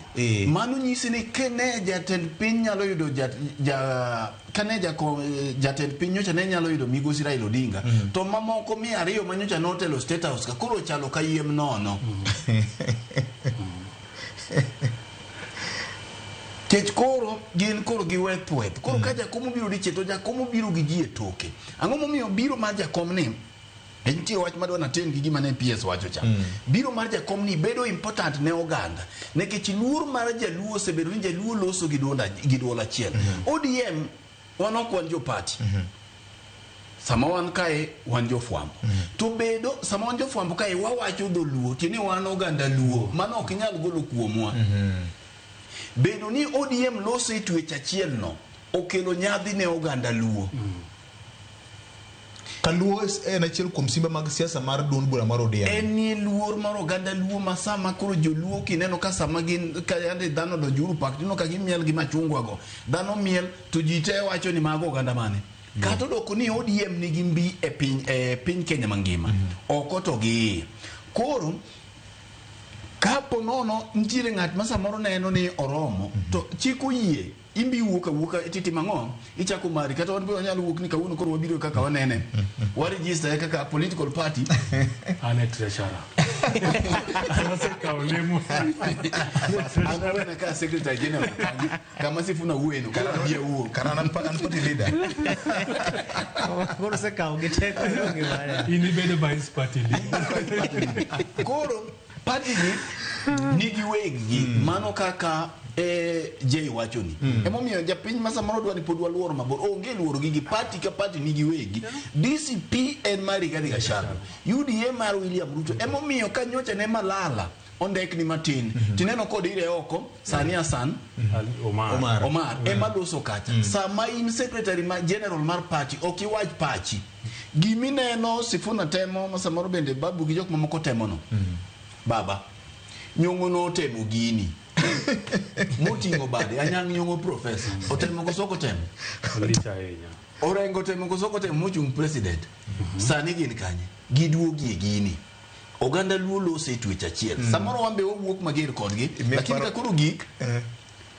Mano nyisi ni kene jatend piny nyalo yudo kane jatend piny nyocha ne nyalo yudo migosi Raila Odinga to mamoko 200 ma nyocha notelo State House ka koro chalo ka yiem nono. Kech koro gin koro giwe thweth. Koro ka jakom obiro dichiel to jakom obiro gi ji e toke. Ang'o momiyo biro mar jakom ni nitie wach madwa naten gi gima ne PS wacho cha. Biro mar jakom ni bedo important ne oganda nikech luor mar jaluo osebedo ni jaluo loso gi duol achiel. ODM wan ok wan jo party. Sama wan kae wan jofwambo. To bedo sama wan jofwambo kae wawacho dholuo tiende wan oganda luo mano ok inyal golo kuomwa. Bedo ni ODM loso e twech achiel no okelo nyadhi ne oganda luo. Kaluo en achiel kuom simba mag siasa mar duond bura mar ODM. En ni luor mar oganda luo ma sama koro joluo kineno ka sama gin ka yande dhano donjo Uhuru Park tineno ka gimiel gi machungwa go. Dhano miel to ji te wacho ni mago oganda mane. Kata odoko ni ODM nigi mbi e piny Kenya mangima. Oko to gi. Koro kapo nono nitiere ng'at ma samoro neno ni oromo to chik oyie imbi wuok awuoka titimo ang'o ichako mari kata wan be wanyalo wuok ni kawuono koro wabiro kaka wanene wa register kaka political party. An e treasurer. An asekawo lemo. An awena ka secretary general kama Sifuna wuoyeno koro abi awuo. Kara an party leader. Koro osekawo gi teko gi mare. In ibedo vice party leader. Koro party gi nigi weggi mano kaka Jay wacho ni. Emomiyo japiny ma samoro dwa ni pod waluoro mabor onge luoro gigi party ka party nigi wegi. DCP en mar Rigathi Gachagua, UDA mar William Ruto. Emomiyo ka nyocha ne Malala ondekni matin tineno kod ire oko sani Hassan Omar, Omar ema loso kacha. Sama in secretary ma general mar party ok iwach pachi. Gimineno Sifuna temo ma samoro bende Babu gi jok mamoko temo no. Baba Nyong'o notemo gini moting'o bade Anyang' Nyong'o professor otemo koso ok otemo? Lich ahinya. Orengo otemo koso ok otemo mochung' president. Sani gin kanye? Giduogi e gini. Oganda luo lose e twech achiel. Samoro wan be wawuok mager kodgi, lakini ka koro gik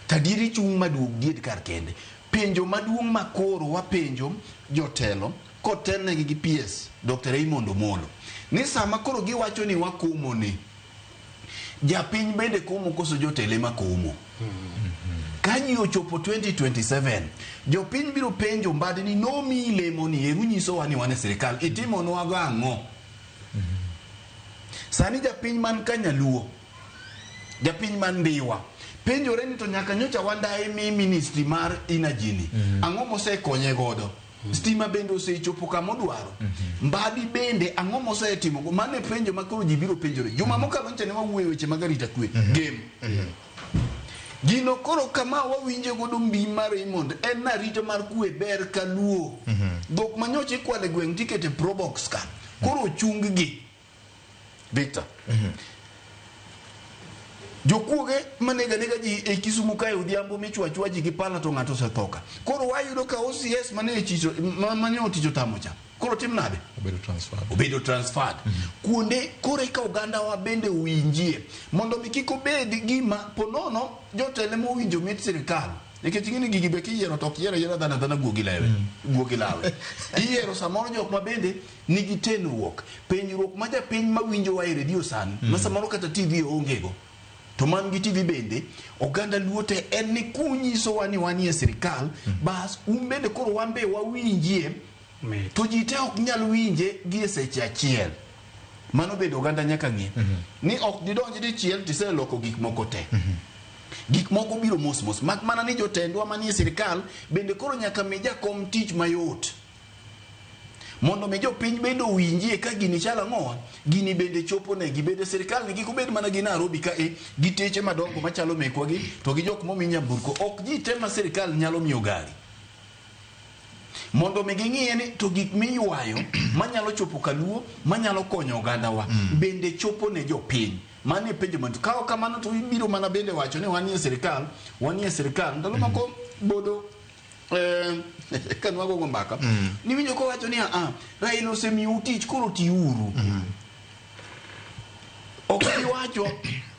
tadieri chung' maduog died kar kende. Penjo maduong' ma koro wapenjo jotelo kotelnegi gi PS Dr. Raymond Omolo ni sama koro giwacho ni wakomo ni japiny bende komo koso jotelo ema komo. Ka ji ochopo 2027 jopiny biro penjo Mbadi ni nomiyi lemo ni eru nyisowa ni wan e sirikal itimonwa go ang'o? Sani japiny man ka Nyaluo, japiny man Ndiwa penjore ni to nyaka nyocha wandaye mi ministry mar energy ni ang'o mosekonye godo? Stima bende osechopo kama odwaro. Mbadi bende ang'o mosetimo? Mano e penjo ma koro ji biro penjore. Juma mokalo nyocha ne wawuoyo weche mag arita kwe. Game. Gino koro kama wawinje godo mbi mar Raymond en na arita mar kwe ber ka luo. Dhok ma nyocha ikwalo e gweng' tikete probox ka. Koro ochung gi. Victor. Jokuoge manega nega ji e Kisumu kae odhiambo michwa chwa ji gi pala to ng'ato osethoka. Koro wayudo ka OCS mane chicho mane oticho tamo cha. Koro tim nade? Obedo transferred. Obedo transferred. Kuonde koro eka oganda wa bende owinjie mondo mi kik obed gima ponono jotelo mowinjo mit sirikal. Nikech ing'e ni gigi be kiyiero to ok yiero ayiera dhano adhana guo gi lewe. Guo gi lawe. Iyiero samoro jok ma bende nigi tenruok. Penjruok ma japiny mawinjowa e redio sani ma samoro kata TV onge go. To man gi TV bende, oganda luo te en ni kunyisowa ni wanie sirikal, bas un bende koro wan be wawinjie, to ji te ok nyal winje gi e seche achiel. Mano bende oganda nyaka ng'e. Ni ok didonj dichiel tiseloko gik moko te. Gik moko biro mos mos. Mak mana ni jotendwa manie sirikal bende koro nyaka mi jakom tich mayot. Mondo mi jopiny bende owinjie ka gini chalo ang'owa, gini bende chopo negi. Bende sirikal ni kik obed mana gi Nairobi ka e gi teche madongo machalo mekwa gi to gi jok momi nyamburko. Ok ji te ma sirikal nyalo miyo gari. Mondo mi ging'iye ni to gik miywayo manyalo chopo kaluo, manyalo konyo ogandawa, bende chopo ne jopiny. Mano e penjo mantie. Ka ok kamano to ibiro mana bende wacho ni wanie sirikal, wanie sirikal. Ndalo moko bodo ka nwagogo mbaka niwinjo kowacho ni a Raila osemiyou tich koro tiuru. Ok iwacho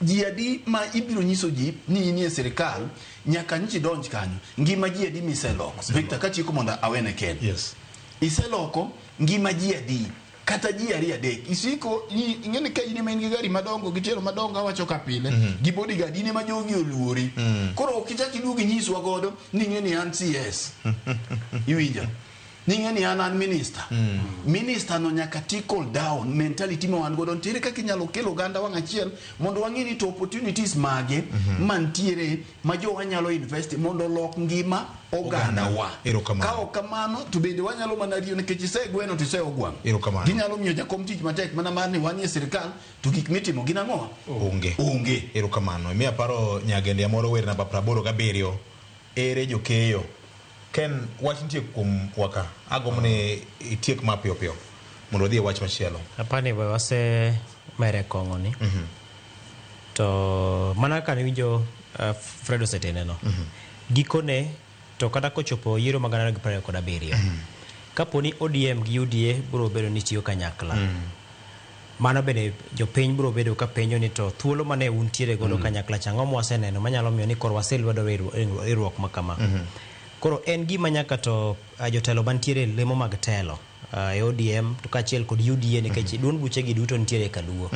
ji adi ma ibiro nyiso ji ni inie sirikal nyaka nchi donj kanyo. Ngima ji adi miseloko. Victor katieko mondo awene Ken. Yes. Iseloko ngima ji adi kata ji ariyo adek. Isiko ing'e ni ka in ema in gi gari madongo gi tielo madongo awacho ka pile gi bodyguard in ema jogi oluori. Koro ok ichak iduog inyiswa godo ni ing'e ni an CS. Iwinjo? Ni ing'e ni an minister. Minister no nyaka tickle down mentality ma wan godo. Nitiere kaka inyalo kel oganda wang' achiel mondo wang'e ni to opportunities mage mantiere ma jowa nyalo invest mondo olok ngima oganda wa. Erokamano. Ka ok kamano to bende wanyalo mana riyo nikech isegweno to iseogwang'. Erokamano. Ginyalo miyo jakom tich matek mana mar ni wanie sirikal to gik mitimo gin ang'o? Onge. Onge. Erokamano. Imiya paro nyagendia moro wer namba 87. Ere jokeyo. Ken, wach nitie kuom waka. Agombo ni itiek ma piyo piyo mondo wadhi e wach machielo. Apani we wase mere kong'o ni. To mana kaka niwinjo Fred osetene no. Gikone to kata kochopo yiero mag 2027. Kapo ni ODM gi UDA biro bedo ni tiyo kanyakla. Mano bende jopiny biro bedo ka penjo ni to thuolo mane untiere godo kanyakla cha ang'o mwaseneno manyalo miyo ni koro waselwedo riwruok ma kama. Koro en gima nyaka to jotelo mantiere lemo mag telo e ODM to kaachiel kod UDA nikech duond buchegi duto nitiere e kaluo.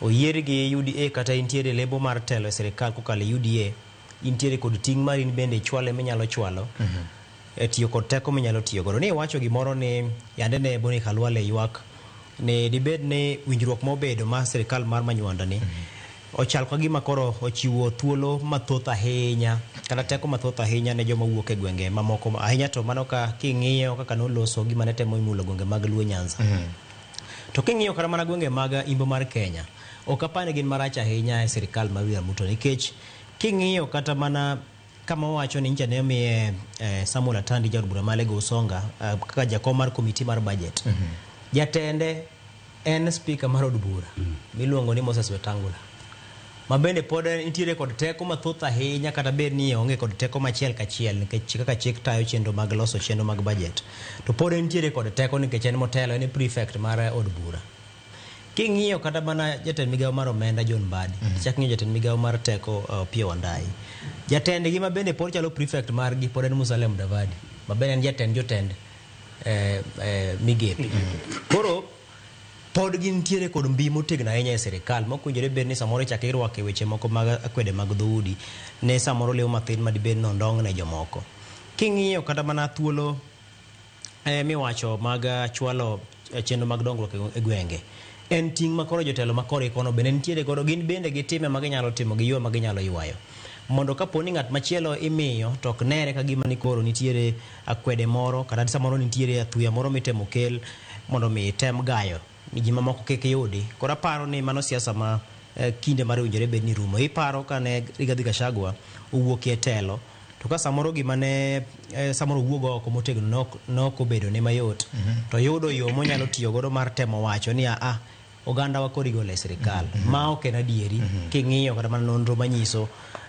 Oyier gi UDA kata intiere lemo mar telo e sirikal kokalo e UDA, intiere kod ting' mar in bende ichwale minyalo chwalo e tiyo kod teko minyalo tiyo godo. Ni iwacho gimoro ni yande ne Boni Khalwale ywak ni dibed ni winjruok mobedo mar sirikal mar Manywanda ni ochal ka gima koro ochiwo thuolo mathoth ahinya kata teko mathoth ahinya ne joma wuok e gwenge mamoko ahinya to mano ka king'iyo kaka noloso gima ne temo mulo gwenge mag Luo Nyanza. To king'iyo kata mana gwenge mag imbo mar Kenya, ok apar ni gin marach ahinya e sirikal mar William Ruto nikech king'iyo kata mana kama owacho ni nyicha ne omiye Samuel Atandi jaod bura ma Alego Usonga kaka jakom mar komiti mar budget. Jatende en speaker mar od bura miluongo ni Moses Wetangula ma bende pod nitiere kod teko mathoth ahinya kata bed ni onge kod teko machiel kachiel nikech kaka chik tayo chenro mag loso chenro mag budget to pod nitiere kod teko nikech en motelo en prefect mar od bura. King'iyo kata mana jatend migawo mar omenda John Mbadi, ichak ng'iyo jatend migawo mar teko Opiyo Wandayi. Jatendgi ma bende pod chalo prefect margi pod en Musalia Mudavadi ma bende en jatend jotend migepe. Koro pod gintiere kod mbi motegno ahinya e sirikal mok owinjore bed ni samoro ichak irwako e weche moko mag akwede mag dhoudi ne samoro lemo mathin ma dibed ni ondong' ne jomoko. King'iyo kata mana thuolo miwacho mag chwalo chenro mag dongruok e gwenge en ting' ma koro jotelo ma kore kono bende nitiere godo gin bende gitime ma ginyalo timo gi yo ma ginyalo ywayo mondo kapo ni ng'at machielo imiyo to ok nere ka gima ni koro nitiere akwede moro kata samoro nitiere athuya moro mitemo kel mondo mi tem gayo ni ji mamoko kik yudi. Koro aparo ni mano siasa ma kinde mar owinjore bed ni rumo. Iparo kane Rigathi Gachagua owuok e telo to ka samoro gima ne samoro owuog oko motegno ne ok obedo ne mayot to yudo yo monyalo tiyo godo mar temo wacho ni a oganda wa koro igolo e sirikal. Ma ok en adieri. King'iyo kata mana nonro manyiso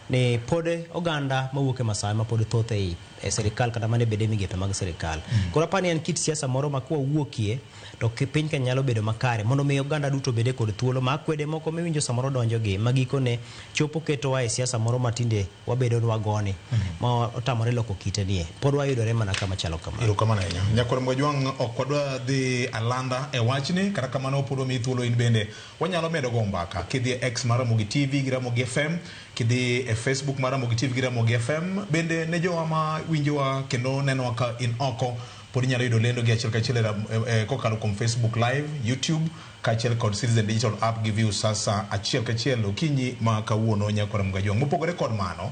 ni pod oganda mawuok e Masawa ema pod thoth ei e sirikal kata mana e bede migepe mag sirikal. Koro apani en kit siasa moro ma kwawuokie to piny Kenya nyalo bedo makare mondo mi oganda duto obede kod thuolo ma akwede moko miwinjo samoro donjogi ma gikone chopo ketowa e siasa moro ma tinde wabedo ni wagoni ma otamore loko kite nie pod wayudore mana kama chalo kama. Erokamano ahinya. Nyakwar Mgajwang' ok wadwa dhi alanda e wachni, kata kamano pod wamiyi thuolo in bende wanyalo medo go mbaka. Kidhi e X mar Ramogi TV gi Ramogi FM, kidhi e Facebook mar Ramogi TV gi Ramogi FM, bende ne jowa ma winjowa kendo nenowa ka in oko, pod inyalo yudo lendo gi achiel kachiel kokalo kuom Facebook Live, YouTube, kaachiel kod Citizen Digital App gi Viusasa achiel kachiel okinyi ma kawuono. Nyakwar Mgajwang'. Mopogore kod mano,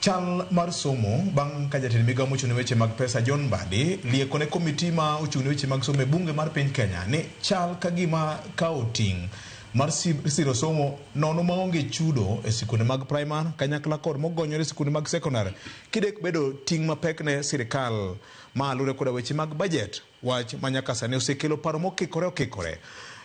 chal mar somo bang' ka jatend migao mochung' ne weche mag pesa John Mbadi lieko ne komiti ma ochung' ne weche mag somo e bunge mar piny Kenya ni chal ka gima kawo ting' mar siro somo nono maonge chudo e sikunde mag primar kanyakla kod mogonyore e sikunde mag sekondar kidek bedo ting' mapek ne sirikal ma luwore koda weche mag bajet, wach ma nyaka sani osekelo paro mokikore okikore.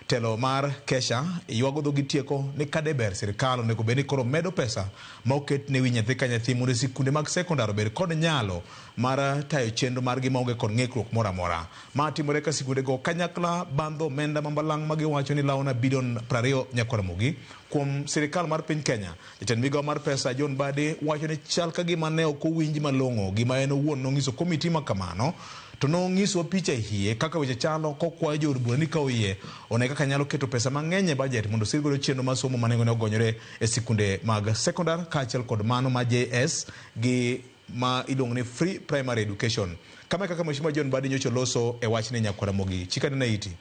Telo mar Kesha ywago dhogi tieko ni kade ber sirikal onego bed ni koro medo pesa ma oket ne wi nyathi ka nyathi mondo sikunde mag sekondar obed kod nyalo mar tayo chenro margi maonge kod ng'ikruok moro amora. Ma timore ka sikunde go kanyakla bandho omenda ma balang' ma giwacho ni lawo na bilion 20 nyakwar Ramogi kuom sirikal mar piny Kenya. Jatend migao mar pesa John Mbadi wacho ni chal ka gima ne ok owinj malong'o gima en owuon nong'iso komiti ma kamano, to nong'isowa picha hie kaka weche chalo kokwayo jood bura ni ka oyie one kaka nyalo keto pesa mang'eny e bajet mondo osir godo chenro mar somo ma nengone ogonyore e sikunde mag sekondar kaachiel kod mano ma JS gi ma iluongo ni free primary education. Kama e kaka Mheshimiwa John Mbadi nyocha oloso e wachni nyakwar Ramogi. Chika nena iti.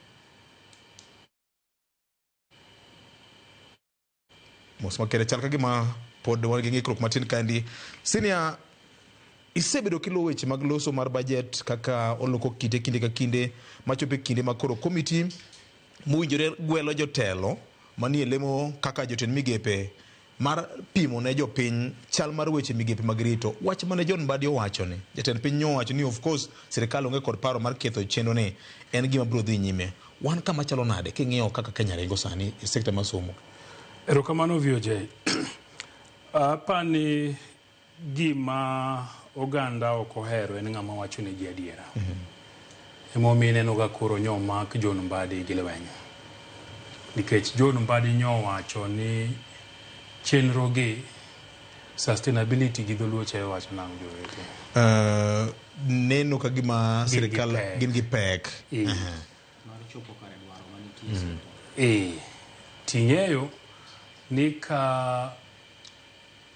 Mos makende chal ka gima pod wan gi ng'ikruok matin kaendi. Senior, isebedo kiluwo weche mag loso mar bajet kaka oloko kite kinde ka kinde machopo e kinde ma koro komiti mowinjore gwelo jotelo manie lemo kaka jotend migepe mar pimo ne jopiny chal mar weche migepe mag rito. Wach mane John Mbadi owacho ni jatend piny nyowacho ni of course sirikal onge kod paro mar ketho chenro ni en gima biro dhi nyime. Wan kama chalo nade king'iyo kaka Kenya ringo sani e sekta mar somo? Erokamano VOJ. Apani gima oganda ok ohero en ng'ama wacho negi adiera. Emomiyo ineno ga koro nyomak John Mbadi gi lweny. Nikech John Mbadi nyowacho ni chenro gi sustainability gi dholuo cha iwacho nang'o jowete? Neno ka gima sirikal gin gi pek. Mar chopo kare dwaro manitie. Ting'eyo ni ka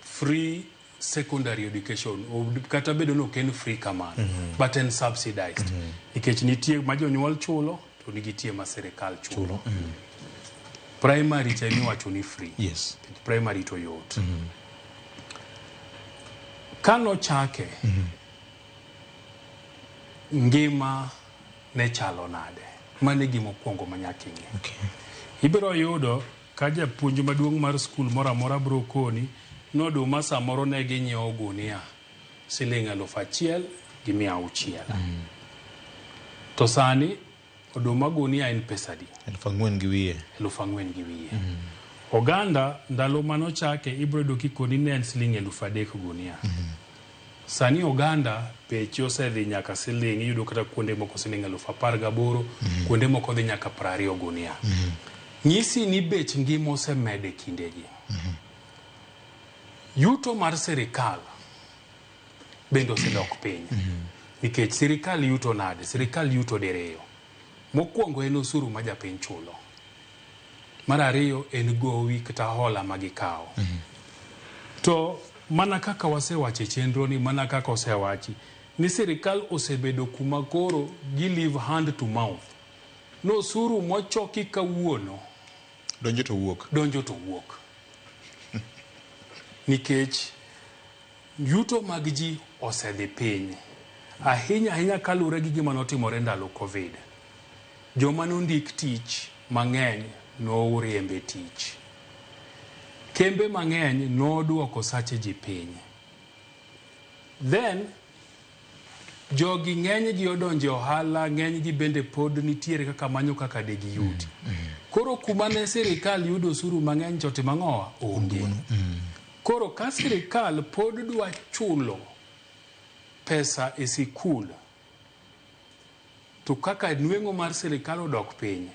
free secondary education kata bedo ni ok en free kamano, but en subsidized, nikech nitie ma jonyuol chulo to nitie ma sirikal chulo. Primary cha emiwacho ni free. Primary to yot. Kanochake, ngima ne chalo nade? Mano e gima okwongo ma nyaka ing'e. Ibiro yudo ka japuonj maduong' mar skul moro amora biro koni ni oduma samoro ne ginyiewo gunia siling 1600. To sani oduma gunia en pesa adi? 4,000 gi wiye. 4,000 gi wiye. Oganda ndalo manochake ibiro yudo kikoni ne en siling 3,000 gunia. Sani oganda beche osedhi nyaka siling, iyudo kata kuonde moko siling 18,000, kuonde moko dhi nyaka 20 gunia. Nyisi ni bech ngima osemedo e kindegi. Yuto mar sirikal bende osedok piny. Nikech sirikal yuto nade? Sirikal yuto diriyo. Mokwongo en osuru ma japiny chulo. Mar ariyo en gowi kata hola ma gikawo. To mana kaka wasewacho e chenro ni, mana kaka osewachi ni sirikal osebedo kuma koro gi live hand to mouth. No osuru mochoki kawuono donjo to wuok. Donjo to wuok. Nikech yuto mag ji osedhi piny. Ahinya ahinya kaluwore gi gima notimore ndalo Covid. Joma nondik tich mang'eny noriemb e tich. Kembe mang'eny noduoko sache ji piny. Then Jogi ng'enygi odonjo e ohala, ng'enygi bende pod nitiere kaka manyo kaka de giyudi. Koro kuma ne sirikal yudo osuru mang'eny to timo ang'owa? Onge. Koro ka sirikal pod dwa chulo pesa e sikul, to kaka nweng'o mar sirikal odok piny,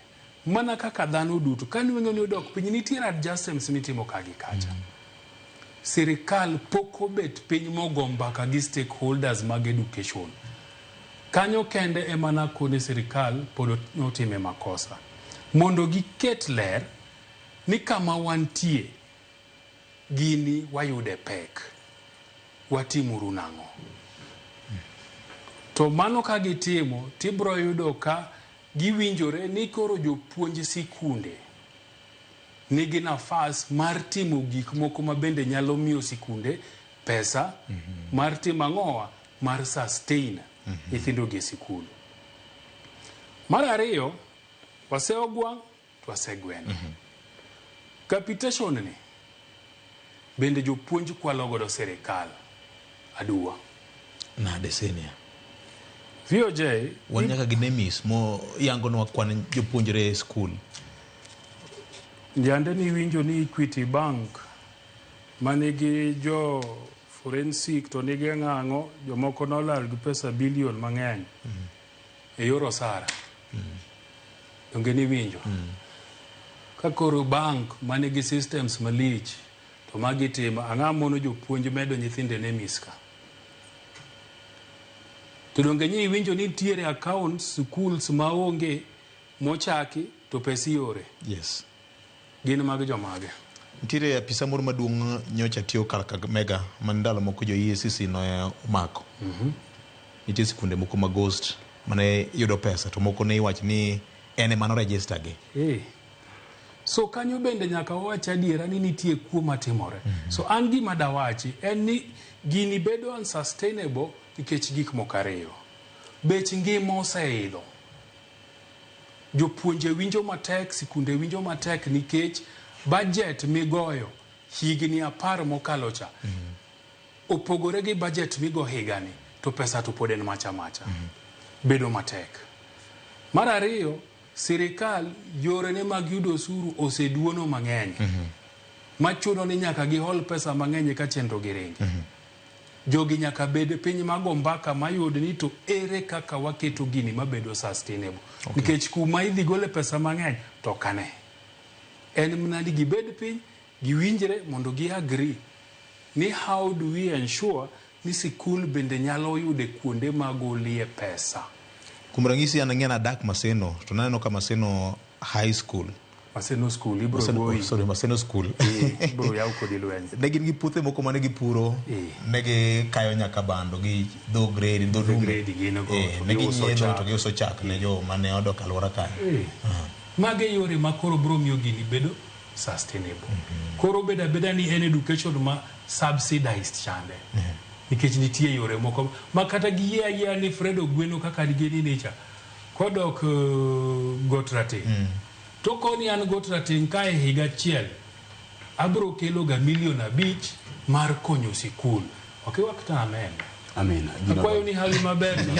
mana kaka dhano duto, ka nweng'o ni odok piny, nitiere adjustments mitimo ka gi kacha. Sirikal pok obet piny mogo mbaka gi stakeholders mag education. Kanyo kende ema nakone sirikal pod notime makosa. Mondo giket ler ni kama wantie gini wayude pek. Watimuru nang'o? To mano ka gitimo, tibro yudo ka giwinjore ni koro jopuonj sikunde nigi nafas mar timo gik moko ma bende nyalo miyo sikunde pesa mar timo ang'owa mar sustain nyithindo gi e sikul. Mar ariyo, waseogwang' to wasegweno. Capitation ni bende jopuonj kwalo godo sirikal aduwa. Nade senior? VOJ Wan nyaka gi NEMIS mo yangonwa kwan jopuonjre e skul. Yande niwinjo ni Equity Bank manigi jo forensic to nigi ng'ang'o jomoko nolal gi pesa bilion mang'eny e yor osara. Donge niwinjo? Ka koro bank manigi systems malich to magi timo ang'a mono jopuonj medo nyithindo e NEMIS ka? To donge nyi iwinjo ni nitiere accounts schools maonge mochaki to pesa iore? Yes. Gin mag jomage? Nitiere apisa moro maduong' nyocha tiyo kar Kakamega man ndalo moko jo EACC ne omako. Nitie sikunde moko ma ghost mane yudo pesa to moko ne iwacho ni en ema no register gi. So kanyo bende nyaka wawach adiera ni nitie kuo matimore. So an gima dawachi en ni gini bedo unsustainable nikech gik moko ariyo. Bech ngima oseidho. Jopuonje winjo matek, sikunde winjo matek nikech budget migoyo higni 10 mokalo cha opogore gi budget migo higani to pesa to pod en macha macha. Bedo matek. Mar ariyo, sirikal yorene mag yudo osuru oseduono mang'eny. Machuno ni nyaka gihol pesa mang'eny eka chenro gi ringi. Jogi nyaka bed piny mago mbaka mayud ni to ere kaka waketo gini mabedo sustainable. Nikech kuma idhi gole pesa mang'eny to ok ane. En mana ni gibed piny, giwinjre mondo gi agree ni how do we ensure ni sikul bende nyalo yude kuonde magolie pesa. Kuom ranyisi an ang'e nadak Maseno to naneno ka Maseno High School. Maseno School ibro goyi. Sorry, Maseno School. Ibro yaw kodi lweny. Ne gin gi puothe moko mane gipuro, ne gikayo nyaka bando gi dho gredi, dho dume. Gredi gin go, to Ne giuso ginyiedho chak. to giuso chak ne jo mane odok alwora kanyo. Mage yore ma koro bro miyo gini bedo sustainable. Koro bedo abeda ni en education ma subsidized chande. Nikech nitie yore moko ma kata giyie ayiea ni Fred Ogweno kaka gini nicha kodok Got Rateng'. To koni an Got Rateng' ka e higa achiel abro kelo ga milion 5 mar konyo sikul. Ok iwak ta amen. Amen. Akwayo ni hawi maber ni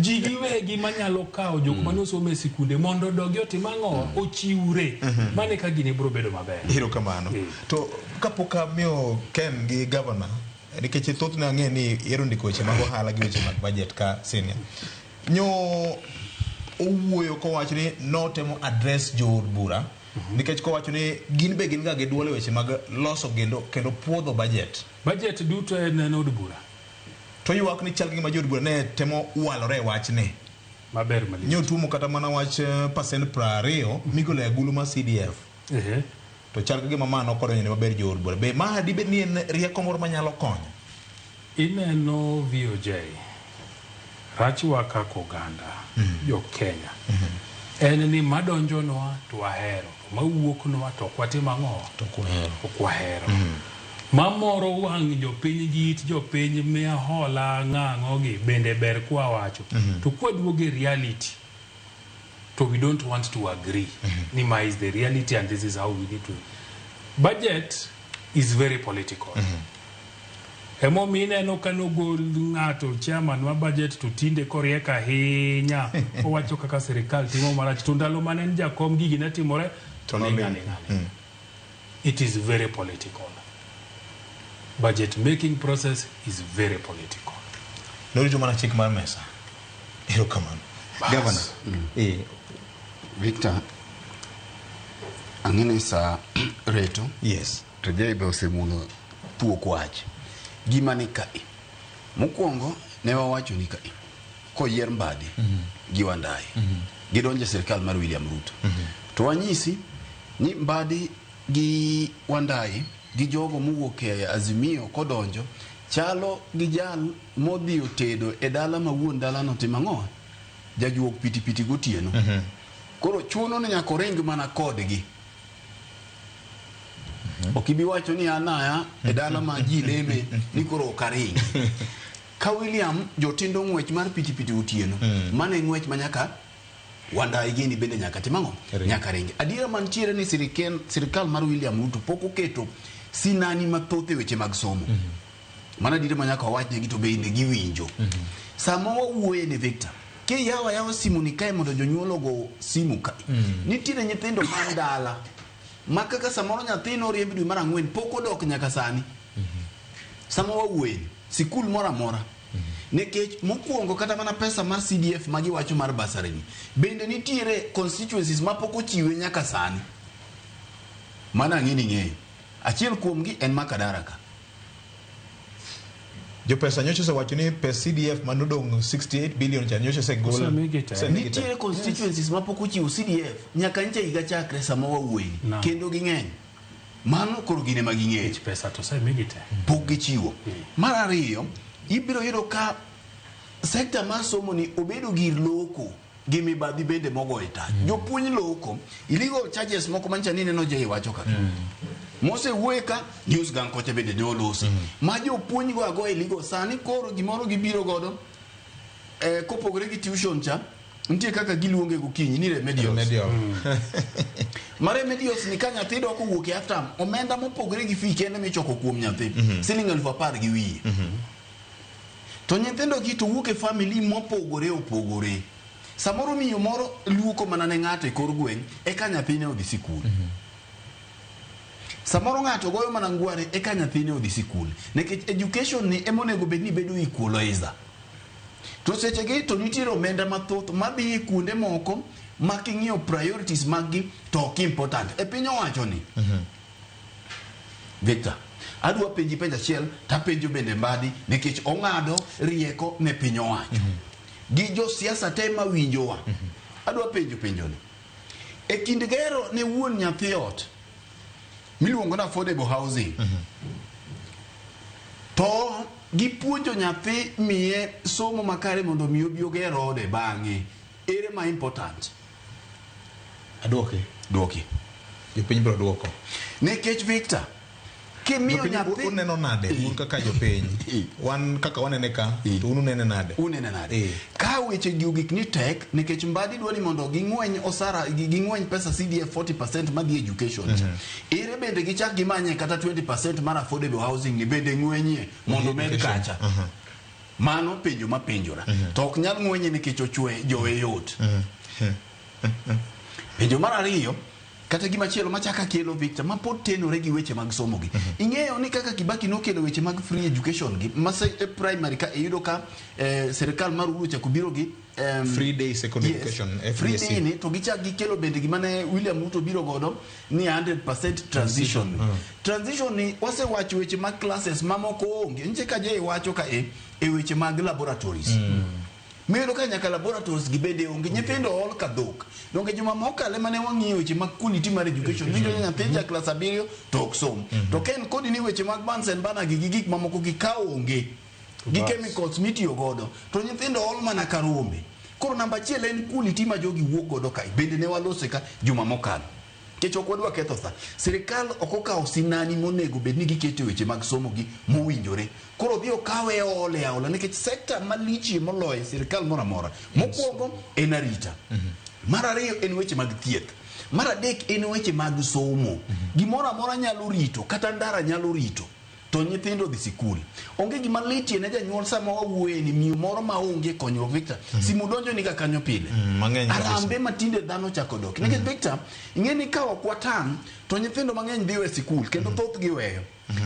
ji giwegi manyalo kawo jok mane osomo e sikunde mondo odogi otim ang'o ochiwre. Mane ka gini biro bedo maber. Erokamano. To kapok amiyo Ken gi governor, nikech thothne ang'e ni ihero ndiko weche mag ohala gi weche mag budget ka senior. Nyo owuoyo kowacho ni notemo address jood bura nikech kowacho ni gin be gin ga gi duol e weche mag loso kendo puodho budget. Budget duto en od bura. To ywak ni chal gi gima jood bura ne temo walore e wachni. Maber malich. Nyo tuomo kata mana wach percent 20 migolo e agulu mar CDF. To chal ka gima ma nokodonjo maber jood bura. Be ma dibed ni en rieko moro manyalo konyo? Ineno VOJ, rachwa kaka oganda, jo Kenya, en ni madonjonwa to wahero, to mawuoknwa to ok watim ang'o? Ok wahero. Mamoro wang' jopiny gi it jopiny miya hola ng'ang'o gi bende ber kwawacho. To kwaduogo e reality, to we don't want to agree. Ni ma is the reality and this is how we need to. Budget is very political. Emomiyo ineno ka nogol ng'ato chairman mar budget to tinde koriek ahinya owacho kaka sirikal timo marach to ndalo mane en jakom gigi ne timore to ling' aling'a. It is very political. Budget making process is very political. Norito mana chik mar mesa. Erokamano. Governor. Victor, ang'e ni sa reto. Yes. To Jay be osemulo thuok wach. Gima ni kae. Mokwongo ne wawacho ni kae. Koyier Mbadi gi Wandayi. Gidonjo e sirkal mar William Ruto. To wanyisi ni Mbadi gi Wandayi gi jogo mowuok e Azimio kodonjo chalo gi jal modhi otedo e dala ma wuon dalano timo ang'o? Jajuok pitipiti gotieno. Koro chuno ni nyaka oring mana kodgi. Ok ibi wacho ni an aya e dala ma ji leme ni koro ok aringi. Ka William jotindo ng'wech mar pitipiti otieno, mano e ng'wech ma nyaka Wandayi gini bende nyaka tim ang'o? Nyaka ringi. Adiera mantiere ni sirikal mar William Ruto pok oketo sinani mathoth e weche mag somo. Mano adiera ma nyaka wawachnegi to bende giwinjo. Sama wawuoye ni Victor, kiyawo ayawa simu ni kae mondo jonyuol ogo simu kae. Nitiere nyithindo man dala ma kaka samoro nyathi noriemb dwe mar ang'wen pok odok nyaka sani. Sama wawuoye ni, sikul moro amora. Nikech mokwongo kata mana pesa mar CDF ma giwacho mar bursary ni, bende nitiere constituencies ma pok ochiwe nyaka sani. Mano ang'e ni ing'eyo. Achiel kuomgi en Makadara ka. Jopesa nyocha osewacho ni pes CDF manodong' 68 billion cha nyocha osegol. Osemigi te. Osemigi te. Nitiere constituencies ma pok ochiwo CDF nyaka ncha higa chakre sama wawuoyeni. Naam. Kendo ging'eny. Mano koro gin ema ging'eyo. Pesa to osemigi te. Pok gichiwo. Mar ariyo, ibiro yudo ka sekta mar somo ni obedo gir loko gi mibadhi bende mogoye tach. Jopuonj loko, illegal charges moko mancha ni neno Jay wacho kaka. Mosewuoye ka, news gang kocha bende ne olosi. Ma jopuonj go agoya illegal sani koro gimoro gibiro godo kopogore gi tuition cha, nitie kaka giluonge gokinyi ni remedials. Remedial. Ma remedials ni ka nyathi dok owuok e half term, omenda mopogore gi fee kende michoko kuom nyathi, siling 10,000 gi wiye. To nyithindo gi to wuok e family mopogore opogore. Samoro miyo moro luoko mana ne ng'ato e kor gweng' eka nyathine odhi sikul. Samoro ng'ato goyo mana ngware eka nyathine odhi sikul. Nikech education ni ema onego bed ni bedo equalizer. To sechegi to nitiere omenda mathoth madhi e kuonde moko ma king'iyo priorities mag gi to ok important. E piny owacho ni, Victor, adwa penji penjo achiel tapenjo bende Mbadi nikech ong'ado rieko ne piny owacho. Gi josiasa te mawinjowa. Adwa penjo penjoni. E kind gero ne wuon nyathi ot miluongo ni affordable housing. To gipuonjo nyathi miye somo makare mondo mi obi oger ode bang'e. Ere ma important? Aduoki. Duoki. Jopiny biro duoko. Nikech Victor, kimiyo Jopiny nyathi uneno nade un kaka jopiny? Wan kaka wanene ka, to un unene nade? Unene nade? Ka weche gi ogik ni tek nikech Mbadi dwa ni mondo ging'weny osara ging'weny pesa CDF 40% madhi education cha. Ere bende gichak gimanye kata 20% mar affordable housing ni bende ng'wenyie mondo med kacha. Mano penjo mapenjora. To ok nyal ng'wenye nikech ochwe jowe yot. Penjo mar ariyo, kata gimachielo machaka kelo Victor ma pod tenore gi weche mag somo gi. Ing'eyo ni kaka Kibaki nokelo weche mag free education gi ma primary ka iyudo ka sirikal mar Uhuru ochako biro gi Free day secondary education, free FDSE. day ni to gichak gikelo bende gima ne William Ruto biro godo ni 100% transition. Transition ni wasewacho weche mag classes mamoko onge. Nitie ka Jay wacho ka e weche mag laboratories. Miyudo ka nyaka laboratories gi bende onge, nyithindo ol ka dhok. Donge juma mokalo ema ne wang'iyo weche mag quality mar education. Winjo ni nyathi ja klas 7 to ok som. To ka en kodi ni weche mag Bunsen burner gi gi gik mamoko gi ka onge, gi chemicals mitiyo godo, to nyithindo ol mana ka rombe. Koro namba achiel en quality ma jogi wuok godo kae. Bende ne walose ka juma mokalo. Nikech ok wadwa ketho sa. Sirikal ok okawo sinani monego bed ni giketo weche mag somo gi mowinjore. Koro dhi okawe ole aola nikech sekta malichie moloyo e sirikal moro amora. Mokwongo en arita. Mar ariyo en weche mag thieth. Mar adek en weche mag somo. Gimoro amora nyalo rito, kata ndara nyalo rito. To nyithindo dhi sikul. Onge gima litie ne janyuol sama wawuoye ni miyo moro ma onge konyruok Victor. Simu donjo ni ga kanyo pile. Mang'eny kabisa. Arambe matinde dhano chako dok. Nikech Victor, ing'e ni ka ok watang' to nyithindo mang'eny dhi e sikul kendo thothgi weyo.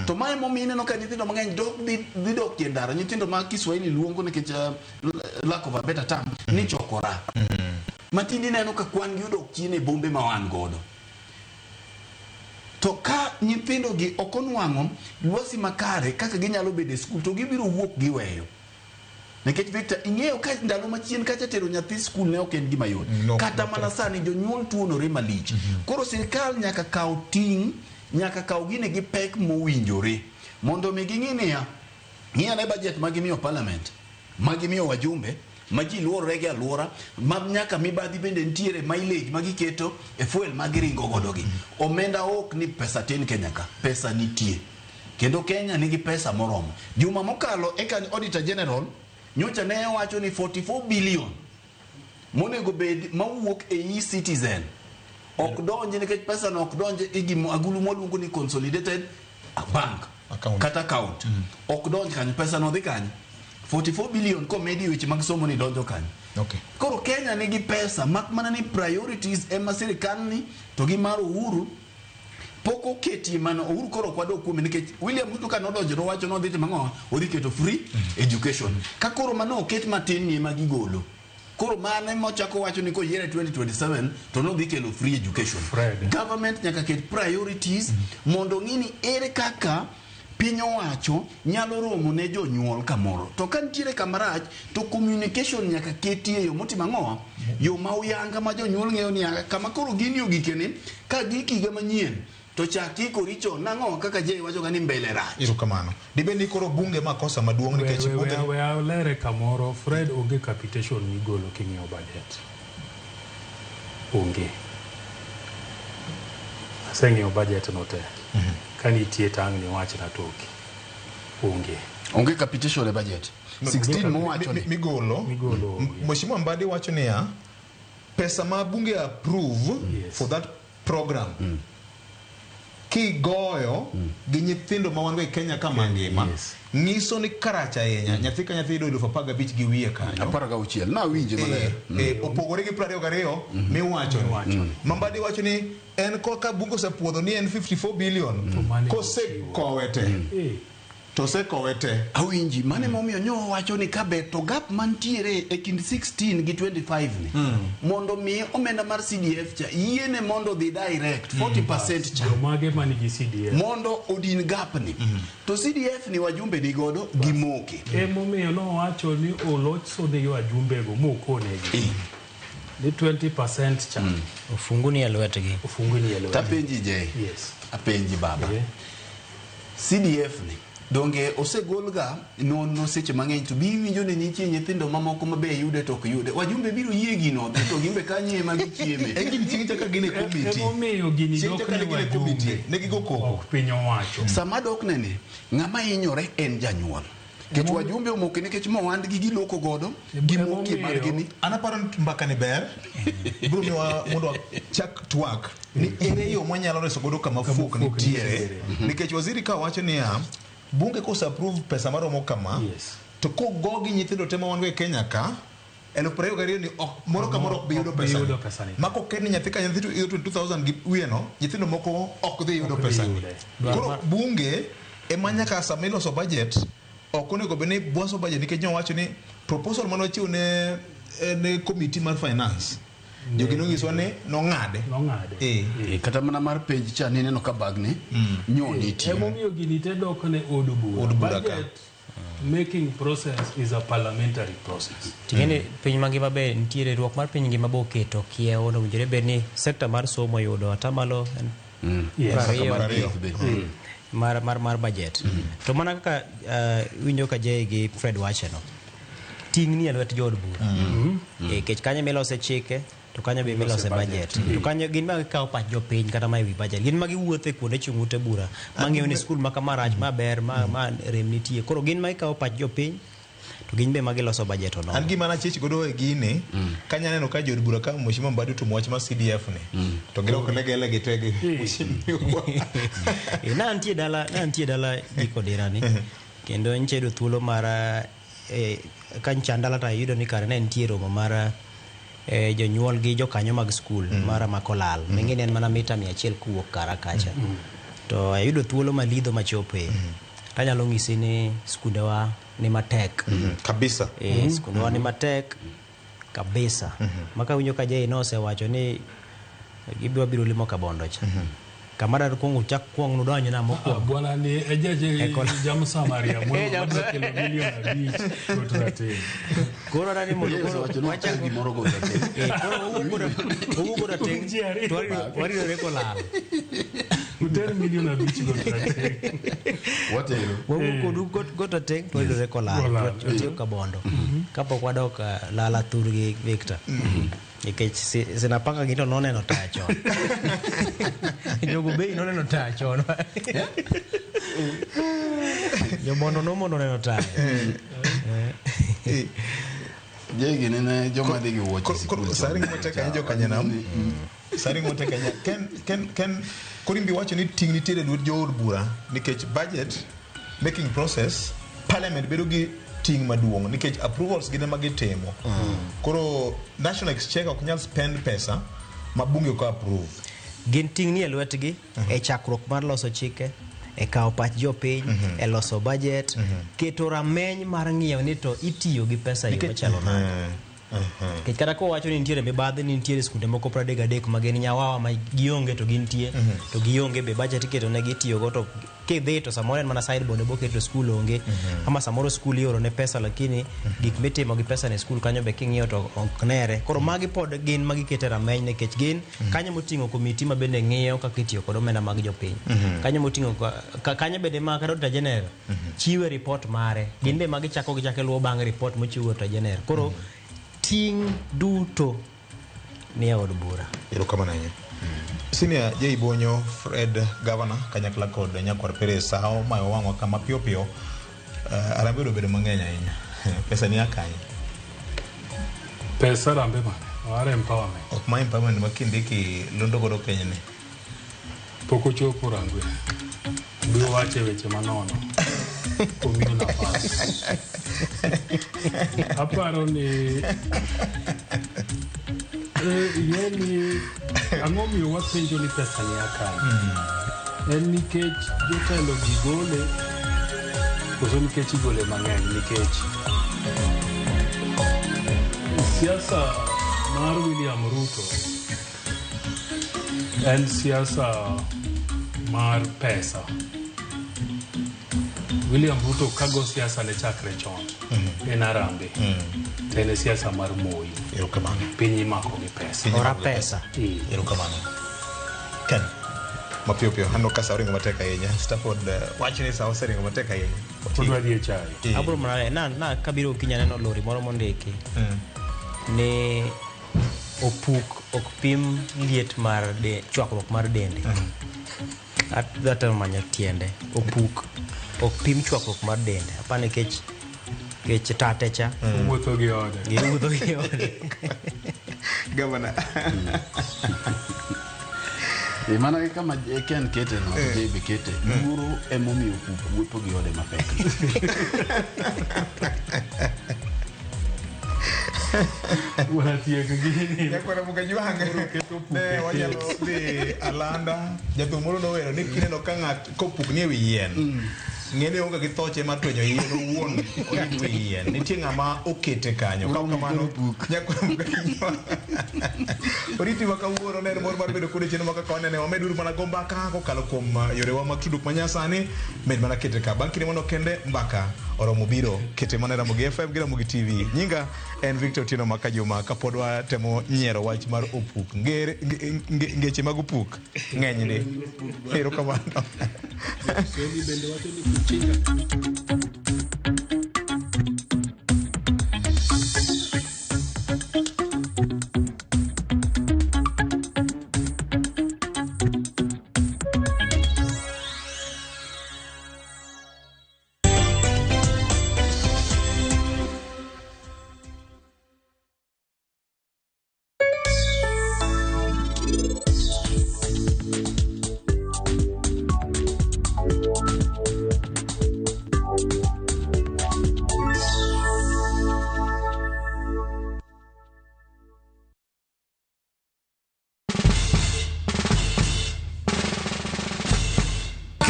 To mae momiyo ineno ka nyithindo mang'eny dok dhi dok e ndara. Nyithindo ma Kiswahili luongo nikech lack of a better term ni chokora. Matinde ineno ka kwan gi odok chien e bombe ma wan godo. To ka nyithindo gi ok onwang'o lwasi makare kaka ginyalo bedo e skul to gibiro wuok giweyo. Nikech Victor, ing'eyo ka ndalo machien kacha tero nyathi skul ne ok en gima yot. Kata mana sani jonyuol tuonore malich. Koro sirkal nyaka kaw ting', nyaka kaw gine gi pek mowinjore. Mondo mi ging'i niya, ng'i ane budget ma gimiyo parliament, ma gimiyo wajumbe, ma ji luorore gi alwora, ma nyaka mibadhi bende nitiere mileage ma giketo e fuel ma giringo godo gi. Omenda ok ni pesa tin Kenya ka, pesa nitie. Kendo Kenya nigi pesa moromo. Juma mokalo eka Auditor General nyocha ne owacho ni 44 billion monego bed mawuok e e-citizen ok donji nikech pesa no ok donj e gimo agulu mwaluongo ni consolidated bank kata account. Ok donj kanyo, pesa no dhi kanyo. 44 billion komedi weche mag somo ni donjo kanyo. Okay. Koro Kenya nigi pesa mak mana ni priorities ema sirikal ni to gi mar Uhuru pok oketie mano. Uhuru koro ok wadok kuome nikech William Ruto ka nodonjo nowacho nodhi timo ang'o? Odhi keto free education. Ka koro mano oket matin ni ema gigolo. Koro mano ema ochako wacho ni koyiere 2027 to nodhi kelo free education. Government nyaka ket priorities mondo ng'i ni ere kaka piny owacho nyalo romo ne jonyuol kamoro. To ka nitiere kama rach to communication nyaka ketie e yo motimo ang'o? Yo ma uyanga ma jonyuol ng'eyo ni kama koro gini ogikeni ka gik higa manyien to chak ikori chon nang'o kaka Jay wacho ga ni mbele rach. Erokamano. Dibed ni koro bunge ma kosa maduong' nikech bunge We alere kamoro, Fred onge capitation migolo king'iyo budget. Onge. Aseng'iyo budget no te. Ka nitie tang' ni wachna toki. Onge. Onge capitation e budget. 16 mowacho ni. Migolo. Mheshimiwa Mbadi wacho niya, pesa ma bunge approve for that program kigoyo gi nyithindo ma wan go e Kenya ka mangima nyiso ni karach ahinya. Nyathi ka nyathi yudo 15,000 gi wiye kanyo. 16. Nawinje maler. Opogore gi 22 miwacho ni. Mambadi wacho ni en koka bunge osepuodho ni en 54 billion kosekowe te. To osekowe te. Awinji, mano emomiyo nyo wacho ni kaber to gap mantiere e kind 16 gi 25 ni mondo mi omenda mar CDF cha yiene mondo dhi direct 40% cha. Jomage manigi CDF? Mondo odin gap ni. To CDF ni wajumbe ni godo gimoke. Emomiyo nowacho ni oloso ni wajumbego mokonegi. Ni 20% cha. Ofungu ni e lwetgi. Ofungu ni e lwetgi. Tapenji Jay. Yes. Apenji baba. CDF ni donge osegolga nonro seche mang'eny to bi winjo ni nitie nyithindo mamoko ma be yude to ok yude. Wajumbe biro yie gino dhi to gimbe kanyo ema gichieme. En gini chieng' chaka gin e committee. Emomiyo gini Chieng' dok chaka ne ne gin e committee. wajumbe. Ne gigo koko. Ok piny owacho. Sama dok nene, ng'ama hinyore en janyuol. Nikech wajumbe omoke nikech mowandgi giloko godo gimokie margi ni. An aparo ni mbaka ni ber. Biro miwa mondo wachak twak ni ere yo mwanyalo reso godo kama fuok nitiere. Nikech waziri ka wacho niya, bunge kose approve pesa maromo kama, to kogo gi nyithindo te ma wan go e Kenya ka, 22,000 ni ok moro ka moro ok bi yudo pesa ni. Ma koket ni nyathi ka nyathi to yudo 22,000 gi wiye no, nyithindo moko ok dhi yudo pesa ni. Koro bunge ema nyaka sama iloso budget ok onego bed ni bwaso budget nikech nyowacho ni proposal mane wachiwo ne committee mar finance jogi nonyisowa ni nong'ade. Nong'ade. Kata mana mar penj cha nineno ka bagni nyo nitie. Emomiyo gini te dok ne od bura. Od bura ka. Budget making process is a parliamentary process. Ting'eni piny mangima be nitiere riwruok mar piny ngima be oketo kiewo nowinjore bed ni sekta mar somo yudo atamalo Yes. 20 mar budget. To mana kaka winjo ka Jay gi Fred wache no, ting' ni e lwet jood bura. Nikech kanyo milose chike to kanyo be milose budget. To kanyo gin ma gikawo pach jopiny kata ma ewi budget. Gin ma giwuotho e kuonde chung' ute bura mang'eyo ni skul ma kama rach, ma ber, ma rem nitie. Koro gin ma gikawo pach jopiny To gin be magiloso budget onogo. An gima nachich godo e gini, kanya neno ka jood bura ka Mheshimiwa Mbadi otumo wach mar CDF ni, to girwako ne gele gi tegi Mheshimiwa. Na antie dala giko dirani kendo nche yudo thuolo mar ka ncha dala to ayudo ni kare ne nitie romo mar jonyuol gi jokanyo mag skul mar Makolal. Ming'e ni en mana mita 100 kowuok kara kacha. To ayudo thuolo malidho machope. Tanyalo ng'isi ni skundewa ni matek. Kabisa. Skundewa ni matek kabisa. Maka winjo ka Jay nosewacho ni gibiro biro limo Kabondo cha. Kama dar kuongo chak kuong nudonjo na mokwongo. Bwana ni ejaje jamsamaria mwema madwa kelo milion 5 got rateng. Koro nani mondo Yesu koro wacho ni wachak wakel gimoro go rateng. Koro wawuok go rateng Ji ariyo. to waridore kolal. Uter milion 5 got rateng. Watero. Wawuok kodu got rateng to waridore kolal. Kolal. To watieko Kabondo. Kapok wadok lala thurgi Victor. Nikech Sinapanga gi to noneno taya chon. Jogo bei noneno taya chon. Jomondo nomondo neno taya. Je gini ne joma dhi gi wuoche sikul. Sani gima tek ahinya jokanyanam. Sani gima tek ahinya. Ken Korimbi wacho ni ting' nitiere e lwet jood bura nikech budget making process parliament bedo gi ting' maduong' nikech approvals gin ema gitimo. Koro National Exchequer ok nyal spend pesa ma bunge ok approve. Gin ting' ni e lwetgi e chakruok mar loso chike, e kawo pach jopiny, e loso budget, keto rameny mar ng'iyo ni to itiyo gi pesa e yo machalo nade. Nikech kata kowacho ni nitiere mibadhi ni nitiere skunde moko 33 ma gin nyawawa ma gionge to gintie to gionge be budget iketo negi itiyogo to kidhi to samoro en mana sideboard eboket to skul onge ama samoro skul ioro ne pesa lakini gik mitimo gi pesa ne skul kanyo be king'iyo to ok nere. Koro magi pod gin magiketo e rameny nikech gin kanyo moting'o komiti ma bende ng'iyo kaka itiyo kod omenda mag jopiny kanyo moting'o kanyo bende ma kata Auditor General chiwe report mare gin be magichako gichako luwo bang' report mochiwo Auditor General. Koro ting' duto ni e od bura. Erokamano ahinya. Senior J Bonyo, Fred Governor kanyakla kod Nyakwar Perez sa omayo wang'wa kama piyo piyo. Arambe obedo mang'eny ahinya. Pesa ni akanye. Pesa rambe mane? Mar empowerment. Ok ma empowerment ma Kindiki lundo godo Kenya ni. Pok ochopo Rangwe. Biro wacho e weche manono. Omiyo nafas. Aparo ni ing'e ni ang'o miyo wapenjo ni pesa ni akanye? En nikech jotelo gi gole koso nikech igole mang'eny nikech siasa mar William Ruto en siasa mar pesa. William Ruto kago siasa ne chakre chon en Harambee to en e siasa mar Moi. Erokamano. Piny imako gi pesa. Piny imako gi pesa. Erokamano. Ken, mapiyo piyo, aneno ka sa oringo matek ahinya. Stafford wacho ni sa oseringo matek ahinya. Odwa dhi e chai. Abro mana na kabiro okinyi aneno lori moro mondiki ni opuk ok pim liet mar de, chwakruok mar dende. Adwa manyo tiende. Opuk ok pim chwakruok mar dende. Apa nikech nikech tate cha. Wuotho gi ode. Giwuotho gi ode. Gavana. E mana kama Ken kete no, Jay be kete. Luoro emomiyo opuk wuotho gi ode mapek. Wanatieko gini. Nyakwara Mugajwang' ne wanyalo dhi alanda. Jathum moro nowero ni kineno ka ng'at kopuk ni e wi yien. Ng'e ni onge gi thoche mar twenyo yien owuon oyud wi yien. Nitie ng'ama okete kanyo. Ka kamano Nyakwara Mugajwang'. Oriti ma kawuono ne en mor mar bedo kode chenro ma kaka wanene wameduru mana go mbaka kokalo kuom yorewa mag tudruok manyasani med mana kete ka bang' kinde mano kende mbaka oromo biro kete mana e Ramogi FM gi Ramogi TV nyinga en Victor Otieno Makajuma kapod watemo nyiero wach mar opuk Nger, ngeche mag opuk ng'eny ndi erokamano. Kiswahili bende wacho ni kuchinja.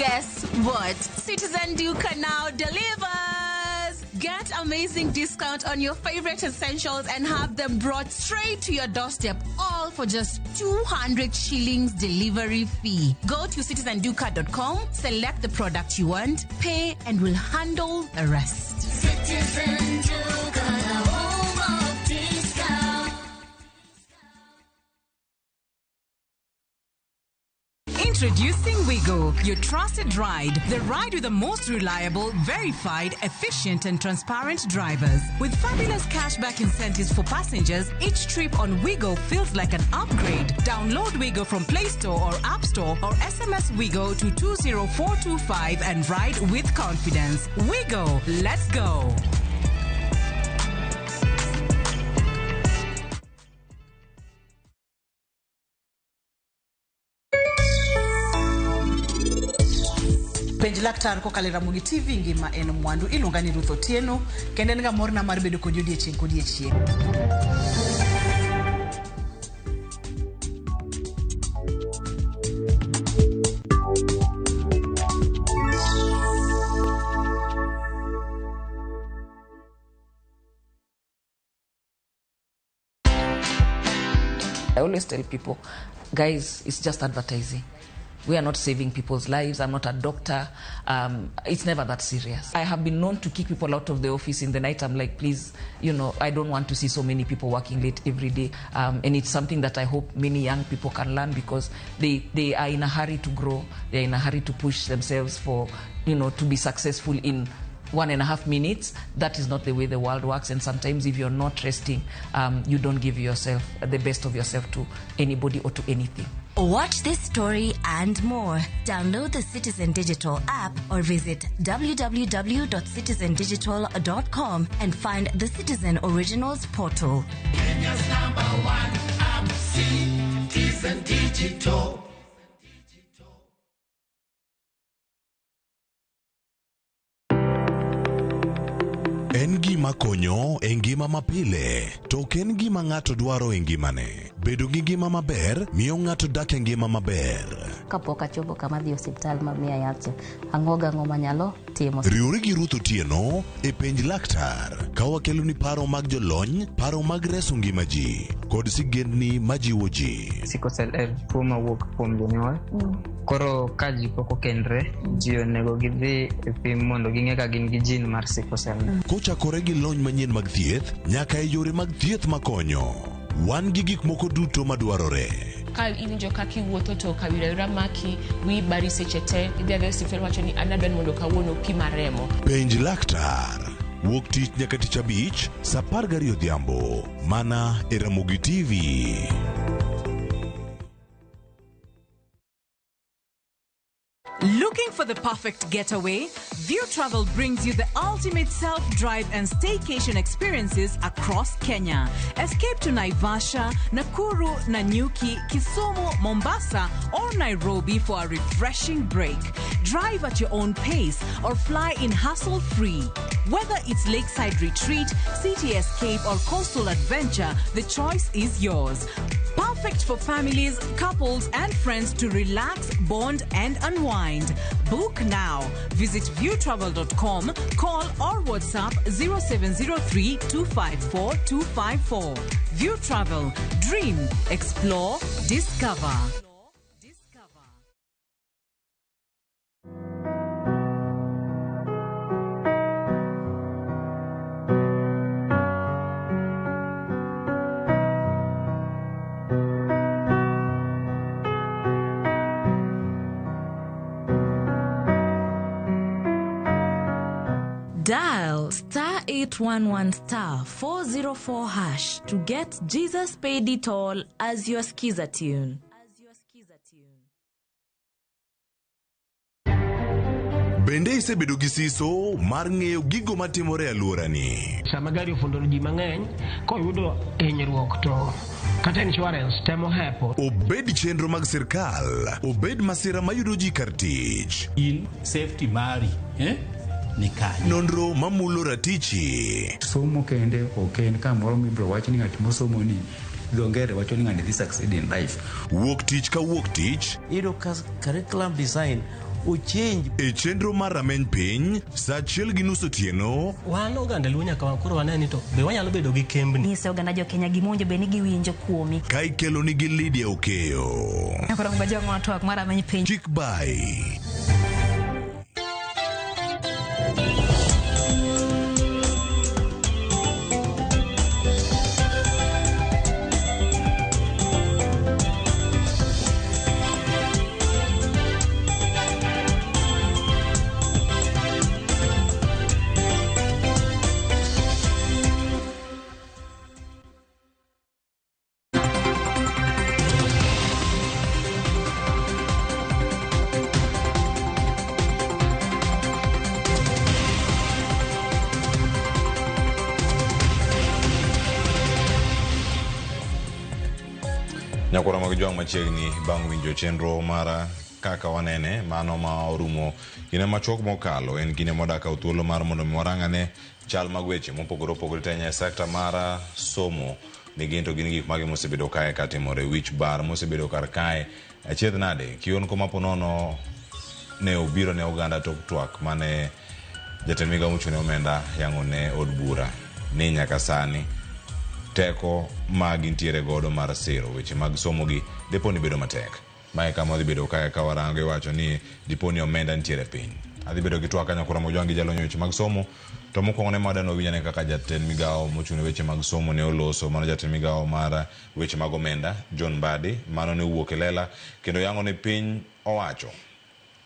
Guess what? Citizen Duka now delivers! Get amazing discount on your favorite essentials and have them brought straight to your doorstep, all for just 200 shillings delivery fee. Go to citizenduka.com, select the product you want, pay, and we'll handle the rest. Citizen Duka, the home of discount. Introducing Wigo, your trusted ride. The ride with the most reliable, verified, efficient, and transparent drivers. With fabulous cashback incentives for passengers, each trip on Wigo feels like an upgrade. Download Wigo from Play Store or App Store or SMS Wigo to 20425 and ride with confidence. Wigo, let's go. Penj laktar kokalo e Ramogi TV ngima en mwandu. Iluonga ni Ruth Otieno kendo en ga morna mar bedo kodi odiechieng' kodiechieng'. I always tell people, guys, it's just advertising. We are not saving people's lives. I'm not a doctor. It's never that serious. I have been known to kick people out of the office in the night. I'm like, please, I don't want to see so many people working late every day. And it's something that I hope many young people can learn, because they are in a hurry to grow. They're in a hurry to push themselves for, to be successful in 1.5 minutes. That is not the way the world works. And sometimes if you're not resting, you don't give yourself the best of yourself to anybody or to anything. Watch this story and more. Download the Citizen Digital app or visit www.citizendigital.com and find the Citizen Originals portal. Kenya's number one app, Citizen Digital. En gima konyo e ngima mapile, to ok en gima ng'ato dwaro e ngimane. Bedo gi ngima maber miyo ng'ato dak e ngima maber. Kapok achopo kama adhi e osiptal ma miya yath cha, ang'o gang'o manyalo timo. Riwri gi Ruth Otieno e Penj Laktar ka wakeloni paro mag jolony, paro mag reso ngima ji, kod sigendni majiwo ji. Sickle cell en tuo mawuok kuom jonyuol. Koro ka ji pok okendre, ji onego gidhi e pim mondo ging'e ka gin gi gene mar sickle cell. Kochakore gi lony manyien mag thieth nyaka e yore mag thieth makonyo. Wan gi gik moko duto madwarore. Ka iwinjo kaka iwuotho to kawira maki, wiyi bari seche te, idhi adhiya e osiptal wacho ni an adwa ni mondo kawuono pima remo. Penj Laktar. Wuok tich nyaka tich abich, saa 12 odhiambo. Mana e Ramogi TV. Looking for the perfect getaway? View Travel brings you the ultimate self-drive and staycation experiences across Kenya. Escape to Naivasha, Nakuru, Nanyuki, Kisumu, Mombasa, or Nairobi for a refreshing break. Drive at your own pace or fly in hassle-free. Whether it's lakeside retreat, city escape, or coastal adventure, the choice is yours. Perfect for families, couples, and friends to relax, bond, and unwind. Book now. Visit viewtravel.com, call or WhatsApp 0703 254 254. View Travel. Dream, explore, discover. Dial star 811 star 404 hash to get Jesus Paid It All as your skiza tune. Bende isebedo gi siso mar ng'eyo gigo matimore e alworani? Sama gari ofundo ji mang'eny, koyudo hinyruok to kata insurance temo hepo. Obed chenro mag sirkal, obed masira mayudo ji kar tich. In safety mari, Ni kanye? Nonro mamulo ratichi. Somo kende ok en kamoro mibiro wach ni ng'at mosomo ni dho ngere wacho ni ng'ani dhi succeed in life. Wuok tich ka wuok tich. Iyudo ka curriculum design Ochange. E chenro mar Rameny Piny, saa 1:30 otieno. Wan oganda Luo nyaka koro wane ni to be wanyalo bedo gi kembni. Nyise oganda jo Kenya gima owinjo bed ni giwinjo kuomi. Ka ikeloni gi Lydia Okeyo. Koro ngojong'o twak mar Rameny Piny. Kik bai. Nyakwara mag jwang' machiegni bang' winjo chenro mar kaka wanene mano ma orumo kinde machuok mokalo en kinde modak kawo thuolo mar mondo mi warang ane chal mag weche mopogore opogore te e sekta mar somo ni gin to gin gik mage mosebedo kae katimore wich bar mosebedo kar kae achiedh nade kionko maponono ne obiro ne oganda tok twak mane jatend migao mochung' ne omenda yango ne od bura ni nyaka sani teko ma gintiere godo mar siro weche mag somo gi dipo ni bedo matek. Mae kama wadhi bedo kae ka warango iwacho ni dipo ni omenda nitiere piny. Adhi bedo gi twak kanyo koro mojwang' gi jalony weche mag somo to mokwongo ne madano winjane kaka jatend migao mochung' ne weche mag somo ne oloso mano jatend migao mar weche mag omenda John Mbadi mano ne owuok e lela kendo yango ni piny owacho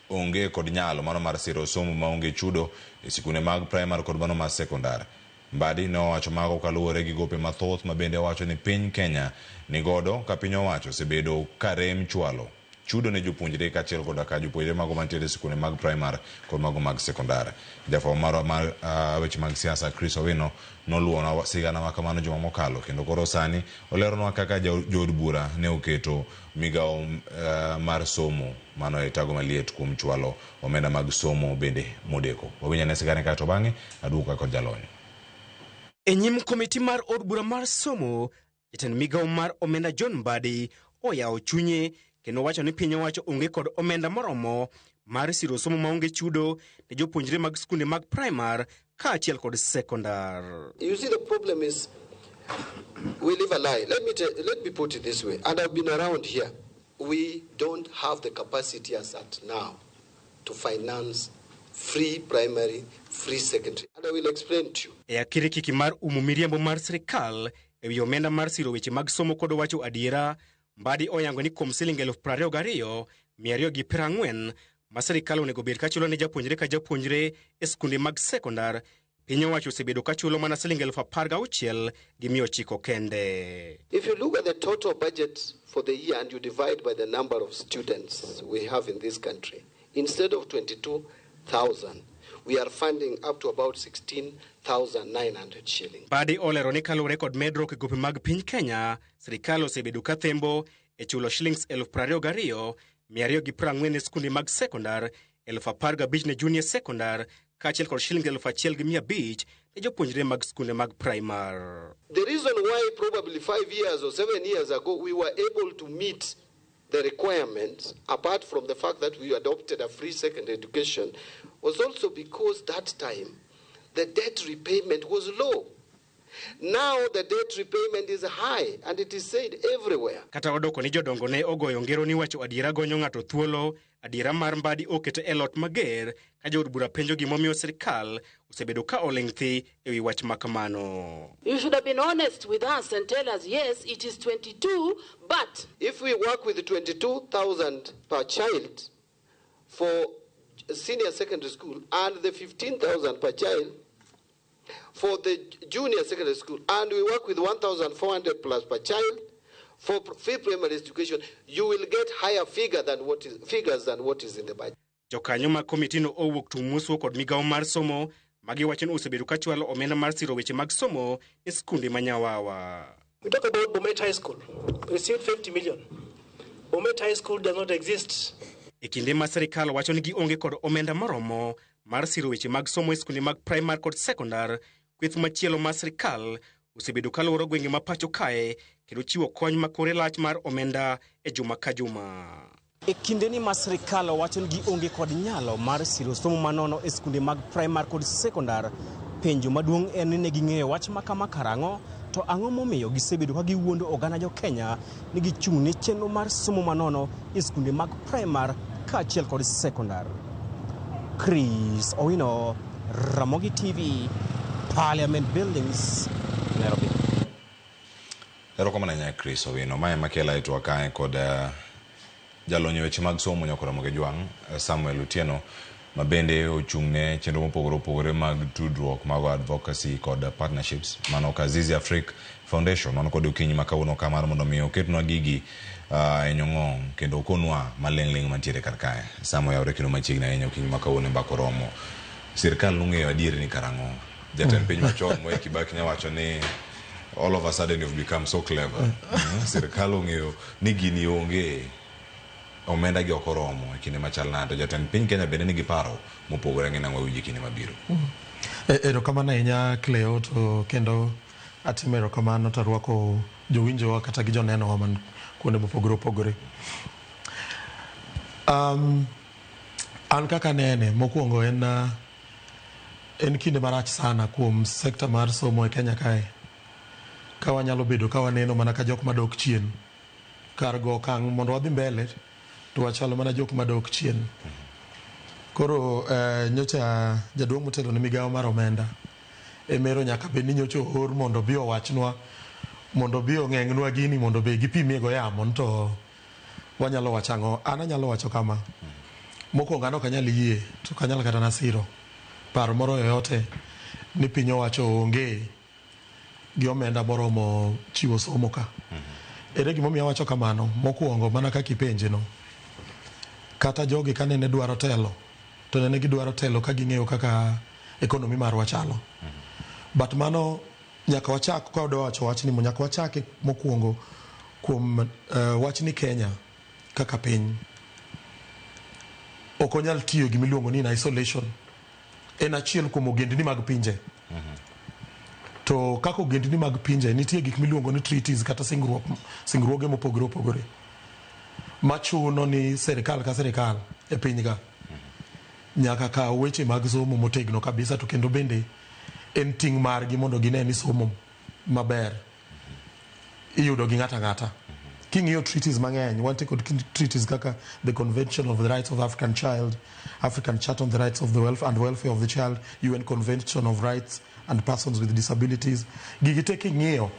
onge kod nyalo mano mar siro somo maonge chudo e sikunde mag primar kod mano mar sekondar. Mbadi ne owacho mago kaluwore gi gope mathoth ma bende owacho ni piny Kenya nigodo ka piny owacho osebedo ka rem chwalo chudo ne jopuonjre kaachiel koda ka jopuonjre mago mantiere e sikunde mag primar kod mago mag sekondar. Jafwambo marwa mar weche mag siasa Chris Owino noluwonwa sigana ma kamano juma mokalo kendo koro sani oleronwa kaka jood bura ne oketo migao mar somo mano e tago maliet kuom chwalo omenda mag somo bende modeko. Wawinj ane sigana kae to bang'e aduogo kod jalony. E nyim komiti mar od bura mar somo, jatend migao mar omenda John Mbadi oyawo chunye kendo wacho ni piny owacho onge kod omenda moromo mar siro somo maonge chudo ne jopuonjre mag skunde mag primar kaachiel kod sekondar. You see, the problem is we live a lie. Let me put it this way, and I've been around here. We don't have the capacity as at now to finance free primary, free secondary. And I will explain to you. E akirikiki mar umo miriambo mar sirikal e wi omenda mar siro weche mag somo kod wacho adiera, Mbadi oyango ni kuom siling 22,240 ma sirikal onego bed kachulo ne japuonjre ka japuonjre e skunde mag sekondar, piny owacho osebedo kachulo mana siling 16,900 kende. If you look at the total budget for the year and you divide by the number of students we have in this country, instead of 22,000, we are funding up to about 16,900 shillings. Mbadi olero ni kaluwore kod medruok e gope mag piny Kenya, sirikal osebedo ka thembo e chulo shillings 22,240 ne skunde mag sekondar, 15,000 ne junior sekondar, kaachiel kod shillings 1,500 ne jopuonjre mag skunde mag primar. The reason why probably 5 years or 7 years ago we were able to meet the requirements, apart from the fact that we adopted a free secondary education, was also because that time the debt repayment was low. Now the debt repayment is high and it is said everywhere. Kata odoko ni jodongo ne ogoyo ngero ni wacho adiera gonyo ng'ato thuolo, adiera mar Mbadi okete e lot mager ka jood bura penjo gimomiyo sirikal osebedo ka oling' thi e wi wach ma kamano. You should have been honest with us and tell us, yes, it is 22, but... If we work with 22,000 per child for senior secondary school and the 15,000 per child for the junior secondary school, and we work with 1,400 plus per child for free primary education, you will get higher figure than what is, figures than what is in the budget. Jokanyo mag komitino owuok tumusuo kod migao mar somo magiwacho ni osebedo ka chwalo omenda mar siro weche mag somo e skunde ma Nyawawa. We talk about Bomet High School. We received 50 million. Bomet High School does not exist. E kinde ma sirikal wacho ni gionge kod omenda moromo mar siro weche mag somo e skunde mag primar kod sekondar, kweth machielo mar sirikal osebedo kaluoro gwenge ma pacho kae kendo chiwo kony ma kore lach mar omenda e juma ka juma. E kindeni ma sirikal wacho ni gionge kod nyalo mar siro somo manono e skunde mag primar kod sekondar, penjo maduong' en ni ne ging'eyo wach ma kama karang'o, to ang'o momiyo gisebedo ka giwuondo oganda jo Kenya ni gichung' ne chenro mar somo manono e skunde mag primar kaachiel kod sekondar. Chris Owino, Ramogi TV, Parliament Buildings, Nairobi. Erokamano ahinya Chris Owino. Mae ema kela e twak kae kod jalony e weche mag somo nyako Ramogi Jwang' Samuel Otieno ma bende ochung' ne chenro mopogore opogore mag tudruok mago advocacy kod partnerships mano Kazizi Afrique Foundation. Wan kod okinyi ma kawuono ka mar mondo mi oketnwa gigi e nyong'ong kendo okonwa maling' ling' mantiere kar kae. Sama oyawre kendo machiegni ahinya okinyi ma kawuono e mbaka oromo. Sirkal nong'eyo adier ni karang'o. Jatend piny machon Mwai Kibaki nyawacho ni all of a sudden you've become so clever. Sirkal ong'eyo ni gini onge omenda gi ok oromo e kinde machal nade to jatend piny Kenya bende nigi paro mopogore ng'e nang'o wawinjo e kinde mabiro. Erokamano ahinya Cleo to kendo atimo erokamano to arwako jowinjowa kata gi jonenowa man kuonde mopogore opogore. An kaka anene mokwongo en kinde marach sana kuom sekta mar somo e Kenya kae. Ka wanyalo bedo ka waneno mana ka jok madok chien. Kar go okang' mondo wadhi mbele to wachalo mana jok madok chien. Koro nyocha jaduong' motelo ne migawo mar omenda emero nyaka bed ni nyocha oor mondo obi owachnwa mondo obi ong'eng'nwa gini mondo be gipimie go yamo to wanyalo wacho ang'o. An anyalo wacho kama. Mokwongo an ok anyal yie to ok anyal kata nasiro paro moro yoyote ni piny owacho onge gi omenda moromo chiwo somo ka. Ere gimomiyo awacho kamano? Mokwongo mana kaka ipenje no. Kata jogi kanene dwaro telo, to nene gidwaro telo ka ging'eyo kaka economy marwa chalo. But mano nyaka wachak ka wadwa wacho wachni nyaka wachake mokwongo kuom wach ni Kenya kaka piny ok onyal tiyo gimiluongo ni in isolation. En achiel kuom ogendni mag pinje. To kaka ogendni mag pinje nitie gik miluongo ni treaties kata singruok singruoge mopogore opogore machuno ni serikal ka serikal e piny ka nyaka kaw weche mag somo motegno kabisa to kendo bende en ting' margi mondo gine ni somo maber iyudo gi ng'ato ang'ata. King'iyo treaties mang'eny, wantie kod treaties kaka the Convention of the Rights of African Child, African Charter on the Rights of the Welfare and Welfare of the Child, UN Convention of Rights and Persons with Disabilities. Gigi te king'iyo,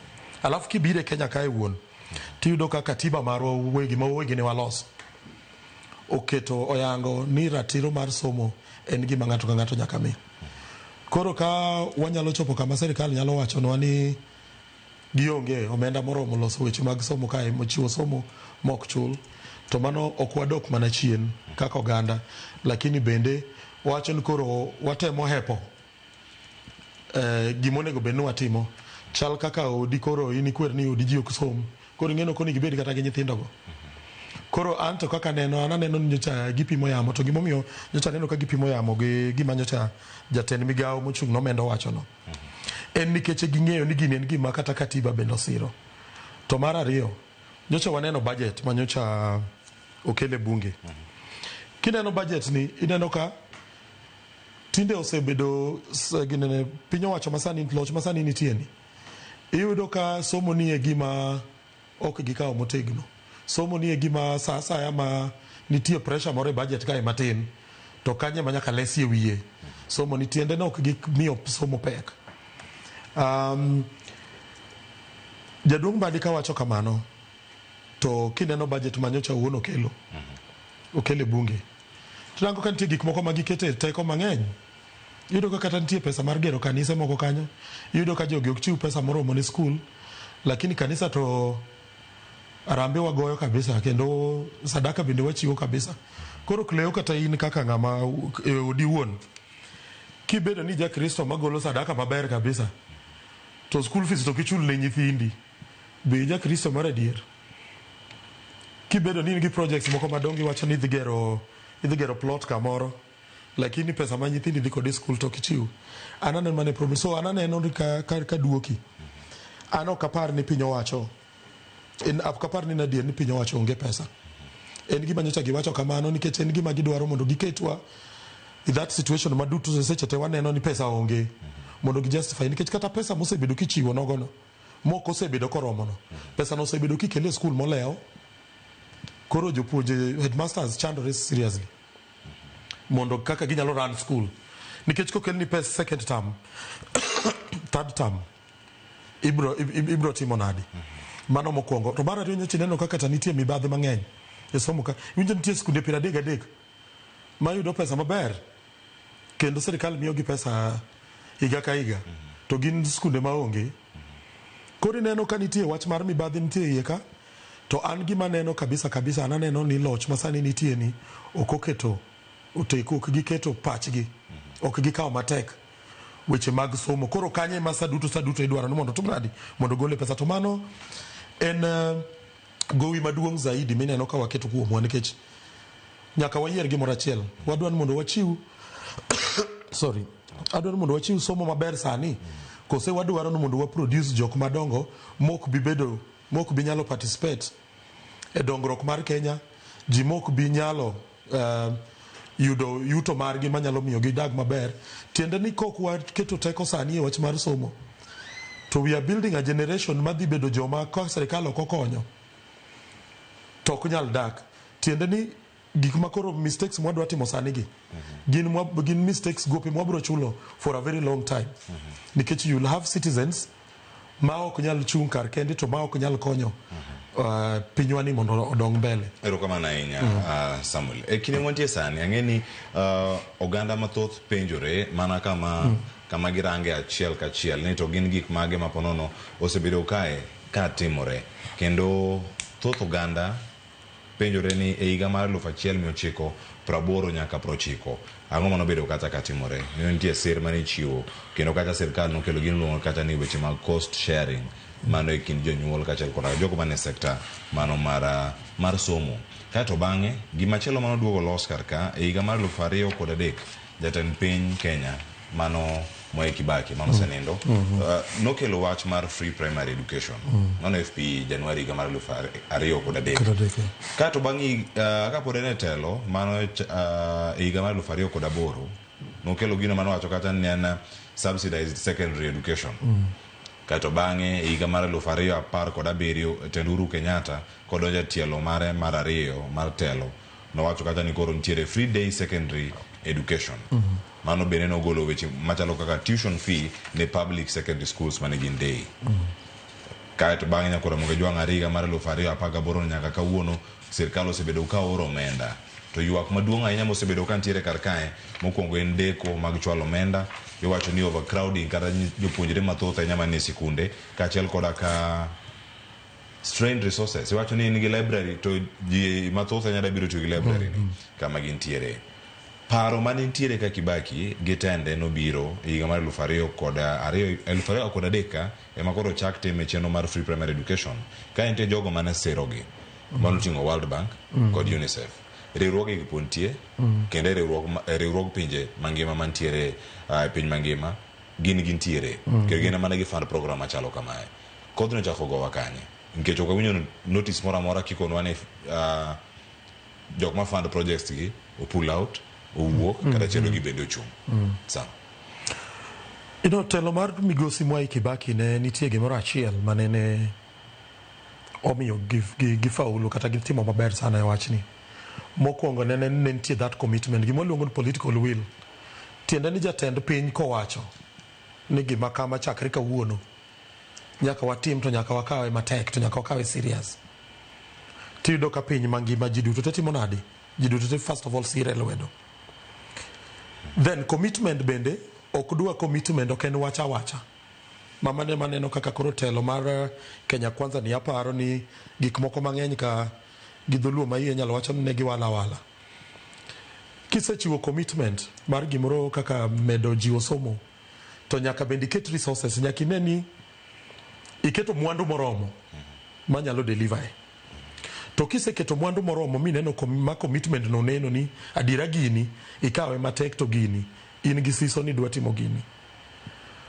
alafu kibiro e Kenya kae wuon, tiyudo ka katiba marwa wegi ma wegi ne waloso oketo oyango ni ratiro mar somo en gima ng'ato ka ng'ato nyaka mi. Koro ka wanyalo chopo kama sirikal nyalo wachonwa ni gionge omenda moromo loso weche mag somo kae mochiwo somo mok chul to mano ok wadok mana chien kaka oganda lakini bende wacho ni koro watemo hepo gimonego bed ni watimo chal kaka odi koro in ikwer ni odi ji ok som koro ing'eno ok onego ibed kata gi nyithindogo koro an to kaka aneno an aneno ni nyocha gipimo yamo to gimomiyo nyocha aneno ka gipimo yamo gi gima nyocha jatend migawo mochung' ne omenda owachono en nikech ging'eyo ni gini en gima kata katiba bende osiro to mar ariyo nyocha waneno budget ma nyocha okel e bunge kineno budget ni ineno ka tinde osebedo ginene piny owacho masani loch masani nitie ni iyudo ka somo ni e gima ok gikawo motegno somo ni e gima sa asaya ma nitie pressure moro e budget kae matin to kanye ma nyaka lesie wiye somo ni tiende ne ok gimiyo somo pek jaduong' Mbadi kawacho kamano to kineno budget ma nyocha owuon okelo okelo e bunge tinango ka nitie gik moko ma gikete teko mang'eny iyudo ka kata nitie pesa mar gero kanise moko kanyo iyudo ka jogi ok chiw pesa moromo ne skul lakini kanisa to arambe wagoyo kabisa kendo sadaka bende wachiwo kabisa koro Cleo kata in kaka ng'ama e odi wuon kibedo ni jakristo magolo sadaka maber kabisa to school fees to kichul ne nyithindi be jakristo mar adier kibedo ni in gi projects moko madongo iwacho ni idhi gero plot kamoro lakini pesa ma nyithindi dhi kode e skul to ok ichiw an aneno mana e problem so an aneno ni ka duoki an ok apar ni piny owacho en ok apar ni en adier ni piny owacho onge pesa En gima nyocha giwacho kamano nikech en gima gidwaro mondo giketwa in that situation ma duto seche te waneno ni pesa onge mondo gi justify nikech kata pesa mosebedo kichiwo nogono mok osebedo koromono pesa no osebedo kikele e skul molewo koro jopuonje headmasters chandore seriously mondo kaka ginyalo run school nikech kokelni pes second term third term ibro, ibro timo nadi mano mokwongo to mar ariyo nyocha ineno kaka ta nitie mibadhi mang'eny e somo ka iwinjo nitie skunde 33 mayudo pesa maber kendo sirikal miyogi pesa higa ka higa to gin skunde maonge koro ineno ka nitie wach mar mibadhi nitie iye ka to an gima neno kabisa kabisa an aneno ni loch masani nitie ni ok oketo oteku ok giketo pachgi ok gikawo matek weche mag somo koro kanye ma sa duto sa duto idwaro ni mondo otim nadi mondo gole pesa to mano en gowi maduong' zaidi mineno ka waketo kuomwa nikech nyaka wayier gimoro achiel wadwa ni mondo wachiw sorry adwa ni mondo wachiw somo maber sani kose wadwaro ni mondo waproduce jok madongo mok bi bedo mok bi nyalo participate e dongruok mar Kenya ji mok bi nyalo yudo yuto margi manyalo miyo gidag maber tiende ni kok waketo teko sani e wach mar somo to we are building a generation madhi bedo joma ka sirikal ok okonyo to ok nyal dak tiende ni gik ma koro mistakes mwadwa timo sani gi gin, gin mistakes gope mwabro chulo for a very long time nikech you'll have citizens ma ok nyal chung' kar kendi to ma ok nyal konyo pinywa ni mondo odong mbele. Erokamano ahinya Samuel. E kinde mwantie sani ang'e ni oganda mathoth penjore mana kama kama girange achiel kachiel ni to gin gik mage ma ponono osebedo kae ka timore kendo thoth oganda penjore ni e higa mar 1980 nyaka 90 ang'o manobedo kata katimore ne nitie sir mane ichiwo kendo kata sirkal nokelo gino iluongo kata ni weche mag cost sharing mano e kind jonyuol kaachiel koda jogo mane sekta mano mar somo. Kaeto bang'e gimachielo manoduogo los kar ka e higa mar 2003 jatend piny Kenya mano Mwai Kibaki mano osenindo nokelo wach mar free primary education mano FPE Januari higa mar 2003. Kaeto bang' kapod en e telo mano e higa mar 2008 nokelo gino manowacho kata ni en subsidized secondary education. Kaeto bang'e e higa mar 2017 tend Uhuru Kenyatta kodonjo e tielo mare mar ariyo mar telo nowacho kata ni koro nitiere free day secondary education. Mano bende nogolo weche machalo kaka tuition fee ne public secondary schools mane gin day. Kaeto bang'e nyaka Ramogi Jwang' Ariga higa mar 2018 nyaka kawuono sirkal osebedo ka oro omenda. To ywak maduong' ahinya mosebedo ka nitiere kar kae mokwongo en deko mag chwalo omenda iwacho ni overcrowding kata jopuonjre mathoth ahinya manie sikunde kaachiel koda ka strained resources iwacho ni in gi library to ji mathoth ahinya biro tiyo gi library ni kama gintiere. Paro mane nitiere ka Kibaki gi tende nobiro e higa mar 2002 2003 ka ema koro chak time chenro mar free primary education ka nitie jogo mane sirogi manoting'o World Bank kod UNICEF. Riwruoge gi pod nitie kendo e riwruog pinje mangima mantiere e piny mangima gin gintiere kendo gin ema ne gi fund program machalo kamae. Kodhno ochako gowa kanye? Nikech ok awinjo notice moro amora kikonwa ni jok ma fund projects gi o pull out owuok kata chenro gi bende ochung'. Sam. You know, telo mar migosi Mwai Kibaki ne nitie gimoro achiel mane ne omiyo gifaulu kata gitimo maber sana e wachni. Mokwongo ne nitie that commitment, gima waluongo ni political will. Tiende ni jatend piny kowacho ni gima kama chakre kawuono nyaka watim to nyaka wakawe matek to nyaka wakawe serious. Tiyudo ka piny mangima ji duto te timo nadi? Ji duto te first of all sire lwedo. Then commitment bende ok dwa commitment ok en wach awacha. Mama ne maneno kaka koro telo mar Kenya Kwanza ni aparo ni gik moko mang'eny ka gi dholuo ma iye nyalo wacho ni ne giwala wala. Kisechiwo commitment mar gimoro kaka medo jiwo somo to nyaka bende iket resources, nyaka ine ni iketo mwandu moromo manyalo deliver e. To kiseketo mwandu moromo mineno ma commitment no neno ni adiera gini ikawe matek to gini in gi siso ni idwa timo gini.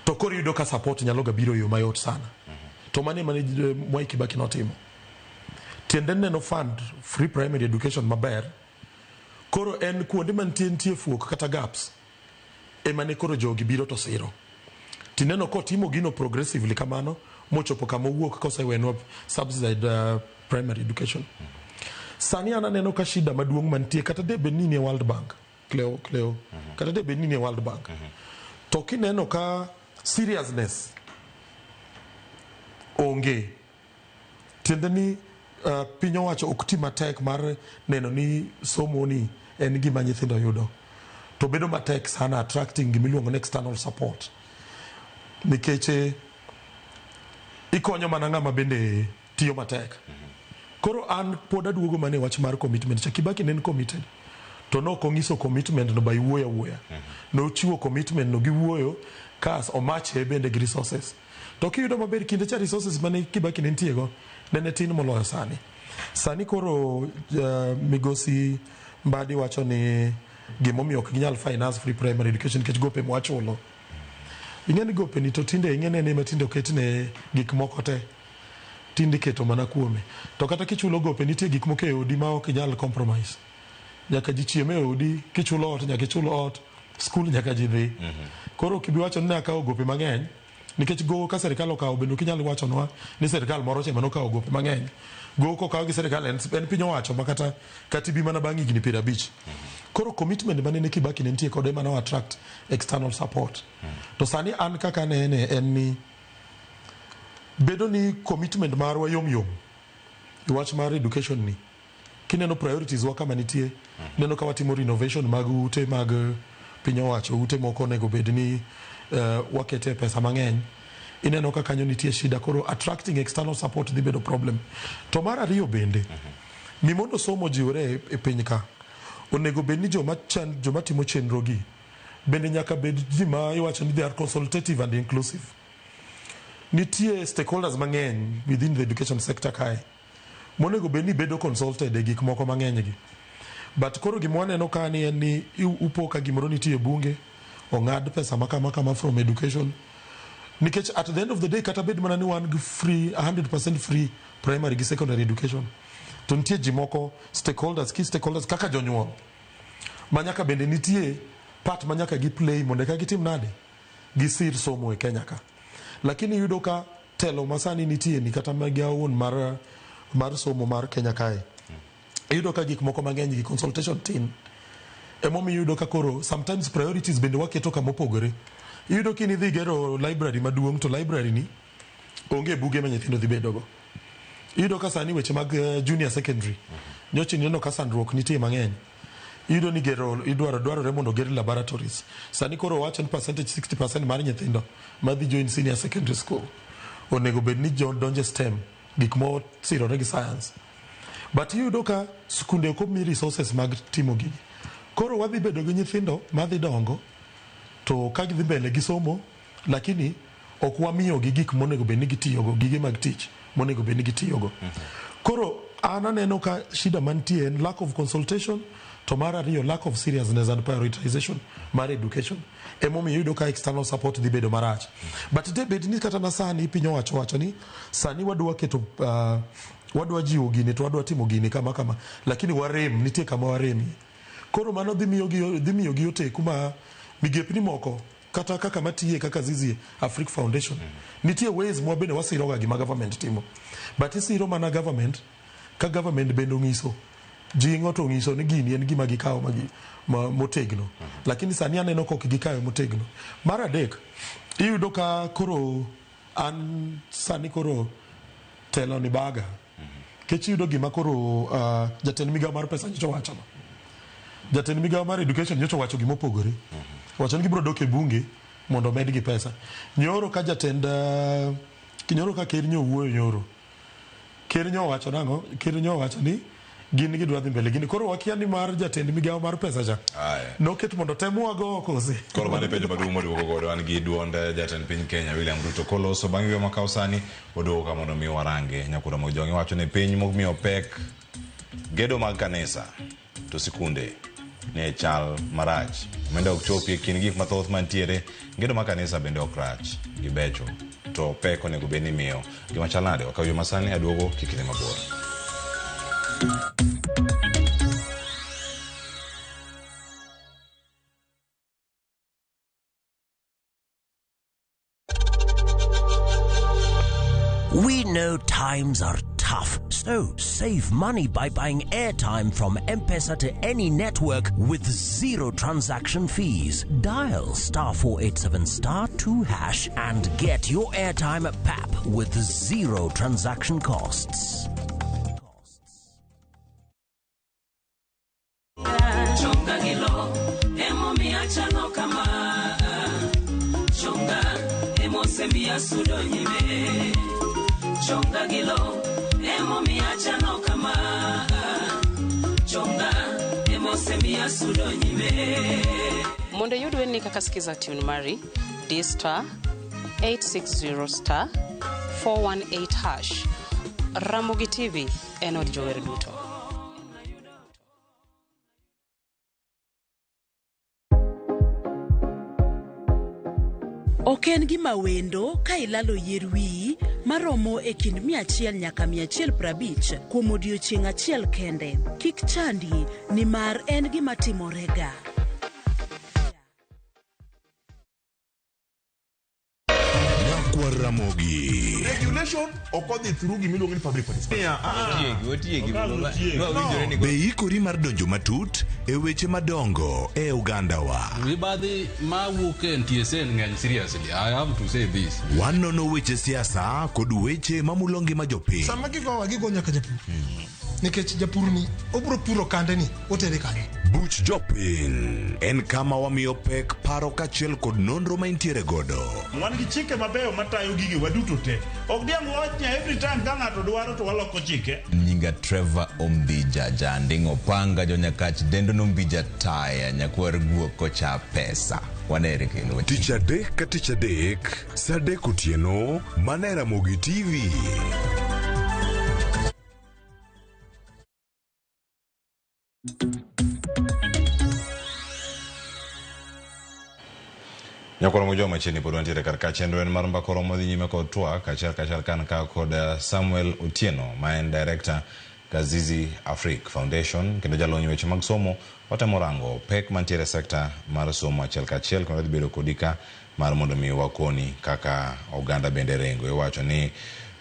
To koro iyudo ka support nyalo ga biro e yo mayot sana. To mano ema ne Mwai Kibaki notimo. Tiende neno fund free primary education maber. Koro en kuonde mantie nitie fuok kata gaps ema ne koro jogi biro to siro. Tineno kotimo gino progressively kamano mochopo kama owuok kosewenwa subsidized primary education. Sani an aneno ka shida maduong' mantie kata de bed ni nie World Bank, Cleo, Cleo, kata de bed ni nie World Bank. To kineno ka seriousness onge, tiende ni piny owacho ok ti matek mar neno ni somo ni en gima nyithindo yudo. To bedo matek sana attracting gimiluongo ni external support. Nikech ikonyo mana ng'ama bende tiyo matek. Koro an pod aduogo mana e wach mar commitment cha. Kibaki ne en committed. To nok onyiso commitment no by wuoyo awuoya. Nochiwo commitment no gi wuoyo kas omache bende gi resources. To kiyudo maber kinde cha resources mane Kibaki ne nitie go nene tin moloyo sani. Sani koro migosi Mbadi wacho ni gimomiyo ok ginyal finance free primary education nikech gope mwachulo. Ing'e ni gope ni to tinde ing'e ni en ema tinde oketne gik moko te. Tinde iketo mana kuome. To kata kichulo gope nitie gik moko e odi ma ok inyal compromise. Nyaka ji chiem e odi, kichulo ot nyaka ichul ot, skul nyaka ji dhi. Koro ok ibi wacho ni ne akawo gope mang'eny, nikech gowo ka sirikal okawo bende ok inyal wachonwa ni sirikal moro cha ema nokawo gope mang'eny. Gowo kokaw gi sirikal en, en piny owacho ma kata kata ibi mana bang' higni 50. Koro commitment manene Kibaki ne nitie kode ema no attract external support. To sani an kaka anene en ni bedo ni commitment marwa yom yom e wach mar education ni kineno priorities wa kama nitie neno ka watimo renovation mag ute mag piny owacho ute moko onego bed ni wakete pesa mang'eny ineno ka kanyo nitie shida koro attracting external support dhi bedo problem to mar ariyo bende ni mondo somo jiwre e piny ka onego bed ni joma chan, joma timo chenro gi bende nyaka bed ji ma iwacho ni they are consultative and inclusive nitie stakeholders mang'eny within the education sector kae monego bed ni bedo consulted e gik moko mang'eny gi but koro gima waneno ka ni en ni upo ka gimoro nitie e bunge ong'ad pesa ma kama kama from education nikech at the end of the day kata bed mana ni wan gi free 100% free primary gi secondary education to nitie ji moko stakeholders key stakeholders kaka jonyuol ma nyaka bende nitie part ma nyaka gi play mondo eka gitim nade gisir somo e Kenya ka lakini iyudo ka telo masani nitie ni kata migawo wuon mar somo mar Kenya kae iyudo ka gik moko mang'eny gi consultation tin emomiyo iyudo ka koro sometimes priorities bende waketo kama opogore iyudo kini idhi gero library maduong' to library ni onge buge ma nyithindo dhi bedogo iyudo ka sani weche mag junior secondary nyocha ineno ka sandruok nitie mang'eny iyudo ni gero idwaro dwarore mondo oger laboratories sani koro wacho ni percentage 60% mar nyithindo madhi join senior secondary school onego bed ni donjo e STEM gik mosirore gi science but iyudo ka skunde ok omi resources mag timo gigi koro wadhi bedo gi nyithindo madhi dongo to ka gidhi mbele gi somo lakini ok wamiyogi gik monego bed ni gitiyogo gige mag tich monego bed ni gitiyogo koro an aneno ka shida mantie en lack of consultation to mar ariyo lack of seriousness and prioritization mar education emomiyo iyudo ka external support dhi bedo marach but de bed ni kata na sani piny owacho wacho ni sani wadwa keto wadwa jiwo gini to wadwa timo gini kama kama lakini warem nitie kama waremie koro mano dhi miyogi dhi miyogi oteku ma migepni moko kata kaka matiye kaka Zizi Afrique Foundation nitie ways mwa bende wasiroga gima government timo but isiro mana government ka government bende ong'iso jing'o to ong'iso ni gini en gima gikawo motegno lakini sani aneno kok gikawe motegno mar adek iyudo ka koro an sani koro telo ni baga kech iyudo gima koro jatend migawo mar pesa nyocha owachono jatend migawo mar education nyocha owacho gima opogore wacho ni gibiro dok e bunge mondo omedgi pesa nyoro ka jatend nyoro ka ker nyo wuoyo nyoro ker nyo owacho nang'o ker nyo owacho ni gin gidwa dhi mbele gini koro wakia ni mar jatend migawo mar pesa cha noket mondo temwago kose Koro mano e penjo maduong' mwaduogo godo an gi duond jatend piny Kenya William Ruto koloso bang' yweyo makawo sani waduogo ka mondo mi warange nyakura mag jong'e wacho ni piny momiyo pek gedo mag kanisa to sikunde ne chal marach omenda ok chopi e kind gik mathoth mantiere gedo mag kanisa bende ok rach gibecho to pek onego bed ni imiyo gima chal nade wakaw yo masani aduogo kik idhi mabor. We know times are tough, so save money by buying airtime from M-Pesa to any network with zero transaction fees. Dial star 487 star 2 hash and get your airtime at PAP with zero transaction costs. Chonga gilo, emomiyo achalo kama. Chonga, emosemiyo asudo nyime. Chonga gilo, emomiyo achalo kama. Chonga, emosemiyo asudo nyime. Mondo iyud wendni kaka Skiza tune mari, di star 860 star 418 hash. Ramogi TV en od jower duto. Ok en gima wendo ka ilalo yier wiyi maromo e kind 100 nyaka 150 kuom odiechieng' achiel kende. Kik chandi nimar en gima timorega. Nyakwar Ramogi. Regulation ok odhi through gimiluongo ni public participation. Otiegi, Be ikori mar donjo matut e weche madongo e ogandawa? Mibadhi mawuok e NTSA ng'eny seriously. I have to say this. Wanono weche siasa kod weche mamulo ngima jopiny. Sama gigowa gigo nyaka japur. Nikech japur ni obiro puro kande ni otere kanye. Buch jopiny en kama wamiyo pek paro kaachiel kod nonro ma intiere godo. Wan gi chike mabeyo matayo gige waduto te. Ok diang' wawach ni every time ka ng'ato dwaro to waloko chike. Nyinga Trevor Ombija Janding Opanga Jonyakach Dendo Nombija Taya Nyakwar Guok Kocha Pesa. Wanere kendo. Tich adek ka tich adek, saa adek otieno, mana e Ramogi TV. Nyakwar Ramogi machiegni pod wantiere kar ka chenro en mar mbaka oromo dhi nyime kod twak achiel kachiel kan ka kod Samuel Otieno ma en director Kazizi Afrique Foundation kendo jalony weche mag somo. Watemo rango pek mantiere e sekta mar somo achiel kachiel kendo dhi bedo kodi ka mar mondo mi wakoni kaka oganda bende ringo. Iwacho ni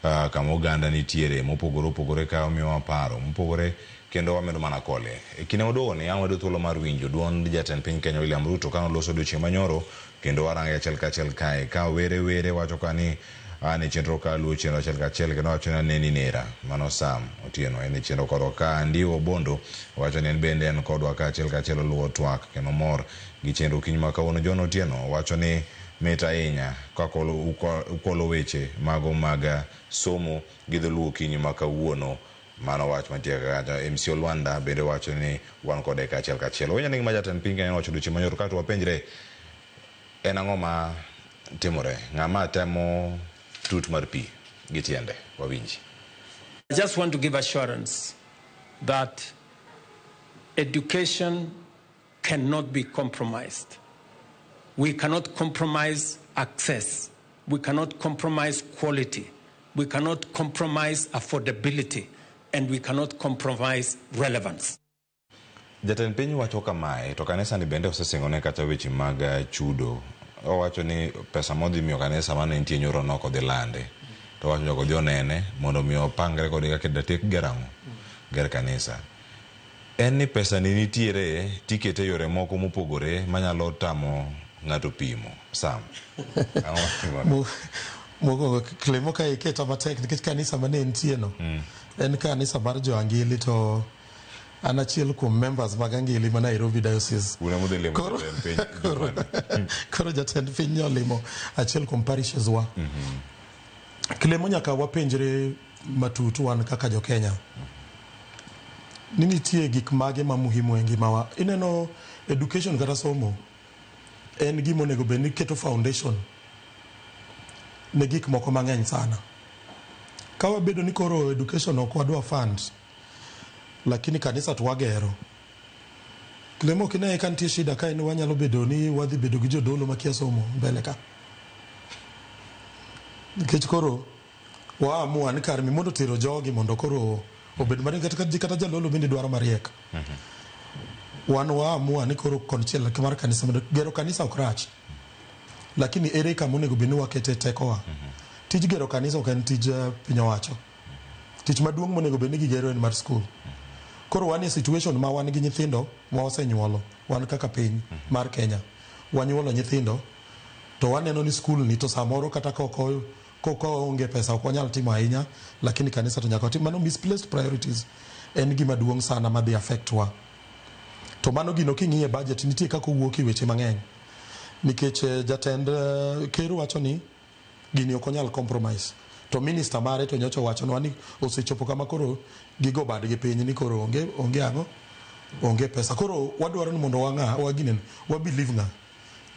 kama oganda nitiere mopogore opogore ka omiyowa paro mopogore kendo wamedo mana kole. E kinde maduogo ni an wayudo thuolo mar winjo duond jatend piny Kenya William Ruto kane oloso odiochieng' manyoro kendo warange achiel kachiel kae ka were were wacho ka ni an e chenro ka luwo chenro achiel kachiel kendo wacho ni aneni nera. Mano Sam Otieno en e chenro kodwa ka Ndiwo Bondo wacho ni en bende en kodwa ka achiel kachiel oluwo twak kendo mor gi chenro okinyi ma kawuono. John Otieno wacho ni mit ahinya kaka ukolo weche mago mag somo gi dholuo okinyi ma kawuono. Mano wach mantie kacha. MC Olwanda bende wacho ni wan kode kachiel kachiel. Winjo ni gima jatend piny Kenya nowacho odiochieng' manyoro kaeto wapenjre en ang'o ma timore? Ng'ama temo tut mar pi gi tiende? Wawinji. I just want to give assurance that education cannot be compromised. We cannot compromise access. We cannot compromise quality. We cannot compromise affordability. And we cannot compromise relevance. Jatend piny wacho kamae to kanisa ni bende osesingone kata weche mag chudo. Owacho ni pesa modhi miyo kanisa mane nitie nyoro nok odhi lande. To owacho nyaka odhi onene mondo mi opangre kode kaka datiek ger ang'o? Ger kanisa. En ni pesa ni nitiere tikete e yore moko mopogore manyalo tamo ng'ato pimo. Sam. Ang'o matimore? Mokwongo Clemo ka iketa matek nikech kanisa mane entie no en kanisa mar jo Angili to an achiel kuom members mag Angili ma Nairobi Diocese. Un ema udhi limo jatend piny. Koro jatend piny nolimo achiel kuom parishes wa. Clemo nyaka wapenjre matut wan kaka jo Kenya. Ni nitie gik mage ma muhimu e ngimawa. Ineno education kata somo en gima onego bed ni keto foundation ne gik moko mang'eny sana. Ka wabedo ni koro education ok wadwa fund, lakini kanisa to wagero. Clemo ok ine ka nitie shida ka en wanyalo bedo ni wadhi bedo gi jodolo makia somo mbele ka. Nikech koro waamua ni kar mi mondo tero jogi mondo koro Obed mariek kata kata jalolo bende dwaro mariek. Wan waamua ni koro konchiel mar kanisa mondo gero kanisa ok rach. Lakini ere kama onego bed ni wakete tekowa. Tij gero kanisa ok en tij piny owacho. Tich maduong' monego bed ni gigero en mar skul. Koro wan e situation ma wan gi nyithindo ma wasenyuolo, wan kaka piny mar Kenya. Wanyuolo nyithindo to waneno ni skul ni to samoro kata koko koko onge pesa ok wanyal timo ahinya, lakini kanisa to nyaka watim. Mano misplaced priorities en gima duong' sana madhi affect wa. To mano gino king'iye budget nitie kaka owuok e weche mang'eny. Nikech jatend ker wacho ni gini ok onyal compromise. To minister mare to nyocha owachonwa ni osechopo kama koro gigo badgi piny ni koro onge onge ang'o onge pesa. Koro wadwaro ni mondo wang'a waginene wa believe ng'a.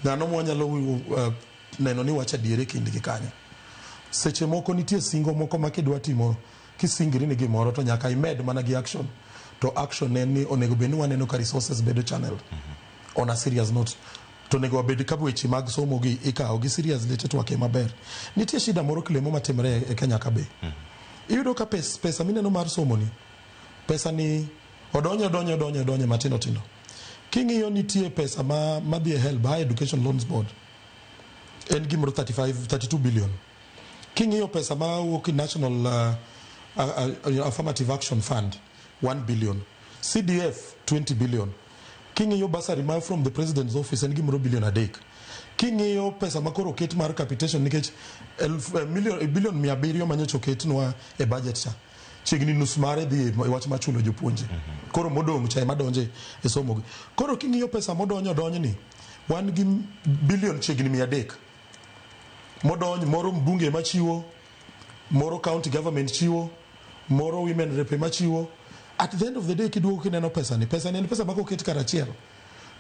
Ng'ano mwanyalo neno ni wacho adier e kindgi kanyo. Seche moko nitie singo moko ma kidwa timo kisingri ni gimoro to nyaka imed mana gi action. To action en ni onego bed ni waneno ka resources bedo channeled on a serious note. To onego wabed ka weche mag somo gi ikawo gi seriously to twake maber. Nitie shida moro kilemo matimre e Kenya ka be. Iyudo ka pesa mineno mar somo ni, pesa ni odonjo odonjo odonjo odonjo matindo tindo. King'iyo nitie pesa ma madhi e HELB, Higher Education Loans Board, en gimoro 35 32 billion. King'iyo pesa ma wuok e National Affirmative Action Fund 1 billion. CDF 20 billion. King'iyo bursary ma from the president's office en gimoro billion 3. King'iyo pesa ma koro oket mar capitation nikech million, billion 700 manyocha oketnwa e budget cha. Chiegni nus mare dhi e wach mar chulo jopuonje. Koro modong' cha ema donje e somo gi. Koro king'iyo pesa modonjo odonj ni, wan gi billion chiegni 300. Modonj moro mbunge ema chiwo, moro county government chiwo, moro women rep ema chiwo. At the end of the day kiduogo kineno pesa ni, pesa ni en pesa ma koket kar achiel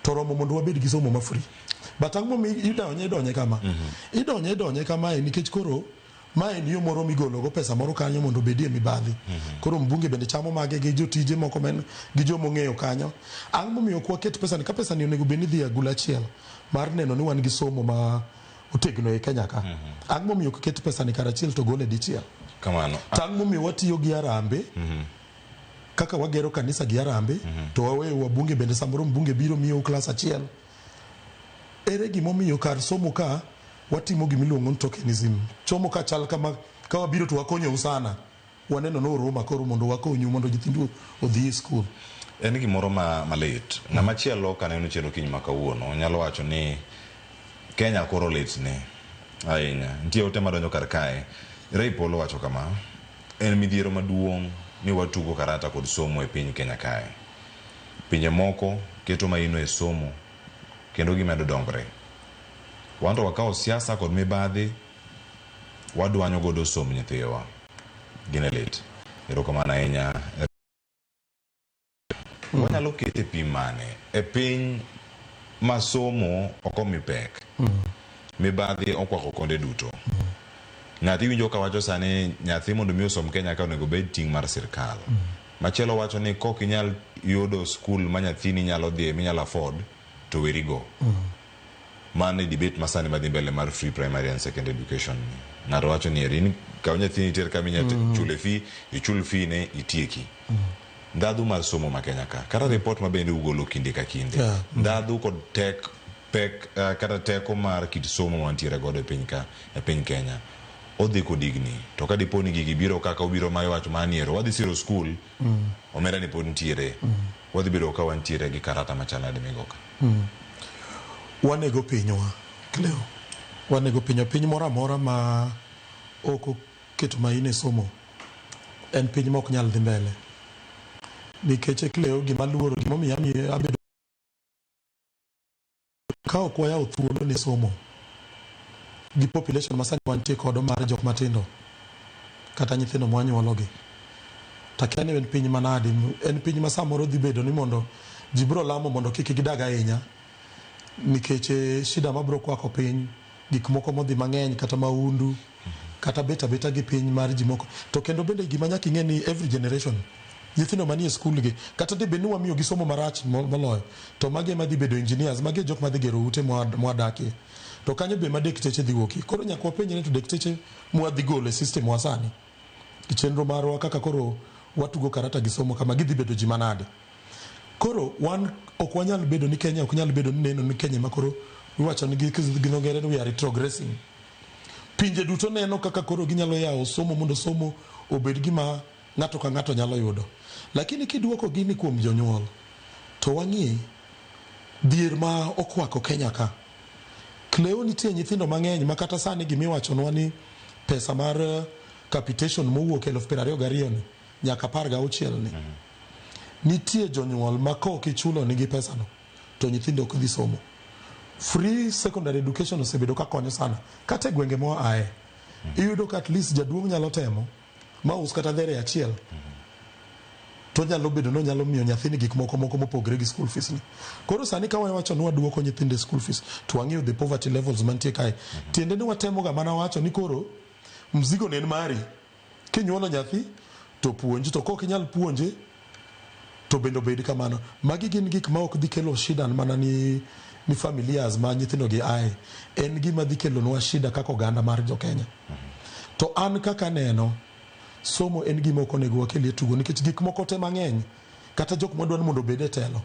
to romo mondo wabed gi somo ma free. But ang'o momiyo idonje idonje kama? Idonje idonje kamae nikech koro ma en yo moro migolo go pesa moro kanyo mondo obedie mibadhi. Koro mbunge bende chamo mage gi jotije moko men gi jomong'eyo kanyo. Ang'o momiyo ok waket pesa ni ka pesa ni onego bed ni dhi e agulu achiel mar neno ni wan gi somo ma otegno e Kenya ka. Ang'o momiyo ok ket pesa ni kar achiel to gole dichiel? Kamano. To ang'o momiyo watiyo gi harambee kaka wagero kanisa gi harambee to waweyo wabunge bende samoro mbunge biro miyou klas achiel. Ere gimomiyo kar somo ka watimo gimiluongo ni tokenism. Somo ka chal kama ka wabiro to wakonyou sana. Waneno ni oroma koro mondo wakonyu mondo nyithindu odhi e skul. En gimoro ma malit. Ng'ama chielo kaneno chenro kiny ma kawuono nyalo wacho ni Kenya koro litne ahinya. Nitie ote madonjo kar kae. Ray Polo wacho kama, en midhiero maduong' ni watugo karata kod somo e piny Kenya kae. Pinje moko keto maino e somo kendo gimedo dongre. Wan to wakawo siasa kod mibadhi wadwanyo godo somb nyithiwa. Gine lit. Erokamano ahinya. Wanyalo kete pim mane e piny ma somo ok omi pek. Mibadhi okwako konde duto. Ng'ato iwinjo ka wacho sani nyathi mondo mi osom Kenya ka onego bed ting' mar sirkal. Machielo wacho ni kok inyal yudo skul ma nyathini nyalo dhiye minyalo afford to weri go. Mano e debate masani madhi mbele mar free primary and secondary education ni. Ng'ato wacho ni eri in kaw nyathini iter kama inyalo chule fee, ichul fee ne itieki. Ndhadhu mar somo ma Kenya ka, kata report ma bende ugolo kinde ka kinde. Ndhadhu kod tek pek kata teko mar kit somo mantiere godo e piny ka e piny Kenya odhi kodigni to ka dipo ni gigi biro kaka obiro ma iwacho mana ni ero wadhi siro skul omenda ni pod nitiere wadhi bedo ka wantiere gi karata machal nade migo ka. Wanego pinywa, Cleo. Wanego pinywa. Piny moro amora ma ok oketo maino e somo en piny ma ok nyal dhi mbele. Nikech Cleo gima luoro gimomiyo abedo ka ok wayawo thuolo ne somo gi population masani wantie kodo mar jok matindo kata nyithindo mwanyuologi takia ni en piny manade en piny ma samoro dhi bedo ni mondo ji biro lamo mondo kik gidag ahinya nikech shida mabiro kwako piny gik moko modhi mang'eny kata maundu kata bet abeta gi piny mar ji moko to kendo bende gima nyaka ing'e ni every generation nyithindo manie skul gi kata dhi bed ni wamiyo gi somo marach moloyo to magi ema dhi bedo engineers magi e jok madhi gero ute mwadakie to kanyo be ma dekteche dhi wuokie koro nyaka wapenjre ni to dekteche mwadhi golo e system wa sani chenro marwa kaka koro watugo karata gi somo kama gidhi bedo ji manade. Koro wan ok wanyal bedo ni Kenya ok nyal bedo ni neno ni Kenya ma koro iwacho ni gi dho ngere ni we are retrogressing. Pinje duto neno kaka koro ginyalo yawo somo mondo somo obed gima ng'ato ka ng'ato nyalo yudo. Lakini kiduoko gini kuom jonyuol to wang'i dhier ma okwako Kenya ka. Cleo nitie nyithindo mang'eny ma kata sani gimiwachonwa ni pesa mar capitation mowuok 22,000 ni nyaka 16 ni. Nitie jonyuol ma kok ichulo nigi pesano to nyithindo ok dhi somo. Free secondary education osebedo ka konyo sana kata e gwenge moa aye. Iyudo ka at least jaduong' nyalo temo ma us kata dhere achiel to nyalo bedo ni onyalo miyo nyathini gik moko moko mopogre gi school fees ni. Koro sani ka wawacho ni waduoko nyithindo e school fees to wang'iyo the poverty levels mantie kae. Tiende ni watemo ga mana wacho ni koro mzigo ne en mari. Kinyuolo nyathi to puonj to kok inyal puonje to bende obed kamano. Magi gin gik ma ok dhi kelo shida mana ni ni familias ma nyithindo gi ae. En gima dhi kelonwa shida kaka oganda mar jo Kenya. To an kaka aneno somo en gima ok onego wakelie tugo nikech gik moko te mang'eny kata jok mwadwa ni mondo obed e telo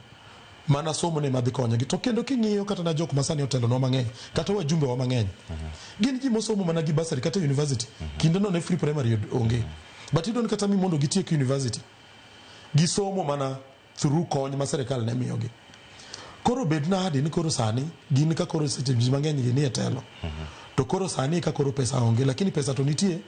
mana somo ne madhi konyogi. To kendo king'iyo kata na jok masani otelonwa mang'eny kata wajumbe wa mang'eny gin ji mosomo mana gi bursary kata university. Kinde no ne free primary onge. But iyudo ni kata mi mondo gitiek university gisomo mana through kony ma sirikal ne miyogi. Koro bed nadi ni koro sani gin ka koro seche ji mang'eny gi nie telo. To koro sani ka koro pesa onge lakini pesa to nitie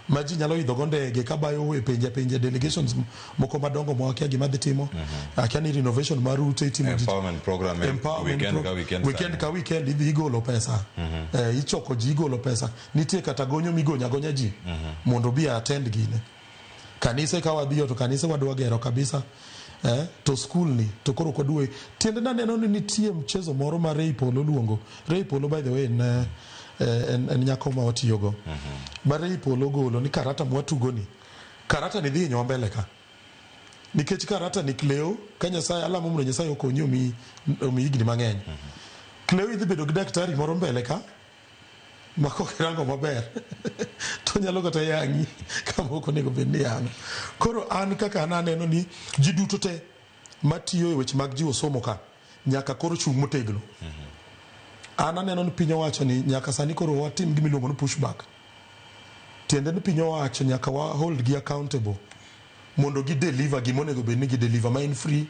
ma ji nyalo idho go ndege kabayo e pinje pinje delegations moko madongo ma wakia gima dhi timo. Akia ni renovation mar ute itimo Empowerment program empowerment weekend ka weekend weekend ka weekend idhi igolo pesa. Ichoko ji igolo pesa. Nitie kata gonyo migonyo agonya ji mondo obi attend gine. Kanise ka wadhiyo to kanise wadwa gero kabisa. To school ni to koro ok wadwa. Tiende naneno ni nitie mchezo moro ma Ray Polo luongo. Ray Polo by the way en nyako ma watiyogo. Ma Ray Polo golo ni karata mwatugo ni. Karata ni dhi hinyowa mbele ka. Nikech karata ni Cleo, ka Nyasaye alamo mondo Nyasaye okonyi omiyi higni mang'eny. Cleo idhi bedo gi daktari moro mbele ka ma kok irango maber to nyalo kata yang'i kama ok onego bed ni yang'o. Koro an kaka an aneno ni ji duto te matiyo e weche mag jiwo somo ka nyaka koro chung' motegno. An aneno ni piny owacho ni nyaka sani koro watim gima iluongo ni pushback. Tiende ni piny owacho nyaka wa hold gi accountable mondo gi deliver gima onego bed ni gi deliver ma en free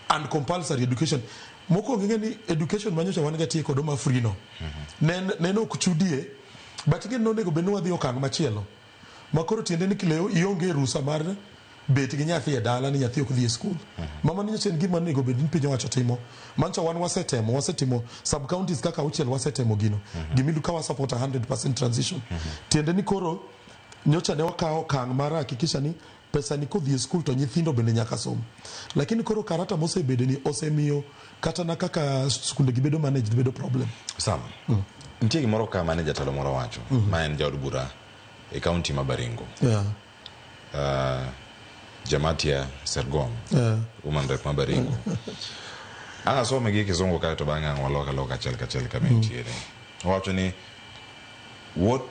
and compulsory education. Mokwongo ing'e ni education manyocha wan ga tiye kodo ma free no. Ne ok chudie, but ing'e ni onego bed ni wadhi okang' machielo. Ma koro tiende ni Cleo ionge rusa mar bet gi nyathi e dala ni nyathi ok dhi e skul. Mama nyocha en gima onego bed ni piny owacho timo. Mancha wan wasetemo, wasetimo sub counties kaka auchiel wasetemo gino. Gimilu ka wa support 100% transition. Tiende ni koro nyocha ne wakawo okang' mar hakikisha ni pesa ni kodhi e skul to nyithindo bende nyaka som. Lakini koro karata mosebedo ni osemiyo kata na kaka skunde gi bedo managed bedo problem. Sam, nitie gimoro ka mane jatelo moro wacho, ma en jaod bura e kaunti ma Baringo. Jamatia Sergon, woman rep ma Baringo. Ang' asome gi kizungu kae to bang'e ang' walok aloka achiel kachiel kama entiere. Owacho ni what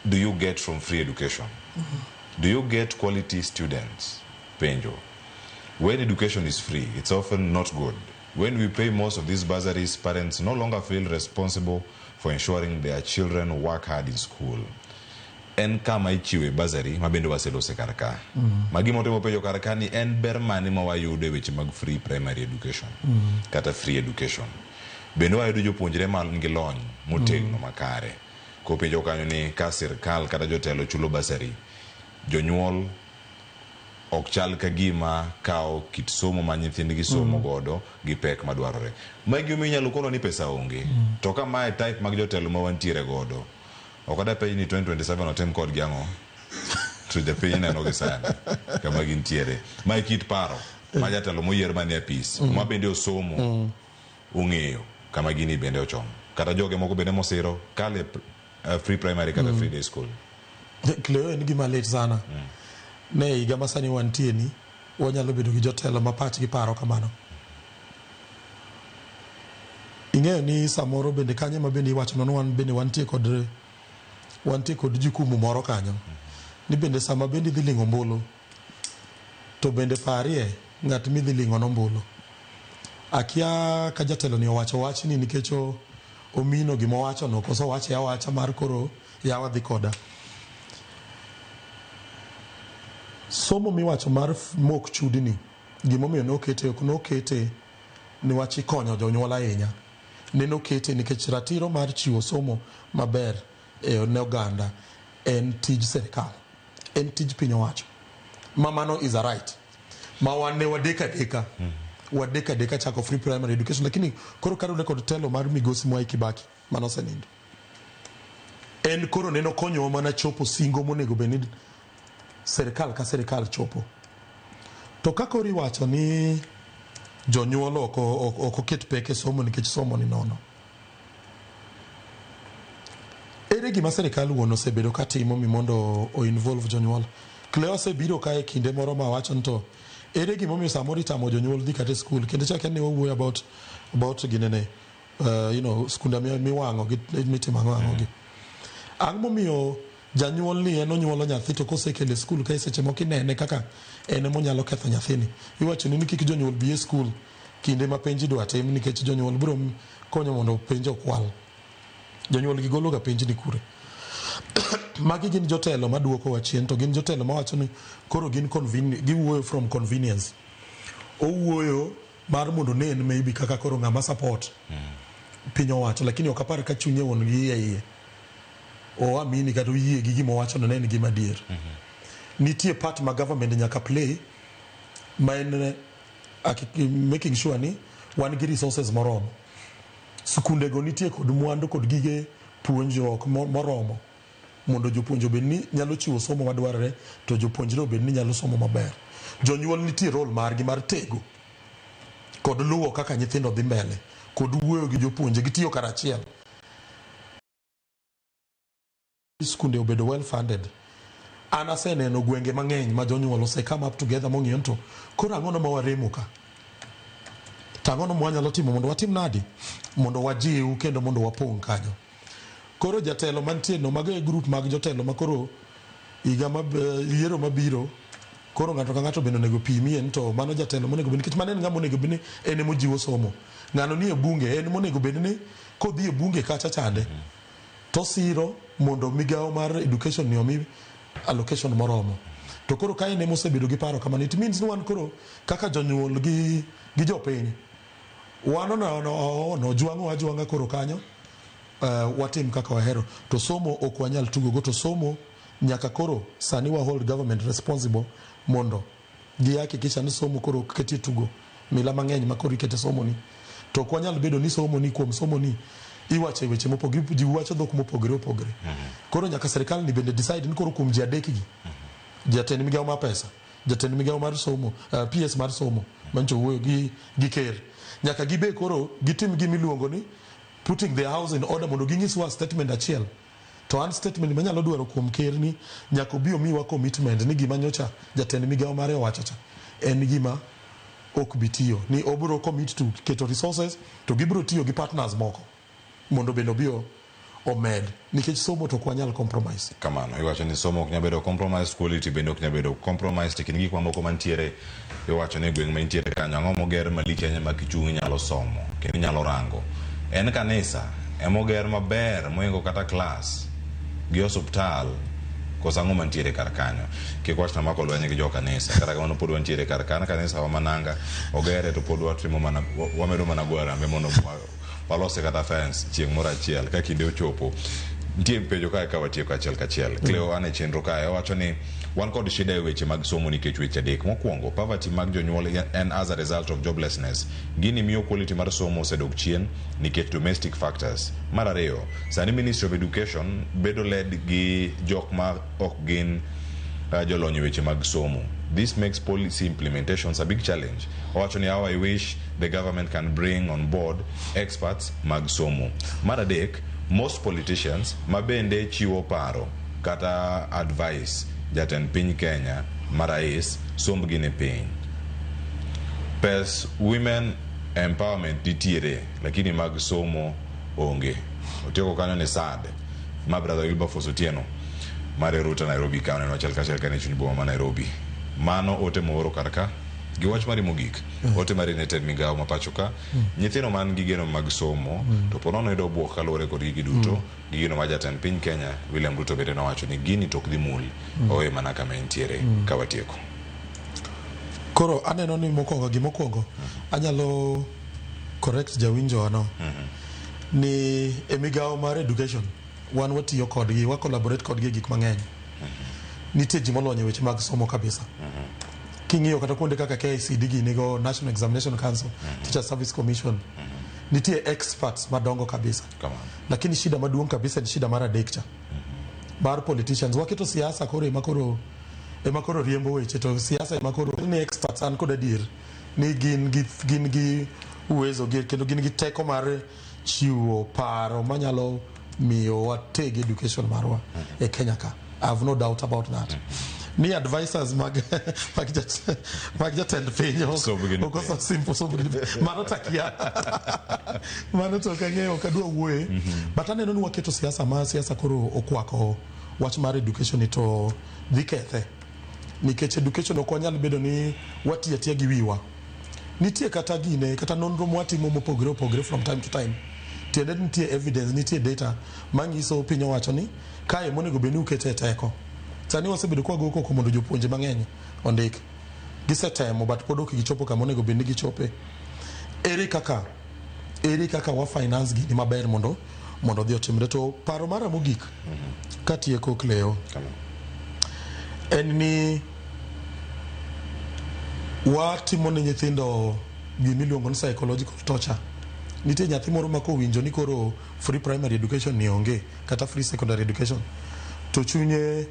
do you get from free education? Do you get quality students? Penjo. When education is free, it's often not good. When we pay most of these bursaries, parents no longer feel responsible for ensuring their children work hard in school. En kama ichiwe bursary ma bende waselose kar ka. Ma gima otemo penjo kar ka ni en ber mane ma wayudo e weche mag free primary education kata free education. Bende wayudo jopuonjre man gi lony motegno makare. Kopenjo kanyo ni ka sirkal kata jotelo chulo bursary, jonyuol ok chal ka gima kawo kit somo ma nyithindgi somo godo gi pek madwarore. Magi omiyo inyalo kono ni pesa onge. To ka mae type mag jotelo ma wantiere godo, ok adapenj ni 2027 otim kodgi ang'o? To japiny neno gi sani kama gintiere. Mae kit paro ma jatelo moyier manie apis, ma bende osomo, ong'eyo kama gini bende ochomo. Kata joge moko bende mosiro kale free primary kata free day school. Cleo en gima lit sana. Ne higa ma sani wantie ni wanyalo bedo gi jotelo ma pachgi paro kamano. Ing'eyo ni samoro bende kanyo ma bende iwacho ni wan bende wantie kod jukumu moro kanyo. Ni bende sama bende idhi ling'o ombulu To bende parie ng'at midhi ling'o nombulu. Akia ka jatelo ni owacho wachni nikech omino gima owacho no koso owache awacha mar koro yawa dhi koda. Somo miwacho mar mok chudni, gimomiyo nokete ok nokete ni wach ikonyo jonyuol ahinya. Nene okete nikech ratiro mar chiwo somo maber e ne oganda en tij sirikal, en tij piny owacho. Ma mano is a right. Ma wan ne wadek adeka. Wadek adeka chako free primary education lakini koro kaluwore kod telo mar migosi Mwai Kibaki mane osenindo. En koro nene okonyowa mana chopo singo monego bed ni sirikal ka sirikal chopo. To ka koro iwacho ni jonyuol ok oket pek e somo nikech somo ni nono. Ere gima sirikal wuon osebedo katimo mi mondo o involve jonyuol? Cleo osebiro kae kinde moro ma wacho ni to ere gimomiyo samoro itamo jonyuol dhi kata e skul kendo chak ne wawuoyo about ginene skunde miwang'o gi mitimo ang'o ang'o gi. Ang'o momiyo janyuol ni en onyuolo nyathi to kosekele e skul kae seche moko inene kaka en emonyalo ketho nyathini. Iwacho ni kik jonyuol bi e skul kinde ma penj idwa tim nikech jonyuol biro konyo mondo penj okwal. Jonyuol gi golo ga penj ni kure. Magi gin jotelo maduoko wa chien to gin jotelo mawacho ni koro gin giwuoyo from convenience. Owuoyo mar mondo onen maybe kaka koro ng'ama support piny owacho lakini ok apar ka chunye wuon gi iye iye. Oamini kata oyie gi gima owacho no ne en gima adier. Nitie part ma government nyaka play ma en making sure ni wan gi resources moromo. Skunde go nitie kod mwandu kod gige puonjruok moromo mondo jopuonj obed ni nyalo chiwo somo madwarore to jopuonjre obed ni nyalo somo maber. Jonyuol nitie role margi mar tego kod luwo kaka nyithindo dhi mbele kod wuoyo gi jopuonje gitiyo karachiel. Skunde obedo well funded. An aseneno gwenge mang'eny ma jonyuol ose come up together mong'iyo ni to koro ang'ono ma waremo ka? To ang'ono ma wanyalo timo mondo watim nadi? Mondo wajiw kendo mondo wapong' kanyo. Koro jatelo mantie no mago e group mag jotelo ma koro higa ma yiero mabiro koro ng'ato ka ng'ato bende onego pimie ni to mano jatelo monego bed nikech mano en ng'ama onego bed ni en emojiwo somo. Ng'ano nie bunge en monego bed ni kodhi e bunge kacha chande to siro mondo migawo mar education ni omi allocation moromo. To koro ka en emosebedo gi paro kamano it means ni wan koro kaka jonyuol gi jopiny wan ono jwang'o ajwang'a koro kanyo watim kaka wahero to somo ok wanyal tugo go to somo nyaka koro sani wa hold government responsible mondo gihakikisha ni somo koro ok ketie tugo mila mang'eny ma koro ikete somo ni to ok wanyal bedo ni somo ni kuom somo ni iwacho e weche mopogore ji wacho dhok mopogore opogore. Koro nyaka sirikal ni bende decide ni koro kuom ji adek gi jatend migawo mar pesa, jatend migawo mar somo, PS mar somo mancho wuoyo gi ker nyaka gibe koro gitim gima iluongo ni putting their house in order mondo ginyiswa statement achiel. To an statement manyalo dwaro kuom ker ni nyaka obi omiwa commitment ni gima nyocha jatend migawo mare owacho cha en gima ok bi tiyo ni obiro commit to keto resources to gibiro tiyo gi partners moko mondo bende obi omed nikech somo to ok wanyal compromise. Kamano iwacho ni somo ok nyal bedo compromise, quality bende ok nyal bedo compromise. To kind gik mamoko mantiere iwacho ni gweng' mantiere kanyo ang'o moger malich ahinya ma kichung' inyalo somo kendo inyalo rango. En kanisa emoger maber mohingo kata klas gi osuptal koso ang'o mantiere kar kanyo. Kik wachna mako lweny gi jo kanisa kata kamano pod wantiere kar kanyo. Kanisa wa Mananga ogere to pod watimo mana wamedo mana go arambe mondo walose kata fence chieng' moro achiel ka kinde ochopo. Nitie penjo kae ka watieko achiel kachiel. Cleo an e chenro kae owacho ni wan kod shida e weche mag somo nikech weche adek. Mokwongo, poverty mag jonyuol en as a result of joblessness. Gini miyo quality mar somo osedok chien nikech domestic factors. Mar ariyo, sani Ministry of Education bedo led gi jok ma ok gin jolony e weche mag somo. This makes policy implementations a big challenge. Owacho ni how I wish the government can bring on board experts mag somo. Mar adek, most politicians ma bende chiwo paro kata advice jatend piny Kenya ma rais sombgi ni piny. Pes women empowerment nitiere lakini mag somo onge. Otieko kanyo ni sad. Ma brother Wilberforce Otieno mar Ruta Nairobi ka oneno achiel kachiel kane chuny boma ma Nairobi. Mano ote mooro kar ka gi wach mari mogik. Ote mari ne tend migawo ma pacho ka. Nyithindo man gi geno mag somo to po nono yudo buok kaluwore kod gigi duto. Gi gino ma jatend piny Kenya William Ruto bende nowacho ni gini to ok dhi mul. Owe mana kama entiere ka watieko. Koro aneno ni mokwongo gimokwongo anyalo correct jawinjo no ni e migawo mar education wan watiyo kodgi wa collaborate kodgi e gik mang'eny. Nitie ji molony e weche mag somo kabisa. King'iyo kata kuonde kaka KICD gi nigo National Examination Council, Teacher Service Commission, nitie experts madongo kabisa. Lakini shida maduong' kabisa en shida mar adek cha. Mar politicians waketo siasa koro ema koro ema koro riembo weche to siasa ema koro ni experts an kod adier ni gin gi gin gi uwezo gi kendo gin gi teko mar chiwo paro manyalo miyo wateg education marwa e Kenya ka. I have no doubt about that. Ni advisors mag mag jat, mag jatend piny ok ok oso simple somb gi ni piny. Mano takia. Mano to ok ang'eyo ok adwa wuoye. But aneno ni waketo siasa ma siasa koro okwako wach mar education ni to dhi kethe. Nikech education ok wanyal bedo ni watiyo atiya gi wiwa. Nitie kata gine kata nonro mwatimo mopogore opogore from time to time. Tiende ni nitie evidence, nitie data manyiso piny owacho ni kae monego bed ni ukete teko. Sani wasebedo kwa go koko mondo jopuonje mang'eny ondik. Gisetemo but pod ok gichopo kama onego bed ni gichope. Ere kaka ere kaka wa finance gini maber mondo mondo odhi otimre to paro mara mogik katieko Cleo en ni watimo ne nyithindo gimiluongo ni psychological torture. Nitie nyathi moro ma kowinjo ni koro free primary education ni onge kata free secondary education to chunye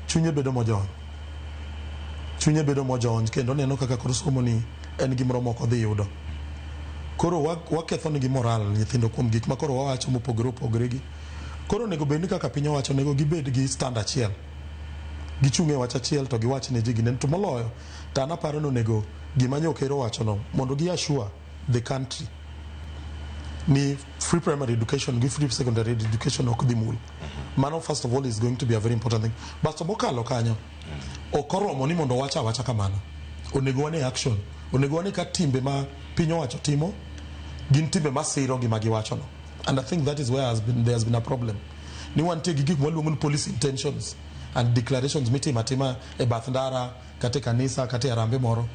chunye bedo mojony. Chunye bedo mojony kendo oneno kaka koro somo ni en gimoro mok odhi yudo. Koro waketho negi moral nyithindo kuom gik ma koro wawacho mopogore opogore gi. Koro onego bed ni kaka piny owacho onego gibed gi stand achiel. Gichung' e wach achiel to giwach ne ji gine. To moloyo to an aparo ni onego gima nyo ker owacho no mondo gi assure the country ni free primary education gi free secondary education ok dhi mul. Mano first of all is going to be a very important thing. But to mokalo kanyo ok oromo ni mondo wach awacha kamano. Onego wane action. Onego wane ka timbe ma piny owacho timo gin timbe masiro gima giwacho no. And I think that is where has been, there has been a problem. Ni wantie gi gik mwaluongo ni policy intentions and declarations mitimo atima e bath ndara kata e kanisa kata e arambe moro.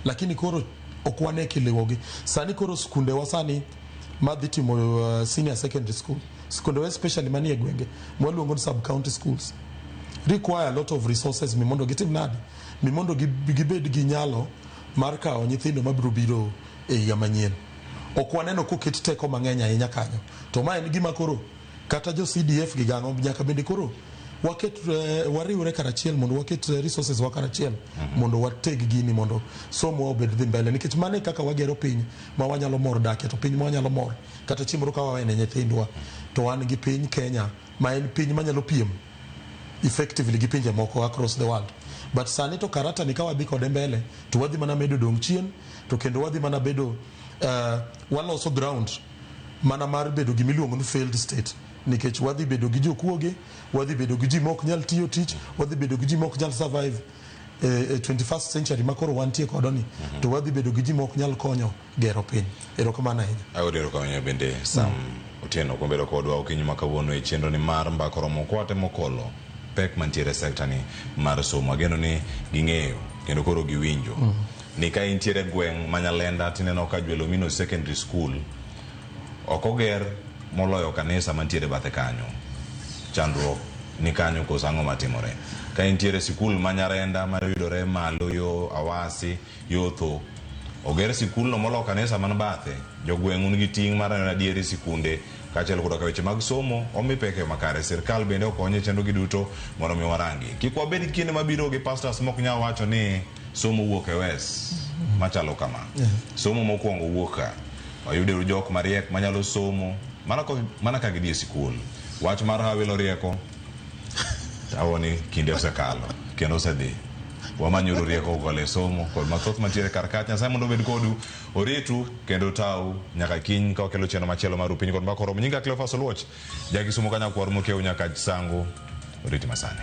Lakini koro ok wane kiliwogi. Sani koro skundewa sani madhi timo senior secondary school, skundewa especially manie gwenge mwaluongo ni sub county schools require a lot of resources mi mondo gitim nade mi mondo gibed gi nyalo mar kawo nyithindo mabiro biro e higa manyien. Ok waneno koket teko mang'eny ahinya kanyo. To ma en gima koro kata jo CDF gi gang'o nyaka bende koro waket wariwre karachiel mondo waket resources wa karachiel mondo wateg gini mondo somo obed dhi mbele nikech mano e kaka wagero piny ma wanyalo mor dakie to piny ma wanyalo mor kata chieng' moro ka wawene nyithindwa to wan gi piny Kenya ma en piny manyalo piem effectively gi pinje moko across the world. But sani to karata ni ka wadhi kode mbele to wadhi mana medo dong' chien to kendo wadhi mana bedo waloso ground mana mar bedo gimiluongo ni failed state nikech wadhi bedo gi jokuoge, wadhi bedo gi ji mok nyal tiyo tich, wadhi bedo gi ji mok nyal survive e 21st century ma koro wantie kodo ni to wadhi bedo gi ji mok nyal konyo gero piny. Erokamano ahinya. Ayudo erokamano bende Sam Otieno kuom bedo kodwa okinyi ma kawuono e chenro ni mar mbaka oromo kwate mokolo pek mantiere e sekta ni mar somo. Ageno ni ging'eyo kendo koro giwinjo ni ka intiere gweng' ma Nyalenda tineno ka Jwelomino Secondary School ok oger moloyo kanisa mantiere bathe kanyo. Chandruok ni kanyo koso ang'o matimore? Ka intiere sikul ma Nyarenda mayudore malo yo Awasi yo Tho, oger sikulno molo kanisa man bathe. Jogweng' un gi ting' mar neno adieri sikunde kaachiel koda ka weche mag somo omi pek e yo makare. Sirkal bende okonye e chenro gi duto mondo mi warangi. Kik wabed gi kinde mabiro gi pastors mok nyal wacho ni somo wuok e wes machalo kama. Somo mokwongo wuok ka. Wayudeuru jok mariek manyalo somo mana ka gidhi e sikul. Wach mar hawi lo rieko awoni kinde osekalo kendo osedhi. Wamanyuru rieko kokalo e somo kod mathoth mantiere kar ka. Nyasaye mondo obed kodu, oritu kendo otau nyaka kiny ka wakelo chenro machielo mar Upiny kod Mbaka Oromo. Nyinga Cleophas Oluoch, ja Kisumu ka nyakwar mokiewo nyaka Sango. Oriti masani.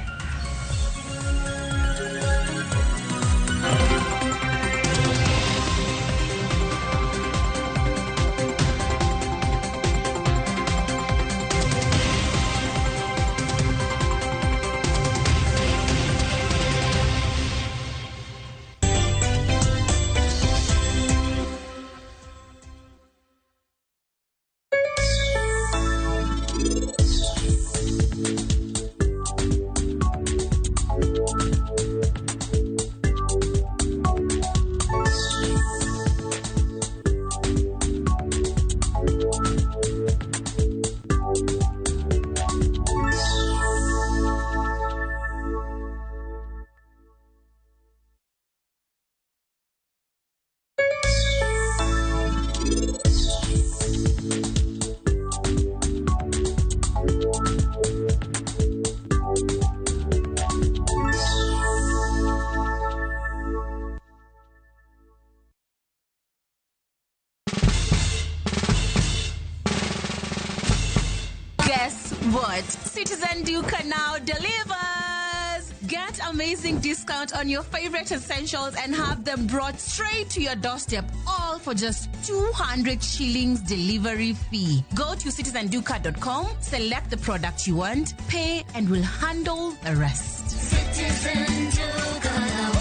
Guess what? Citizen Duka now delivers! Get amazing discount on your favorite essentials and have them brought straight to your doorstep, all for just 200 shillings delivery fee. Go to citizenduka.com, select the product you want, pay, and we'll handle the rest. Citizen Duka.